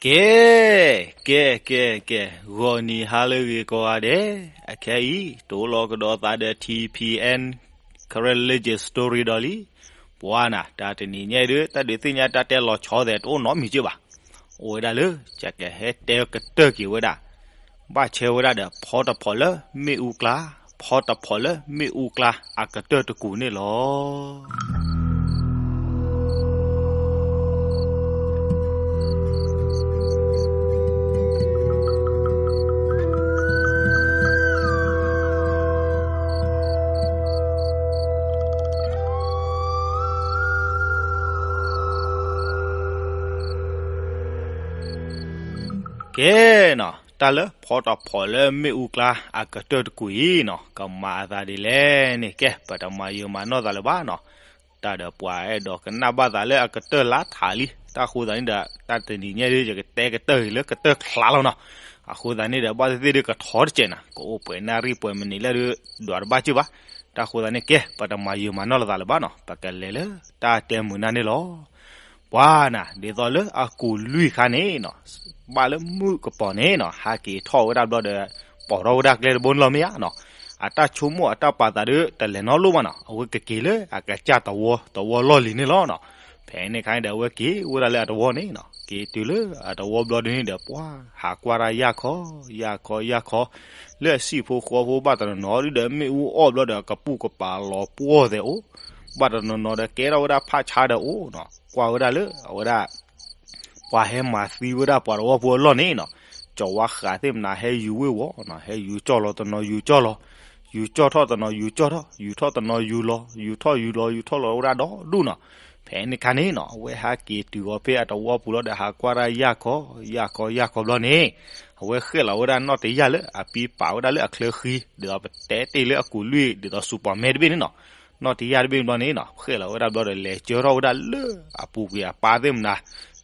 ကဲ, ကဲ, ကဲ, ကဲ, ဂီၤနံၤဟါလၢအဂ့ၤကိးဂၤဒဲး, အခဲအံၤ တအိၣ်လီၤကဒီးသးဒီး ထံၣ်ဖံၣ်အဲၣ် Karen Legend Story ဒီးလံ. ပှၤနၤ တၢ်တနံၤညါအံၤဒုး တၢ်ဒုးသ့ၣ်ညါတၢ်တဲလီၤဆီသဲးတအိၣ်နီတမံၤက့ဘၣ်. အိၣ်ဝဲဒၣ်လၢ ကကဟဲတဲကတၢၢ်က့ၤဝဲဒၣ် ဘၣ်ဆဲဝဲဒၣ်ဒီး ဖီတဖီၣ်လၢမ့ၣ်အူကျါ, ဖီတဖီၣ်လၢမ့ၣ်အူကျါ အကတၢၢ်တကူၣ်န့ၣ်လီၤ. ကဲနီၤ, တၢ်လၢဖီတဖီၣ်လၢမ့ၣ်အူကျါအကတၢၢ်တကူၣ်အံၤနီၤ, ကမၤအသးဒ်လဲၣ်န့ၣ် ကဲ ပတမၤယုာ်မၤနီၢ်သးလၢၤဘၣ်နီၤ. တၢ်ဒီးပှၤအဲၣ်ဒိးကနၣ်ဘၣ်သးလၢအကတၢၢ်လါထးလံ. တၢ်ဃိသးန့ၣ်ဒီး တၢ်တနံၤညါဒုး ယကတဲကတၢၢ်အံၤလၢကတၢၢ်ချါလီၤနီၤ. အဃိသးန့ၣ်ဒီး ဘၣ်သ့ၣ်သ့ၣ်ဒုးကထီတစဲးနၤ, ကအိၣ်ပှဲၤနၣ်ရံၣ်ပှဲၤမံးနံးလၢဒုး ဒွးတဘၣ်က့ၢ်ဘၣ်. တၢ်ဃိသးန့ၣ် ကဲ ပတမၤယုာ်မၤနီၢ်လီၤသးလၢၤဘၣ်နီၤ, ပကလဲၤလၢတၢ်တဲမုာ်နၢ်န့ၣ်လီၤ. ပှၤနၤ ဒ်သိးလၢအကူၣ်လွံၢ်ခါန့ၣ်နီၤ, ဘၣ်လၢမုၣ်ကပီၤန့ၣ်နီၤ ဟးက့ၤထီၣ်ဝဲဒၣ်ဘျီဒီး ပိာ်ထီၣ်ဝဲဒၣ်ကျဲတဘိန့ၣ်လီၤမ့ၢ်ဧါနီၤ. အတၢ်ဆိကမိၣ်အတၢ်ပာ်သးဒုး တလဲၤနီတဘျီဘၣ်နီၤ, အဝဲကက့ၤလၢအကစၢ်တဝီ တဝီလီၢ်လံၤန့ၣ်လီၤနီၤ. ဖဲန့ၣ်အခါန့ၣ်ဒီး အဝဲက့ၤဝဲဒၣ်လၢအတဝီန့ၣ်နီၤ, က့ၤတုၤလၢအတဝီဘျီဒုးန့ၣ်ဒီး ပှၤဟးကွၢ်တၢ်ယၢ်ခီ ယၢ်ခီ ယၢ်ခီ လၢအစံၣ်ဖိဃီဖိဘၣ်တနီၤနီၤဒုးဒီး မ့ၣ်အူအီၣ်ဘျီဒီး အကပုၢ်ကပၤလီၤပှီၢ်သဲးအိၣ်, ဘၣ်တနီၤနီၤဒီး ကဲထီၣ်ဝဲဒၣ်ဖးဆါဒီးအိၣ်နီၤ. ကွၢ်ဝဲဒၣ်လၢအဝဲဒၣ် ပှၤဟဲမၤသံဝဲဒၣ်ပှၤတဝီဖိအလီၢ်န့ၣ်နီၤ, ကၠီၤဝါဃးသ့ၣ်မနၤ ဟဲယူၤဝ့ၢ်ဝီနီၤ, ဟဲယူၤကၠီၣ်လီၤတနီၤယူၤကၠီၣ်လီၤ, ယူၤကၠီၣ်ထီၣ်တနီၤယူၤကၠီၣ်ထီၣ်, ယူၤထီၣ်တနီၤယူၤလီၤ, ယူၤထီၣ်ယူၤလီၤ ယူၤထီၣ်လီၤဝဲဒၣ်ဒီဒူၣ်နီၤ. ဖဲန့ၣ်အခါန့ၣ်နီၤ အဝဲဟးက့ၤတုၤအီၤဖဲအတဝီပူၤလီၤဒီး ဟးကွၢ်တၢ်ယၢ်ခီ ယၢ်ခီ ယၢ်ခီဘျီန့ၣ် အဝဲဃဲၣ်လီၤဝဲဒၣ်နီၣ်တယၢ်လၢအပံပာ်ဝဲဒၣ်လၢအချၢဃံ, ဒ်သိးပတဲတ့ၢ်လၢအကူၣ်လွံၢ် ဒ်သိးစူၤပီၣ်မဲတဘ့ၣ်န့ၣ်နီၤ. နီၣ်တယၢ်တဘ့ၣ်ဘျီန့ၣ်နီၤ ဃဲၣ်လီၤဝဲဒၣ်ဘျီဒီး လဲၤကၢထီၣ်ဝဲဒၣ်လၢအပူၤကွံာ်အပၢ်သ့ၣ်မနၤ,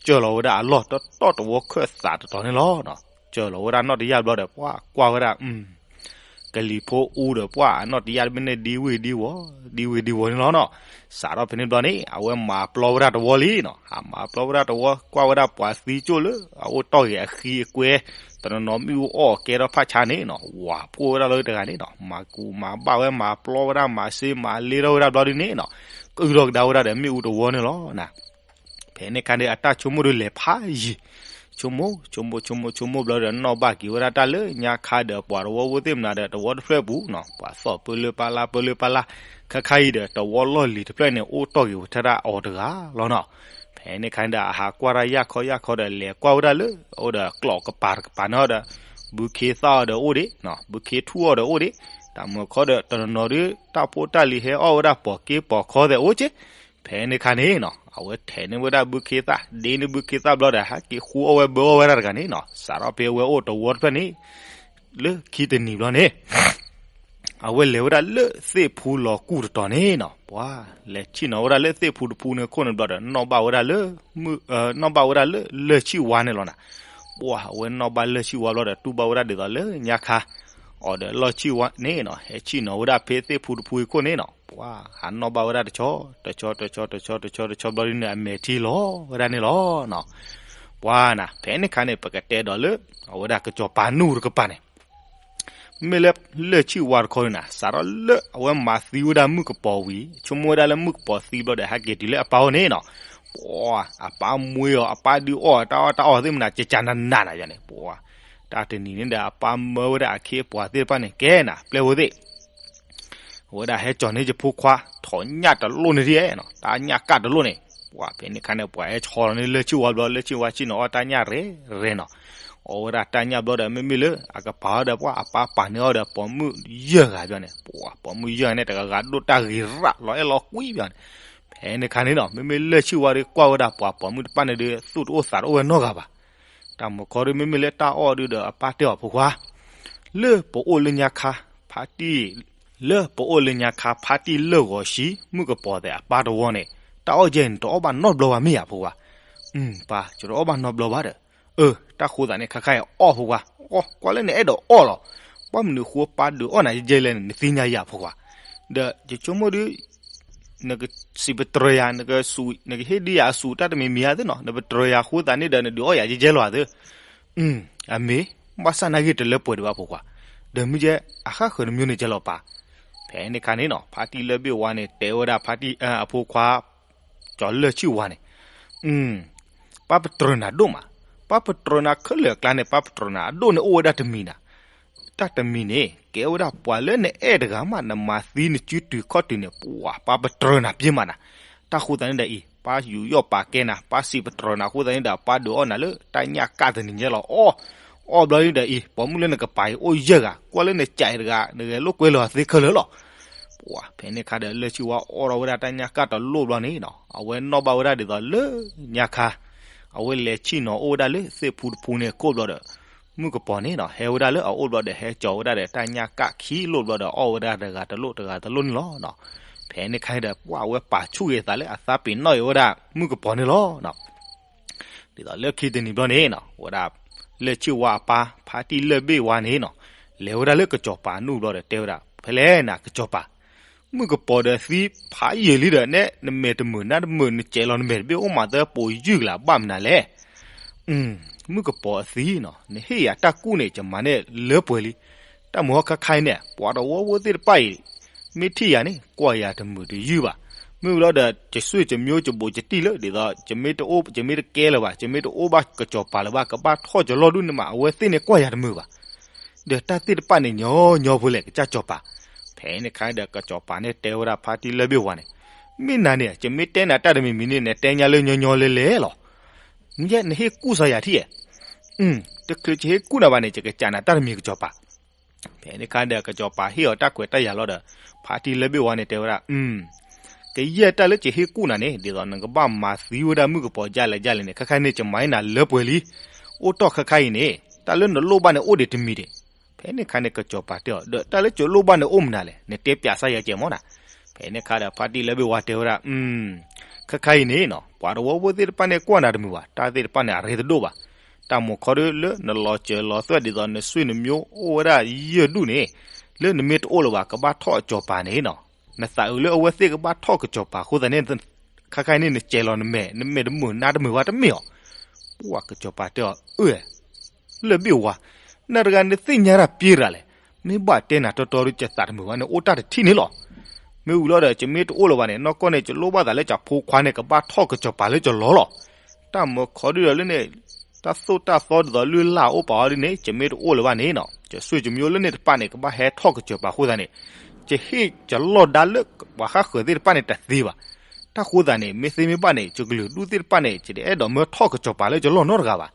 ကၢလီၤဝဲဒၣ်အလီၢ်တီတီတဝီခၢၣ်သးတတီၤန့ၣ်လီၤနီၤ. ကၢလီၤဝဲဒၣ်နီၣ်တယၢ်ဘျီဒီး ပှၤကွၢ်ဝဲဒၣ် ကလံၤဖိအူဒီးပှၤအနီၣ်တယၢ်တဘ့ၣ်န့ၣ် ဒံဝ့ၢ်ဒံဝီၤ ဒံဝ့ၢ်ဒံဝီၤန့ၣ်လီၤနီၤ. စးထီၣ်ဖဲန့ၣ်ဘျီန့ၣ် အဝဲမၤပျီဝဲဒၣ်တဝီလံနီၤ. ဟးမၤပျီဝဲဒၣ်တဝီ ကွၢ်ဝဲဒၣ်ပှၤသံကၠိၣ်လၢအအိၣ်တီၢ်ဂ့ၤအဃံအကွဲ, တနီၤနီၤမ့ၣ်အူအီၣ်ကဲထီၣ်ဖးဆါန့ၣ်နီၤ, ဝၤဖှိၣ်ဝဲဒၣ်လၢတဂၤန့ၣ်နီၤ, မၤကူးမၤဘၣ်ဝဲ မၤပျီဝဲဒၣ် မၤစ့မၤလ့ထီၣ်ဝဲဒၣ်ဘျီဒုးန့ၣ်နီၤ, ကအုၣ်ထီၣ်ကဒါဝဲဒၣ်ဒီးမ့ၣ်အူတဝီန့ၣ်လီၤနၤ. ဖဲန့ၣ်အခါန့ၣ် အတၢ်ဆိကမိၣ်ဒုးလဲၤဖးယံၤ, ဆိကမိၣ် ဆိကမိၣ် ဆိကမိၣ် ဆိကမိၣ်ဘျီဒီး နီၣ်ဘၣ်က့ၤဝဲဒၣ်တၢ်လၢညါခါဒီးပှၤတဝီဖိသ့ၣ်မနၤဒီး တဝီတဖျၢၣ်ပူၤနီၤ, ပှၤသီၣ်ပၢလၢပၢ်လၢ် ပၢလၢပၢ်လၢ်, ခဲခါအံၤဒီး တဝီလီၢ်လံၤတဖျၢၣ်န့ၣ် အိၣ်တီၢ်က့ၤဝဲထဲဒၣ်အီၤတဂၤလီၤနီၤ. ဖဲန့ၣ်အခါန့ၣ်ဒီး အဟးကွၢ်တၢ်ယၢ်ခီယၢ်ခီဒီး လဲၤကွၢ်ဝဲဒၣ်လၢ အိၣ်ဒီးကျီၣ်ကပၤတကပၤန့ၣ်ဒီး ဘုခ့သၣ်အီၤဒီးအိၣ်ဒံး, ဘုခ့ထူၣ်အီၤဒီးအိၣ်ဒံး, တၢ်မုၢ်ခီဒီး တနီၤနီၤဒုး တၢ်ဖိတၢ်လံၤဟဲအီၣ်ဝဲဒၣ်ပိာ်က့ပိာ်ခီသဲးအိၣ်က့. ဖဲန့ၣ်အခါန့ၣ်နီၤ အဝဲထဲးန့ၢ်ဝဲဒၣ်ဘုခ့သၣ်, ဒ့န့ၢ်ဘုခ့သၣ်ဘျီဒီး ဟဲက့ၤဃူအီၣ်ဝဲဘၢအီၣ်ဝဲဒၣ်တဂၤန့ၣ်နီၤ, စးထီၣ်ဖဲအဝဲအိၣ်တဝီတဖျၢၣ်န့ၣ် လၢခံတနံၤဘျီန့ၣ် အဝဲလဲၤဝဲဒၣ်လၢသ့ၣ်ဖူလီၤကူၣ်တတီၤန့ၣ်နီၤ, ပှၤလဲၤဆ့ၣ်နီၤဝဲဒၣ်လၢသ့ၣ်ဖူတဖူန့ၣ်ခိၣ်န့ၣ်ဘျီဒီး နီၣ်ဘၣ်ဝဲဒၣ်လၢ နီၣ်ဘၣ်ဝဲဒၣ်လၢလၢၢ်ဆံၣ်ဝါန့ၣ်လီၤနၤ. ပှၤအဝဲနီၣ်ဘၣ်လၢၢ်ဆံၣ်ဝါဘျီဒီး တူၢ်ဘၣ်ဝဲဒၣ်ဒ်သိးလၢညါခါ အီၤဒီးလီၢ်ဆံၣ်ဝါန့ၣ်နီၤ ဟဲဆ့ၣ်နီၤဝဲဒၣ်ဖဲသ့ၣ်ဖူတဖူအံၤခိၣ်န့ၣ်နီၤ, ပှၤဟးနီၣ်ဘၣ်ဝဲဒၣ်တဆီ တဆီ တဆီ တဆီ တဆီ တဆီဘျီဒုးန့ၣ် အမဲာ်ထံလီၤဝဲဒၣ်န့ၣ်လီၤနီၤ. ပှၤနၤ ဖဲန့ၣ်အခါန့ၣ် ပကတဲဒီးလၢ အဝဲဒၣ်ကစီၤပၤနူၢ်တကပၤန့ၣ် မ့မ့ၢ်လၢလၢၢ်ဆံၣ်ဝါတခီန့ၣ်နၤ စးထီၣ်လၢအဝဲမၤသံဝဲဒၣ်မုၣ်ကပီၤဝံၤ ဆိကမိၣ်ဝဲဒၣ်လၢမုၣ်ကပီၤသံဘျီဒီး ဟဲက့ၤတုၤလၢအပၢ်အိၣ်န့ၣ်နီၤ, ပှၤအပၢ်မွ့အီၤ အပၢ်ဒုးအီၣ်တၢ်အီၣ်တၢ်အီသ့ၣ်မနၤ ကကနနၤနၤယၤန့ၣ်, ပှၤတၢ်တနံၤန့ၣ်ဒီး အပၢ်မၢဝဲဒၣ်အခ့အပှၤသ့ၣ်တဖၣ်န့ၣ် ကဲနၤ ပျဲၢ်ဖိသ့ၣ် အဝဲဒၣ်ဟဲကၠီၤန့ၢ်ယဖိခွါ ထိးညၣ်တလိၣ်န့ၣ်ဒ်နီၤ တၢ်ညၣ်ကၣ်တလိၣ်န့ၣ်, ပှၤဖဲန့ၣ်အခါန့ၣ် ပှၤဟဲဆီလီၤန့ၢ်လၢၢ်ဆံၣ်ဝါဘျီ လၢၢ်ဆံၣ်ဝါဆ့ၣ်နီၤအီၣ်တၢ်ညၣ်ရဲၣ်ရဲၣ်နီၤ, အီၣ်ဝဲဒၣ်တၢ်ညၣ်ဘျီဒီး မ့မ့ၢ်လၢအကပၤအီၤဒီး ပှၤအပၢ်ပာ်န့ၢ်အီၤဒီးပိာ်မုၣ်ယဲၢ်ဂၤဘျီန့ၣ်, ပှၤပိာ်မုၣ်ယဲၢ်ဂၤန့ၣ် တဂၤဂၤဒိၣ်တၢ်ဂ့ၤရၣ်လီၤအဲၣ်လီၤကွံဘျီန့ၣ်, ဖဲန့ၣ်အခါန့ၣ်နီၤ မ့မ့ၢ်လၢၢ်ဆံၣ်ဝါဒီးကွၢ်ဝဲဒၣ်ပှၤပိာ်မုၣ်တဖၣ်န့ၣ်ဒီး သူၣ်တအိၣ်သးတအိၣ်ဝဲနီတဂၤဘၣ် တၢ်မုၢ်ခီဒုး မ့မ့ၢ်လၢတၢ်အီၣ်ဒုးဒီး အပၢ်တဲအီၤဖိခွါ, လၢပအိၣ်လၢညါခါ ဖါတံၢ်, လၢပအိၣ်လၢညါခါ ဖါတံၢ်လၢၢ်ဂီၤဆံ မုၣ်ကပီၤသဲးအပၢ်တဝီန့ၣ် တၢ်အီၣ်ယဲၢ်န့ၣ် တအီၣ်ဘၣ်နီတဘျီဘၣ်မ့ၢ်ဧါဖိခွါ, ပၢ် ယတအီၣ်ဘၣ်နီတဘျီဘၣ်ဒီး, အၢ တၢ်ဃိသးန့ၣ် ခါခါအံၤအီၣ်ဖိခွါ, ကွၢ်လၢန့ၣ်အဲၣ်ဒိးအီၣ်လီၤ, ဘၣ်မနုၤဃိပၢ်ဒုးအီၣ်နၤယဲၢ်လဲၣ်န့ၣ် နသ့ၣ်ညါယၤဖိခွါ, ဒီးယဆိကမိၣ်ဒုး နကစံးပတြၢၤယၤ, နကဟ့ၣ်ဒုးယၤအစူးတၢ်တမံၤမံၤဧါသ့ၣ်နီၤ, နပတြၢၤယၤအဃိသတးန့ၣ်ဒီး နဒုးအီၣ်ယၤယဲယဲလီၤဧါသ့ၣ်. အမ့ၢ်, ဘၣ်ဆၣ်နာ်က့တလၢပှဲၤဒံးဘၣ်ဖိခွါ, ဒီးမ့ၢ်ကဲအဃၣ်ဃၢၤတမံၤန့ၣ်ကဲလီၤပၢ်. ဖဲန့ၣ်ခါန့ၣ်နီၤ ဖါတံၢ်လၢၢ်ဘ့ၣ်ဝါန့ၣ် တဲဝဲဒၣ်ဖါတံၢ်အဖိခွါ ကၠီၤလၢၢ်ဆံၣ်ဝါန့ၣ်, ပၢ်ပတြၢၤနၤဒိၣ်မး, ပၢ်ပတြၢၤနၤခဲလၢာ်အကျါန့ၣ် ပၢ်ပတြၢၤနၤအဒိၣ်န့ၣ်အိၣ်ဝဲဒၣ်တမံၤနၤ, တၢ်တမံၤန့ၣ် ကဲဝဲဒၣ်ပှၤလၢနအဲၣ်တဂၤမး နမၤသံနစုတုၤခီၣ်တုၤန့ၣ် ပှၤပတြၢၤနၤပျဲမးနၤ. တၢ်ဃိသတးန့ၣ်ဒီးအံၤ ပၢ်ယူးယီၣ်ပာ်ကဲနၤ, ပၢ်စံးပတြၢၤနၤအဃိသတးန့ၣ်ဒီး ပၢ်ဒုးအီၣ်နၤလၢတၢ်ညၣ်ကၣ်တနံၤညါလီၤ. အီၣ်, အီၣ်ဘျီန့ၣ်ဒီးအံၤ ပိာ်မုၣ်လၢနကပၤအံၤအိၣ်ယဲၢ်ဂၤ, ကွၢ်လၢနကးအံၤတဂၤ, နဂဲၤလိာ်ကွဲလီၤသ့ခဲလၢာ်လီၤ. ပှၤဖဲန့ၣ်ခါဒီးလၢၢ်ဆံၣ်ဝါအီၣ်ထီၣ်ဝဲဒၣ်တၢ်ညၣ်ကၣ်တလိၣ်ဘျီန့ၣ်နီၤ အဝဲနီၣ်ဘၣ်ဝဲဒၣ်ဒ်သိးလၢညါခါ အဝဲလဲၤဆံၣ်နီၤအိၣ်ဝဲဒၣ်လၢသ့ၣ်ဖူတဖူန့ၣ်အခိၣ်ဘျီဒီး မုၣ်ကပီၤန့ၣ်နီၤ ဟဲဝဲဒၣ်လၢအအိၣ်ဘျီဒီး ဟဲကၠီၤဝဲဒၣ်ဒီးတၢ်ညၣ်ကၣ်ခံလိၣ်ဘျီဒီး အီၣ်ဝဲဒၣ်တဂၤတလိၣ်တဂၤတလိၣ်န့ၣ်လီၤ. ဖဲန့ၣ်ခါဒီး ပှၤအဝဲပာ်ဆူၣ်ဂ့ၤသးလၢအသးပ့ၤနီၣ်အံၤဝဲဒၣ်မုၣ်ကပီၤန့ၣ်လီၤ. ဒ်သိးလၢခံတနံၤဘျီန့ၣ်နီၤ ဝဲဒၣ် လၢၢ်ဆံၣ်ဝါအပၢ် ဖါတံၢ်လၢၢ်ဘ့ၣ်ဝါန့ၣ်နီၤ လဲၤဝဲဒၣ်လၢကစီၤပၤနူၢ်ဘျီဒီးတဲဝဲဒၣ် ဖဲလဲၣ်နၤကစီၤပၤ မုၣ်ကပီၤဒီးသံဖးယံာ်လံဒီးနဲ နမဲာ်တမုာ်နါတမုာ် နစဲးလီၤနမဲာ်တဘ့ၣ်အိၣ်မးသၢပိာ်ယုၢ်ကလးဘၣ်မနုၤလဲၣ်. မုၣ်ကပီၤအသံနီၤ နဟ့ၣ်ယၤတၢ်ကူၣ်န့ၣ် ယမၤန့ၢ်လၢပှဲၤလံ. တၢ်မုာ်ဟီခါခါအံၤန့ၣ် ပှၤတဝီဖိသ့ၣ်တဖၣ်အံၤ မ့ၢ်ထံၣ်ယၤန့ၣ် ကွၢ်ယၤတမုာ်တယုၢ်ဘၣ်. မ့ၢ်ဝံၤလီၤဒီး ယဆွေယမျိုး ယဘူးယတံၢ်လၢ ဒ်သိး ယမ့ၢ်တအိၣ် ယမ့ၢ်တကဲလၢၤဘၣ် ယမ့ၢ်တအိၣ်ဘၣ်ကစီၤပၤလၢၤဘၣ် ကဘၣ်ထီၣ်ယလီၢ်ဒူၣ်န့ၣ်မး အဝဲသ့ၣ်န့ၣ်ကွၢ်ယၤတမုာ်ဘၣ်. ဒီးတၢ်သ့ၣ်တဖၣ်န့ၣ်ညီညီဖိလဲၣ် ကစၢ်စီၤပၤ. ဖဲန့ၣ်ခါဒီးကစီၤပၤန့ၣ်တဲဝဲဒၣ်ဖါတံၢ်လၢၢ်ဘ့ၣ်ဝါန့ၣ် မ့ၢ်နၤန့ၣ် ယမ့ၢ်တဲနၤတၢ်တမံၤမံၤန့ၣ် နတဲညါလၢညီညီလဲၤလဲၤလီၤ. နဟ့ၣ်ကူၣ်စီၤယၤထံၣ်ဧါ. တချုးယဟ့ၣ်ကူၣ်နၤဘၣ်န့ၣ် ယကစံးနၤတၢ်တမံၤကစီၤပၤ. ဖဲန့ၣ်ခါဒီးကစီၤပၤဟ့ၣ်အီၤတၢ်ခွဲးတၢ်ယာ်လီၤဒီး ဖါတံၢ်လၢၢ်ဘ့ၣ်ဝါန့ၣ်တဲဝဲဒၣ် ကယဲၢ်တၢ်လၢယဟ့ၣ်ကူၣ်နၤန့ၣ် ဒ်သိးနကဘၣ်မၤသံဝဲဒၣ်မုၣ်ကပီၤဒ်လဲၣ်ဒ်လဲၣ်န့ၣ် ခဲခါန့ၣ် ယမၤန့ၢ်နၤလၢပှဲၤလံ. အိၣ်တီၢ်ခဲခါအံၤန့ၣ် တၢ်လၢနလိၣ်ဘၣ်န့ၣ်အိၣ်ဒံးတမံၤဒံး. ဖဲန့ၣ်ခါန့ၣ် ကစီၤပၤတဲအီၤ ဒီးတၢ်လၢယလိၣ်ဘၣ်န့ၣ်အိၣ်မနုၤလဲၣ် နတဲပျးစၢ်ယၤကဲမီၢ်နၤ. ဖဲန့ၣ်ခါဒီးဖါတံၢ်လၢၢ်ဘ့ၣ်ဝါတဲဝဲဒၣ် ခဲခါအံၤန့ၣ်နီၤ ပှၤတဝီဖိသ့ၣ်တဖၣ်န့ၣ်ကွၢ်နၤတမုာ်ဘၣ် တၢ်သ့ၣ်တဖၣ်န့ၣ်အရ့တဒိၣ်ဘၣ်. တၢ်မုာ်ခီဒုလၢနလီၤစၢၤလီၤသွဲၣ်ဒ်သိးနဆွေနမျိုးအိၣ်ဝဲဒၣ်ယဲၢ်ဒူၣ်န့ၣ် လၢနမ့ၢ်တအိၣ်လၢၤဘၣ် ကဘၣ်ထီၣ်အစီၤပၤန့ၣ်နီၤ နသးအုးလၢအဝဲသ့ၣ်ကဘၣ်ထီၣ်ကစီၤပၤအဃိသတးန့ၣ် ခဲခါအံၤန့ၣ် နစဲးလီၤနမဲာ် နမဲာ်တမုာ်နါတမုာ်ဝဲတမ့ၢ်အီၤ. ပှၤကစီၤပၤတဲအီၤ အၢ လၢၢ်ဘ့ၣ်ဝါ နတဂၤနသ့ၣ်ညါတၢ်ပျ့ၤတဂၤလဲၣ်. မ့ၢ်ဘၣ်တဲနၤတီတီဒီး ယသးတမုာ်ဘၣ်န့ၣ် အိၣ်တၢ်တထံၣ်န့ၣ်လီၤ. မ့ၢ်ဝံၤလီၤဒီး ယမ့ၢ်တအိၣ်လၢၤဘၣ်န့ၣ် နီၢ်ကီၢ်န့ၣ် ယလိၣ်ဘၣ်သးလၢယဖိခွါန့ၣ် ကဘၣ်ထီၣ်ကစီၤပၤလၢယလီၢ်လီၤ. တၢ်မုာ်ခီဒုဒီးလၢန့ၣ် တၢ်သိၣ်တၢ်သီဒ်သိးလုၢ်လၢ်အိၣ်ပာ်အီၤဒ်န့ၣ် ယမ့ၢ်တအိၣ်လၢၤဘၣ်န့ၣ်နီၤ ယဆွေယမျိုးလၢန့ၣ်တဖၣ်န့ၣ် ကဘၣ်ဟဲထီၣ်ကစီၤပၤအဃိသတးန့ၣ် ယဟ့ၣ်ယလီၢ်ဒါလၢပှၤဃၣ်ဃၢၤသ့ၣ်တဖၣ်န့ၣ်တသ့ဘၣ်. တၢ်ဃိသတးန့ၣ် မ့ၢ်သ့မ့ၢ်ဘၣ်န့ၣ် ယကလုာ်ဒူၣ်သ့ၣ်တဖၣ်န့ၣ် ယတအဲၣ်ဒိးမၢထီၣ်ကစီၤပၤလၢယလီၢ်နီတဂၤဘၣ်.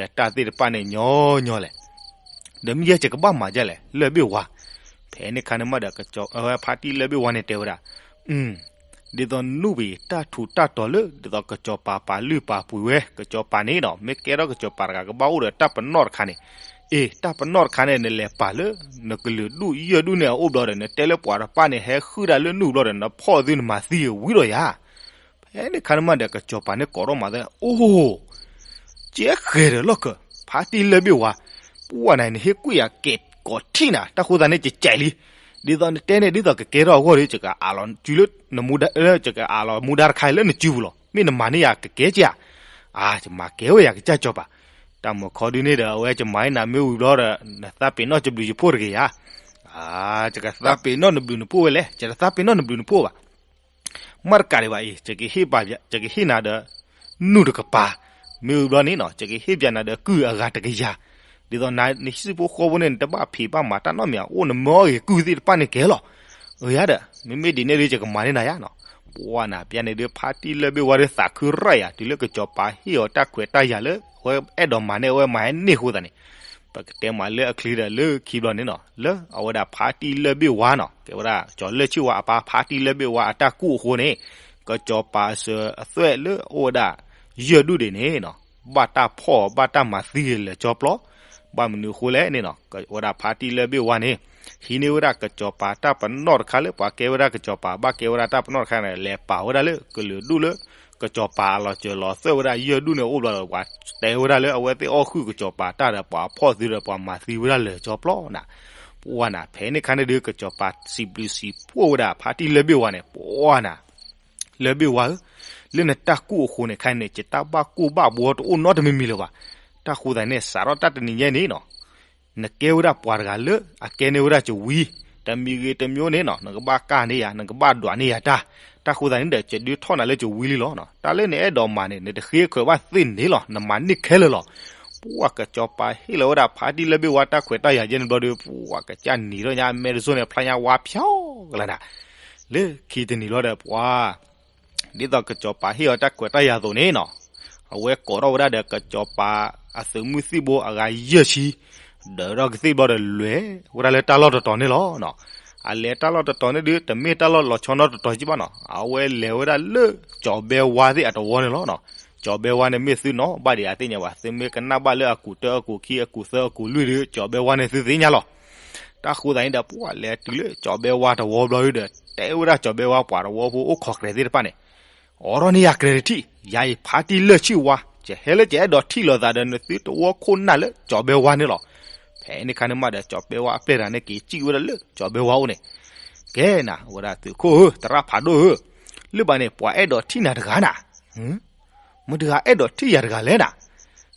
ဒီးတၢ်သ့ၣ်တဖၣ်န့ၣ်ညီညီလဲၣ်. ဒီးမ့ၢ်ယဲယကဘၣ်မၤဒ်လဲၣ် လၢၢ်ဘ့ၣ်ဝါ. ဖဲန့ၣ်ခါန့ၣ်မးဒီး ဖါတံၢ်လၢၢ်ဘ့ၣ်ဝါန့ၣ်တဲဝဲဒၣ် ဒ်သိးနနုာ်ပံၤတၢ်ထူးတၢ်တီၤလၢ ဒ်သိးကစီၤပၤပာ်လုၢ်ပာ်ပှ့ၤဝဲ ကစီၤပၤန့ၣ်နီၤ မ့ၢ်ကဲထီၣ်ကစီၤပၤတဂၤကဘၣ်အိၣ်ဒီးတၢ်ပနီၣ်တခါန့ၣ်, အ့ တၢ်ပနီၣ်တခါန့ၣ် နလဲၤပာ်လၢ နကလုာ်ဒူၣ်ယဲၢ်ဒူၣ်န့ၣ်အအိၣ်ဘျီဒီး နတဲလၢပှၤတဖၣ်န့ၣ် ဟဲဃုာ်ဒၣ်လၢနူၢ်ဘျီဒီး နဖီၣ်သုနမၤသံဝံၤဒီးယၤ ဖဲန့ၣ်ခါန့ၣ်မးဒီး ကစီၤပၤန့ၣ်ကိးထီၣ်မၤသၢ, အိၣ်, ကဲဃဲၤဒီးလီၢ်ခၢၣ်, ဖါတံၢ်လၢၢ်ဘ့ၣ်ဝါ, ပှၤနၤ နဟ့ၣ်ကူၣ်ယၤကဲၤကိးထံၣ်နၤ တၢ်ဃိသတးန့ၣ် ယကဲၤလံ. ဒ်သိးနတဲန့ၣ် ဒ်သိးကကဲထီၣ်အဂီၢ်ဒီး ယကအးလီၤစုလၢနမူဒါ, ယကအးလီၤမူဒါတခါအံၤလၢနစုပူၤလီၤ. မ့ၢ်နမၤန့ၢ်ယၤကကဲကဲဧါ. အါ ယမၤကဲဝဲယၤကစၢ်စီၤပၤ. တၢ်မုာ်ခီဒုန့ၣ်ဒီး အဝဲယမၤန့ၢ်နၤမ့ၢ်ဝံၤဘျီဒီး နသးပ့ၤနီၣ်ယဘျုးယဖှိၣ်တဂ့ၤဧါ. အါ ယကသးပ့ၤနီၣ်နဘျုးနဖှိၣ်ဝဲလဲၣ်, ယတသးပ့ၤနီၣ်နဘျုးနဖှိၣ်ဘၣ်. မ့ၢ်တကးဒံးဘၣ်အံၤ ယကဟ့ၣ်နၤဒီး နူၢ်တကပၤ, မ့ၢ်ဝံၤဘျီန့ၣ်နီၤ ယကဟ့ၣ်ပၠးနၤဒီးကုၢ်အဂၤတကယၤ, ဒ်သိးနဟံၣ်ဖိဃီဖိန့ၣ် နတဘၣ်ဖံးဘၣ်မၤတၢ်နီတမံၤ အိၣ်နမၢအီၣ်ဂ့ၤကုၢ်သ့ၣ်တဖၣ်န့ၣ်ကဲလီၤ. အၢ ယၤဒီး မ့မ့ၢ်ဒ်န့ၣ်ဒီး ယကမၤန့ၢ်နၤယၤနီၤ. ပှၤနၤ ပျဲန့ၣ်ဒုး ဖါတံၢ်လၢၢ်ဘ့ၣ်ဝါဒီးသးခုရၢၢ်ယၤ တုၤလၢကစီၤပၤဟ့ၣ်အီၤတၢ်ခွဲးတၢ်ယာ်လၢ အဝဲအဲၣ်ဒိးမၤန့ၢ် အဝဲမၤဟဲန့ၢ်အဃိသတးန့ၣ် ပကတဲမးလၢအချံဒီးလၢခံဘျီန့ၣ်နီၤ လၢအဝဲဒၣ်ဖါတံၢ်လၢၢ်ဘ့ၣ်ဝါနီၤ ကဲဝဲဒၣ် ကၠီၤလၢၢ်ဆံၣ်ဝါအပၢ် ဖါတံၢ်လၢၢ်ဘ့ၣ်ဝါအတၢ်ကူၣ်အဃိန့ၣ် ကစီၤပၤအစၢၤအသွဲၣ်လၢအအိၣ်ဝဲဒၣ် ယဲၢ်ဒူၣ်ဒံးန့ၣ်နီၤ ဘၣ်တၢ်ဖီၣ်အီၤ ဘၣ်တၢ်မၤသံဂ့ၤလၢာ်ကၠီပျီ, ဘၣ်မနုၤအဃိလဲၣ်န့ၣ်နီၤ ကဝဲဒၣ်ဖါတံၢ်လၢၢ်ဘ့ၣ်ဝါန့ၣ် ဟံးန့ၢ်ဝဲဒၣ်ကစီၤပၤတၢ်ပနီၣ်တခါလၢ ပှၤကဲဝဲဒၣ်ကစီၤပၤ ဘၣ်ကဲဝဲဒၣ်တၢ်ပနီၣ်တခါန့ၣ် လဲၤပာ်ဝဲဒၣ်လၢကလုာ်ဒူၣ်လၢ ကစီၤပၤအလီၤစၢၤလီၤသွဲၣ်ဝဲဒၣ်ယဲၢ်ဒူၣ်န့ၣ်အိၣ်ဘျီဒီး ပှၤတဲဝဲဒၣ်လၢအဝဲသ့ၣ်အီၣ်ဃုာ်ကစီၤပၤတၢ်ဒီး ပှၤဖီၣ်သုဒီးပှၤမၤသံဝဲဒၣ်လၢာ်ကၠီပျီနၤ. ပှၤနၤ ဖဲန့ၣ်ခါန့ၣ်ဒုး ကစီၤပၤစံးဘျုးစံးဖှိၣ်ဝဲဒၣ် ဖါတံၢ်လၢၢ်ဘ့ၣ်ဝါန့ၣ် ပှၤနၤ လၢၢ်ဘ့ၣ်ဝါဧၢ, လၢနတၢ်ကူၣ်အဃိန့ၣ် ခဲအံၤန့ၣ် ယတၢ်ဘၣ်ကိၢ်ဘၣ်ဘှီတအိၣ်နီတမံၤမံၤလၢၤဘၣ်. တၢ်ဃိသတးန့ၣ် စးထီၣ်တၢ်တနံၤညါန့ၣ်နီၤ နကဲဝဲဒၣ်ပှၤတဂၤလၢအကဲန့ၢ်ဝဲဒၣ်ကဝံ, တမံၤဂ့ၤတမံၤန့ၣ်နီၤ နကဘၣ်ကၢ်န့ၢ်ယၤ နကဘၣ်ဒွးန့ၢ်ယၤတၢ်, တၢ်ဃိသတးန့ၣ်ဒီး ယဒုးထီၣ်နၤလၢကဝံလံလီၤ. တၢ်လၢနအဲၣ်ဒိးမၤန့ၣ် နတဃ့ခွဲးဘၣ်သ့ၣ်န့ၣ်လီၤ နမၤန့ၢ်ခဲလၢာ်လီၤ. ပှၤကစီၤပၤဟ့ၣ်လီၤဝဲဒၣ်ဖါတံၢ်လၢၢ်ဘ့ၣ်ဝါတၢ်ခွဲးတၢ်ယာ်ယဲန့ၣ်ဘျီဒီး ပှၤကစၢ်နံၤထီၣ်ညါအမဲတစိၢ်န့ၣ် ဖျါညါဝါဖျီကလါနၤ, လၢခံတနံၤလီၤဒီးပှၤ ဒ်သိးကစီၤပၤဟ့ၣ်အီၤတၢ်ခွဲးတၢ်ယာ်အသိးန့ၣ်နီၤ, အဝဲကိးထီၣ်ဝဲဒၣ်ဒီးကစီၤပၤအသုးမုၢ်သံၣ်ဘိအဂၤယဲၢ်ဆံ, ဒၢးထီၣ်ကသ့ၣ်ဘျီဒီးလဲၤဝဲဒၣ်လၢတၢ်လီၢ်တတီၤန့ၣ်လီၤ. အလဲၤတၢ်လီၢ်တတီၤန့ၣ်ဒုး တမ့ၢ်တၢ်လီၢ်လီၤဆီနီတတီၤက့ဘၣ်နီၤ, အဝဲလဲၤဝဲဒၣ်လၢကၠီၤဘဲဝါသ့ၣ်အတဝီန့ၣ်လီၤ. ကၠီၤဘဲဝါန့ၣ် မ့ၢ်သုနီၣ်ဘၣ်ဒံးအသ့ၣ်ညါဘၣ်, သုမ့ၢ်ကနၣ်ဘၣ်လၢအကူာ်တၢအကူာ်ခံအကူာ်သၢအကူာ်လွံၢ်ဒီး ကၠီၤဘဲဝါန့ၣ်သုသ့ၣ်ညါလီၤ. တၢ်ဃိသတးန့ၣ်ဒီး ပှၤလဲၤတုၤလၢကၠီၤဘဲဝါတဝီဘျီဒီး တဲဝဲဒၣ်ကၠီၤဘဲဝါပှၤတဝီဖိအိၣ်ခိးကြဲးသ့ၣ်တဖၣ်န့ၣ်, အိးထီၣ်န့ၢ်ယၤကြဲးတထံၣ်, ယၤအံၤဖါတံၢ်လၢၢ်ဆံၣ်ဝါ, ယဟဲလၢယအဲၣ်ဒိးထံၣ်လိာ်သးဒီးနသုတဝီခိၣ်နၢ်လၢကၠီၤဘဲဝါန့ၣ်လီၤ. ဖဲန့ၣ်ခါန့ၣ်မးဒီး ကၠီၤဘဲဝါအပျဲၢ်တဂၤန့ၣ်က့ၤစံၣ်ဝဲဒၣ်လၢကၠီၤဘဲဝါအိၣ်န့ၣ်, ကဲနၤ ဝဲဒၣ်သုးခိၣ်ဧၢ သရၣ်ဖးဒိၣ်ဧၢ, လၢဘၣ်န့ၣ် ပှၤအဲၣ်ဒိးထံၣ်နၤတဂၤနၤ မတၤတဂၤအဲၣ်ဒိးထံၣ်ယၤတဂၤလဲၣ်နၤ,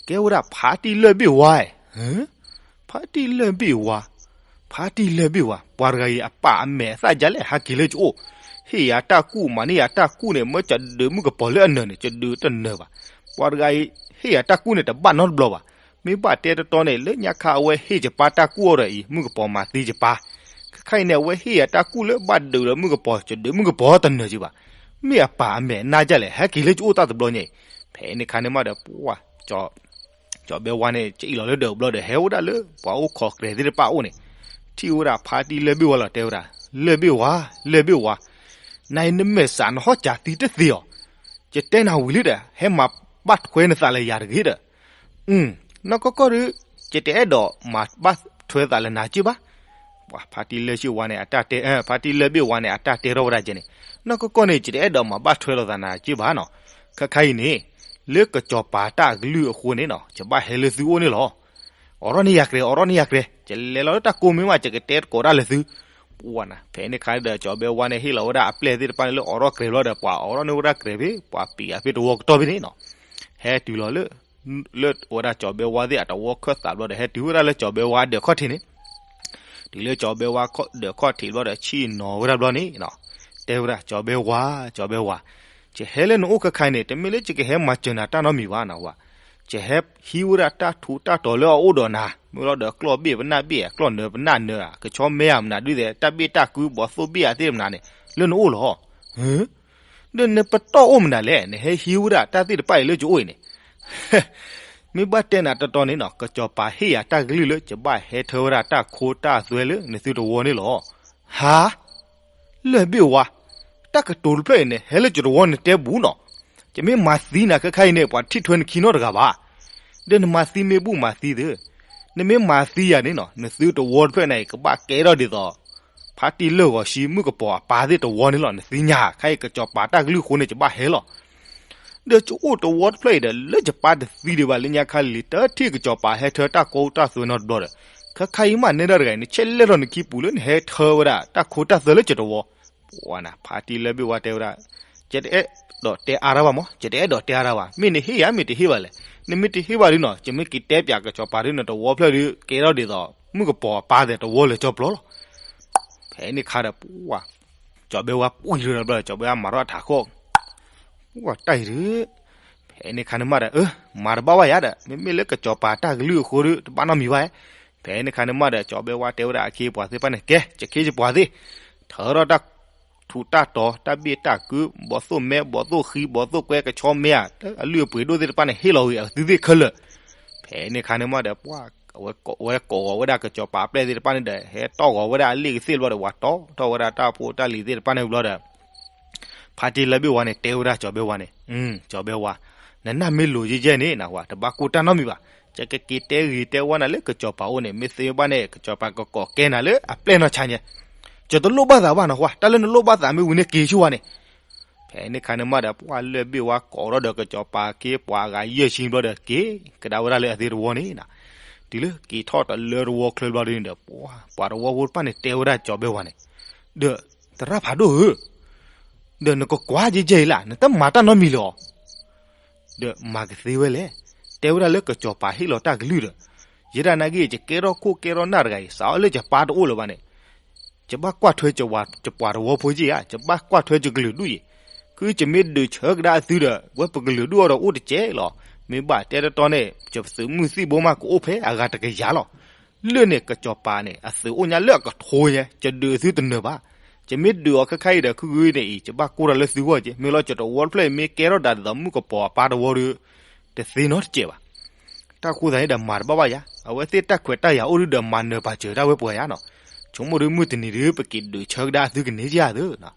ကဲဝဲဒၣ်ဖါတံၢ်လၢၢ်ဘ့ၣ်ဝါ, ဖါတံၢ်လၢၢ်ဘ့ၣ်ဝါ, ဖါတံၢ်လၢၢ်ဘ့ၣ်ဝါ, ပှၤတဂၤအံၤအပၢ်အမဲာ်အသၣ်ဒ်လဲၣ် ဟဲက့ၤလၢကအိၣ်, ဟ့ၣ်ယၤတၢ်ကူၣ် မၤန့ၢ်ယၤတၢ်ကူၣ်န့ၣ် မ့ၢ်ကဒုးမုၣ်ကပီၤလၢအနၢၤန့ၣ် ကဒုးတနၢၤဘၣ်, ပှၤတဂၤအံၤ ဟ့ၣ်ယၤတၢ်ကူၣ်န့ၣ် တဘၣ်နီတဘျီဘၣ်, မ့ၢ်ဘၣ်တဲတတီန့ၣ် လၢညါခါအဝဲဟ့ၣ်ယပၢ်တၢ်ကူၣ်အီၤဒီးအံၤ မုၣ်ကပီၤမၤသံယပၢ်, ခဲခါအံၤန့ၣ် အဝဲဟ့ၣ်ယၤတၢ်ကူၣ်လၢဘၣ်ဒုးဒီးမုၣ်ကပီၤ ကဒုးမုၣ်ကပီၤတနၢၤက့ဘၣ်, မ့ၢ်အပၢ်အမဲာ်အနၢ်ဒ်လဲၣ် ဟဲက့ၤလၢကအိၣ်တၢ်တဘျီညါအံၤ, ဖဲန့ၣ်ခါန့ၣ်မးဒီး ပှၤ ကၠီၤဘဲဝါန့ၣ် ကအံၣ်လီၤလၢဒၢးဘျီဒီး ဟဲဝဲဒၣ်လၢပှၤအိၣ်ခိးကြဲးသ့ၣ်တဖၣ်အအိၣ်န့ၣ်, ထံၣ်ဝဲဒၣ်ဖါတံၢ်လၢၢ်ဘ့ၣ်ဝါလီၤ တဲဝဲဒၣ်, လၢၢ်ဘ့ၣ်ဝါ, လၢၢ်ဘ့ၣ်ဝါ, နၤအံၤနမဲာ်ဆှးနဟီၣ်စၢၤသံတသ့ၣ်အီၤ, ယတဲနၤဝံၤလံဒီး ဟဲမၤဘၣ်ထွဲနသးလၢယၤတဂ့ၤဒီး, နီၢ်ကီၢ်ကီၢ်ဒီး ယတအဲၣ်ဒိးမၤဘၣ်ထွဲသးလၢနၤက့ဘၣ်, ပှၤဖါတံၢ်လၢၢ်ဘ့ၣ်ဝါန့ၣ် အတၢ်တဲ, ဖါတံၢ်လၢၢ်ဘ့ၣ်ဝါန့ၣ် အတၢ်တဲထီၣ်ဝဲဒၣ်ကဲန့ၣ်, နီၢ်ကီၢ်ကီၢ်န့ၣ် ယတအဲၣ်ဒိးမၤဘၣ်ထွဲလိာ်သးနၤက့ဘၣ်နီၤ, ခဲခါအံၤန့ၣ် လၢကစီၤပၤတၢ်အကလုၢ်အဃိန့ၣ်နီၤ ယဘၣ်ဟဲလၢသုအိၣ်န့ၣ်လီၤ. အိးထီၣ်န့ၢ်ယၤကြဲး အိးထီၣ်န့ၢ်ယၤကြဲး, ယလဲၤလီၤလၢတၢ်ကိးမ့ၢ်မး ယကတဲသကိးတၢ်လၢသု, ပှၤနၤ, ဖဲန့ၣ်ခါဒီး ကၠီၤဘဲဝါန့ၣ် ဟ့ၣ်လီၤဝဲဒၣ်အပျဲၢ်သ့ၣ်တဖၣ်န့ၣ်လၢအိးထီၣ်ကြဲးဘျီဒီး ပှၤအိးထီၣ်န့ၢ်ဝဲဒၣ်ကြဲးဖဲ ပှၤပံၤအဖဲတဝီကတီၢ်ဖဲန့ၣ်နီၤ, ဟဲတုၤလီၤလၢ လၢဝဲဒၣ်ကၠီၤဘဲဝါသ့ၣ်အတဝီခၢၣ်သးဘျီဒီး ဟဲတုၤဝဲဒၣ်လၢကၠီၤဘဲဝါဒၢးခီၣ်ထံးန့ၣ်, တုၤလၢကၠီၤဘဲဝါဒၢးခီၣ်ထံးဘျီဒီး ဆ့ၣ်နီၤဝဲဒၣ်ဘျီန့ၣ်, တဲဝဲဒၣ် ကၠီၤဘဲဝါ, ကၠီၤဘဲဝါ, ယဟဲလၢနအိၣ်ခဲခါအံၤန့ၣ် တမ့ၢ်လၢယကဟဲမၤစၢၤနၤတၢ်နီတမံၤဘၣ်နဝဲ, ယဟဲဟံးဝဲဒၣ်တၢ်ထူးတၢ်တီၤလၢအအိၣ်ဒီးနၤ, မ့ၢ်လီၤဒီးကျီၣ်ဘ့ၣ်ပနၢ်ဘ့ၣ်, ကျီၣ်နၢၤပနၢ်နၢၤ, ကဆီမဲဧါမနုၤဒုးသဲး, တၢ်ဘ့ၣ်တၢ်ကုဘီသိၣ်ဘ့ၣ်ဧါသ့ၣ်မနုၤန့ၣ် လၢနအိၣ်လီၤ. ဒီးနပတီၢ်အိၣ်မနုၤလဲၣ်, နဟဲဟံးဝဲဒၣ်တၢ်သ့ၣ်တဖၣ်အံၤလၢယအိၣ်အံၤန့ၣ်, မ့ၢ်ဘၣ်တဲနၤတတီန့ၣ်နီၤ ကစီၤပၤဟ့ၣ်ယၤတၢ်ကလုၢ်လၢ ယဘၣ်ဟဲထၢဝဲဒၣ်တၢ်ခိတၢ်သွဲလၢနသုတဝီန့ၣ်လီၤ. ဟါ, လၢၢ်ဘ့ၣ်ဝါ, တၢ်ကတိၤတဖျၢၣ်အံၤန့ၣ် ဟဲလၢယတဝီနတဲဘူးနီၤ, ယမ့ၢ်မၤသံနၤခဲခါအံၤန့ၣ် ပှၤတထံၣ်ထွဲနခံနီတဂၤဘၣ်. ဒီးနမၤသံမ့ၢ်ဘူၣ်မၤသံသ့, နမ့ၢ်မၤသံယၤန့ၣ်နီၤ နသုတဝီတဖျၢၣ်န့ၣ် ကဘၣ်ကဲထီၣ်ဒ်သိး ဖါတံၢ်လၢၢ်ဂီၤဆံ မုၣ်ကပီၤအပၢ်သ့ၣ်တဝီန့ၣ်လီၤ နသ့ၣ်ညါ, ခဲအံၤကစီၤပၤတၢ်ကလုၢ်အဃိန့ၣ် ယဘၣ်ဟဲလီၤ. ဒီးယအိၣ်တဝီတဖျၢၣ်အံၤဒီး လၢယပၢ်တသံဒံးဘၣ်လၢညါခါလံၤ တထံၣ်ကစီၤပၤဟဲထၢတၢ်ခိတၢ်သွဲနီတဘျီဒီး, ခဲခါအံၤမးနဲဒၣ်တဂၤအံၤ နဆဲးလဲၣ်ထီၣ်နခံပူၤလၢနဟဲထၢဝဲဒၣ်တၢ်ခိတၢ်သွဲလၢယတဝီ, ပှၤနၤ ဖါတံၢ်လၢၢ်ဘ့ၣ်ဝါတဲဝဲဒၣ်, ယတအဲၣ်ဒိးတဲအါတၢ်ဘၣ်မး, ယတအဲၣ်ဒိးတဲအါတၢ်ဘၣ်, မ့ၢ်နဟ့ၣ်ယၤမ့ၢ်တဟ့ၣ်ဘၣ်လဲၣ်, နမ့ၢ်တဟ့ၣ်ဘၣ်ဒုးနီၤ ယမ့ၢ်က့ၤတဲပၠးကစီၤပၤဒုး နတဝီဖျၢၣ်ဒုး ကဲထီၣ်ဒ်သိး မုၣ်ကပီၤအပၢ်သဲးတဝီလၢာ်ကၠီပျီလီၤ. ဖဲန့ၣ်ခါဒီး ပှၤ ကၠီၤဘဲဝါပှံၢ်လီၤဘျီဒီး ကၠီၤဘဲဝါမၤထီၣ်အထးခိၣ်, ပှၤတၢ်အံၤဒုး, ဖဲန့ၣ်ခါန့ၣ်မးဒီး အၢ မၤတဘၣ်ဘၣ်ယၤဒီး မ့မ့ၢ်လၢကစီၤပၤတၢ်ကလုၢ်အဃိဒီး တဘၣ်နီတမံၤဘၣ်. ဖဲန့ၣ်ခါန့ၣ်မးဒီး ကၠီၤဘဲဝါတဲဝဲဒၣ်အခ့အပှၤသ့ၣ်တဖၣ်န့ၣ် ကဲ ယခ့ယပှၤသ့ၣ်, ထၢထီၣ်တၢ်ထူးတၢ်တီၤ တၢ်ဘ့ၣ်တၢ်ကု ဘီသိၣ်မဲ ဘီသိၣ်ဃံ ဘီသိၣ်ကွဲ ကဆီမဲဧါ အလုၢ်အပှ့ၤဒိၣ်သ့ၣ်တဖၣ်န့ၣ် ဟ့ၣ်လီၤဝံၤအသုသ့ၣ်ခဲလၢာ်. ဖဲန့ၣ်ခါန့ၣ်မးဒီး ပှၤ အဝဲကိးဂီၤဝဲဒၣ်ကစီၤပၤအပျဲၢ်သ့ၣ်တဖၣ်န့ၣ်ဒီး ဟဲတီၢ်ဂီၤဝဲဒၣ်အလ့ၣ်ကသ့ၣ်ဘျီဒီး ပှၤတီၢ်ထီၣ်ဝဲဒၣ်တၢ်ဖိတၢ်လံၤသ့ၣ်တဖၣ်န့ၣ်ဘျီဒီး ဖါတံၢ်လၢၢ်ဘ့ၣ်ဝါန့ၣ် တဲဝဲဒၣ်ကၠီၤဘဲဝါန့ၣ်, ကၠီၤဘဲဝါ, နနၢ်မ့ၢ်လိၤယဲၢ်ယဲၢ်န့ၣ် နဝၤ တဘၣ်ကိၢ်တၢ်နီတမံၤဘၣ်. ယကက့ၤတဲဂ့ၤတဲဝါနၤလၢကစီၤပၤအိၣ်န့ၣ် မ့ၢ်သ့ဘၣ်န့ၣ် ကစီၤပၤကကိးကဲနၤလၢအပျဲၢ်နီၢ်ဆါညါ, ယတလိၣ်ဘၣ်သးဘၣ်နဝၤ တၢ်လၢနလိၣ်ဘၣ်သးမ့ၢ်ဝံၤန့ၣ်က့ၤဆူဝါန့ၣ်. ဖဲန့ၣ်ခါန့ၣ်မးဒီး ပှၤလၢၢ်ဘ့ၣ်ဝါကိးထီၣ်ဒီးကစီၤပၤအခ့အပှၤအဂၤယဲၢ်ဆံဘျီဒီး က့ၤကဒါဝဲဒၣ်လၢအသ့တဝီန့ၣ်နၤ. တုၤလၢက့ၤထီၣ်တလၢတဝီချၢဘျီဒ်န့ၣ်ဒီး ပှၤ ပှၤတဝီဖိတဖၣ်န့ၣ် တဲဝဲဒၣ်ကၠီၤဘဲဝါန့ၣ်, ဒီး သရၣ်ဖးဒိၣ်ဧၢ, ဒီးနကကွၢ်ကဲကဲအံၤလၢ်, နတမၤတၢ်နီတမံၤလၢၤအီၤ. ဒီးမၤကသ့ဝဲလဲၣ်. တဲဝဲဒၣ်လၢကစီၤပၤဟ့ၣ်လီၤတၢ်ကလုၢ်ဒီး, ယဲဒၣ်နာ်က့ ယကဲထီၣ်ခိၣ်ကဲထီၣ်နၢ်တဂၤအံၤ စးထီၣ်လၢယပၢ်တအိၣ်လၢၤဘၣ်န့ၣ်, ယဘၣ်ကွၢ်ထွဲယပှၤတဝီဖိက့ဧါ, ယဘၣ်ကွၢ်ထွဲယကလုာ်ဒူၣ်အံၤ. ခုယမ့ၢ်ဒုးဆၢကဒါအသုဒီး ဝဲပကလုာ်ဒူၣ်အီၤဒီးအိၣ်တကဲလီၤ. မ့ၢ်ဘၣ်တဲတတီန့ၣ် ယသုးမုၢ်သံၣ်ဘိမးကအိၣ်ဖဲအဂၤတကယၤလီၤ. လၢန့ၣ်ကစီၤပၤန့ၣ် အသုးအိၣ်ညါလၢအကထိညါ, ယဒုးအသုတနၢၤဘၣ်. ယမ့ၢ်ဒုးအီၤခဲခါအံၤဒီး ခုဂုန့ၣ်အံၤ ယဘၣ်ကိၢ်တၢ်လၢသုဂီၢ်က့, မ့ၢ်လီၤ ယတဝီတဖျၢၣ်အံၤ မ့ၢ်ကဲထီၣ်ဒၣ်ဒ်သိးမုၣ်ကပီၤအပၢ်တဝီဒီး တသ့နီတစဲးဘၣ်. တၢ်ဃိသတးန့ၣ်ဒီး မၤတဘၣ်ဘၣ်ယၤ, အဝဲသ့ၣ်တၢ်ခွဲးတၢ်ယာ်အိၣ်ဒုဒီးမၤနၢၤပာ်စၢၤဒၣ်ဝဲပှဲၤယၤနီၤ. ဆိကမိၣ်ဒုးမုၢ်တနံၤဒုး ပက့ၤဒုးဆၢကဒါအသုကန့ၢ်ကယၤသုနီၤ.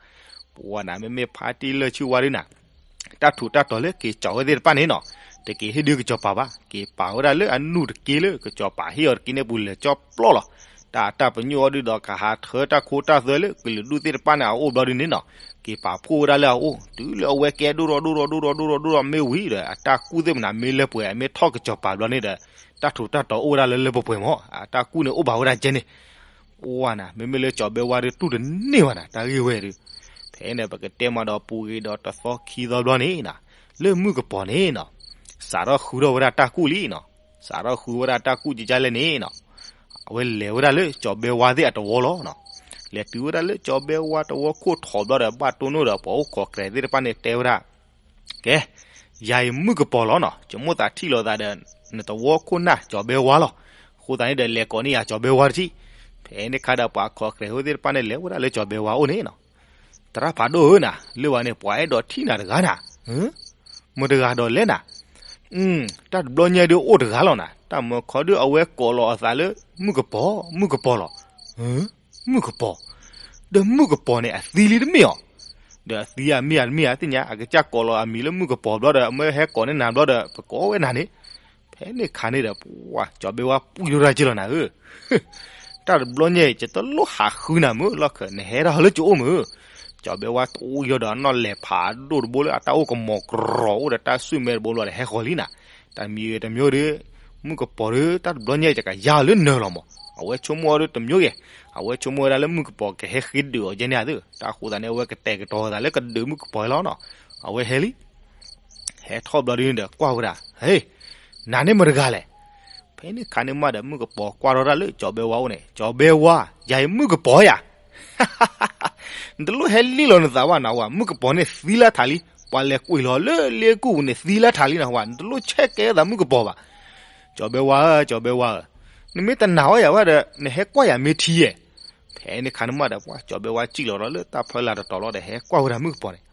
ပဝဲနၤ မ့မ့ၢ်ဖါတံၢ်လၢာ်ဆံၣ်ဝါဒုနၤ, တၢ်ထူးတၢ်တီၤလၢက့ၤကီၤဝဲသ့ၣ်တဖၣ်န့ၣ်နီၤ, တက့ၤဟ့ၣ်ဒုးကစီၤပၤဘၣ်, က့ၤပာ်ဝဲဒၣ်လၢအနူၢ်တက့လၢကစီၤပၤဟ့ၣ်အီၤတက့န့ၣ်ပူၤ လဲၤကၠီပျီလီၤ. တၢ်အတၢ်ပညိၣ်အီၤဒုဒီး ကဟးထၢတၢ်ခိတၢ်သွဲလၢကလုာ်ဒူၣ်သ့ၣ်တဖၣ်န့ၣ်အအိၣ်ဘျီဒုန့ၣ်နီၤ, က့ၤပာ်ဖှိၣ်ဝဲဒၣ်လၢအအိၣ်, တုၤလၢအဝဲကဲဒိၣ်ထီၣ်ဒိၣ်ထီၣ်ဒိၣ်ထီၣ်ဒိၣ်ထီၣ်ဒိၣ်ထီၣ်မ့ၢ်ဝံၤဒီး အတၢ်ကူၣ်သ့ၣ်မနၤမ့ၢ်လၢပှဲၤ အမ့ၢ်ထီၣ်ကစီၤပၤဘျီန့ၣ်ဒီး တၢ်ထူးတၢ်တီၤအိၣ်ဝဲဒၣ်လၢလၢပှဲၤပှဲၤမး, အတၢ်ကူၣ်န့ၣ်အိၣ်ဘၣ်ဝဲဒၣ်ကဲန့ၣ်. ပဝဲနၤ မ့မ့ၢ်လၢကၠီၤဘဲဝါဒုးတူၢ်တန့ၢ်ဘၣ်နၤ တၢ်ဂ့ၢ်ဝဲဒုး. ဖဲန့ၣ် ပကတဲမးဒီးပူၤဂ့ၤဒီးတသီခံသီဘျီန့ၣ်နီၤ, လၢမုၣ်ကပီၤန့ၣ်နီၤ, စးထီၣ်ဃုထီၣ်ဝဲဒၣ်တၢ်ကူၣ်လံနီၤ, စးထီၣ်ဃုဝဲဒၣ်တၢ်ကူၣ်ကကလဲၣ်န့ၣ်နီၤ, အဝဲလဲၤဝဲဒၣ်လၢကၠီၤဘဲဝါသ့ၣ်အတဝီလီၤနီၤ. လဲၤတုၤဝဲဒၣ်လၢကၠီၤဘဲဝါတဝီခိၣ်ထီးဘျီဒီး ဘၣ်တိၢ်နီၣ်ဒီးပှၤအိၣ်ခိးကြဲးသ့ၣ်တဖၣ်န့ၣ်တဲဝဲဒၣ်, ကဲ, ယၤအံၤမုၣ်ကပီၤလီၤနီၤ, ယမိၣ်သးထံၣ်လိာ်သးဒီး နတဝီခိၣ်နၢ်ကၠီၤဘဲဝါလီၤ. အဃိသတးန့ၣ်ဒီး လဲၤကိးန့ၢ်ယၤကၠီၤဘဲဝါတထံၣ်. ဖဲန့ၣ်ခါဒီး ပှၤခိးကြဲးဖိသ့ၣ်တဖၣ်န့ၣ် လဲၤဝဲဒၣ်လၢကၠီၤဘဲဝါအိၣ်န့ၣ်နီၤ. သရၣ်ဖးဒိၣ်ဧၢနၤ, လၢဝဲန့ၣ် ပှၤအဲၣ်ဒိးထံၣ်နၤတဂၤနၤ, မတၤတဂၤဒီးလဲၣ်နၤ. တၢ်တဘျီညါဒုးအိၣ်တဂၤလီၤနၤ, တၢ်မၢခီဒုးအဝဲကိးလီၤအသးလၢ မုၣ်ကပီၤ, မုၣ်ကပီၤလီၤ. မုၣ်ကပီၤ, ဒီးမုၣ်ကပီၤန့ၣ် အသံလံတမ့ၢ်အီၤ, ဒီးအသံအမ့ၢ်ဧါတမ့ၢ်ဧါသ့ၣ်ညါ, အကစၢ်ကိးလီၤအမံၤလၢမုၣ်ကပီၤဘျီဒီး အမၢဟဲကိးန့ၢ်နၤဘျီဒီး ပကိးဝဲနၤန့ၣ်. ဖဲန့ၣ်ခါန့ၣ်ဒီး ပှၤကၠီၤဘဲဝါပှံၢ်ထီၣ်တၢ်က့လီၤနၤဧၢ တၢ်တဘျီညါအံၤ ယတလိၣ်ဟးဃုနၤမုၢ်လီၢ်ခၢး နဟဲထီၣ်လၢကအိၣ်မုၢ်. ကၠီၤဘဲဝါတဝံၤဒီးအနီၣ်လဲၤဖးဒိၣ်တဘိလၢအတၢ်အိၣ်ကမီၤကရီၤအိၣ်ဒီးတၢ်စုၣ်မဲတဘိဘျီဒီးဟဲဃီၤလံနၤ. တၢ်မံၤဂ့ၤတမံၤဒီး မုၣ်ကပီၤဒီး တၢ်တဘျီညါအံၤ ယကယါအီၤလၢနၢၤလီၤမး. အဝဲဆိကမိၣ်အီၤဒီးတမံၤဂ့ၤ, အဝဲဆိကမိၣ်ဝဲဒၣ်လၢမုၣ်ကပီၤကဟဲဃ့ဒုးအီၤကဲန့ၣ်ဧါသ့ၣ်. တၢ်ဃိသတးန့ၣ် အဝဲကတဲာ်ကတီၤအသးလၢကဒုးမုၣ်ကပီၤလီၤနီၤ. အဝဲဟဲလံ ဟဲထီၣ်ဘျီဒ်န့ၣ်ဒီး ကွၢ်ဝဲဒၣ်, ဟ့, နၤန့ၣ်မတၤတဂၤလဲၣ်. ဖဲန့ၣ်ခါန့ၣ်မးဒီး မုၣ်ကပီၤကွၢ်ထီၣ်တၢ်လၢကၠီၤဘဲဝါအိၣ်န့ၣ်, ကၠီၤဘဲဝါ, ယၤအံၤမုၣ်ကပီၤယၤ. နတလိၣ်ဟဲလံလီၤနသးဘၣ်နၤဝဲ, မုၣ်ကပီၤန့ၣ်သံလၢထးလံ, ပှၤလဲၤကွံာ်လီၤလၢလ့ကူၣ်ပူၤန့ၣ်သံလၢထးလံနၤဝဲ, နတလိၣ်ဆဲးကဲသးမုၣ်ကပီၤဘၣ်. ကၠီၤဘဲဝါဧၢ, ကၠီၤဘဲဝါဧၢ, နမ့ၢ်တနာ်အီၤယၤဝဲဒီး နဟဲကွၢ်ယၤမ့ၢ်ထံဧါ. ဖဲန့ၣ်ခါန့ၣ်မးဒီး ပှၤကၠီၤဘဲဝါစံၣ်လီၤဒီးလၢတၢ်ဖီလာ်တတီၤလီၤဒီး ဟဲကွၢ်ဝဲဒၣ်မုၣ်ကပီၤန့ၣ်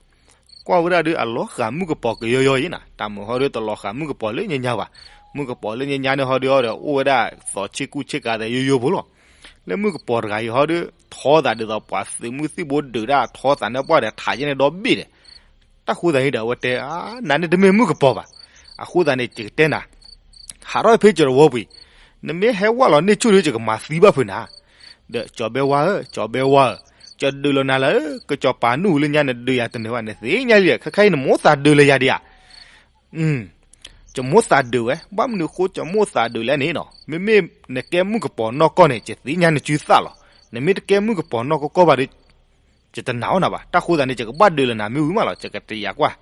ကွၢ်ဝဲဒၣ်ဒီးအလီၤဃာ်မုၣ်ကပီၤကယီယီအံၤနၤ, တၢ်မုၢ်ဟီဒီးတလီၤဃာ်မုၣ်ကပီၤလၢညါညါဘၣ်. မုၣ်ကပီၤလၢညါညါန့ၣ်ဟီဒီးအီၤဒီး အိၣ်ဝဲဒၣ်သိးဆ့ကူဆ့ကၤသဲးယိယိဖိလီၤ. လၢမုၣ်ကပီၤတဂၤအံၤဟီဒီး ထီသးဒ်သိးပှၤသုးမုၢ်သံၣ်ဘိဒုးဒၣ်ထီသးန့ၣ်ပှၢ်ဒီးထးယဲန့ၣ်ဒီဘ့ၣ်ဒီး တၢ်ဃိသတးန့ၣ်ဒီး အဝဲတဲ, နၤန့ၣ်တမ့ၢ်မုၣ်ကပီၤဘၣ်. အဃိသတးန့ၣ် ယကတဲနၤ, ဟးထီၣ်ဖဲကၠီၤတဝီပူၤအံၤ, နမ့ၢ်ဟဲဝဲလီၤန့ၢ်ဆူၣ်ဒီး ယကမၤသံဘၣ်ဖုးနၤ. ဒီးကၠီၤဘဲဝါဧၢ, ကၠီၤဘဲဝါဧၢ, ကဒုးလီၤနၤလၢ ကစီၤပၤနူၢ်လၢညါ နဒုးယၤတနၢၤဘၣ်, နသ့ၣ်ညါလံ, ခဲခါအံၤနမိၣ်သးဒုးလၢယၤဒံးဧါ. ယမိၣ်သးဒုးဝဲ, ဘၣ်မနုၤအဃိ ယမိၣ်သးဒုးလဲၣ်န့ၣ်နီၤ, မ့မ့ၢ်နကဲမုၣ်ကပီၤနီၢ်ကီၢ်န့ၣ် ယသ့ၣ်ညါနစုသၣ်လီၤ. နမ့ၢ်တကဲမုၣ်ကပီၤနီၢ်ကီၢ်ကီၢ်ဘၣ်ဒီး ယတနာ်အီၤနၤဘၣ်. တၢ်ဃိသတးန့ၣ် ယကဘၣ်ဒုးလီၤနၤမ့ၢ်ဝံၤမးလီၤ, ယကတယာ်ကွၢ်.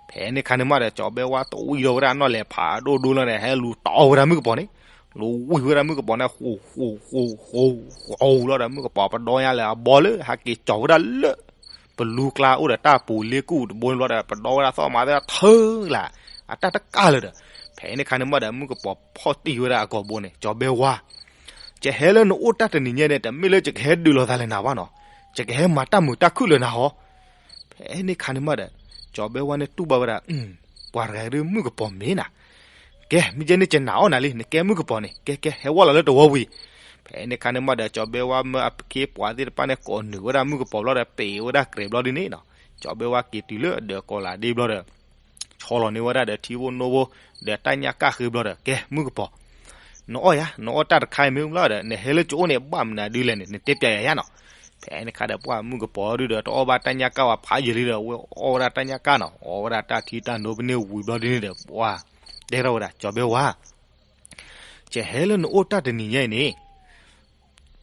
ဖဲန့ၣ်ခါန့ၣ်မးဒီး ကၠီၤဘဲဝါတဝံၤဒီးဝဲဒၣ် နီၣ်လဲၤဖးဒိၣ်ဒိလီၤဒီး ဟဲလူၤတီၢ်ဝဲဒၣ်မုၣ်ကပီၤန့ၣ်, လူၤဝံၤဝဲဒၣ်မုၣ်ကပီၤန့ၣ် ဃူဃူဃူဃူဃူလီၤဒီး မုၣ်ကပီၤပဒီညါလၢအဘီလၢ ဟဲက့ၤကၠီၤဝဲဒၣ်လၢ ပလူကျါအိၣ်ဒီးတၢ်ပူၤလ့ကူၣ်တဘိန့ၣ်ဘျီဒီး ပဒီဝဲဒၣ်သီၣ်မၤသၣ်ထၢလၢ်, အတၢ်တကးလၢၤဒီး, ဖဲန့ၣ်ခါန့ၣ်မးဒီး မုၣ်ကပီၤဖီၣ်တံၢ်ဝဲဒၣ်အကိာ်ဘိန့ၣ်, ကၠီၤဘဲဝါ ယဟဲလၢနအိၣ်တၢ်တနံၤညါန့ၣ် တမ့ၢ်လၢယကဟဲဒုးလိာ်သးလၢနၤဘၣ်နီၤ, ယကဟဲမၤတၢ်မုာ်တၢ်ခုၣ်လၢနၤဟီ. ဖဲန့ၣ်ခါန့ၣ်မးဒီး ကၠီၤဘဲဝါန့ၣ်တူၢ်ဘၣ်ဝဲဒၣ်, ပှၤတဂၤဒုးမုၣ်ကပီၤမ့ၢ်နၤ, ကဲ မ့ၢ်ကဲန့ၣ် ယနာ်အီၤနၤလံ, နကဲမုၣ်ကပီၤန့ၣ် ကဲကဲ ဟဲဝဲလီၤလၢတဝီဝံၤ. ဖဲန့ၣ်ခါန့ၣ်မးဒီး ကၠီၤဘဲဝါမၢအခ့ပှၤသ့ၣ်တဖၣ်န့ၣ် ကိးနုာ်ဝဲဒၣ်မုၣ်ကပီၤဘျီဒီး ပ့ၤဝဲဒၣ်ကြဲးဘျီဒ်န့ၣ်နီၤ, ကၠီၤဘဲဝါက့ၤတုၤလၢအဒၢးကီၤလၤဒ့ဘျီဒီး ဆီလီၤန့ၢ်ဝဲဒၣ်ဒီးထံဖိနိဖိ ဒီးတၢ်ညၣ်ကၣ်ဃ့ဘျီဒီး ကဲ မုၣ်ကပီၤ, နအီၣ်ယၤ နအီၣ်တၢ်တခါအံၤမ့ၢ်ဘျီဒီး နဟဲလၢကအိၣ်န့ၣ် ဘၣ်မနုၤဒ်လဲၣ်န့ၣ် နတဲပျးယၤယၤနီၤ. ဖဲန့ၣ်ခါဒီး ပှၤမုၣ်ကပီၤဒုဒီး တအီၣ်ဘၣ်တၢ်ညၣ်ကၣ်ဝဲဖးယံာ်လံဒီး ဝဲအီၣ်ဝဲဒၣ်တၢ်ညၣ်ကၣ်နီၤ, အီၣ်ဝဲဒၣ်တၢ်ထံတၢ်နိဖဲန့ၣ်ဝံၤဘျီဒ်န့ၣ်ဒီး ပှၤ တဲထီၣ်ဝဲဒၣ် ကၠီၤဘဲဝါ ယဟဲလၢနအိၣ်တၢ်တနံၤညါအံၤန့ၣ်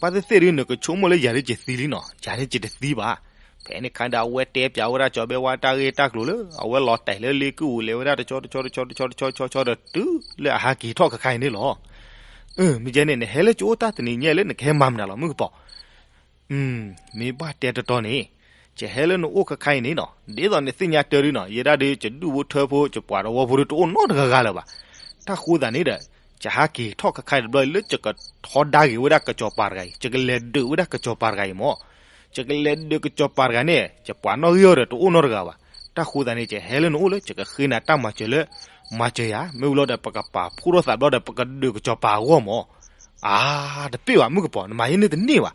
ဘၣ်သ့ၣ်သ့ၣ်ဒု နကဆိကမိၣ်လၢယၤဒုးယသံလံနီၤ, ယၤန့ၣ်ယတသံဘၣ်. ဖဲန့ၣ်ခါဒီး အဝဲတဲပၠးဝဲဒၣ်ကၠီၤဘဲဝါတၢ်ဂ့ၢ်တၢ်ကျိၤလၢ အဝဲလီၤတဲာ်လၢလ့ကုၢ်အူၤ လဲၤဝဲဒၣ်တဆီတဆီတဆီတဆီတဆီတဆီတဆီဒီးတုၤလၢအဟးက့ၤထီၣ်ခဲခါအံၤန့ၣ်လီၤ. အၢ မ့ၢ်ကဲန့ၣ် နဟဲလၢကၠိတၢ်တနံၤညါလၢနကဟဲမၤမနုၤလီၤ မုၣ်ကပီၤ. မ့ၢ်ဘၣ်တဲတတီန့ၣ် ယဟဲလၢနအိၣ်ခဲခါအံၤန့ၣ်နီၤ ဒ်သိးနသ့ၣ်ညါတၢ်ဒုနီၤ ယဲဒၣ်ဒုး ယဒူၣ်ဖိထၢဖိ ယပှၤတဝီဖိဒီးတအိၣ်နီတဂၤဂၤလၢၤဘၣ်. တၢ်ဃိသးန့ၣ်ဒီး ယဟးက့ၤထီၣ်ခဲခါအံၤတဘျီလၢ ယကထီဒါက့ၤဝဲဒၣ်ကစီၤပၤတဂၤအံၤ ယကလဲၤဒုးဝဲဒၣ်ကစီၤပၤတဂၤအံၤမၢ်. ယကလဲၤဒုးကစီၤပၤတဂၤန့ၣ် ယပှၤနီၣ်ဂံၢ်အီၤဒီးတအိၣ်နီတဂၤဘၣ်. တၢ်ဃိသးန့ၣ် ယဟဲလၢနအိၣ်လၢ ယကဃ့နၤတၢ်မၤစၢၤလၢ မၤစၢၤယၤ မ့ၢ်ဝံၤလီၤဒီး ပကပာ်ဖှိၣ်ထီၣ်သးဘျီဒီး ပကဒုးကစီၤပၤအဂီၢ်မၢ်. အါ တပ့ၢ်ဘၣ် မုၣ်ကပီၤ နမၤယဲန့ၣ်တန့ၢ်ဘၣ်.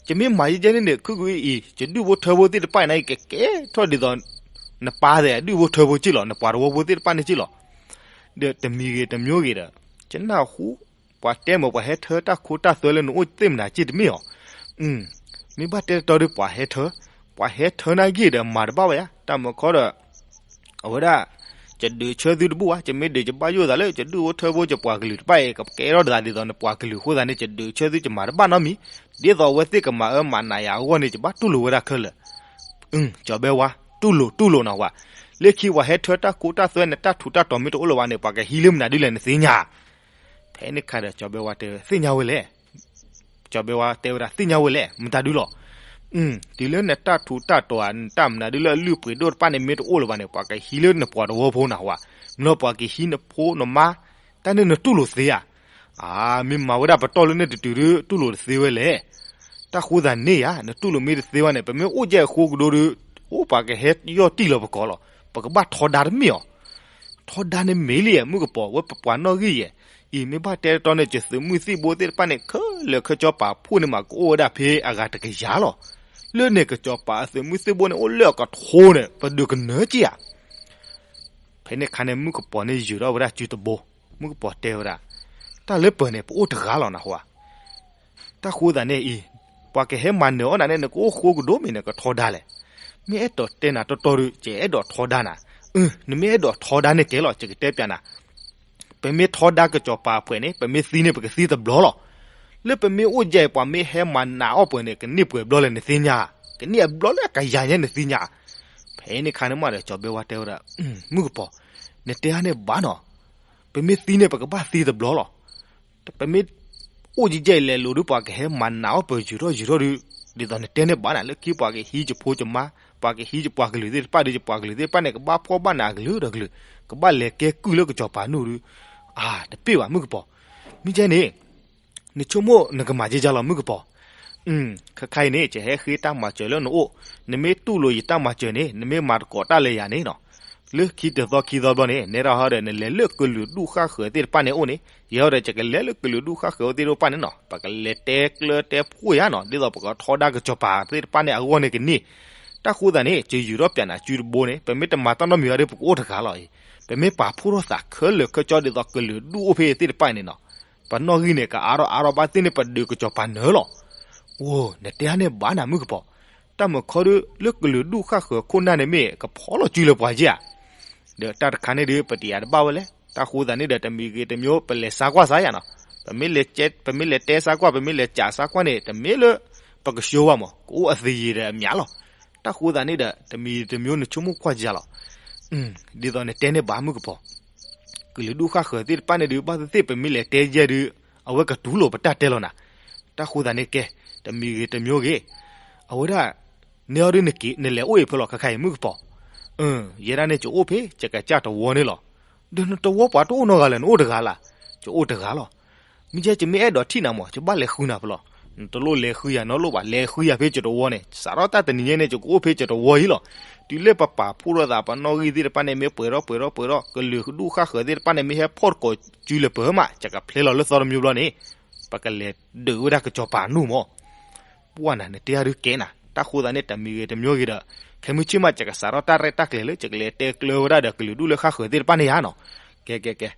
ယမ့ၢ်မၤယဲန့ၣ်န့ၣ် ခုကအံၤ ယဒူၣ်ဖိထၢဖိသ့ၣ်တဖၣ်အံၤန့ၣ် ကကဲထီၣ်ဒ်သိး နပၢ်သ့ၣ်အဒူၣ်ဖိထၢဖိက့ၢ်လီၤ နပှၤတဝီဖိသ့ၣ်တဖၣ်န့ၣ်က့ၢ်လီၤ. ဒီးတမံၤဂ့ၤတမံၤဂ့ၤဒီး ယနၢ်ဟူ ပှၤတဲမၢပှၤဟဲထၢတၢ်ခိတၢ်သွဲလၢနအိၣ်သ့ၣ်မနၤက့ၢ်တမ့ၢ်အီၤ. မ့ၢ်ဘၣ်တဲတတီဒီး ပှၤဟဲထၢ ပှၤဟဲထၢနၤဂ့ၢ်ဒီး မၤတဘၣ်ဘၣ်ယါ တၢ်မၢခီဒီး အဝဲဒၣ် ယဒုးဆၢသုတဘူၣ်ဘၣ် ယမ့ၢ်ဒုးယဘၣ်ယိၣ်သးလၢ ယဒူၣ်ဖိထၢဖိ ယပှၤကလုာ်တဖၣ်အံၤ ကကဲထီၣ်ဒ်သိးန့ၣ် ယဒုးဆၢသု ယမၤတဘၣ်နီတမံၤ ဒ်သိးအဝဲသ့ၣ်ကမၤအၢမၤနးယၤအဂီၢ်န့ၣ် ယဘၣ်တူၢ်လိာ်ဝဲဒၣ်ခဲလၢာ်. ကၠီၤဘဲဝါ တူၢ်လိာ်တူၢ်လိာ်နၢ်ဟူဧါ. လၢခံပှၤဟဲထၢတၢ်ခိတၢ်သွဲန့ၣ် တၢ်ထူးတၢ်တီၤမ့ၢ်တအိၣ်လၢၤဘၣ်န့ၣ် ပှၤကဟံးလၢမနုၤဒုလဲၣ်နသ့ၣ်ညါ. ဖဲန့ၣ်ခါဒီး ကၠီၤဘဲဝါတဲ သ့ၣ်ညါဝဲလဲၣ် ကၠီၤဘဲဝါတဲဝဲဒၣ် သ့ၣ်ညါဝဲလဲၣ် မတၤဒုလီၤ. တုၤလၢနတၢ်ထူးတၢ်တီၤဧါ နတၢ်မနုၤဒုလၢအလုၢ်အပှ့ၤဒိၣ်တဖၣ်န့ၣ် မ့ၢ်တအိၣ်လၢၤဘၣ်န့ၣ် ပှၤကဟံးလၢနပှၤတဝီဖိနၢ်ဟူဧါ. မ့ၢ်လီၤပှၤကဟံးနဖိနမါ တၢ်န့ၣ်နတူၢ်လိာ်သ့ဧါ. အါ မ့ၢ်မၤဝဲဒၣ်ပတီၢ်လၢန့ၣ်တတုၤဒု တူၢ်လိာ်တသ့ဝဲလဲၣ်. တၢ်ဃိသးန့ၣ်ဧါ နတူၢ်လိာ်မ့ၢ်တသ့ဘၣ်န့ၣ် ပမ့ၢ်အိၣ်ကဲအဃိကဒိဒု အိၣ်ပှၤကဟဲယီၢ်တံၢ်လီၤပကိးလီၤ. ပကဘၣ်ထီဒါတမ့ၢ်အီၤ ထီဒါန့ၣ်မ့ၢ်လံ မုၣ်ကပီၤ ဝဲပပှၤနီၣ်ဂံၢ်ယဲၢ်အံၤ မ့ၢ်ဘၣ်တဲတတီန့ၣ် ယသုးမုၢ်သံၣ်ဘိသ့ၣ်တဖၣ်န့ၣ် ခဲလၢာ်ခဲဆ့ပာ်ဖှိၣ်န့ၣ်မး ကအိၣ်ဝဲဒၣ်ဖဲအဂၤတကယၤလီၤ. လၢန့ၣ် ကစီၤပၤအသုးမုၢ်သံၣ်ဘိန့ၣ် အိၣ်လၢအကထိန့ၣ် ပဒုးကနၢက့ၢ်ဧါ. ဖဲန့ၣ်ခါန့ၣ် မုၣ်ကပီၤန့ၣ် ယုာ်ထီၣ်ဝဲဒၣ်စုတဘိ, မုၣ်ကပီၤတဲဝဲဒၣ်, တၢ်လၢပၢၤန့ၣ် ပအိၣ်တဂၤလီၤနၢ်ဟူဧါ. တၢ်ဃိသးန့ၣ်အံၤ, ပှၤကဟဲမၤနၢၤအီၣ်နၤန့ၣ် နကအိၣ်ဃိကဒိၣ်မ့ၢ်နကထီဒါလဲၣ်. မ့ၢ်အဲၣ်ဒိးတဲနၤတီတီဒီး ယအဲၣ်ဒိးထီဒါနၤ. အၢ နမ့ၢ်အဲၣ်ဒိးထီဒါန့ၣ်ကဲလီၤ ယကတဲပျးနၤ. ပမ့ၢ်ထီဒါကစီၤပၤအပှဲၤန့ၣ် ပမ့ၢ်သံန့ၣ် ပကသံတဘျီလီၤ. လၢပမ့ၢ်အိၣ်ယဲၢ်အံၤ ပှၤမ့ၢ်ဟဲမၤနးအီၣ်ပှဲၤန့ၣ် ကန့ၢ်ပှဲၤဘျီလဲၣ်နသ့ၣ်ညါဧါ. ကန့ၢ်အဘျီလၢအကယၤညါနသ့ၣ်ညါဧါ. ဖဲန့ၣ်ခါန့ၣ်မးဒီး ကၠီၤဘဲဝါတဲဝဲဒၣ်, မုၣ်ကပီၤ, နတဲအါန့ၣ်ဘၣ်နီၤ. ပမ့ၢ်သံန့ၣ် ပကဘၣ်သံတဘျီလီၤ. ပမ့ၢ်အိၣ်ယဲၢ်အံၤလဲၤလိၤဒုး ပှၤကဟဲမၤနးအီၣ်ပှဲၤယုာ်ထီၣ်ယုာ်ထီၣ်ဒုး, ဒ်သိးနတဲန့ၣ်ဘၣ်နၤ လၢခံပှၤကဟံးယဖိယမါ, ပှၤကဟံးယပှၤကလုာ်သ့ၣ်တဖၣ်ဒီး ယပှၤကလုာ်သ့ၣ်တဖၣ်န့ၣ် ကဘၣ်ဖှီၣ်ဘၣ်နးအကလုာ်ဒီးကလုာ်, ကဘၣ်လဲၤကဲကုၢ်လၢကစီၤပၤနူၢ်ဒုး, အါ တပ့ၢ်ဘၣ်မုၣ်ကပီၤ. မ့ၢ်ကဲန့ၣ် နဆိကမိၣ်နကမၤကဲကၢ်လီၤမုၣ်ကပီၤ. ခဲခါအံၤန့ၣ် ယဟဲဃ့တၢ်မၤစၢၤလၢနအိၣ်, နမ့ၢ်တူၢ်လိာ်ယတၢ်မၤစၢၤန့ၣ် နမ့ၢ်မၤသကိးတၢ်လၢယၤန့ၣ်နီၤ, လၢခံတသီခံသီဘျီန့ၣ် နဲဒၣ်ဟီဒီး နလဲၤလၢကလုာ်ဒူၣ်ဃၣ်ဃၢၤသ့ၣ်တဖၣ်န့ၣ်အအိၣ်န့ၣ်, ယဟီဒီး ယကလဲၤလၢကလုာ်ဒူၣ်ဃၣ်ဃၢၤသ့ၣ်တဖၣ်န့ၣ်နီၤ, ပကလဲၤတဲကျၢတဲဖှိၣ်ယၤနီၤ, ဒ်သိးပကထီဒါကစီၤပၤသ့ၣ်တဖၣ်န့ၣ်အဂီၢ်န့ၣ်ကန့ၢ်. တၢ်ဃိသးန့ၣ် ယုာ်ထီၣ်ပျးနၤစုတဘိန့ၣ် ပမ့ၢ်တမၤတၢ်နီတမံၤဘၣ်ဒီး ပကအိၣ်တဂၤလီၤအံၤ, ပမ့ၢ်ပာ်ဖှိၣ်ထီၣ်သးခဲလၢာ်ခဲဆ့ဒ်သိးကလုာ်ဒူၣ်အိၣ်ဖဲသ့ၣ်တဖၣ်န့ၣ်နီၤ, ပနီၣ်ဂံၢ်န့ၣ် ကအါထီၣ်အါထီၣ်ဘၣ်သ့ၣ်န့ၣ် ပဒုးကစီၤပၤနၢၤလီၤ. အိ နတဲအါန့ၣ်ဘၣ်နၤမုၣ်ကပီၤ. တၢ်မုၢ်ခီဒုး လၢကလုာ်ဒူၣ်ဃၣ်ဃၢၤခိၣ်နၢ်န့ၣ်မ့ၢ် ကဖီလီၤစုလၢပှၤယဲၢ်ဧါ. ဒီးတၢ်တခါန့ၣ်ဒုး ပတယာ်တဘၣ်ဝဲလဲၣ်. တၢ်ဃိသးန့ၣ်ဒီး တမံၤဂ့ၤတမံၤ ပလဲၤဆါကွၢ်စးယၤနီၤ. ပမ့ၢ်လဲၤတဲဆါကွၢ် ပမ့ၢ်လဲၤကးဆါကွၢ်န့ၣ် တမ့ၢ်လၢ ပကဆှၢဝဲမး ကအိၣ်အသယံၤဒီးအမၠးလီၤ. တၢ်ဃိသးန့ၣ်ဒီး တမံၤတမံၤနဆိကမိၣ်ကွၢ်ယၤလီၤ. ဒ်သိးနတဲန့ၣ်ဘၣ်မုၣ်ကပီၤ. ကလုာ်ဒူၣ်ဃၣ်ဃၢၤသ့ၣ်တဖၣ်န့ၣ်ဒုး ဘၣ်သ့ၣ်သ့ၣ် ပမ့ၢ်လဲၤတဲယဲၢ်ဒုး အဝဲကတူၢ်လိာ်ပတၢ်တဲလီၤနၤ. တၢ်ဃိသးန့ၣ်ကဲ တမံၤဂ့ၤတမံၤဂ့ၤ အဝဲဒၣ် နဲအီၤဒုး နလဲၤအိၣ်အံၤဖဲလဲၣ် ခဲခါအံၤမုၣ်ကပီၤ. ယဲဒၣ်န့ၣ် ယအိၣ်ဖဲ ယကစၢ်တဝီန့ၣ်လီၤ. ဒီးနတဝီပှၤတအိၣ်နီတဂၤလဲၣ် နအိၣ်တဂၤလၢ်. ယအိၣ်တဂၤလီၤ. မ့ၢ်ကဲယမ့ၢ်အဲၣ်ဒိးထံၣ်နၤမး ယဘၣ်လဲၤဃုနၤဖဲလဲၣ်. နတလိၣ်လဲၤဃုယၤနီတဘျီဘၣ် လဲၤဃုယၤဖဲယတဝီန့ၣ် စးထီၣ်တၢ်တနံၤညါန့ၣ် ယကအိၣ်ဖဲယတဝီအံၤလီၤ. တုၤလၢပပာ်ဖှိၣ်ထီၣ်သး ပနီၣ်ဂံၢ်သ့ၣ်တဖၣ်န့ၣ် မ့ၢ်ပှဲၤထီၣ်ပှဲၤထီၣ်ပှဲၤထီၣ် ကလုာ်ဒူၣ်ဃၣ်ဃၢၤသ့ၣ်တဖၣ်န့ၣ် မ့ၢ်ဟဲဖီၣ်တကိးစုလၢပၢၤမး ယကဖျဲလီၤလၢသီတမံၤဘျီန့ၣ် ပကလဲၤဒုးဝဲဒၣ်ကစီၤပၤနူၢ်မး. ပှၢ်နၤ နတဲအါဒုးကဲနၤ. တၢ်ဃိသးန့ၣ် တမံၤဂ့ၤတမံၤဂ့ၤဒီး ခဲမုၢ်ဆ့ၣ်မး ယကစးထီၣ်တၢ်ရဲၣ်တၢ်ကျဲၤလၢ ယကလဲၤတဲကျၢၤဝဲဒၣ်ဒီးကလုာ်ဒူၣ်လၢဃၣ်ဃၢၤသ့ၣ်တဖၣ်န့ၣ်ယါနီၤ. ကဲကဲကဲ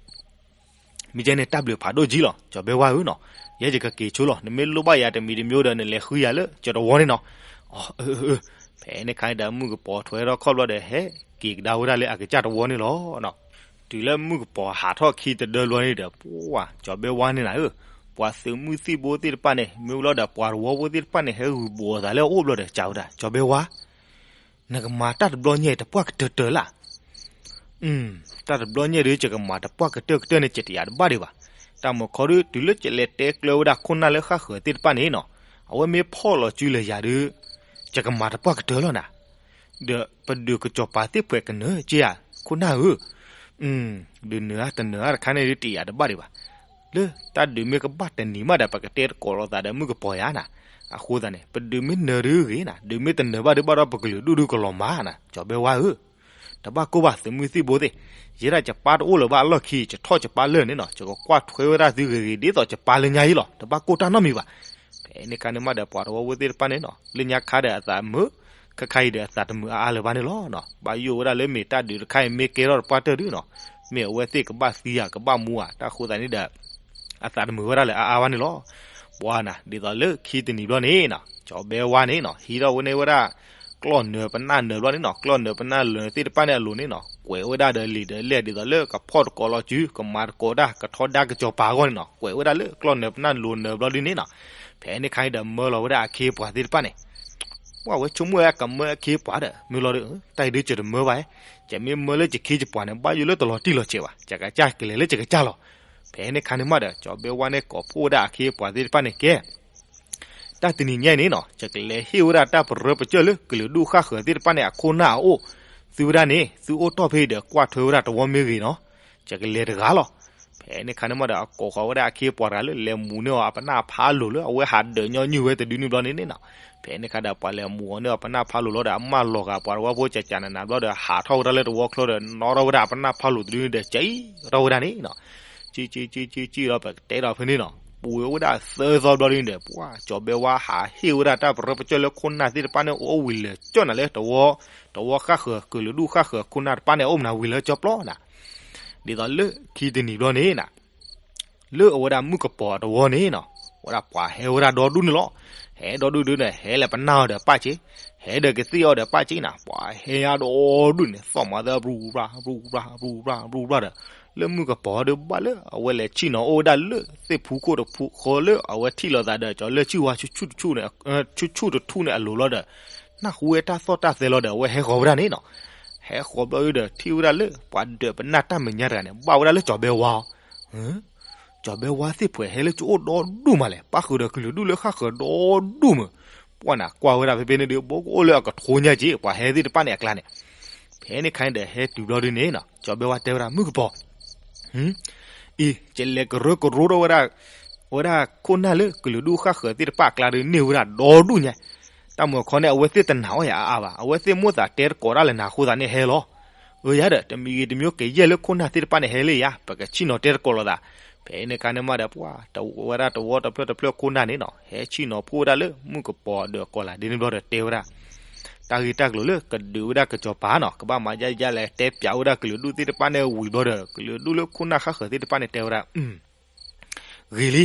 မ့ၢ်ကဲန့ၣ် တၢ်ဘျုးဖးဒိၣ်ကံလီၤ ကၠီၤဘဲဝါဧၢနီၤ. ယဲယကက့ၤဆိလီၤ နမ့ၢ်လိၣ်ဘၣ်ယၤတမံၤတမံၤဒီး နလဲၤဃုယၤလၢကၠီၤတဝီန့ၣ်နီၤ. အၢ အၢ အၢ ဖဲန့ၣ်ခါန့ၣ်ဒီး မုၣ်ကပီၤထွဲထီၣ်ခီၣ်ဘျီဒီး ဟဲက့ၤကဒါဝဲဒၣ်လၢအကစၢ်တဝီန့ၣ်လီၤ. တုၤလၢမုၣ်ကပီၤဟးထီၣ်ခံတဒၢဘျီန့ၣ်ဒီး ပှၢ် ကၠီၤဘဲဝါန့ၣ်နၤဧၢ, ပှၤသုးမုၢ်သံၣ်ဘိသ့ၣ်တဖၣ်န့ၣ် မ့ၢ်ဝံၤလီၤဒီး ပှၤတဝီဖိသ့ၣ်တဖၣ်န့ၣ် ဟဲဂုာ်ဘိးအသးလၢအအိၣ်ဘျီဒီး ကးဝဲဒၣ် ကၠီၤဘဲဝါ, နကမၤတၢ်တဘျီညါအံၤတပှၢ်ကတၢၢ်တၢၢ်လၢ်. တၢ်တဘျီညါဒုး ယကမၤတပှၢ်ကတၢၢ်ကတၢၢ်န့ၣ် ယတယာ်တဘၣ်ဒံးဘၣ်. တၢ်မုၢ်ခီဒုး တုၤလၢယလဲၤတဲကျၢၤဝဲဒၣ်ခိၣ်နၢ်လၢဃၣ်ဃၢၤသ့ၣ်တဖၣ်န့ၣ်နီၤ, အဝဲမ့ၢ်ဖီၣ်လီၤစုလၢယၤဒုး ယကမၤတပှၢ်ကတၢၢ်လီၤနၤ. ဒီးပဒုးကစီၤပၤသ့ၣ်ဖှဲးကနၢၤက့ဧါ, ခိၣ်နၢ်ဧၢ, ဒုးနၢၤဧါတနၢၤဧါတခါန့ၣ်ဒုး တယာ်တဘၣ်ဒံးဘၣ်. လၢတၢ်ဒုးမ့ၢ်ကဘၣ်တနံၤမးဒီး ပကတဲသကိးလိာ်သးဒီးမုၢ်ကပီၤယၤနၤ. အဃိသတးန့ၣ် ပဒုးမ့ၢ်နၢၤဒုးဂ့ၤနၤ, ဒုးမ့ၢ်တနၢၤဘၣ်ဒုး ဘၣ်ဒီးပကလုာ်ဒူၣ်ဒုးကလီၤမၢ်နၤ, ကၠီၤဘဲဝါဧၢ. တဘၣ်ကိၢ်ဘၣ် သုးမုၢ်သံၣ်ဘိသ့ၣ်, ယဲဒၣ်ယပၢ်တအိၣ်လၢၤဘၣ်အလီၢ်ခံ ယထီၣ်ယပၢ်လၢာ်န့ၣ်နီၤ, ယကကွၢ်ထွဲဝဲဒၣ်သုဂ့ၤဂ့ၤ ဒ်သိးယပၢ်လၢညါအံၤလီၤ. တဘၣ်ကိၢ်တၢ်နီတမံၤဘၣ်. ဖဲန့ၣ်ခါန့ၣ်မးဒီး ပှၤတဝီဖိသ့ၣ်တဖၣ်န့ၣ်နီၤ, လၢညါခါဒီးအသးမုာ်, ခဲခါအံၤဒီးအသးတမုာ်အါအါလၢၤဘၣ်န့ၣ်လီၤ. ဘၣ်ယိၣ်ဝဲဒၣ်လၢမ့ၢ်တၢ်ဒုးတခါအံၤမ့ၢ်ကဲထီၣ်တပှၢ်တၢၢ်ဒုးနီၤ, မ့ၢ်အဝဲသ့ၣ်ကဘၣ်သံဧါ ကဘၣ်မူဧါ, တၢ်ဃိသတးန့ၣ်ဒီး အသးတမုာ်ဝဲဒၣ်လၢအါအါဘၣ်န့ၣ်လီၤ. ပှၤနၤ ဒ်သိးလၢခံတနံၤဘျီန့ၣ်နီၤ, ကၠီၤဘဲဝါန့ၣ်နီၤ ဟံးထီၣ်ဝဲန့ၢ်ဝဲဒၣ် ကျီၢ်နၢၤပနၢ်နၢၤဘျီန့ၣ်နီၤ, ကျီၢ်နၢၤပနၢ်နၢၤသ့ၣ်တဖၣ်န့ၣ်အလိၤန့ၣ်နီၤ, ကွဲးဝဲဒၣ်ဒီးလံာ်ဒီးလဲၢ် ဒ်သိးလၢကဖီၣ်သကိးလီၤစု ကမၤသကိးတၢ် ကထီဒါကစီၤပၤအဂီၢ်န့ၣ်နီၤ, ကွဲးဝဲဒၣ်လၢကျီၢ်နၢၤပနၢ်နၢၤဘျီဒုးန့ၣ်နီၤ. ဖဲန့ၣ်ခါအံၤဒီးမၢလီၤဝဲဒၣ်အခ့အပှၤသ့ၣ်တဖၣ်န့ၣ်, ပှၤဝဲဆိကမိၣ်ဝဲကမၢအခ့အပှၤဒီး မ့ၢ်လီၤဒီး တၢ်အံၤဒုးယတမၢဘၣ်, ယမ့ၢ်မၢလၢယခ့ယပှၤန့ၣ် ဘၣ်ယိၣ်လၢတလီၤတံၢ်လီၤဆဲးဘၣ်, ယကစၢ်ကလဲၤလၢယကစၢ်လီၤ. ဖဲန့ၣ်ခါန့ၣ်မးဒီး ကၠီၤဘဲဝါန့ၣ်ကိးဖှိၣ်ဝဲဒၣ်အခ့အပှၤသ့ၣ်တဖၣ်န့ၣ်ကဲ တၢ်တနံၤညါအံၤန့ၣ်နီၤ, ယကလဲၤဟ့ၣ်ဝဲဒၣ်တၢ်ပရၢပစၢၢ်လၢကလုာ်ဒူၣ်ဃၣ်ဃၢၤသ့ၣ်တဖၣ်န့ၣ် အခိၣ်နၢ်အအိၣ်, သုဝဲဒၣ်န့ၣ် သုအိၣ်တီၢ်ဖဲအံၤဒီးကွၢ်ထွဲဝဲဒၣ်တဝီမ့ၢ်ဂ့ၤနီၤ, ယကလဲၤတဂၤလီၤ. ဖဲန့ၣ်ခါန့ၣ်မးဒီး အကိးဃီၤဝဲဒၣ်အခ့အပှၤတဂၤလၢ လဲၤမူၤန့ၢ်အီၤအပနၢ်ဖးလိာ်လၢအဝဲဟးဒၢးညီနုၢ်ဝဲတဒုန့ၣ်ဘျီန့ၣ်နီၤ. ဖဲန့ၣ်ခါဒီးပှၤလဲၤမူၤအီၤန့ၢ်အီၤပနၢ်ဖးလိာ်လီၤဒီး အမၢလီၤဂာ်ပှၤတဝီဖိကကနးနးဘျီဒီး ဟးထီၣ်ဝဲဒၣ်လၢတဝီချၢဒီး နီၣ်ထီၣ်ဝဲဒၣ်အပနၢ်ဖးလိာ်တဒုန့ၣ်ဒီး ကံထီၣ်ဝဲဒၣ်န့ၣ်နီၤ. ကံကံကံကံကံဒီး ပကတဲဒီးဖဲန့ၣ်နီၤ, ပူၤဝဲဒၣ်သၢသီဘျီဒုန့ၣ်ဒီး ပှၤကၠီၤဘဲဝါဟးဟ့ၣ်ဝဲဒၣ်တၢ်ပရၢပစၢၢ်လၢခိၣ်နၢ်သ့ၣ်တဖၣ်န့ၣ် အိၣ်ဝံၤလၢာ်ကၠီၣ်နၤလၢ တဝီဃၣ်ဃၢၤ ကလုာ်ဒူၣ်ဃၣ်ဃၢၤခိၣ်နၢ်တဖၣ်န့ၣ် အိၣ်မနၤဝံၤလၢာ်ကၠီပျီနၤ. ဒ်သိးလၢခံတနံၤဘျီန့ၣ်နီၤ လၢအဝဲဒၣ်မုၣ်ကပီၤအတဝီန့ၣ်နီၤ, ဝဲဒၣ်ပှၤဟဲဝဲဒၣ်ဒီဒူၣ်န့ၣ်လီၤ. ဟဲဒီဒူၣ်ဒုန့ၣ် ဟဲလၢပနၢ်အီၤဒီးပၣ်စ့, ဟဲဒီးကသ့ၣ်အီၤဒီးပၣ်စ့နၤ, ပှၤဟဲညါဒီဒူၣ်န့ၣ် သီၣ်မၤသၢ ပြူပြူပြူပြူပြူပြူပြူဒီး လၢမုၣ်ကပီၤဒီးဘၣ်လၢအဝဲလဲၤဆ့ၣ်နီၤအိၣ်ဝဲဒၣ်လၢသ့ၣ်ဖူခိၣ်တဖူဃီလၢအဝဲထံၣ်လိာ်သးဒီး ကၠီၤလၢဆံၣ်ဝါဆူၣ်ဆူၣ်တထူၣ်န့ၣ် ဆူၣ်ဆူၣ်တထူၣ်န့ၣ်အလိၤလီၤဒီး နၢ်ဟူဝဲတၢ်သီၣ်တၢ်သဲလီၤဒီး အဝဲဟဲဃီၤဝဲဒၣ်န့ၣ်နီၤ. ဟဲဃီၤဘျီဒီး ထံၣ်ဝဲဒၣ်လၢပှၤဒၢးပနၢ်တၢ်မဲာ်ညါတဂၤန့ၣ် ဘၣ်ဝဲဒၣ်လၢကၠီၤဘဲဝါအီၤ. ကၠီၤဘဲဝါသ့ၣ်ဖှဲးဟဲလၢကအိၣ်ဒီဒူၣ်မးလဲၣ်, ပၣ်ဃုာ်ဒီးကလုာ်ဒူၣ်လၢဃၣ်ဃၢၤဒီဒူၣ်မး. ပှၢ်နၤကွၢ်ဝဲဒၣ်ဖဲဖဲန့ၣ်ဒီး ဘိကအိၣ်လၢအကထိညါက့ၤ ပှၤဟဲသ့ၣ်တဖၣ်န့ၣ်အကျါန့ၣ်. ဖဲန့ၣ်ခါန့ၣ်ဒီး ဟဲတုၤဘျီဒုန့ၣ်နီၤ ကၠီၤဘဲဝါတဲဝဲဒၣ် မုၣ်ကပီၤ အံၤ ယလဲၤကရၢကရိထီၣ်ဝဲဒၣ် ဝဲဒၣ်ခိၣ်နၢ်လၢကလုာ်ဒူၣ်ဃၣ်ဃၢၤသ့ၣ်တဖၣ်အကျါဒီးန့ၢ်ဝဲဒၣ်ဒီဒူၣ်ညါ. တၢ်မုၢ်ခီန့ၣ် အဝဲသ့ၣ်တနာ်အီၣ်ယၤအါအါဘၣ်, အဝဲသ့ၣ်မိၣ်သးတဲသကိးတၢ်လၢနၤအဃိသတးန့ၣ်ဟဲလီၤ. အၢယၤဒီး တမံၤဂ့ၤတမံၤကယဲၢ်လၢခိၣ်နၢ်သ့ၣ်တဖၣ်န့ၣ်ဟဲလၢယၤ ပကဆ့ၣ်နီၤတဲသကိးလိာ်သး. ဖဲန့ၣ်ခါန့ၣ်မးဒီး ပှၤ ဝဲဒၣ်တဝီတဖျၢၣ်တဖျၢၣ်ခိၣ်နၢ်န့ၣ်နီၤ ဟဲဆ့ၣ်နီၤဖှိၣ်ဝဲဒၣ်လၢမုၣ်ကပီၤဒီးကီၤလၤဒ်န့ၣ်ဘျီဒီးတဲဝဲဒၣ် တၢ်ဂ့ၢ်တၢ်ကျိၤလၢကဒုးဝဲဒၣ်ကစီၤပၤနီၤ ကဘၣ်မၤယါယါလဲၤတဲပၠးဝဲဒၣ်ကလုာ်ဒူၣ်သ့ၣ်တဖၣ်န့ၣ်ဝံၤဘျီဒီး ကလုာ်ဒူၣ်လၢခိၣ်နၢ်ဃၣ်ဃၢၤသ့ၣ်တဖၣ်န့ၣ်တဲဝဲဒၣ် ဂ့ၤလံ,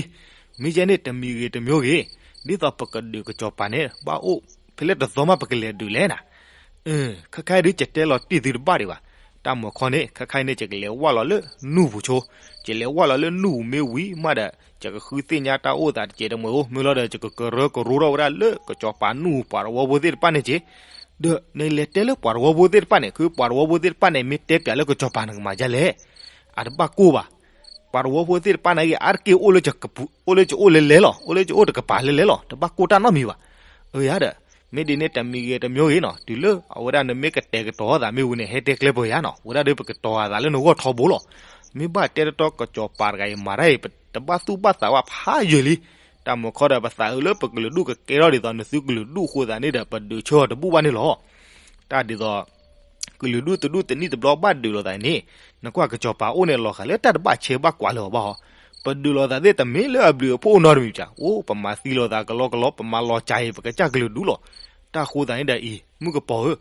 မ့ၢ်ယဲန့ၣ်တမံၤဂ့ၤတမံၤဂ့ၤ, ဒ်သိးပကဒုးကစီၤပၤန့ၣ် ဘၣ်အိၣ်ဖဲလဲၣ်တသီမး ပကလဲၤဒုးလဲၣ်နၤ. ခဲခါအံၤဒုး ယတဲလီၤတံၢ်သုတဘၣ်ဒံးဘၣ်. တၢ်မုၢ်ခီန့ၣ် ခဲခါအံၤန့ၣ် ယကလဲၤဝၢ်လီၤလၢနူၢ်ပူၤဆိ, ယလဲၤဝၢ်လီၤလၢနူၢ်ပူၤမ့ၢ်ဝံၤမးဒီး ယကဃုသ့ၣ်ညါတၢ်အိၣ်သးတစဲးတမှဲၤဧိၤ, မ့ၢ်လီၤဒီး ယကကရၢကရိထီၣ်ဝဲဒၣ်လၢကစီၤပၤနူၢ်ပူၤပှၤတဝီဖိသ့ၣ်တဖၣ်န့ၣ်က့ၤ. ဒီးနလဲၤတဲလၢပှၤတဝီဖိသ့ၣ်တဖၣ်န့ၣ် ခုပှၤတဝီဖိသ့ၣ်တဖၣ်န့ၣ် မ့ၢ်တဲပၠးလၢကစီၤပၤနကမၤယါလဲၣ်. အတဘၣ်ကိၢ်ဘၣ်. ပှၤတဝီဖိသ့ၣ်တဖၣ်န့ၣ်ဂ့ၤ အါတက့ၢ်အိၣ်လၢ အိၣ်လၢယအိၣ်လဲၤလဲၤလီၤ, အိၣ်လၢယအိၣ်တကပၤလဲၤလဲၤလီၤ, တဘၣ်ကိၢ်တၢ်နီတမံၤဘၣ်. အၢယၤဒီး မ့ၢ်ဒ်န့ၣ်တမံၤဂ့ၤတမံၤဂ့ၤနီၤ တုၤလၢအဝဲဒၣ်နမ့ၢ်ကတဲာ်ကတီၤသးမ့ၢ်ဝံၤန့ၣ် ဟဲတဲကျဲပှဲၤယၤနီၤ, ဝဲဒၣ်ဒီးပကတီၤအသးလၢနဂီၢ်ထီဘိလီၤ. မ့ၢ်ဘၣ်တဲတတီကစီၤပၤတဂၤအံၤမၤတၢ်အံၤ တဘၣ်သူၣ်ဘၣ်သးဝဲဖးယံာ်လံ. တၢ်မုၢ်ခီဒီးပသးအုးလၢပကလုာ်ဒူၣ်ကကဲထီၣ်ဒ်သိးနသုကလုာ်ဒူၣ်အဃိသတးန့ၣ်ဒီး ပဒုးဆၢအီၤတဘူၣ်ဘၣ်န့ၣ်လီၤ. တၢ်ဒ်သိး ကလုာ်ဒူၣ်တဒူၣ်တနံၣ်တဘျီဘၣ်ဒုးလိာ်သးန့ၣ်, နကွၢ်ကစီၤပၤအိၣ်န့ၣ်လီၤဃာ်လၢတၢ်တဘၣ်ဆဲးဘၣ်ကွၢ်လၢၤအီၤဘၣ်ဟီ, ပဒုးလိာ်သးသ့ၣ်တမ့ၢ်လၢအဘျုးအဖှိၣ်နီတမံၤဘၣ်. အိၣ် ပမၤသံလိာ်သးကလီကလီ ပမၤလီၤစၢ်အံၤ ပကစၢ်ကလုာ်ဒူၣ်လီၤ. တၢ်ဃိသတးန့ၣ်ဒီးအံၤ မုၣ်ကပီၤဧၢ,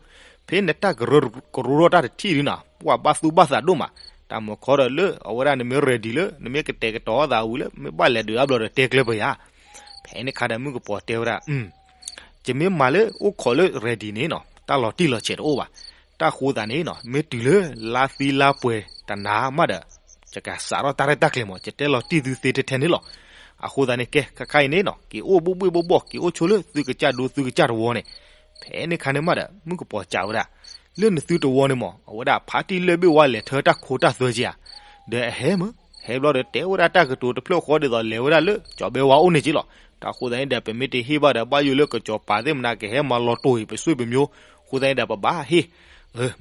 ဖဲနတၢ်ကရၢကရိထီၣ်တၢ်တထံၣ်ဒုနီၤ ပှၤဘၣ်သူၣ်ဘၣ်သးဒိၣ်မး. တၢ်မုၢ်ခီဒီးလၢအဝဲဒၣ်နမ့ၢ် ready လၢ နမ့ၢ်ကတဲာ်ကတီၤသးဝံၤလၢ မ့ၢ်ဘၣ်လဲၤဒုးအါဘျီဒီးတဲကျဲပှဲၤယၤ. ဖဲန့ၣ်ခါဒီးမုၣ်ကပီၤတဲဝဲဒၣ် ယမ့ၢ်မၤလၢအိၣ်ခိးလၢ ready န့ၣ်နီၤ တၢ်လီၤတံၢ်လီၤဆဲးတအိၣ်ဘၣ်. တၢ်ဃိသတးန့ၣ်နီၤ မ့ၢ်တုၤလၢလါသံလါပှဲၤတနၤမးဒီး ယကစးထီၣ်တၢ်ရဲၣ်တၢ်ကျဲၤမး ယတဲလီၤတံၢ်သုသ့ထဲထဲန့ၣ်လီၤ. အဃိသတးန့ၣ် ကဲ ခဲခါအံၤန့ၣ်နီၤ က့ၤအိၣ်ဘိၣ်ဘှ့ၣ်ဘိၣ်ဘှီၣ် က့ၤအိၣ်ဆိလၢသုကစၢ်ဒူသုကစၢ်တဝီန့ၣ် ဖဲန့ၣ်ခါန့ၣ်မးဒီး မုၣ်ကပီၤစံးဝဲဒၣ်, လၢနသုတဝီန့ၣ်မး အဝဲဒၣ်ဖါတံၢ်လၢၢ်ဘ့ၣ်ဝါလဲၤထၢတၢ်ခိတၢ်သွဲက့ဧါ, ဒီးအဟဲမး, ဟဲဘျီဒီးတဲဝဲဒၣ်တၢ်ကတိၤတဖျၢၣ်ဃီဒ်သိးလဲၤဝဲဒၣ်လၢကၠီၤဘဲဝါအိၣ်န့ၣ်က့လီၤ. တၢ်အဃိသတးန့ၣ်ဒီး ပမ့ၢ်တဟ့ၣ်ဘၣ်ဒီး ဘၣ်ယိၣ်လၢကၠီၤပၤသ့ၣ်မနၤကဟဲမၤလီၤတိာ်အံၤ ပစိပမျိုး, အဃိသတးန့ၣ်ဒီး ပဘၣ်ဟ့ၣ်,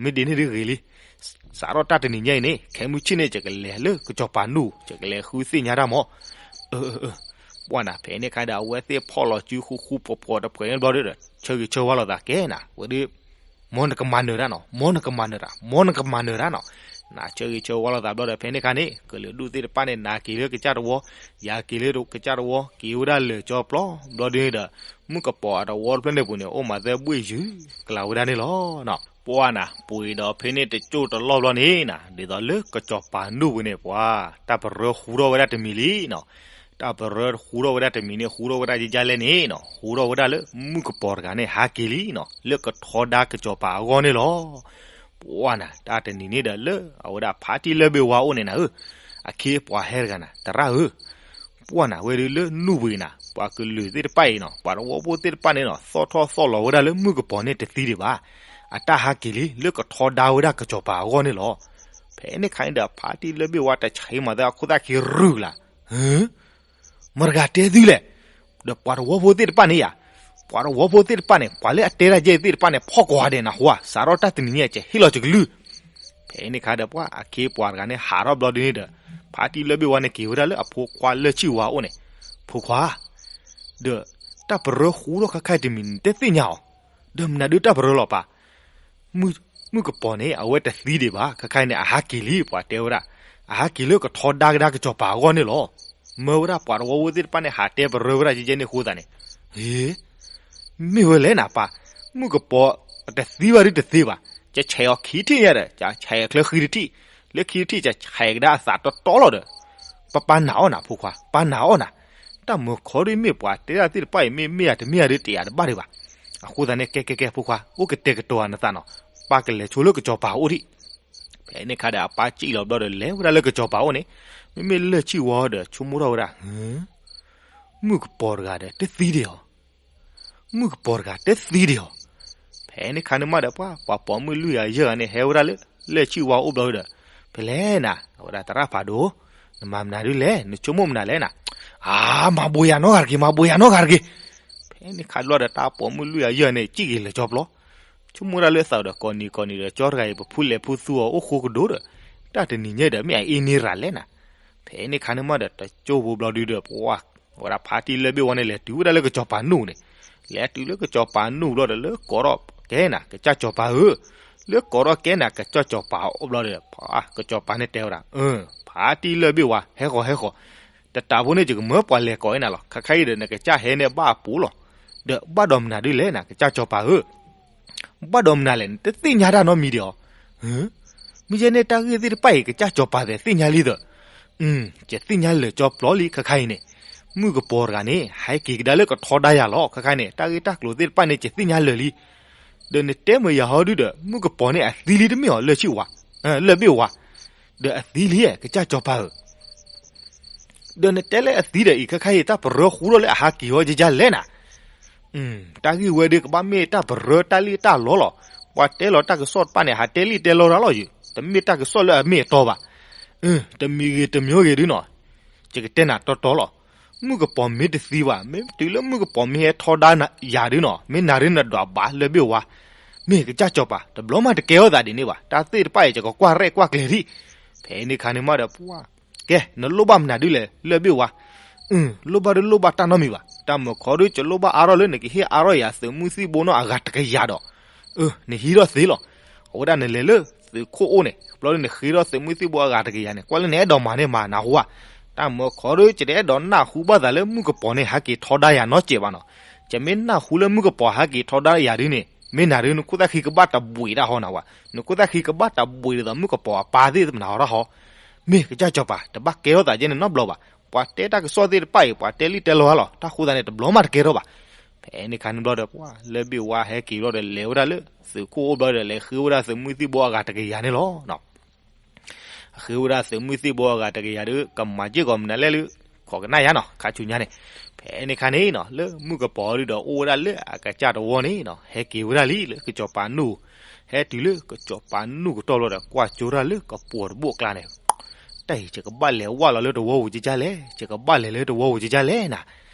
မ့ၢ်ဒ်န့ၣ်ဒ်ဂ့ၤလံ စးထီၣ်တၢ်တနံၤညါအံၤန့ၣ် ခဲမုၢ်ဆ့ၣ်န့ၣ် ယကလဲၤလၢကၠီၤပၤနူၢ် ယကလဲၤဃုသ့ၣ်ညါတၢ်မး. ပှၢ်နၤ ဖဲန့ၣ်ခါဒီး အဝဲသ့ၣ်ဖီၣ်လီၤစုဃူဃူဖိးဖိးတဖှဲးန့ၣ်ဘျီဒီး ဆၢဂ့ၤဆၢဝါလိာ်သးကဲနၤ ဝဲဒၣ်, မ်နကမၤနၢၤတၢ်နီၤ မ်နကမၤနၢၤတၢ် မ်နကမၤနၢၤတၢ်နီၤ. နၤဆၢဂ့ၤဆၢဝါလိာ်သးဘျီဒီး ဖဲန့ၣ်ခါန့ၣ် ကလုာ်ဒူၣ်သ့ၣ်တဖၣ်န့ၣ် နၤက့ၤလၢကစၢ်တဝီ, ယၤက့ၤလၢကစၢ်တဝီ က့ၤဝဲဒၣ်လၢာ်ကၠီပျီဘျီဒ်န့ၣ်ဒီး မုၣ်ကပီၤအတဝီတဖျၢၣ်န့ၣ်ပူၤန့ၣ် အိၣ်မးသၢဘှ့ၣ်ယုၢ်ကလၤဝဲဒၣ်န့ၣ်လီၤ. ပှၢ်နၤ ပှ့ၤဒီးဖဲန့ၣ်တကၠိၢ်တလီၢ်ဘျီန့ၣ်နၤ ဒ်သိးလၢကၠီၤပၤနူၢ်ပူၤန့ၣ် ပှၢ် တၢ်ပရၢဟူထီၣ်ဝဲဒၣ်တမံၤလံနီၤ. တၢ်ပရၢဟူထီၣ်ဝဲဒၣ်တမံၤန့ၣ် ဟူထီၣ်ဝဲဒၣ်ယကလဲၣ်န့ၣ်နီၤ ဟူထီၣ်ဝဲဒၣ်လၢမုၣ်ကပီၤတဂၤန့ၣ်ဟးက့ၤလံနီၤ လၢကထီဒါကစၠီၤပၤအဂီၢ်န့ၣ်လီၤ. ပှၢ်နၤ တၢ်တနံၤန့ၣ်ဒီးလၢအဝဲဒၣ်ဖါတံၢ်လၢၢ်ဘ့ၣ်ဝါအိၣ်န့ၣ်နၤဧၢ, အခ့အပှၤဟဲတဂၤနၤ တရၣ်ဧၢ, ပှၢ်နၤ ဝဲဒၣ်လၢနူၢ်ပူၤအံၤနၤ ပှၤကလုာ်သ့ၣ်တဖၣ်အံၤနီၤ ပှၤတဝီဖိသ့ၣ်တဖၣ်န့ၣ်နီၤ သီၣ်ထီၣ်သီၣ်လီၤဝဲဒၣ်လၢမုၣ်ကပီၤန့ၣ်တသံဒံးဘၣ်. အတၢ်ဟးက့ၤလံ လၢကထီဒါဝဲဒၣ်ကစၠီၤပၤအဂီၢ်န့ၣ်လီၤ. ဖဲန့ၣ်ခါန့ၣ်ဒီး ဖါတံၢ်လၢၢ်ဘ့ၣ်ဝါတဆံးမးသၢအခိၣ်သၣ်ခံရုၢ်ကလၤ, မတၤတဂၤတဲသုလဲၣ်, ဒီးပှၤတဝီဖိသ့ၣ်တဖၣ်န့ၣ်ယၤ, ပှၤတဝီဖိသ့ၣ်တဖၣ်န့ၣ် ပှၤလၢအတဲတၢ်ကဲသ့ၣ်တဖၣ်န့ၣ် ဖီၣ်ကွၢ်ဒဲးနၤဟူဧါ, စးထီၣ်တၢ်တနံၤညါ ယဟ့ၣ်လီၤယကလုၢ်. ဖဲန့ၣ်ခါဒီးပှၢ် အခ့အပှၤတဂၤန့ၣ် ဟးထီၣ်ဘျီဒ်န့ၣ်ဒီး ဖါတံၢ်လၢၢ်ဘ့ၣ်ဝါန့ၣ်က့ၤဝဲဒၣ်လၢအဖိခွါလၢၢ်ဆံၣ်ဝါအိၣ်န့ၣ်, ဖိခွါ, ဒီးတၢ်ပရၢဟူထီၣ်ခါခဲအံၤတမံၤန့ၣ် တသ့ၣ်ညါအီၤ, ဒီးမနုၤဒုးတၢ်ပရၢလီၤပၢ် မုၣ်ကပီၤန့ၣ် အဝဲတသံဒံးဘၣ် ခဲခါအံၤန့ၣ် အဟးက့ၤလံ ပှၤတဲဝဲဒၣ်, အဟးက့ၤလၢကထီဒါကဒါကစၢ်ပၤအဂီၢ်န့ၣ်လီၤ. မၢဝဲဒၣ်ပှၤတဝီဖိသ့ၣ်တဖၣ်န့ၣ် ဟးတဲပရၢဝဲဒၣ်ကဲကဲန့ၣ်အဃိသတးန့ၣ်, ဟ့, မ့ၢ်ဝဲလဲၣ်နၤပၢ်, မုၣ်ကပီၤတသံဘၣ်ဒုတသ့ဘၣ်, ယဆဲးအီၤခံထံၣ်ညါဒီး ယဆဲးအီၤချၢဃံတထံၣ်, လၢခံတထံၣ်ယဆဲးကဒါအသးတီတီလီၤဒီး, ပပာ်နၤအီၣ်နၤဖိခွါ ပာ်နၤအီၣ်နၤ, တၢ်မၢခီဒုမ့ၢ်ပှၤတဲဒၣ်သ့ၣ်တဖၣ်အံၤ မ့ၢ်မ့ၢ်ယၤတမ့ၢ်ယၤဒုတယာ်တဘၣ်ဒံးဘၣ်. အဃိသတးန့ၣ် ကဲကဲကဲဖိခွါ အိၣ်ကတဲာ်ကတီၤနသးနီၤ, ပၢ်ကလဲၤဆိလၢကစၢ်ပၤအိၣ်ဒံး. ဖဲန့ၣ်ခါဒီးအပၢ်စံၣ်လီၤဘျီဒီး လဲၤဝဲဒၣ်လၢကစၢ်ပၤအိၣ်န့ၣ်, မ့မ့ၢ်လၢၢ်ဆံၣ်ဝါဒီး ဆိကမိၣ်ထီၣ်ဝဲဒၣ်, မုၣ်ကပီၤတဂၤဒီးတသံဒံးအီၤ, မုၣ်ကပီၤတဂၤတသံဒံးအီၤ. ဖဲန့ၣ်ခါန့ၣ်မးဒီးပှၢ် ပှၤပိာ်မုၣ်လွံၢ်ဂၤယဲၢ်ဂၤန့ၣ် ဟဲဝဲဒၣ်လၢလၢၢ်ဆံၣ်ဝါအိၣ်ဘျီဒီး, ဖဲလဲၣ်နၤ အဝဲဒၣ်သရၣ်ဖးဒိၣ်, နမၤမနုၤဒုလဲၣ် နဆိကမိၣ်မနုၤလဲၣ်နၤ, အါ မၤဘိးယၤနီတဂၤတက့ၢ် မၤဘိးယၤနီတဂၤတက့ၢ်. ဖဲန့ၣ်ခါဘျီဒီးတၢ်ပိာ်မုၣ်လွံၢ်ဂၤယဲၢ်ဂၤန့ၣ် စံၣ်က့ၤလၢာ်ကၠီပျီ, ဆိကမိၣ်ဒၣ်လၢသးဒီးကိးနံၤကိးနံၤဒီး ကၠီတဂၤအံၤ ပဖုလဲၤဖုသူအီၤအိၣ်ဃိကဒိၣ်ဒီး, တၢ်တနံၤညါဒီး မ့ၢ်အအ့န့ရၤလဲၣ်နၤ. ဖဲန့ၣ်ခါန့ၣ်မးဒီး တကၠိဖိဘျီဒုဒီး ပှၢ် အဝဲဒၣ်ဖါတံၢ်လၢၢ်ဘ့ၣ်ဝါန့ၣ် လဲၤတုၤဝဲဒၣ်လၢကစၢ်ပၤနူၢ်န့ၣ်, လဲၤတုၤလၢကစၢ်ပၤနူၢ်ဘျီဒီး လၢကိးထီၣ်ကဲနၤ ကစၢ်ကၠီၤပၤဧၢ, လၢကိးထီၣ်ကဲနၤ ကစၢ်ကၠီၤပၤအိၣ်ဘျီဒီး ပှၢ် ကစၢ်ပၤန့ၣ်တဲဝဲဒၣ်, ဖါတံၢ်လၢၢ်ဘ့ၣ်ဝါ ဟဲဃီၤဟဲဃီၤ, တတးဖိန့ၣ် ယကမၢပှၤလဲၤကိးအံၤနၤလီၤ. ခါခါအံၤဒီး နကစၢ်ဟဲန့ၣ်ဘၣ်အပူၤလီၤ. ဒီးဘၣ်ဒီးမနုၤဒုလဲၣ်နၤ ကစၢ်ကၠီၤပၤဧၢ, ဘၣ်ဒီးမနုၤလဲၣ် နတသ့ၣ်ညါတၢ်နီတမံၤဒံးအီၤ. မ့ၢ်ယဲန့ၣ်တၢ်ဂ့ၢ်သ့ၣ်တဖၣ်အံၤ ကစၢ်ကၠီၤပၤသ့ၣ်သ့ၣ်ညါလံသၢ, ယသ့ၣ်ညါလၢာ်ကၠီပျီလံ ခါခါအံၤန့ၣ်, မုၣ်ကပီၤတဂၤန့ၣ် ဟဲက့ၤကဒါလၢကထီဒါယၤလီၤ ခါခါန့ၣ် တၢ်ဂ့ၢ်တၢ်ကျိၤသ့ၣ်တဖၣ်န့ၣ် ယသ့ၣ်ညါလၢာ်လံ. ဒီးနတဲမ့ၢ်ယၤဟီဒုဒီး မုၣ်ကပီၤန့ၣ်အသံလံတမ့ၢ်အီၤ လၢၢ်ဆံၣ်ဝါ, လၢၢ်ဘ့ၣ်ဝါ, ဒီးအသံလံ ကစၢ်ကၠီၤပၤဧၢ ဒီးနတဲလၢအသံဒီးအံၤ ခါခါအံၤ တၢ်ပရၢဃူထီၣ်လၢအဟးက့ၤဝဲယဲလဲၣ်နၤ. တၢ်ဂ့ၢ်ဝဲဒၣ်ကဘၣ်မ့ၢ်တၢ်ပရၢတၢ်လံၣ်တၢ်လီလီၤ. ပှၤတဲလီၤတၢ်ကစီၣ်တဖၣ်န့ၣ် ဟးတဲလံၣ်တဲလီတၢ်လီၤယုၤ, တမ့ၢ်တၢ်ကစီၣ်လၢအမ့ၢ်အတီဘၣ်. တမံၤဂ့ၤတမံၤဂ့ၤဒုနီၤ, ယကတဲနၤတီတီလီၤ. မုၣ်ကပီၤမ့ၢ်တသံဘၣ်, မ့ၢ်တုၤလၢမုၣ်ကပီၤမ့ၢ်ဟဲထီဒါယၤဒုနီၤ, မ့ၢ်နၤဒုနဒွးဘၣ်လၢၢ်ဘ့ၣ်ဝါ, မ့ၢ်ကစၢ်ကၠီၤပၤ တဘျီမးတကဲထီၣ်သးဒ်န့ၣ်ဘၣ်. တၢ်သ့ၣ်တဖၣ်အံၤ ယကကွၢ်ရဲၣ်ကွၢ်ကျဲၤဒံး. ဖဲန့ၣ်ခါန့ၣ်မးဒီး ပှၢ် ကဲ နလိၣ်ဘၣ်မနုၤဒုလဲၣ် လၢၢ်ဘ့ၣ်ဝါ. လိၣ်ဘၣ်ဒုလိၣ်ဘၣ်တၢ်နီတမံၤဘၣ်. တၢ်မၢခီဒု ယလိၣ်ဘၣ်အါထီၣ်လၢနကဟ့ၣ်အါထီၣ်ယၤသုးမုၢ်သံၣ်ဘိနီၤအဂၤတကယၤဒီး, နဟံးထီၣ်သ့လီၤ. အဝဲဒၣ်နလဲၤလၢသုးခိၣ်အိၣ်န့ၣ် ဘျီဒုနဃ့ထီၣ်သုးမုၢ်သံၣ်ဘိအဂၤတကယၤန့ၣ် ကွၢ်လၢနအဲၣ်ဒိးမၤန့ၢ်မၤနၤဟူဧါ. တၢ်မၢခီဒု ယတအဲၣ်ဒိးနၢ်ဟူဘၣ်သးလၢမုၣ်ကပီၤန့ၣ် ဟးက့ၤထီဒါယၤနီတစဲးဘၣ်နီၤ. ယမ့ၢ်နၢ်ဟူလၢမုၣ်ကပီၤဟးက့ၤထီဒါယၤဒုန့ၣ် မ့ၢ်နၤဒု နခိၣ်သၣ်ခံကဘၣ်တဘှံးတၢ်ဟီနၤဝဲ, နခိၣ်သၣ်ခံကဘၣ်တဘှံးဒ်သိးမုၣ်ကပီၤအပၢ်သ့ၣ်မနၤဟီတၢ်ဟီ. မ့ၢ်ကစၢ်ကၠီၤပၤ တဘၣ်ကဲထီၣ်သးကဲန့ၣ်နီတဘျီဘၣ်. ပှၤတဲတၢ်ကစီၣ်သ့ၣ်တဖၣ်အံၤ ပှၤတဲလံၣ်တဲလီတၢ်လီၤ, တၢ်ဃိသတးန့ၣ် တဘျီမးတကဲထီၣ်ဘၣ်. ဖဲန့ၣ်ခါန့ၣ်ဘျီဒီး ပှၢ်လၢၢ်ဘ့ၣ်ဝါဟဲက့ၤဘျီဒီး လဲၤဝဲဒၣ်လၢသုးခိၣ်အိၣ်ဘျီဒီး လဲၤဃ့ဝဲဒၣ်သုးမုၢ်သံၣ်ဘိအဂၤတကယၤန့ၣ်လီၤ. အဃ့ဝဲဒၣ်သုးမုၢ်သံၣ်ဘိအဂၤတကယၤဒု ကမၤစ့ၢ်ကီးမနုၤလဲၣ်လၢ ခိးကနၣ်ယါနီၤ ခါဆူညါန့ၣ်. ဖဲန့ၣ်ခါန့ၣ်နီၤ လၢမုၣ်ကပီၤဒုဒီးအိၣ်ဝဲဒၣ်လၢအကစၢ်တဝီန့ၣ်နီၤ ဟဲက့ၤဝဲဒၣ်လံလၢကစီၤပၤနူၢ်, ဟဲတုၤလၢကစီၤပၤနူၢ်ကတီၢ်ဘျီဒီး ကွၢ်ကၠိဒၣ်လၢကပိာ်တဘိၣ်အကျါန့ၣ်, တၢ်အံၤ ယကဘၣ်လဲၤဝၢ်လီၤလၢတဝီပူၤကကလဲၣ်, ယကဘၣ်လဲၤလၢတဝီပူၤကကလဲၣ်နၤ.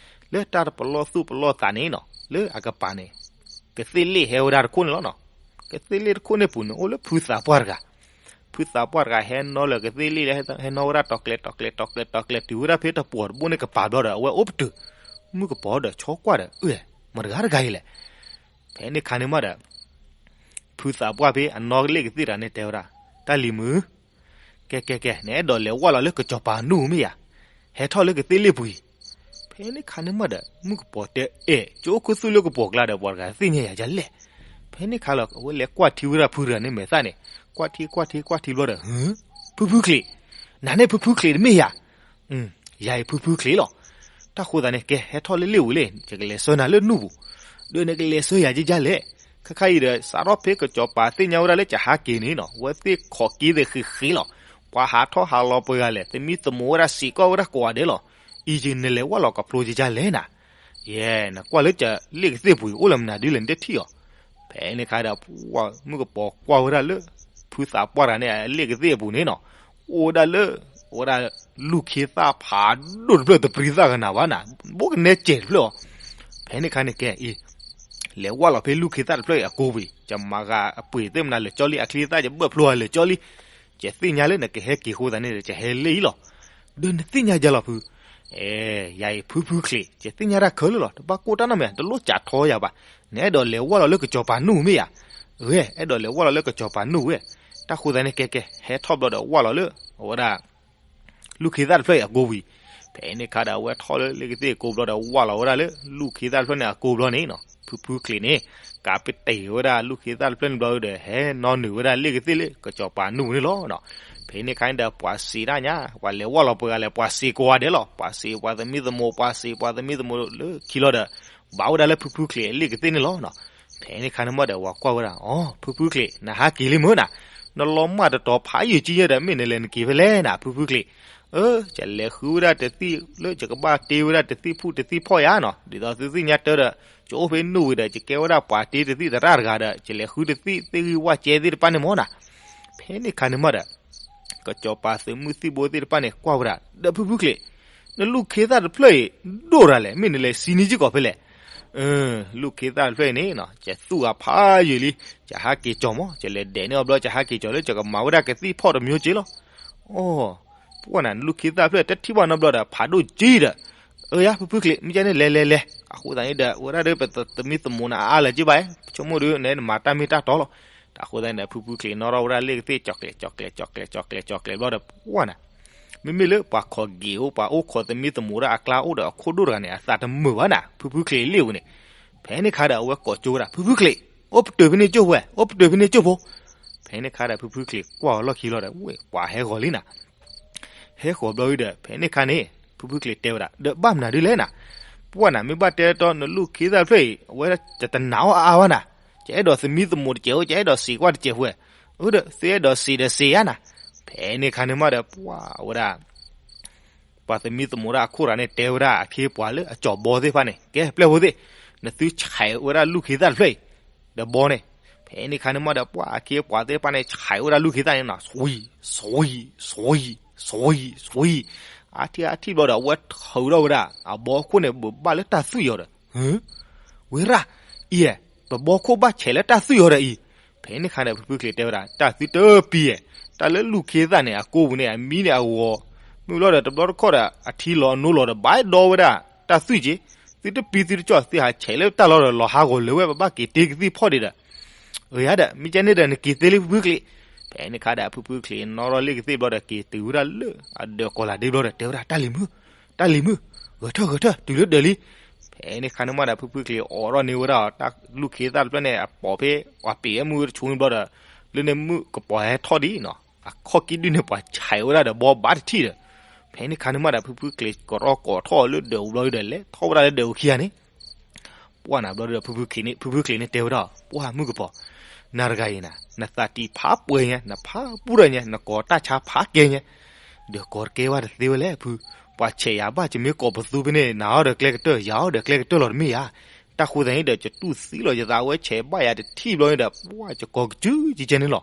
လၢတၢ်တပလီၢ်သူၣ်ပလီၢ်သးန့ၣ်နီၤ လၢအကပၤန့ၣ် ကသ့ၣ်လ့ၣ်ဟဲဝဲဒၣ်တခိၣ်န့ၣ်လီၤနီၤ. ကသ့ၣ်လ့ၣ်တခိၣ်န့ၣ်ပူၤန့ၣ် အိၣ်လၢဖုသးပှၢ်တဂၤ, ဖုသးပှၢ်တဂၤဟဲနီၣ်လၢကသ့ၣ်လ့ၣ်လၢ ဟဲနီၣ်ဝဲဒၣ်တီၤကျဲၤတီၤကျဲၤတီၤကျဲၤတီၤကျဲၤ တုၤဝဲဒၣ်ဖဲတပိာ်တဘိၣ်န့ၣ်ကပၤဘျီဒီး အဝဲအိၣ်ပတုာ်, မုၣ်ကပီၤဒီးဆီကွၢ်ဒီး အၢ မတၤတဂၤတဂၤအံၤလဲၣ်. ဖဲန့ၣ်ခါန့ၣ်မးဒီး ဖုသးပှၢ်ဖဲအနီၣ်ကလ့ၣ်ကသ့ၣ်တဂၤန့ၣ်တဲဝဲဒၣ်, တၢ်လံၤမုၣ်, ကဲကဲကဲ နအဲၣ်ဒိးလဲၤဝၢ်လီၤလၢကစီၤပၤနူၢ်မ့ၢ်ဧါ, ဟဲထီၣ်လၢကသ့ၣ်လ့ၣ်ပူၤအံၤ. ဖဲန့ၣ်ခါန့ၣ်မးဒီး မုၣ်ကပီၤတဲအဲၣ် ကၠိအိၣ်ခူသူၣ်လၢကပိာ်ကျါဒီး ပှၤတဂၤသ့ၣ်ညါယၤဒ်လဲၣ်. ဖဲန့ၣ်ခါလီၤ အဝဲလဲၤကွၢ်ထံဝဲဒၣ်ဖုတဂၤန့ၣ်မဲာ်သၣ်န့ၣ်, ကွၢ်ထံကွၢ်ထံကွၢ်ထံဘျီဒီး ဖုဖုချံး, နၤန့ၣ်ဖုဖုချံးတမ့ၢ်ဧါ. ယၤအံၤဖုဖုချံးလီၤ. တၢ်ဃိသးန့ၣ် ကဲဟဲထီၣ်လၢလ့ၣ်ဝံၤလံ ယကလဲၤဆှၢနၤလၢနူၢ်ပူၤ, ဒီးနကလဲၤဆှၢယၤကကလဲၣ်. ခဲခါအံၤဒီး စးထီၣ်ဖဲကစီၤပၤသ့ၣ်ညါဝဲဒၣ်လၢကဟးက့ၤန့ၣ်နီၤ အဝဲသ့ၣ်ခိးက့ၤသ့ၣ်ဃ့ဃ့လီၤ. ပှၤဟးထီၣ်ဟးလီၤပှဲၤဂၤလဲၣ် သမံသမိးဝဲဒၣ်စံးကီၢ်ဝဲဒၣ်ကိးဂၤဒဲးလီၤ. အံၤယနလဲၤဝၢ်လီၤကဖျိကကလဲၣ်နၤ. ယဲ နကွၢ်လၢကလ့ၣ်ကသ့ၣ်ပူၤအံၤ အိၣ်လၢမနုၤဒ်လဲၣ်နတထံၣ်အီၤ. ဖဲန့ၣ်ခါဒီး မုၣ်ကပီၤကွၢ်ဝဲဒၣ်လၢ ဖုသးပှၢ်တဂၤန့ၣ် အလ့ၣ်ကသ့ၣ်အပူၤန့ၣ်နီၤ, အိၣ်ဝဲဒၣ်လၢ အိၣ်ဝဲဒၣ်လူၢ်ခ့သၣ်ဖးဒိၣ်တဖျၢၣ် တပြံသၣ်ကနၤဘၣ်နၤ, ဘိကနဲကဲးတဖျၢၣ်အီၤ. ဖဲန့ၣ်ခါန့ၣ်ကဲအံၤ လဲၤဝၢ်လီၤဖဲလူၢ်ခ့သၣ်တဖျၢၣ်အံၤအကိပူၤအံၤ ယမၤဂၤအပှ့ၤသ့ၣ်မနၤလၢာ်ကၠီလံ အချံအသၣ်ယဘၢၣ်ဖျိအီၤလၢာ်ကၠီလံ. ယသ့ၣ်ညါလၢနကဟဲက့ၤအဃိသတးန့ၣ်ဒီး ယဟဲလၢအံၤလီၤ. ဒီးနသ့ၣ်ညါယၤလီၤဖု, အဲ ယၤအံၤဖုဖုချံး ယသ့ၣ်ညါတၢ်ခဲလၢာ်လီၤ တဘၣ်ကိၢ်တၢ်နီတမံၤ တလိၣ်စးထီယၤဘၣ်. နအဲၣ်ဒိးလဲၤဝၢ်လီၤလၢကစီၤပၤနူၢ်မ့ၢ်ဧါ. ဂ့ၤ အဲၣ်ဒိးလဲၤဝၢ်လီၤလၢကစီၤပၤနူၢ်ဝဲ. တၢ်ဃိသတးန့ၣ်ကဲကဲ ဟဲထီၣ်ဘျီဒီးဝၢ်လီၤလၢ အဝဲဒၣ် လူၢ်ခ့သၣ်တဖျၢၣ်အံၤအကိပူၤအံၤ. ဖဲန့ၣ်ခါဒီး အဝဲထီၣ်လၢလ့ၣ်ကသ့ၣ်အကိဘျီဒီး ဝၢ်လီၤဝဲဒၣ်လၢလူၢ်ခ့သၣ်တဖျၢၣ်န့ၣ်အကိဘျီန့ၣ်နီၤ, ဖုဖုချံးန့ၣ် ကးပတ့ၢ်ဝဲဒၣ်လူၢ်ခ့သၣ်တဖျၢၣ်န့ၣ်ဘျီဒီး ဟဲနီၣ်နုာ်ဝဲဒၣ်လ့ၣ်ကသ့ၣ်လၢကစီၤပၤနူၢ်န့ၣ်လီၤ. ဖဲန့ၣ်ခါန့ၣ်ဒီး ပှၤစံးဒၣ်ညါ ပှၤလဲၤဝၢ်လီၤပှဲၤဂၤလဲၣ် ပှၤစံးကိးဂၤဒဲးလီၤ. ပှၤစံးပှၤသမံသမိး ပှၤစံးပှၤသမံသမိးလၢခံလီၤဒီး ဘၣ်ဝဲဒၣ်လၢဖုဖုချံးအလ့ၣ်ကသ့ၣ်န့ၣ်လီၤ. ဖဲန့ၣ်ခါန့ၣ်မးဒီး ပှၤကွၢ်ဝဲဒၣ် အိ ဖုဖုချံး နဟးက့ၤလံမ့ၢ်နၤ, နလီၤမၢ်တတီၤဖးယံာ်ကံယဲၢ်ဒီး မ့ၢ်နလဲၤနက့ၤဖဲလဲၣ်နၤ ဖုဖုချံး. အၢ ယလဲၤဃုဝဲဒၣ်တသံၣ်လၢယကဘၣ်တ့ဝဲဒၣ်တသံၣ်ဖူၣ်တသံၣ်ဖီၣ်ယါနီၤ, ဒ်သိးသုသ့ၣ်ညါတၢ်ဒီး ယအိၣ်ဖဲနူၢ်ဝံၤဒီး ယကဲဝဲဒၣ်ပှၤတ့တသံၣ်သရၣ်တဂၤဒီး ယလဲၤဃုတသံၣ်သ့ၣ်ဂံၢ်ဝၣ်ကဲသ့ၣ်တဖၣ်န့ၣ်မ့ၢ်နၤ. ဖဲန့ၣ်ခါန့ၣ်မးဒီး ကစီၤပၤသုးမုၢ်သံၣ်ဘိသ့ၣ်တဖၣ်န့ၣ် ကွၢ်ဝဲဒၣ် ဒီးဖုဖုချံး နလူၢ်ခ့သၣ်တဖျၢၣ်အံၤ ဒိၣ်တၢ်လဲၣ် မ့ၢ်နလဲၤစံနံၤက့ၤကီးဖဲလဲၣ်. လူၢ်ခ့သၣ်တဖျၢၣ်အံၤန့ၣ် ယသူၣ်ဂၤဖးယံာ်လံ, ယဟးက့ၤကီၤမး, ယလဲၤဒဲးန့ၢ်အီၤဘျီ ယဟးက့ၤကီၤလၢ ယကမၤဝဲဒၣ်ကသံၣ်ဖီၣ်တမံၤက့ၤလီၤ. အိ ပှၢ်နၤ နလူၢ်ခ့သၣ်တဖျၢၣ် တထံၣ်ဘၣ်နီတဘျီဒီး ဖးဒိၣ်ကံဒီး အၢယါ ဖုဖုချံး မ့ၢ်ကဲန့ၣ် လဲၤလဲၤလဲၤ. အဃိသတးန့ၣ်ဒီး ဝဲဒၣ်ဒီး ပသမံသမိးနၤအါလၢၤက့ၤဘၣ်, ဆိကမိၣ်ဒီး နမၤတၢ်မ့ၢ်တၢ်တီလီၤ. တၢ်ဃိသတးန့ၣ်ဒီး ဖုဖုချံးနီၣ်ထီၣ်ဝဲဒၣ်လ့ၣ်ကသ့ၣ် ကၠီၤကျဲး ကၠီၤကျဲး ကၠီၤကျဲး ကၠီၤကျဲး ကၠီၤကျဲးဘျီဒီး ပှၢ်နၤ မ့မ့ၢ်လၢပှၤခိးက့ၤအိၣ် ပှၤအိၣ်ခိးသမံသမိးဒၣ်အကျါအိၣ်ဒီးအခိၣ်ဒိၣ်တဂၤန့ၣ် အသးတမုာ်ဘၣ်နၤ ဖုဖုချံးအလ့ၣ်ဝဲန့ၣ်. ဖဲန့ၣ်ခါဒီး အဝဲကိးကၠိဝဲဒၣ် ဖုဖုချံး အိၣ်ပတုာ်ဖဲန့ၣ်ကၠိၢ်ဝဲ အိၣ်ပတုာ်ဖဲန့ၣ်ကၠိၢ်ဖိ. ဖဲန့ၣ်ခါဒီး ဖုဖုချံးကွၢ်အီၤလီၢ်ခံလီၤဒီး ဝဲ ပှၤဟဲဂီၤလံနၤ ဟဲဂီၤဘျီဝံၤဒီး ဖဲန့ၣ်ခါန့ၣ် ဖုဖုချံးတဲဝဲဒၣ် ဒီးဘၣ်မနုၤဒ်လဲၣ်နၤ, ပှၢ်နၤ မ့ၢ်ဘၣ်တဲတီနလူၢ်ခ့သၣ်တဖျၢၣ်အံၤ အဝဲဒၣ်ယတနာ်အီၤအါအါဘၣ်နၤ, ယအဲၣ်ဒိးသမံသမိးတစဲးဖိ ယအဲၣ်ဒိးစံးကွၢ်တစဲးဖိဝဲ, အၢ ဒီး သုအဲၣ်ဒိးစံးဒီးစံးယါနၤ. ဖဲန့ၣ်ခါန့ၣ်မးဒီး ပှၢ်ဝဲဒၣ် ပှၤသမံသမိးဒၣ်အခိၣ်တဂၤန့ၣ် တဲဝဲဒၣ်အခ့အပှၤလၢအကၠီၤဘီသ့ၣ်တဖၣ်န့ၣ် ကဲပျဲၢ်ဖိသ့ၣ်, နသုဆဲးဝဲဒၣ်လူၢ်ခ့သၣ်တဖျၢၣ်အံၤ ဒီးဘီန့ၣ်. ဖဲန့ၣ်ခါန့ၣ်မးဒီး ပှၢ်အခ့အပှၤသ့ၣ်တဖၣ်န့ၣ် ဆဲးဝဲဒၣ်လူၢ်ခ့သၣ်န့ၣ်နီၤ စွံ စွံ စွံ စွံ အါထံၣ်အါထံၣ်ဘျီဒီး အဝဲထုးထီၣ်ဝဲဒၣ် အဘီခိၣ်န့ၣ် ဘၣ်လၢတၢ်သွံၣ်အီၤဒီး ဝဲရၣ် အံၤ ပဘီခိၣ်ဘၣ်ဆဲးလၢတၢ်သွံၣ်အီၤဒီးအံၤ. ဖဲန့ၣ်ခါဒီး ဖုဖုချံးတဲဝဲဒၣ် တၢ်သုတပံၤဧါ, တၢ်လၢလူၢ်ခ့သၣ်န့ၣ် အကိပူၤန့ၣ် အမံန့ၣ်အဂီၤ, မ့ၢ်ဘျီဒီးတဘျီတခီၣ်ဒီး အထံလီၤအနိလီၤဒီး ဘၣ်ဒီဝဲဒၣ်တၢ်သွံၣ်က့ၤ, သုတပံၤသုတကၠီၣ် သုဟးဆဲးလၢတၢ်လီၢ်ဒီး လီၤဟးဂီၤလၢၤဝဲ ပဘၣ်က့ၤတ့ကသံၣ်ဖီၣ်ဒံးဒီး အၢယါဒီး မ့ၢ်ကဲန့ၣ်ဒီး နက့ၤသ့လံဖုဖုချံး. ဖဲန့ၣ်ခါဒီး ဖုဖုချံးနီၣ်ထီၣ်လ့ၣ်ကသ့ၣ်ဘျီဒီး က့ၤတုၤဝဲဒၣ်လၢအဒၢးကီၤလၤဒ့ဘျီဒီး တဲဝဲဒၣ် တၢ်လံၤမုၣ်, တၢ်လံၤမုၣ်, ဂဲၤထၢၣ်ဂဲၤထၢၣ် တုၤလၢဒၢးလံ. ဖဲန့ၣ်ခါန့ၣ်မးဒီး ဖုဖုချံးအိးထီၣ်န့ၢ်ဝဲဒၣ် တၢ်လူၢ်ခ့သၣ်တဖျၢၣ်န့ၣ် အပိာ်ဖဲ ပှၤပ့ၤဝဲမုၢ်တဆူန့ၣ်ဘျီဒီး လၢန့ၣ်မုၣ်ကပီၤဟဲထီၣ်ဒံးနီၤ အခီၣ်ကံၣ်ဒုၣ်န့ၢ်ပှၤဆဲးဝဲဒၣ်ဒီးဘီဘၣ်တထံၣ်ဒီး ဖဲန့ၣ်ခါန့ၣ်မးဒီး ဖုဖုချံးကရီကိးထီၣ်လၢဒၢးအူဘျီဒီး လဲၤထီၣ်ဝဲဒၣ်လၢဒၢးအူခံဂၤန့ၣ် ပှၢ်နၤဘျီဒီး ဖုဖုချံးန့ၣ် ဖုဖုချံးန့ၣ်တဲဝဲဒၣ် ပှၢ်မုၣ်ကပီၤ, နၤတဂၤအံၤနၤ နသးတံၢ်ဖးပှဲၤညါ နဖးပူၣ်ထီၣ်ညါ နကိးတၢ်ဆါဖးကဲညါ, ဒီးကိးတကဲဘၣ်တသ့ဝဲလဲၣ်ဖု, ပှၤဆဲးယၤဘၣ် ယမ့ၢ်ကိးပသူဖဲန့ၣ် နၤအီၤဒီးကျဲကတၢၢ် ယၤအီၤဒီးကျဲကတၢၢ်လီၤတမ့ၢ်ဧါ. တၢ်ဃိသတးန့ၣ်ဒီး ယတူၢ်သံလီၤယသး အဝဲဆဲးဘၣ်ယၤတထံၣ်ဘျီန့ၣ်ဒီး ပှၢ်ယကိးကစုကဲန့ၣ်လီၤ.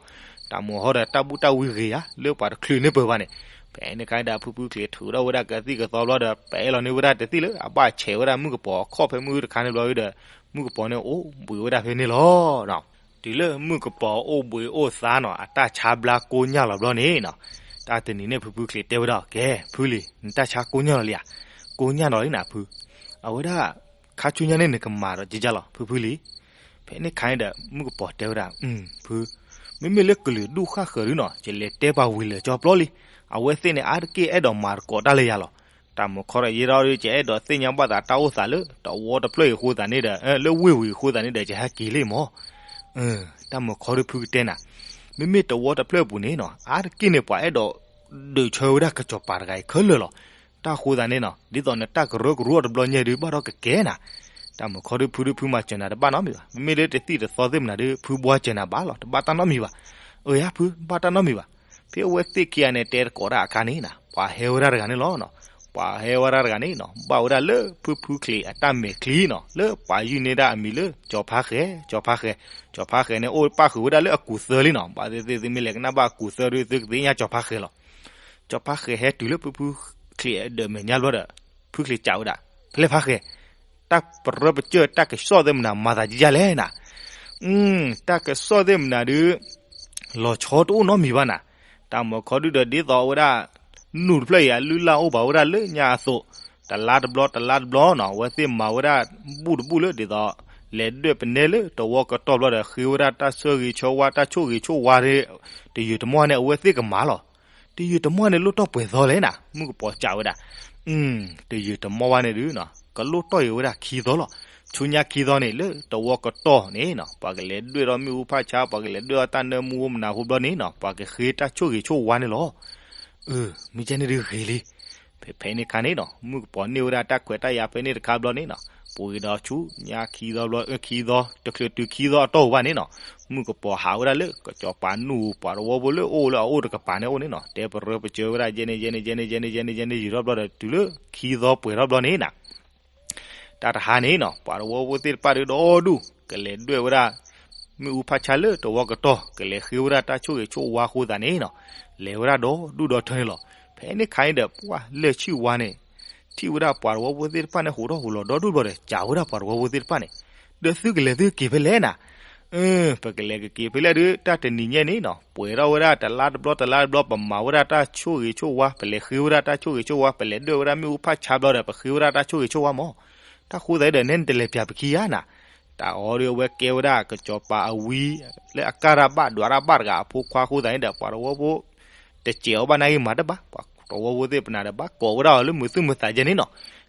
တၢ်မုၢ်ဟီဒီးတၢ်ဘူၣ်တၢ်ဝံဂ့ၤဧါ လၢပှၤတချုးန့ၢ်ပၢၢ်ဘၣ်န့ၣ်. ဖဲန့ၣ်ခါဒီး ဖုဖုချံးထုးထီၣ်ဝဲဒၣ်ကသံၣ်ကသီဘျီဒီး ပအဲၣ်လီၤန့ၢ်ဝဲဒၣ်တသ့ၣ်လၢ အဘၣ်ဆဲးဝဲဒၣ်မုၣ်ကပီၤအခီၣ်ဖဲမုၢ်တခါန့ၣ်ဘျီဒီး မုၣ်ကပီၤန့ၣ်အိၣ်ဘှံးဝဲဒၣ်ဖဲန့ၣ်လီၤ. တုၤလၢမုၣ်ကပီၤအိၣ်ဘှံးအိၣ်သါနီၤ အတၢ်ဆါဘျါကိညၢ်လီၤဘျီန့ၣ်နီၤ, တၢ်တနံၤန့ၣ် ဖုဖုချံးတဲဝဲဒၣ် ကဲ ဖုလံၤ နတၢ်ဆါကိညၢ်လီၤလံဧါ. ကိညၢ်လီၤလံနၤဖု, အဝဲဒၣ် ခါဆူညါန့ၣ်နကမၤဒီးကကၢ်လီၤ ဖုဖုလံၤ. ဖဲန့ၣ်ခါန့ၣ်ဒီး မုၣ်ကပီၤတဲဝဲဒၣ် ဖု, မ့မ့ၢ်လၢကလုာ်ဒူၣ်ဃၣ်ဃၢၤဒုနီၤ ယလဲၤတဲပှၤဝံၤလၢာ်ကၠီပျီလံ. အဝဲသ့ၣ်န့ၣ် အါတက့ၢ်အဲၣ်ဒိးမၤသကိးတၢ်လၢယၤလီၤ. တၢ်မုၢ်ခီဒီးယဲဒီး ယအဲၣ်ဒိးသ့ၣ်ညါဘၣ်သးတၢ်အိၣ်သးလၢ တဝီတဖျၢၣ်အံၤအဃိသတးန့ၣ်ဒီး လၢဝ့ၢ်ဝံၤအဃိသတးန့ၣ်ဒီး ယဟဲက့ၤလံမၢ်. တၢ်မုၢ်ခီဒုဖုကတဲနၤ, မ့မ့ၢ်တဝီတဖျၢၣ်အပူၤန့ၣ်နီၤ အါတက့ၢ်န့ၣ် ပှၤအဲၣ်ဒိးဒုးဆၢဝဲဒၣ်ကစီၤပၤတဂၤအံၤခဲလၢာ်လီၤ. တၢ်ဃိသတးန့ၣ်နီၤ ဒ်သိးနတၢ်ကရၢကရိတဘျီညါဒုး ဘၣ်ဒီးကကဲနၤ. တၢ်မုၢ်ခီဒုဖုဒုဖုမၤစၢၤနၤတဘၣ်နီတမံၤဘၣ်. မ့မ့ၢ်လၢတသံၣ်တသီသ့ၣ်မနုၤဒု ဖုဘှါစၢၤနၤဘၣ်လီၤ တဘၣ်တၢ်နီတမံၤဘၣ်. အၢယါဖု ဘၣ်တၢ်နီတမံၤဘၣ်. ဖဲအဝဲသ့ၣ်ခံဂၤန့ၣ် တဲသကိးတၢ်အခါန့ၣ်နီၤ ပှၤဟဲဝဲဒၣ်တဂၤန့ၣ်လီၤ. ပှၤဟဲဝဲဒၣ်တဂၤန့ၣ်နီၤ ဘၣ်ဝဲဒၣ်လၢဖုဖုချံးအတၢ်မဲာ်ချံနီၤ လၢပှၤယုၢ်န့ၢ်ဒၣ်အမံၤလၢ ကၠီၤဖါဃဲၤ ကၠီၤဖါဃဲၤ. ကၠီၤဖါဃဲၤန့ၣ် အိၣ်ပၣ်ဃုာ်ဝဲဒၣ်လၢအကူးသၢလံနီၤ. ဘၣ်သ့ၣ်သ့ၣ်သုမ့ၢ်လဲၤကနၣ်ဘၣ်အကူးသၢဒု သုကသ့ၣ်ညါကၠီၤဖါဃဲၤလီၤ. ကၠီၤဖါဃဲၤဟဲတုၤလၢဖုဖုချံးအဒၢးမဲာ်ညါဘျီဒီး ဖုချံးစံးဝဲဒၣ် ဖဲလဲၣ်ဖါဃဲၤ, တၢ်ပရၢပစၢၢ်တၢ်ကစီၣ်သ့ၣ်မနုၤ မၤသးကယၢ်လဲၣ်နၤ. တၢ်ကစီၣ်သ့ၣ်မနုၤဒု လီၤဆီတအိၣ်နီတမံၤဘၣ်နၤ. တၢ်မုၢ်ခီဒုဒီး ဒ်သိးဝဲဒၣ် နူၢ်တဖျၢၣ်အံၤ အလုၢ်အလၢ်အိၣ်ဘၣ်ဝဲဒၣ်လၢညါအသိး တလါတဘျီ တလါတဘျီနီၤ အဝဲသ့ၣ်မၤဝဲဒၣ်ဘူၣ်တဘူၣ်လၢဒ်သိး လဲၤဒွဲၣ်ပနဲလၢတဝီကတီၢ်ဘျီဒီး ဃ့ဝဲဒၣ်တၢ်ဆၢဂ့ၤဆၢဝါ တၢ်ဆိၣ်ဂ့ၤဆိၣ်ဝါ တယုၢ်တမီၢ်န့ၣ် အဝဲသ့ၣ်ကမၤလီၤ. တယုၢ်တမီၢ်န့ၣ် လိၣ်တီၢ်ပှဲၤသီလဲၣ်နၤ မုၣ်ကပီၤစံးဝဲဒၣ်. တယုၢ်တမီၢ်ဘၣ်န့ၣ်ဒု ကလိၣ်တီၢ်အံၤဝဲဒၣ်ခံသီလီၤ. ဆူညါခံသီန့ၣ် လၢတဝီကတီၢ်န့ၣ်နီၤ ပှၤကလဲၤဒွဲၣ်ထီၣ်မ့ၣ်အူဖးဆါ ပှၤကလဲၤဒွဲၣ်ထီၣ်တၢ်နၢမူမနၤဟူဘျီန့ၣ်နီၤ ပှၤကဃ့တၢ်ဆိၣ်ဂ့ၤဆိၣ်ဝါန့ၣ်လီၤ. မ့ၢ်ကဲန့ၣ်ဒုဂ့ၤလံ. ဖဲဖဲန့ၣ်ခါန့ၣ်နီၤ မုၣ်ကပီၤန့ၢ်ဝဲဒၣ်တၢ်ခွဲးတၢ်ယာ်ဖဲန့ၣ်တခါဘျီန့ၣ်နီၤ ပှ့ၤဒီးဆူညါခံသီဘျီ ခံသီ တချုးတုၤခံသီအတီၢ်ပူၤဘၣ်န့ၣ်နီၤ မုၣ်ကပီၤဟးဝဲဒၣ်လၢကစီၤပၤနူၢ် ပှၤတဝီဖိလၢအိၣ်လၢအအိၣ်တကပၤန့ၣ်အိၣ်န့ၣ်နီၤ တဲပရၢပစၢၤဝဲဒၣ် ယဲန့ၣ် ယဲန့ၣ် ယဲန့ၣ် ယဲန့ၣ် ယဲန့ၣ် ယံာ်ထီၣ်ဘျီဒီး တုၤလၢခံသီပှဲၤထီၣ်ဘျီန့ၣ်နီၤ တၢ်တဟါန့ၣ်နီၤ ပှၤတဝီဖိသ့ၣ်တဖၣ်ဒုဒီဒူၣ် ကလဲၤဒွဲၣ်ဝဲဒၣ် မ့ၣ်အူဖးဆါလၢတဝီကတီၢ် ကလဲၤဃ့ဝဲဒၣ်တၢ်ဆိၣ်ဂ့ၤဆိၣ်ဝါအဃိသတးန့ၣ်နီၤ လဲၤဝဲဒၣ်ဒီဒူၣ်ဒီထၢန့ၣ်လီၤ. ဖဲန့ၣ်ခါန့ၣ်ဒီး ပှၢ်လၢၢ်ဆံၣ်ဝါန့ၣ် ထံၣ်ဝဲဒၣ်ပှၤတဝီဖိသ့ၣ်တဖၣ်န့ၣ် ဟူးထီၣ်ဟူးလီၤဒီဒူၣ်ဘျီဒီး စံးဝဲဒၣ်ပှၤတဝီဖိသ့ၣ်တဖၣ်န့ၣ် ဒီးသုကလဲၤသုက့ၤဖဲလဲၣ်နၤ ပကလဲၤကက့ၤဖဲလဲၣ်ဒု တၢ်တနံၤညါန့ၣ်နီၤ ပှဲၤထီၣ်ဝဲဒၣ်တလါတဘျီတလါတဘျီ ပမၤဝဲဒၣ်တၢ်ဆိၣ်ဂ့ၤဆိၣ်ဝါ ပလဲၤဃ့ဝဲဒၣ်တၢ်ဆိၣ်ဂ့ၤဆိၣ်ဝါ ပလဲၤဒွဲၣ်ဝဲဒၣ်မ့ၣ်အူဖးဆါဘျီဒီး ပဃ့ဝဲဒၣ်တၢ်ဆိၣ်ဂ့ၤဆိၣ်ဝါမၢ်. တၢ်ဃိသတးဒီး နဲနတလဲၤပၠးပခံဧါနၤ. တၢ်အီၤဒီးအဝဲကဲဝဲဒၣ်ကစီၤပၤအဝံ လၢအကါရၢ်ဘၣ်ဒွးရၢ်ဘၣ်တဂၤအဖိခွါအဃိသတးန့ၣ်ဒီး ပှၤတဝီဖိ တစဲးအီၤဘၣ်နာ်ဂ့ၤမၤတဘၣ် ပှၤတဝီဖိသ့ၣ်ပနၤဒီး ဘၣ်ကိးဝဲဒၣ်အီၤလၢမုာ်သူၣ်မုာ်သးယဲန့ၣ်နီၤ.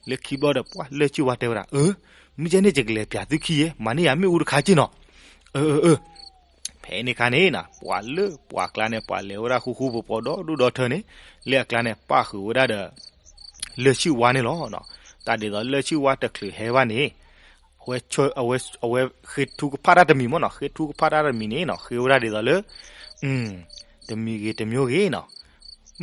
လၢခံဘျီဒီး ပှၢ်လၢၢ်ဆံၣ်ဝါတဲဝဲဒၣ် အၢ မ့ၢ်ကဲန့ၣ် ယကလဲၤပၠးသုခံယဲ မၤန့ၢ်ယၤမ့ၣ်အူတခါက့နီၤ. အၢ အၢ အၢ ဖဲန့ၣ်ခါန့ၣ်နီၤ ပှၤလၢပှၤကျါန့ၣ် ပှၤလဲၤဝဲဒၣ်ဃူဃူဖိးဖိးဒီဒူၣ်ဒီထၢန့ၣ် လၢအကျါန့ၣ် ပၣ်ဃုာ်ဝဲဒၣ်ဒီး လၢၢ်ဆံၣ်ဝါန့ၣ်လီၤ. တၢ်ဒ်သိးလၢၢ်ဆံၣ်ဝါတချုးဟဲဘၣ်န့ၣ် အဝဲ အဝဲဃ့ထုကဖၣ်တၢ်တမံၤမၢ်နီၤ ဃ့ထုကဖၣ်တၢ်တမံၤန့ၣ်နီၤ ဃ့ဝဲဒၣ်ဒ်သိးလၢ တမံၤဂ့ၤတမံၤဂ့ၤနီၤ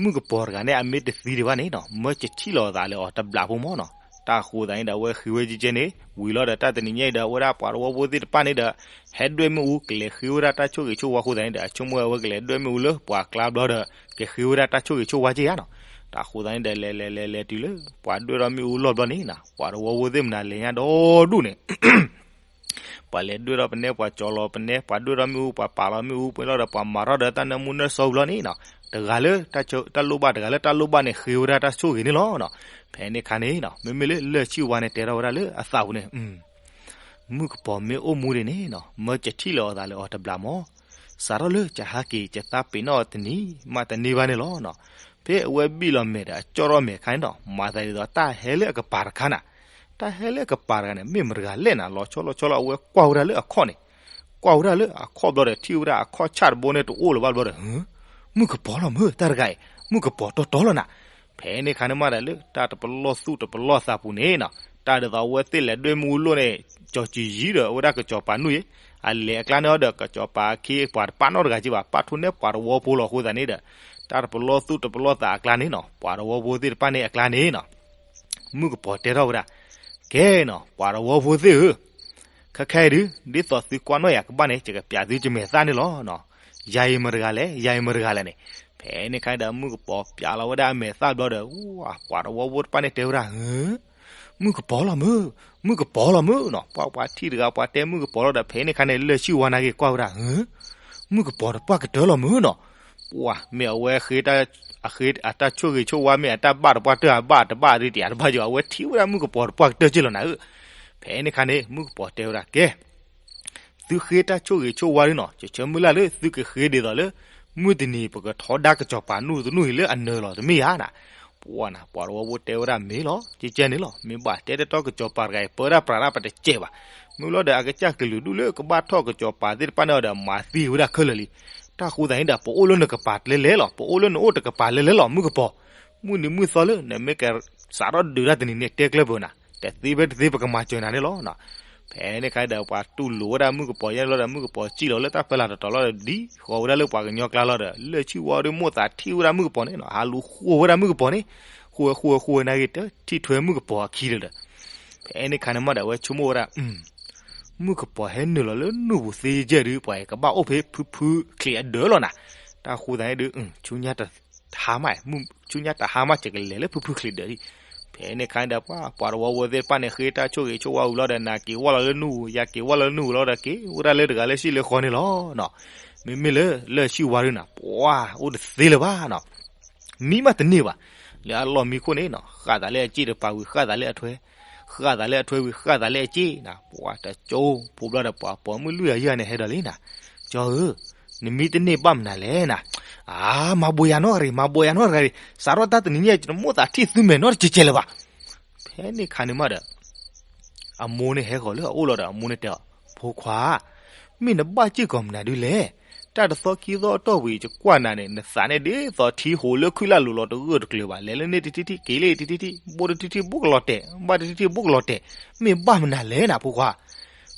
မုၣ်ကပီၤတဂၤန့ၣ် အမ့ၢ်တသံဒံးဘၣ်န့ၣ်နီၤ မၢကထံၣ်လိာ်သးလၢအီၤတဘျးဖိမၢ်နီၤ. တၢ်ဃိသတးန့ၣ်ဒီး အဝဲဃ့ဝဲကကဲန့ၣ် ဝံၤလီၤဒီး တၢ်တနံၤညါအံၤဒီး အဝဲဒၣ်ပှၤတဝီဖိသ့ၣ်တဖၣ်န့ၣ်ဒီး ဟဲဒွဲၣ်မ့ၣ်အူ ကလဲၤဃ့ဝဲဒၣ်တၢ်ဆိၣ်ဂ့ၤဆိၣ်ဝါအဃိသတးန့ၣ်ဒီး အဆိကမိၣ်ဝဲကလဲၤဒွဲၣ်မ့ၣ်အူလၢပှၤကျါဘျီဒီး ကဃ့ဝဲဒၣ်တၢ်ဆိၣ်ဂ့ၤဆိၣ်ဝါက့ဧါနီၤ. တၢ်ဃိသတးန့ၣ်ဒီး လဲၤလဲၤလဲၤလဲၤတုၤလၢ ပှၤဒွဲၣ်ထီၣ်မ့ၣ်အူလီၢ်ဘျီန့ၣ်နီၤ ပှၤတဝီဖိသ့ၣ်မနုၤလဲၤညါဒီဒူၣ်န့ၣ် ပှၤလဲၤဒွဲၣ်ထီၣ်ပနဲ ပှၤကၠီၤလီၤပနဲ ပှၤဒွဲၣ်ထီၣ်မ့ၣ်အူ ပှၤပာ်လီၤမ့ၣ်အူ ပှဲၤလီၤဒီး ပှၤမၤထီၣ်ဒီးတၢ်နၢမူနၢဆှီဘျီန့ၣ်နီၤ တဂၤလၢတၢ်လိၣ်ဘၣ် တဂၤလၢတၢ်လိၣ်ဘၣ်န့ၣ် ဃ့ဝဲဒၣ်တၢ်ဆိၣ်ဂ့ၤန့ၣ်လီၤ. ဖဲန့ၣ်ခါန့ၣ်နီၤ မ့မ့ၢ်လၢလၢၢ်ဆံၣ်ဝါန့ၣ် တဲထီၣ်ဝဲဒၣ်လၢအသးပူၤန့ၣ် မုၣ်ကပီၤမ့ၢ်အိၣ်မူဒံးန့ၣ်နီၤ မၢကထံၣ်လၢအီၤသးလၢအီၤတဘျးမၢ် စးထီၣ်လၢကဟးက့ၤ ကသးပ့ၤနီၣ်အီၤတနံၤမးတန့ၢ်ဘၣ်န့ၣ်လီၤ. ဖဲအဝဲဘံၣ်လီၤမဲာ်ဒီး အကၠီၣ်ထီၣ်မဲာ်ခါန့ၣ်နီၤ မၤသးဒ်သိး တၢ်ဟဲလၢအကပၤတခါနၤ တၢ်ဟဲလၢအကပၤတခါန့ၣ် မ့ၢ်မတဂၤလဲၣ်နၤ လီၤဆီလီၤဆီလီၤ အဝဲကွၢ်ဝဲဒၣ်လၢအခီၣ်န့ၣ် ကွၢ်ဝဲဒၣ်လၢအခီၣ်ဘျီဒီး ထံၣ်ဝဲဒၣ်အခီၣ်ဆၣ်တဘိန့ၣ် တအိၣ်လၢၤဘၣ်ဘျီဒီး မုၣ်ကပီၤလီၤမၢ် တၢ်တဂၤအံၤ မုၣ်ကပီၤတီတီလီၤနၤ. ဖဲန့ၣ်ခါန့ၣ်မးဒီး လၢတၢ်တပလီၢ်သူၣ်တပလီၢ်သးပူၤန့ၣ်နီၤ တၢ်ဒ်သိးအဝဲသ့ၣ်လဲၤဒွဲၣ်မ့ၣ်အူလိၣ်န့ၣ် ကၠီၤစံၤယံၤဒီး အဝဲဒၣ်ကစီၤပၤနူၢ်ယံၤ အလဲၤအကျါန့ၣ်ဒီး ကစီၤပၤအခ့အပှၤတပာ်နီတဂၤက့ဘၣ် ပာ်ထူၣ်န့ၢ်ပှၤတဝီဖိလီၤအဃိသတးန့ၣ်ဒီး တၢ်တပလီၢ်သူၣ်တပလီၢ်သးအကျါန့ၣ်နီၤ, ပှၤတဝီဖိသ့ၣ်တဖၣ်န့ၣ်အကျါန့ၣ်နီၤ, မုၣ်ကပီၤတဲထီၣ်ဝဲဒၣ်, ကဲနီၤ ပှၤတဝီဖိသ့ၣ်ဧၢ, ခဲခဲအံၤဒုး ဒ်သိးသုကွၢ်နီၣ်ယၤကဘၣ်န့ၣ် ယကပျးသုယမဲာ်သၣ်န့ၣ်လီၤ. ယၤအံၤမတဂၤလဲၣ်, ယၤအံၤမတဂၤလဲၣ်န့ၣ်, ဖဲန့ၣ်ခါဒီး မုၣ်ကပီၤပျးလီၤဝဲဒၣ်အမဲာ်သၣ်ဘျီဒီး ပှၤတဝီဖိတဖၣ်န့ၣ်တဲဝဲဒၣ်, မုၣ်ကပီၤလီၤမုၣ်, မုၣ်ကပီၤလီၤမုၣ်နီၤ, ပှၤပှၤထံၣ်တဂၤပှၤတဲမုၣ်ကပီၤလီၤဒီး ဖဲန့ၣ်ခါန့ၣ် လၢၢ်ဆံၣ်ဝါနာ်က့ၤကွၢ်ဝဲဒၣ်, မုၣ်ကပီၤတပှၢ်ကတၢၢ်လီၤမုၣ်နီၤ, ပှၤမ့ၢ်အဝဲဃ့ အဃ့အတၢ်ဆိၣ်ဂ့ၤဆိၣ်ဝါ မ့ၢ်အတၢ်ဘၣ်တပှၢ်တၢၢ် အဘၣ်တဘၣ်ဒ်တယၤတဘၣ်ယိၤ အဝဲထံၣ်ဝဲဒၣ်မုၣ်ကပီၤတပှၢ်ကတၢၢ်က့လီၤနၤဧၢ. ဖဲန့ၣ်ခါန့ၣ် မုၣ်ကပီၤတဲဝဲဒၣ် ကဲ သုဃ့တၢ်ဆိၣ်ဂ့ၤဆိၣ်ဝါဒ်နီၤ, ယဆၢမုၢ်လၢ်လၢသုကဃ့ဒ်သိးလၢ မုၢ်တနံၤပကထီဒါကစီၤပၤနူၢ်တနူၢ်အံၤလၢအနၢၤလီၤတမ့ၢ်ဧါနၤ. ပှၤနၤ ပှၤတဝီဖိတဲဝဲဒၣ်မ့ၢ်လီၤ, ကဲကဲန့ၣ်လီၤ, မ့ၢ်ဘၣ်တဲတတီကစီၤပၤတဂၤအံၤ ပၢဒၣ်ပြးဒၣ်ပတစဲးဘၣ်. မ့ၢ်လီၤဒီး အကစၢ်ကလုာ်ဒူၣ်လၢကဘၣ်ထီၣ်ကစီၤပၤသ့ၣ်တဖၣ်န့ၣ်ဒီး မၤသံဝဲဒၣ်ခဲလၢာ်လံ. တၢ်ဃိသတးန့ၣ်ဒီး ပအိၣ်လၢနကပၤလဲလဲလီၤ, ပအိၣ်လၢနအိၣ်တကပၤလဲလဲလီၤ မုၣ်ကပီၤ, မုၢ်နံၤမုၢ်သီလၢ နမ့ၢ်ကစးထီၣ်ဒုးတၢ်တနံၤန့ၣ် တဲကျၢၢ်ပၢၢ်နၤ, တသ့ဖဲတသ့ပကမၤစၢၤနၤန့ၣ်လီၤ. ဖဲန့ၣ်ခါဒီး ပှၤတူၢ်လိာ်ဝဲဒၣ်မုၣ်ကပီၤယဲၢ်လီၤဒီး မုၣ်ကပီၤစံၣ်လီၤလၢတၢ်ဖဲလးတတီၤလီၤဒီး ဒ်ဃီၤဝဲဒၣ်လၢပှၤကညီကျါလီၤဒီး လၢၢ်ဆံၣ်ဝါဒီးမိၢ်သးထံၣ်ဝဲဒၣ်မုၣ်ကပီၤန့ၣ်နီၤ, ဟးလူၤဃိဝဲဒၣ်မုၣ်ကပီၤန့ၣ်, ဃိဝဲဃိဝဲဃိဝဲနာ်က့ၤ တထံၣ်ထွဲမုၣ်ကပီၤအခံလၢၤဒီး ဖဲန့ၣ်ခါန့ၣ်မးဒီး အဝဲဆိကမိၣ်ဝဲဒၣ် မုၣ်ကပီၤဟဲနုာ်လီၤလၢနူၢ်ပူၤသ့ယဲၢ်ဒုး ပှၤကဘၣ်အိၣ်ဖဲဖုဖုချံးအဒၢးလီၤနၤ. တၢ်ဃိသတးန့ၣ်ဒုး ဆူညါတဟါမး, ဆူညါတဟါမး ယကလဲၤလၢဖုဖုချံးဒၢးလံ. ဖဲန့ၣ်ခါန့ၣ်ဒီး ပှၤ ပှၤတဝီဖိသ့ၣ်တဖၣ်န့ၣ် ဃ့တၢ်ဆိၣ်ဂ့ၤဆိၣ်ဝါဝံၤလီၤဒီး နၤက့ၤဝဲလီၤလၢနူၢ်ပူၤ ယၤက့ၤဝဲလီၤလၢနူၢ်ပူၤလီၤဒီး က့ၤဝဲဒၣ်လၢတဂၤလၢဟံၣ်လၢဃီန့ၣ်လီၤ. မ့မ့ၢ်လၢ လၢၢ်ဆံၣ်ဝါဒုးနၤ ပှၤအိၣ်တသ့လၢၤဘၣ်နီၤ. မံဘၣ်တန့ၢ်ဘၣ်. လၢအလီၢ်မံခိၣ်န့ၣ်နီၤ ဃၣ်သးလၢအစ့ၣ်တပၤဝံၤ ဃၣ်သးလၢအထွဲ, ဃၣ်သးလၢအထွဲဝံၤ ဃၣ်သးလၢအစ့ၣ်နၤ, ပှၤတကၠိဖိဘျီဒီး ပှၤပိာ်မုၣ်လွံၢ်ဂၤယဲၢ်ဂၤန့ၣ် ဟဲဒီးလံနၤ, ကၠီဧၢ, နမံတန့ၢ်ဘၣ်မနုၤလဲၣ်နၤ. အါ, မၤဘိးယၤနီတဂၤရံၣ်, မၤဘိးယၤနီတဂၤရံၣ်, စးထီၣ်တၢ်တနံၤညါ ယတမိၣ်သးထံၣ်သုမဲာ်နီတစဲးစဲးလၢၤဘၣ်. ဖဲန့ၣ်ခါန့ၣ်မးဒီး အမိၢ်န့ၣ်ဟဲဃီၤလၢအအိၣ်လီၤဒီး အမိၢ်န့ၣ်တဲအီၤ, ဖိခွါ, မ့ၢ်နဘၣ်စ့ၢ်ကီးမနုၤဒုးလဲၣ်. တၢ်တသီခံသီအတီၢ်ပူၤ ယကွၢ်နၤန့ၣ် နသးန့ၣ်ဒ်သိးထံဟိးလၢခုၣ်လၢ်လိၤလီၤ တဂၢၢ်တကျၢၤဘၣ်, လဲၤလၢန့ၣ်တထံၣ်ထံၣ် က့ၤလၢတထံၣ်ထံၣ်, ဘိၣ်တထံၣ်ထံၣ်ဘိၣ်ကလီၤတဲာ်, ဘၣ်တထံၣ်ထံၣ်ဘိၣ်ကလီၤတဲာ်, မ့ၢ်ဘၣ်မနုၤလဲၣ်နၤ ဖိခွါ.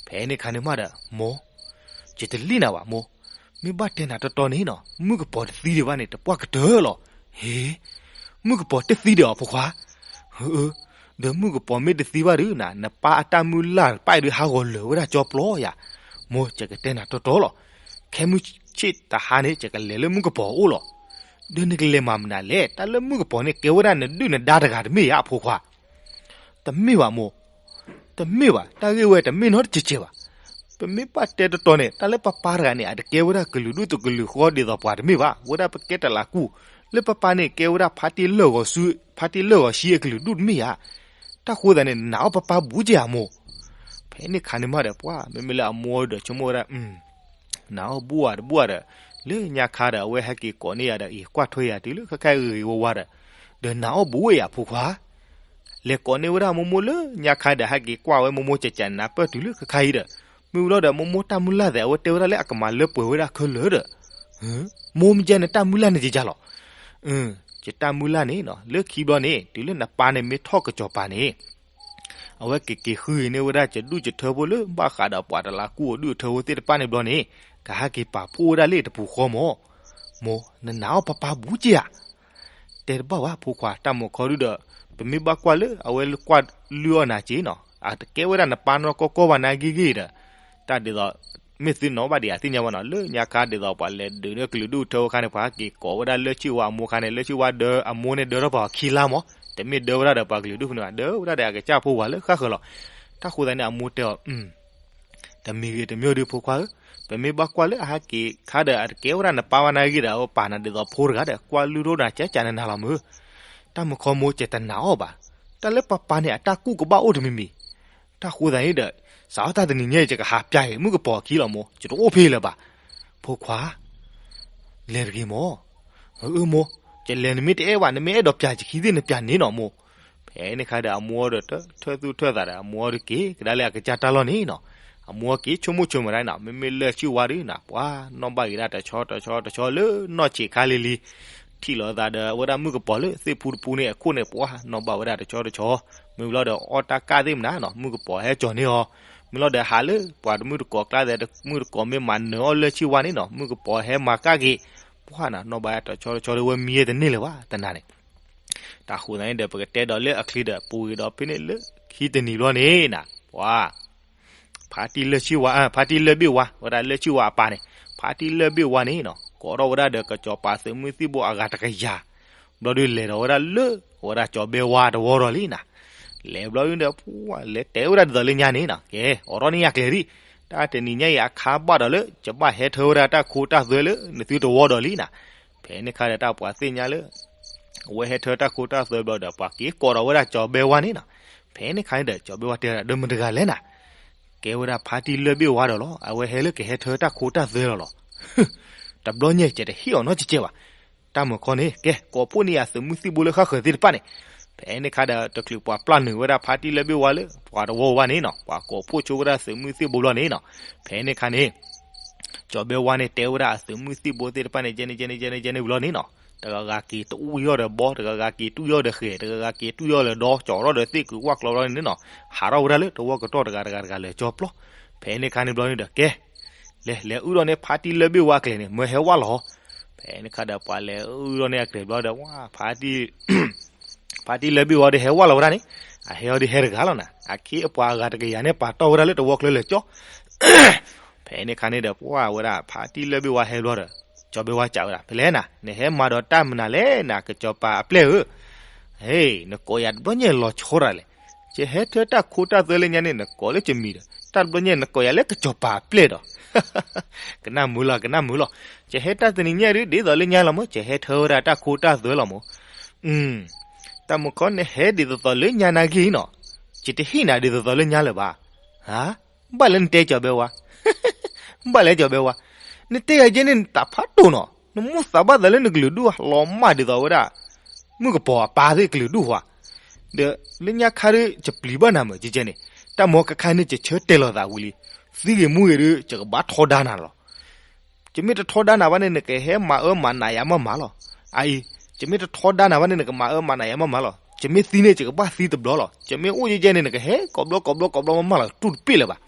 ဖဲန့ၣ်ခါန့ၣ်မးဒီး မိၢ်, ယတလံၣ်နၤဘၣ်မိၢ်, မ့ၢ်ဘၣ်တဲနၤတီတီန့ၣ်နီၤ မုၣ်ကပီၤတသံဒံးဘၣ်န့ၣ် တပှၢ်ကတၢၢ်လီၤ. ဟ့, မုၣ်ကပီၤတသံဒံးအီၤ ဖိခွါ. ဒီးမုၣ်ကပီၤမ့ၢ်တသံဘၣ်ဒုးနၤ နပၢ်အတၢ်မုၢ်လၢ်တဖၣ်အံၤဒုး ဟးဂီၤလၢာ်ဝဲဒၣ်ကၠီပျီယၤ. မိၢ် ယကတဲနၤတီတီလီၤ. ခဲမုၢ်ဆ့ၣ်တဟါန့ၣ် ယကလဲၤလၢမုၣ်ကပီၤအအိၣ်လီၤ. ဒီးနကလဲၤမၤမနုၤလဲၣ်, တၢ်လၢမုၣ်ကပီၤန့ၣ် ကဲဝဲဒၣ်နဒုၣ်နဒါတဂၤတမ့ၢ်ဧါ အဖိခွါ. တမ့ၢ်ဘၣ်မိၢ်, တမ့ၢ်ဘၣ်, တၢ်ဂ့ၢ်ဝဲတမ့ၢ်နီတစဲးစဲးဘၣ်. ပမ့ၢ်ဘၣ်တဲတီတီန့ၣ် တၢ်လၢပၢ်ပၢ်တဂၤန့ၣ် အတကဲဝဲဒၣ်ကလုာ်ဒူၣ်တကလုာ်ဃီဒ်သိးပှၤတမ့ၢ်ဘၣ်. ဝဲဒၣ်ပကဲတလးကူၣ်, လၢပၢ်ပၢ်န့ၣ် ကဲဝဲဒၣ်ဖါတံၢ်လၢၢ်ဂီၤဆူ, ဖါတံၢ်လၢၢ်ဂီၤဆံအကလုာ်ဒူၣ်တမ့ၢ်ဧါ. တၢ်ဃိသတးန့ၣ် နနာ်အီၣ်ပၢ်ပၢ်ဘူးက့ၤဧါမိၢ်. ဖဲန့ၣ်ခါန့ၣ်မးဒီး ပှၤမ့မ့ၢ်လၢအမိၢ်ဒီးဆိကမိၣ်ဝဲဒၣ် နနာ်အီၣ်ဘူးဧါတဘူးဧါဒီး, လၢညါခါဒီး အဝဲဟဲက့ၤကိးန့ၢ်ယၤဒီး ယကွၢ်ထွဲယၤတုၤလၢခဲခါဂ့ၤဂ့ၤဝါဝါဒီး, ဒီးနနာ်အီၣ်ဘူးဧါဖိခွါ. လဲၤကိးန့ၢ်ဝဲဒၣ်မိၢ်မိၢ်လၢညါခါဒီး ဟဲက့ၤကွၢ်ဝဲမိၢ်မိၢ်ကကနၢ်ပၢၢ်တုၤလၢခဲခါအံၤဒီး, မ့ၢ်ဝံၤလီၤဒီး မိၢ်မိၢ်တၢ်မုၢ်လၢ်သ့ၣ် အဝဲတဲဝဲဒၣ်လၢအကမၤလၢပှဲၤဝဲဒၣ်ခဲလၢာ်ဒီး, မိၢ်မ့ၢ်ကဲနတၢ်မုၢ်လၢ်န့ၣ်က့ၤကၢ်လီၤ. ယတၢ်မုၢ်လၢ်န့ၣ်နီၤ လၢခံဘျီန့ၣ် တုၤလၢနပၢ်န့ၣ်မ့ၢ်ထီၣ်ကစီၤပၤန့ၣ် အဝဲကက့ၤဃုန့ၢ်ဝဲဒၣ်ကဒူၣ်ကထၢဖိလၢ ဘၣ်ဃးဒီးပှၤတလးကူၣ်အဒူၣ်အထၢဖိသ့ၣ်တဖၣ်န့ၣ်ဘျီန့ၣ်, ကဟဲက့ၤပာ်ဖှိၣ်ဝဲဒၣ်လၢတပူၤဃီမၢ်. မိၢ်, နနာ်အီၣ်ပၢ်ပၢ်ဘူးက့ၤဧါ. တဲတဘၣ်ဘၣ်ဖိခွါ, တၢ်မုၢ်ခီဒုဒီး ပမ့ၢ်ဘၣ်ကွၢ်လၢအဝဲကွၢ်လုၢ်အီၣ်နၤက့နီၤ, အတကဲဝဲဒၣ်နပၢ်နီၢ်ကီၢ်ကီၢ်ဘၣ်နၤဂ့ၤဂ့ၤဒီး, တၢ်ဒ်သိး မ့ၢ်သုနီၤဘၣ်ဒံးဧါသ့ၣ်ညါဘၣ်နီၤ, လၢညါခါဒ်သိးပှၤလဲၤဒုးန့ၢ်ကလုာ်ဒူၣ်ထၢဖိခါန့ၣ် ပှၤဟဲက့ၤကိးဝဲဒၣ်လၢၢ်ဆံၣ်ဝါအမိၢ်ခါန့ၣ် လၢၢ်ဆံၣ်ဝါဒၢအမိၢ်န့ၣ်ဒၢထီၣ်ပှၤအီၤခံလါမၢ်, တမ့ၢ်ဒၢဝဲဒၣ်ဒီးပှၤကလုာ်ဒူၣ်ဖိန့ၣ်ဘၣ်, ဒၢဝဲဒၣ်ဒီးအကစၢ်ဖိဝၤလၢဃၣ်ဃၢၤလီၤ. တၢ်ဃိသတးန့ၣ် အမိၢ်တဲအီၤ တမံၤဂ့ၤတမံၤဒီးဖိခွါဧၢ, ပမ့ၢ်ဘၣ်ကွၢ်လၢအဟဲက့ၤခါဒီး အတကဲဝဲဒၣ်နပၢ်ဘၣ်နၤဂ့ၤဒီး အဝဲပာ်နၤဒ်သိးဖိတဂၤဒီး ကွၢ်လုၢ်ထီၣ်နၤကကနၣ်နၤလီၤမၢ်. တၢ်မုၢ်ခီမိၢ် ကတနာ်အီၣ်ဘၣ်. တၢ်လၢပၢ်ပၢ်န့ၣ် အတၢ်ကူၣ်ကဘၣ်အိၣ်တမံၤမံၤ. တၢ်ဃိသတးန့ၣ်ဒီး စးထီၣ်တၢ်တနံၤညါအံၤ ယကဟးပျၢ်က့ၤမုၣ်ကပီၤအခံလီၤမိၢ်, ယတအိၣ်ဖဲအံၤလၢၤဘၣ်. ဖိခွါ လဲၤတဂ့ၤမိၢ်. အၢမိၢ်, ယလဲၤနမ့ၢ်တအဲၣ်ဘၣ် နမ့ၢ်အဲၣ်ဒိးပျၢ်ယခံသ့ၣ် နပျၢ်န့ၣ်နီၤမိၢ်. ဖဲန့ၣ်ခါဒီး အမိၢ်ဒီးထၢသူၣ်ထၢသးဒီး အမိၢ်ဒီးက့ၤကဒါလၢအကစၢ်တၢ်လီၢ်န့ၣ်နီၤ. အမိၢ်က့ၤဆိကမိၣ်ဆိမးဒၣ်နီၤ, မ့မ့ၢ်လၢၢ်ဆံၣ်ဝါဒုးနၤ ပှၤနီၣ်ဘၣ်က့ၤဒၣ်တဆီတဆီတဆီလၢနီၢ်ဆံးခါလံလံ ထံၣ်လိာ်သးဒီးဝဲဒၣ်မုၣ်ကပီၤလၢသ့ၣ်ဖူတဖူန့ၣ်အခိၣ်န့ၣ် ပှၤနီၣ်ဘၣ်ဝဲဒၣ်တဆီတဆီ. မ့ၢ်လီၤဒီးအီၣ်တၢ်ကၢ်သ့ၣ်မနၤနီၤ မုၣ်ကပီၤဟဲကၠီၤန့ၢ်အီၤ. မ့ၢ်လီၤဒီးဟးလၢပှၤတမုၣ်တကိးကျါသဲး တမုၣ်တကိးမ့ၢ်မၤနၢၤအီၣ်လၢၢ်ဆံၣ်ဝါန့ၣ်နီၤ မုၣ်ကပီၤဟဲမၤကၢ်က့ၤ ပှၢ်နၤ နီၢ်ဘၣ်တဆီတဆီဒီး ဝဲမံဝဲတန့ၢ်လၢၤဘၣ် တနၤန့ၣ်. တၢ်ဃိသတးန့ၣ်ဒီး ပကတဲဒီးလၢအချံဒီး ပူၤဂ့ၤဒီးဖဲန့ၣ်လၢခံတနံၤဘျီန့ၣ်နၤ ပှၤ ဖါတံၢ်လၢၢ်ဆံၣ်ဝါ ဖါတံၢ်လၢၢ်ဘ့ၣ်ဝါ ဝဲဒၣ်လၢၢ်ဆံၣ်ဝါအပၢ်န့ၣ် ဖါတံၢ်လၢၢ်ဘ့ၣ်ဝါန့ၣ်နီၤ ကိးထီၣ်ဝဲဒၣ်ဒီးကစီၤပၤသုးမုၢ်သံၣ်ဘိအဂၤတကယၤ ဘျီဒုးလဲၤဒီးဝဲဒၣ်လၢ ဝဲဒၣ်ကၠီၤဘဲဝါတဝီဒီးလံနၤ. လဲၤဘျီဒုးဒီး ပှၤလဲၤတဲဝဲဒၣ်ဒ်သိးလၢညါန့ၣ်နီၤ ကဲ အိးထီၣ်န့ၢ်ယၤကျဲၤဒံး တၢ်တနံၤညါအံၤအခါဘၣ်ဒီးလၢ ယဘၣ်ဟဲထၢဝဲဒၣ်တၢ်ခိတၢ်သွဲလၢနသုတဝီဒီးလံနၤ. ဖဲန့ၣ်ခါဒီးတၢ်ပှၤသ့ၣ်ညါလၢ အဝဲဟဲထၢတၢ်ခိတၢ်သွဲဘျီဒီး ပှၤက့ၤကိးဒီးဝဲဒၣ်ကၠီၤဘဲဝါန့ၣ်နီၤ. ဖဲန့ၣ်ခါန့ၣ်ဒီး ကၠီၤဘဲဝါတဲဝဲဒၣ် ဒီးမတၤတဂၤလဲၣ်နၤ ကဲဝဲဒၣ်ဖါတံၢ်လၢၢ်ဘ့ၣ်ဝါဒီးလီၤ. အဝဲဟဲလၢကဟဲထၢတၢ်ခိတၢ်သွဲလီၤလီၤ. တဘျီညါ ကတဟ့ၣ်အီၤနီတကဲဘၣ်. တၢ်မုၢ်ခီန့ၣ် ကဲ ကိးဖှိၣ်န့ၢ်ယသုးမုၢ်သံၣ်ဘိလၢဃၣ်ဃၢၤသ့ၣ်တဖၣ်န့ၣ်. ဖဲန့ၣ်ခါဒီး တချုးပှၤပျၢ်နုာ်ဝဲဒၣ်ဖါတံၢ်လၢၢ်ဘ့ၣ်ဝါလၢ ပှၤတဝီဘၣ်န့ၣ်နီၤ ပှၤကိးဖှိၣ်ဆိဝဲဒၣ်သုးမုၢ်သံၣ်ဘိဘျီန့ၣ်နီၤ. ဖဲန့ၣ်ခါန့ၣ် ကၠီၤဘဲဝါန့ၣ်တဲဝဲဒၣ်အသုးမုၢ်သံၣ်ဘိသ့ၣ်တဖၣ်န့ၣ် ကဲန့ၣ် ကဲန့ၣ် ကဲန့ၣ် ကဲန့ၣ်ဘျီန့ၣ်နီၤ. တဂၤဂၤက့ၤတူၢ်ယီၣ်ဒီးဘီ တဂၤဂၤက့ၤတူၢ်ယီၣ်ဒီးဃဲၤ တဂၤဂၤက့ၤတူၢ်ယီၣ်လၢဒီ ကၠီၤထီၣ်ဒီးသ့ၣ်ကုာ်ဝၣ်ကျီဘျီန့ၣ်နီၤ. ဟးထီၣ်ဝဲဒၣ်လၢတဝီကတီၢ်တဂၤတဂၤတဂၤလၢာ်ကၠီပျီ. ဖဲန့ၣ်ခါန့ၣ်ဘျီန့ၣ်ဒီး ကဲ လဲၤ လဲၤအုၣ်ထီၣ်န့ၢ်ဖါတံၢ်လၢၢ်ဘ့ၣ်ဝါအကျဲၤန့ၣ် မၢဟဲဝၣ်လီၤ. ဖဲန့ၣ်ခါဒီးပှၤလဲၤအုၣ်ထီၣ်န့ၢ်အကျဲၤဘျီဒီး ဝါ ဖါတံၢ် ဖါတံၢ်လၢၢ်ဘ့ၣ်ဝါဒီးဟဲဝၣ်လီၤဝဲဒၣ်န့ၣ် အဟဲအီၤဒီးဟဲတဂၤလီၤနၤ အခ့အပှၤအဂၤတကယၤန့ၣ် ပာ်တီၢ်ဝဲဒၣ်လၢတဝီချၢလၢာ်ကၠီ. ဖဲန့ၣ်ခါန့ၣ်ဒီး ပှၤဝဲဒၣ်ဖါတံၢ်လၢၢ်ဘ့ၣ်ဝါဟဲဘျီဒီး ကၠီၤဘဲဝါစံးဝဲဒၣ် ဖဲလဲၣ်နၤ နဟဲမၤဒီးတၢ်မနုၤလဲၣ်နၤ ကစီၤပၤအပျဲၢ်ဧၢ. ဟ့ နကိးယၤတဘျီညါလီၤဆီဒၣ်လဲာ်. ယဟဲထၢတၢ်ခိတၢ်သွဲလၢညါန့ၣ် နကိးလၢယမံၤဒီး တၢ်တဘျီညါနကိးယၤလၢကစီၤပၤအပျဲၢ်ဒီး ကနၣ်မုာ်လီၤ ကနၣ်မုာ်လီၤ. ယဟဲတၢ်တနံၤညါဒ်သိးလၢညါလီၤမၢ် ယဟဲထၢဝဲဒၣ်တၢ်ခိတၢ်သွဲလီၤမၢ်. တၢ်မုၢ်ခီနဟဲဒ်သိးသိးလၢညါနာ်က့နီၤ ယတဟ့ၣ်နၤဒ်သိးသိးလၢညါလၢၤဘၣ်. ဘၣ်လဲၣ်နတဲကၠီၤဘဲဝါ ဘၣ်လဲၣ်ကၠီၤဘဲဝါ နတဲယၤကဲန့ၣ် နတၢ်ဖးဒိၣ်နီၤ နမိၣ်သးဘၣ်သးလၢနကလုာ်ဒူၣ်လီၤမၢ်ဒ်သိးဝဲဒၣ် မုၣ်ကပီၤအပၢ်သ့ၣ်ကလုာ်ဒူၣ်ဟါ. ဒီးလၢညါခါဒ်ယပျံၤဘၣ်နၤမၢ် ကဲကဲန့ၣ် တၢ်မ့ၢ်ကခါန့ၣ် ယဆၢတဲာ်လီၤသးဝံၤလံ. သံဂ့ၤမူဂ့ၤဒ် ယကဘၣ်ထီဒါနၤလီၤ. ယမ့ၢ်တထီဒါနၤဘၣ်န့ၣ် နကဟဲမၤအၢမၤနးယၤမးမးလီၤ. အအံၤ ယမ့ၢ်တထီဒါနၤဘၣ်န့ၣ် နကမၤအၢမၤနးယၤမးမးလီၤ. ယမ့ၢ်သံန့ၣ် ယကဘၣ်သံတဘျီလီၤ. ယမ့ၢ်အိၣ်ကဲကဲန့ၣ် နကဟဲကိးဘျီကိးဘျီကိးဘျီမးမးလီၤ တူၢ်တပ့ၢ်လၢၤဘၣ်.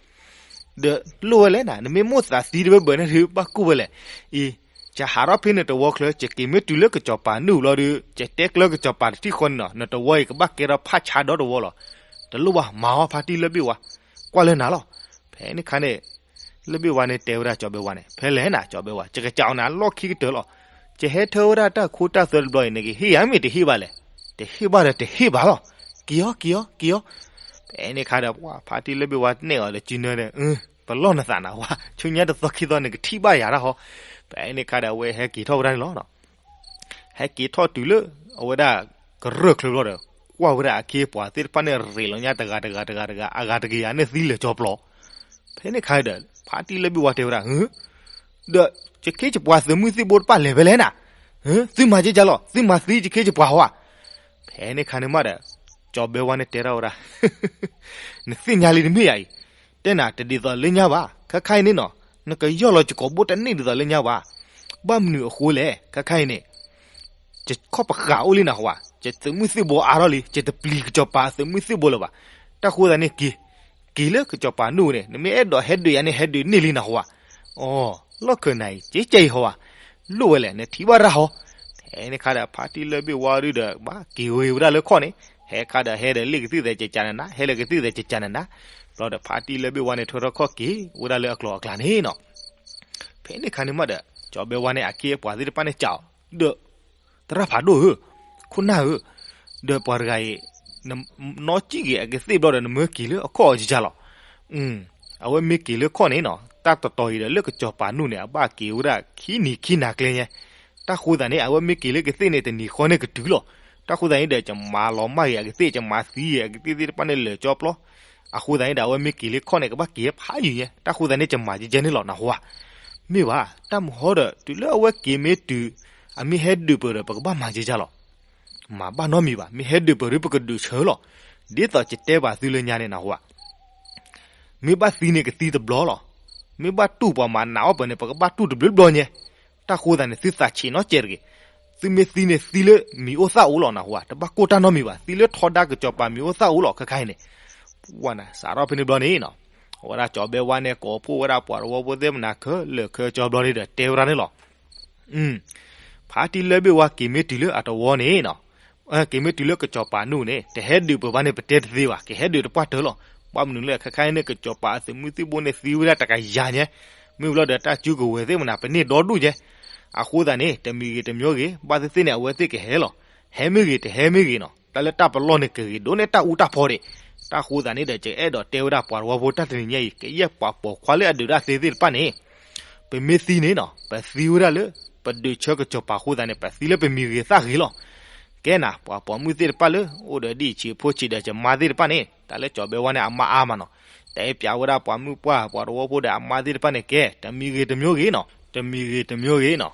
ဒီးလိၣ်ဝဲလဲၣ်နၤ နမ့ၢ်မိၣ်သးသံတဘၢဘၢန့ၣ်ဒီး ဘၣ်ကိၢ်ဝဲလဲၣ်. အံၤ ယဟးထီၣ်ဖဲနတဝီချၢ ယက့ၤမ့ၢ်တုၤလၢကစီၤပၤနုာ်ဘျီဒီး ယတဲကျၢကစီၤပၤတထံၣ်ဃီန့ၣ်နီၤ နတဝီအံၤကဘၣ်ကဲထီၣ်ဖးဆါဒီတဝီလီၤ. တလိၣ်ဘၣ် မၤအီၤဖါတံၢ်လၢၢ်ဘ့ၣ်ဝါ ကွၢ်လၢနၤလီၤ. ဖဲန့ၣ်ခါန့ၣ် လၢၢ်ဘ့ၣ်ဝါန့ၣ်တဲဝဲဒၣ်ကၠီၤဘဲဝါန့ၣ် ဖဲလဲၣ်နၤ ကၠီၤဘဲဝါ ယကစးအီၤနၤလီၢ်ခံကတၢၢ်လီၤ. ယဟဲထၢဝဲဒၣ်တၢ်ခိတၢ်သွဲတဘျီအံၤ နကဟ့ၣ်ယၤမ့ၢ်တဟ့ၣ်ဘၣ်လဲၣ်. တဟ့ၣ်ဘၣ်ဒီးတဟ့ၣ်ဘၣ်လီၤ. က့ၤအီၤ က့ၤအီၤ က့ၤအီၤ. ဖဲန့ၣ်ခါဒီး ပှၤဖါတံၢ်လၢၢ်ဘ့ၣ်ဝါန့ၢ်အီၤဒီးစုနၢဒီး ပလီၢ်နသးနၤဝါ ဆူညါတသီခံသီနကထံၣ်ဘၣ်ယၤတၢ်ဟီ. ဖဲန့ၣ်ခါဒီး အဝဲဟဲက့ၤထီၣ်ဝဲဒၣ်န့ၣ်လီၤ. ဟဲက့ၤထီၣ်တုၤလၢ အဝဲဒၣ်ကရၢၢ်ချၢဘျီဒီး ကွၢ်ဝဲဒၣ်အခ့အပှၤသ့ၣ်တဖၣ်န့ၣ် ရ့းလီၤညါတဂၤတဂၤတဂၤတဂၤ အဂၤတကယၤန့ၣ်သံလၢာ်ကၠီပျီ. ဖဲန့ၣ်ခါဒီး ဖါတံၢ်လၢၢ်ဘ့ၣ်ဝါတဲဝဲဒၣ် ဒီးယခ့ယပှၤသုးမုၢ်သံၣ်ဘိတဖၣ်လဲၤဖဲလဲၣ်နၤ. သုမၤကဲကၢ်လီၤ သုမၤသံယခ့ယပှၤဟီဧါ. ဖဲန့ၣ်ခါန့ၣ်မးဒီး ကၠီၤဘဲဝါန့ၣ်တဲထီၣ်ဝဲဒၣ် နသ့ၣ်ညါလံတမ့ၢ်ယၤအံၤ တဲနၤတဒ်သိးလၢညါဘၣ် ခဲခါအံၤန့ၣ်နီၤ နကယီၢ်လီၤယကိာ်ဘိတန့ၢ်ဒ်သိးလၢညါဘၣ်. ဘၣ်မနုၤအဃိလဲၣ် ခဲခါအံၤန့ၣ် ယခီၣ်ပဃာ်အိၣ်လံနၤဟီဧါ ယသုးမုၢ်သံၣ်ဘိအါထီၣ်လံ ယတပျံၤကစီၤပၤအသုးမုၢ်သံၣ်ဘိလၢၤဘၣ်. တၢ်ဃိသတးန့ၣ်က့ၤ က့ၤလၢကစီၤပၤနုာ်န့ၣ် နမ့ၢ်အဲၣ်ဒိးဟဲဒုးယၤန့ၣ် ဟဲဒုးန့ၢ်လံနၤဟီဧါ. အီ လီၢ်ခၢၣ်နၤအံၤ ကဲကၢ်အံၤဟီဧါ. လိၣ်ဝဲလဲၣ် နထံၣ်ဘၣ်ရၣ်ဟီ. ဖဲန့ၣ်ခါဒီး ဖါတံၢ်လၢၢ်ဘ့ၣ်ဝါဒုဒီး ဘၣ်က့ၤဝဲဝဲဒၣ်လၢခီၣ်န့ၣ် ဟဲခါဒီးဟဲဒီးလ့ၣ်ကသံၣ်သဲးကကနနါ ဟဲလၢကသံၣ်သဲးကကနနါ. ဘျီဒီးဖါတံၢ်လၢၢ်ဘ့ၣ်ဝါန့ၣ် ထၢထီၣ်ခီၣ်က့ၤဝဲဒၣ်လၢအကျိၤအကျဲန့ၣ်နီၤ. ဖဲန့ၣ်ခါန့ၣ်မးဒီး ကၠီၤဘဲဝါန့ၣ် အခ့အပှၤသ့ၣ်တဖၣ်န့ၣ် ကးအီၤ ဒီး သရၣ်ဖးဒိၣ်ဧၢ, ခိၣ်နၢ်ဧၢ, ဒီးပှၤတဂၤအံၤ နနီၣ်ကံၣ်က့ၤအကသ့ၣ်ဘျီဒီး နမၢက့ၤလၢအခီၣ်အီၤကကလီၤ. အဝဲမ့ၢ်က့ၤလၢခီၣ်န့ၣ်နီၤ တၢ်တတီၤအံၤဒီးလၢကစီၤပၤနုာ်န့ၣ် အဘၣ်က့ၤဝဲဒၣ်ခံနံၤခံနၤကျဲညါ. တၢ်ဃိသတးန့ၣ် အဝဲမ့ၢ်က့ၤလၢကသ့ၣ်န့ၣ် တနံၤဃီန့ၣ်ကတုၤလီၤ. တၢ်ဃိသတးန့ၣ်ဒီး ယမၤလီၤမၢ်က့ၤအကသ့ၣ် ယမၤသံက့ၤအကသ့ၣ်သ့ၣ်တဖၣ်န့ၣ်လၢာ်ကၠီပျီ. အဃိသတးန့ၣ်ဒီး အဝဲမ့ၢ်က့ၤလၢခီၣ်န့ၣ် ကဘၣ်က့ၤဖးယံၤညါ. တၢ်ဃိသတးန့ၣ် ယမၤကကဲန့ၣ်လီၤနဟူဧါ. မ့ၢ်ဘၣ် တၢ်မုၢ်ဟီဒီး တုၤလၢအဝဲက့ၤမ့ၢ်တုၤ အမ့ၢ်ဟဲဒုးပၢၤဒီး ပကဘၣ်မၤကကလီၤ. မၤဘၣ်နီတမံၤဘၣ်. မ့ၢ်ဟဲဒုးပၢၤဒီး ပကဒုးဆၢလီၤ. ဒ်သိးယတဲဘၣ်သုလၢညါန့ၣ်နဟူဧါ. မ့ၢ်ဘၣ်သံန့ၣ်ကသံတဘျီလီၤ. မ့ၢ်ဘၣ်တူၢ်ပှၤမၤနးအီၣ်ပၢၤန့ၣ် ပကဘၣ်တူၢ်တဘျုးဘျီညါ. တၢ်ဃိသတးန့ၣ် သုသးဆံးနီတစဲးတဂ့ၤ. သုမ့ၢ်သံန့ၣ်သံလၢမံၤအိၣ်သၣ်အိၣ်လီၤနဟူဧါ. တဘၣ်ကိၢ်တၢ်နီတမံၤဘၣ်. သံလၢထီဒါကစီၤပၤမံၤအိၣ်သၣ်အိၣ်လီၤခဲခါအံၤန့ၣ်. ပှၤနၤ စးထီၣ်ဖဲန့ၣ်ဘျီန့ၣ်နီၤ အဝဲဒၣ်ကၠီၤဘဲဝါန့ၣ် ကိးဖှိၣ်ဝဲဒၣ်ပှၤတဝီဖိသ့ၣ်မနၤခဲလၢာ်ခဲဆ့ဘျီန့ၣ်ဒီး တဲဝဲဒၣ်န့ၣ်လီၤ. ဖါတံၢ်လၢၢ်ဘ့ၣ်ဝါက့ၤမ့ၢ်တုၤလၢအတဝီန့ၣ်နီၤ, က့ၤမ့ၢ်တုၤလၢကစီၤပၤနူၢ်န့ၣ် တဟဲဒုးပၢၤဘၣ်န့ၣ် ပတဲတသ့ဘၣ်, ကဟဲဒုးတပှၢ်တၢၢ်လီၤ. ဘၣ်မနုၤလဲၣ် ခဲခါအံၤန့ၣ် ကစီၤပၤအသုးမုၢ်သံၣ်ဘိန့ၣ် သံဝဲဒၣ်တကယၤညါ, မ့ၢ်ဘျီဒီးတၢ်စုကဝဲၤသ့ၣ်မနၤ ပန့ၢ်ဒီဒူၣ်ညါ. အဃိသတးန့ၣ် တမံၤဂ့ၤတမံၤဂ့ၤ ဘၣ်သ့ၣ်သ့ၣ်န့ၣ် အဝဲသ့ၣ်ကဟဲလီၤ. ဟဲမ့ၢ်ဂ့ၤ တဟဲမ့ၢ်ဂ့ၤနီၤ, တၢ်လၢတၢ်ပလီၢ်န့ၣ် ကဂ့ၤဒိၣ်န့ၢ်တၢ်အူတၢ်ဖီဒံး. တၢ်ဃိသတးန့ၣ်ဒီး ယအဲၣ်ဒိးတဲဝဲဒၣ်ပှၤသဝီဖိ တၢ်တနံၤညါအံၤ ကယဲၢ်ပှၤပိာ်ခွါလၢအဒုးတၢ်သ့သ့ၣ်တဖၣ်န့ၣ် ပမ့ၢ်သံန့ၣ်နီၤ ပသံဝဲဒၣ်လၢ ပဒုးဆၢကစီၤပၤအဃိသတးန့ၣ် ပသံလၢပမံၤဂ့ၤသၣ်ဂ့ၤလီၤ. ကဲနၤ ပှၤပိာ်မုၣ်သ့ၣ်တဖၣ်လၢ အိၣ်ဒီးဒ်ဆံးဖိဆံးဒီး ယမါသ့ၣ်တဖၣ်န့ၣ် တၢ်လၢကၠီၤဘဲဝါန့ၣ် အမါအါမးနီၤ, တအဲၣ်ပၠးဝဲဒၣ်ပှၤမုၣ်ပှၢ် ပှၤသဝီဖိဒီးအမါသ့ၣ်တဖၣ်န့ၣ် ကဲ တမံၤဂ့ၤတမံၤဂ့ၤနီၤ, တမံၤဂ့ၤတမံၤဂ့ၤနီၤ,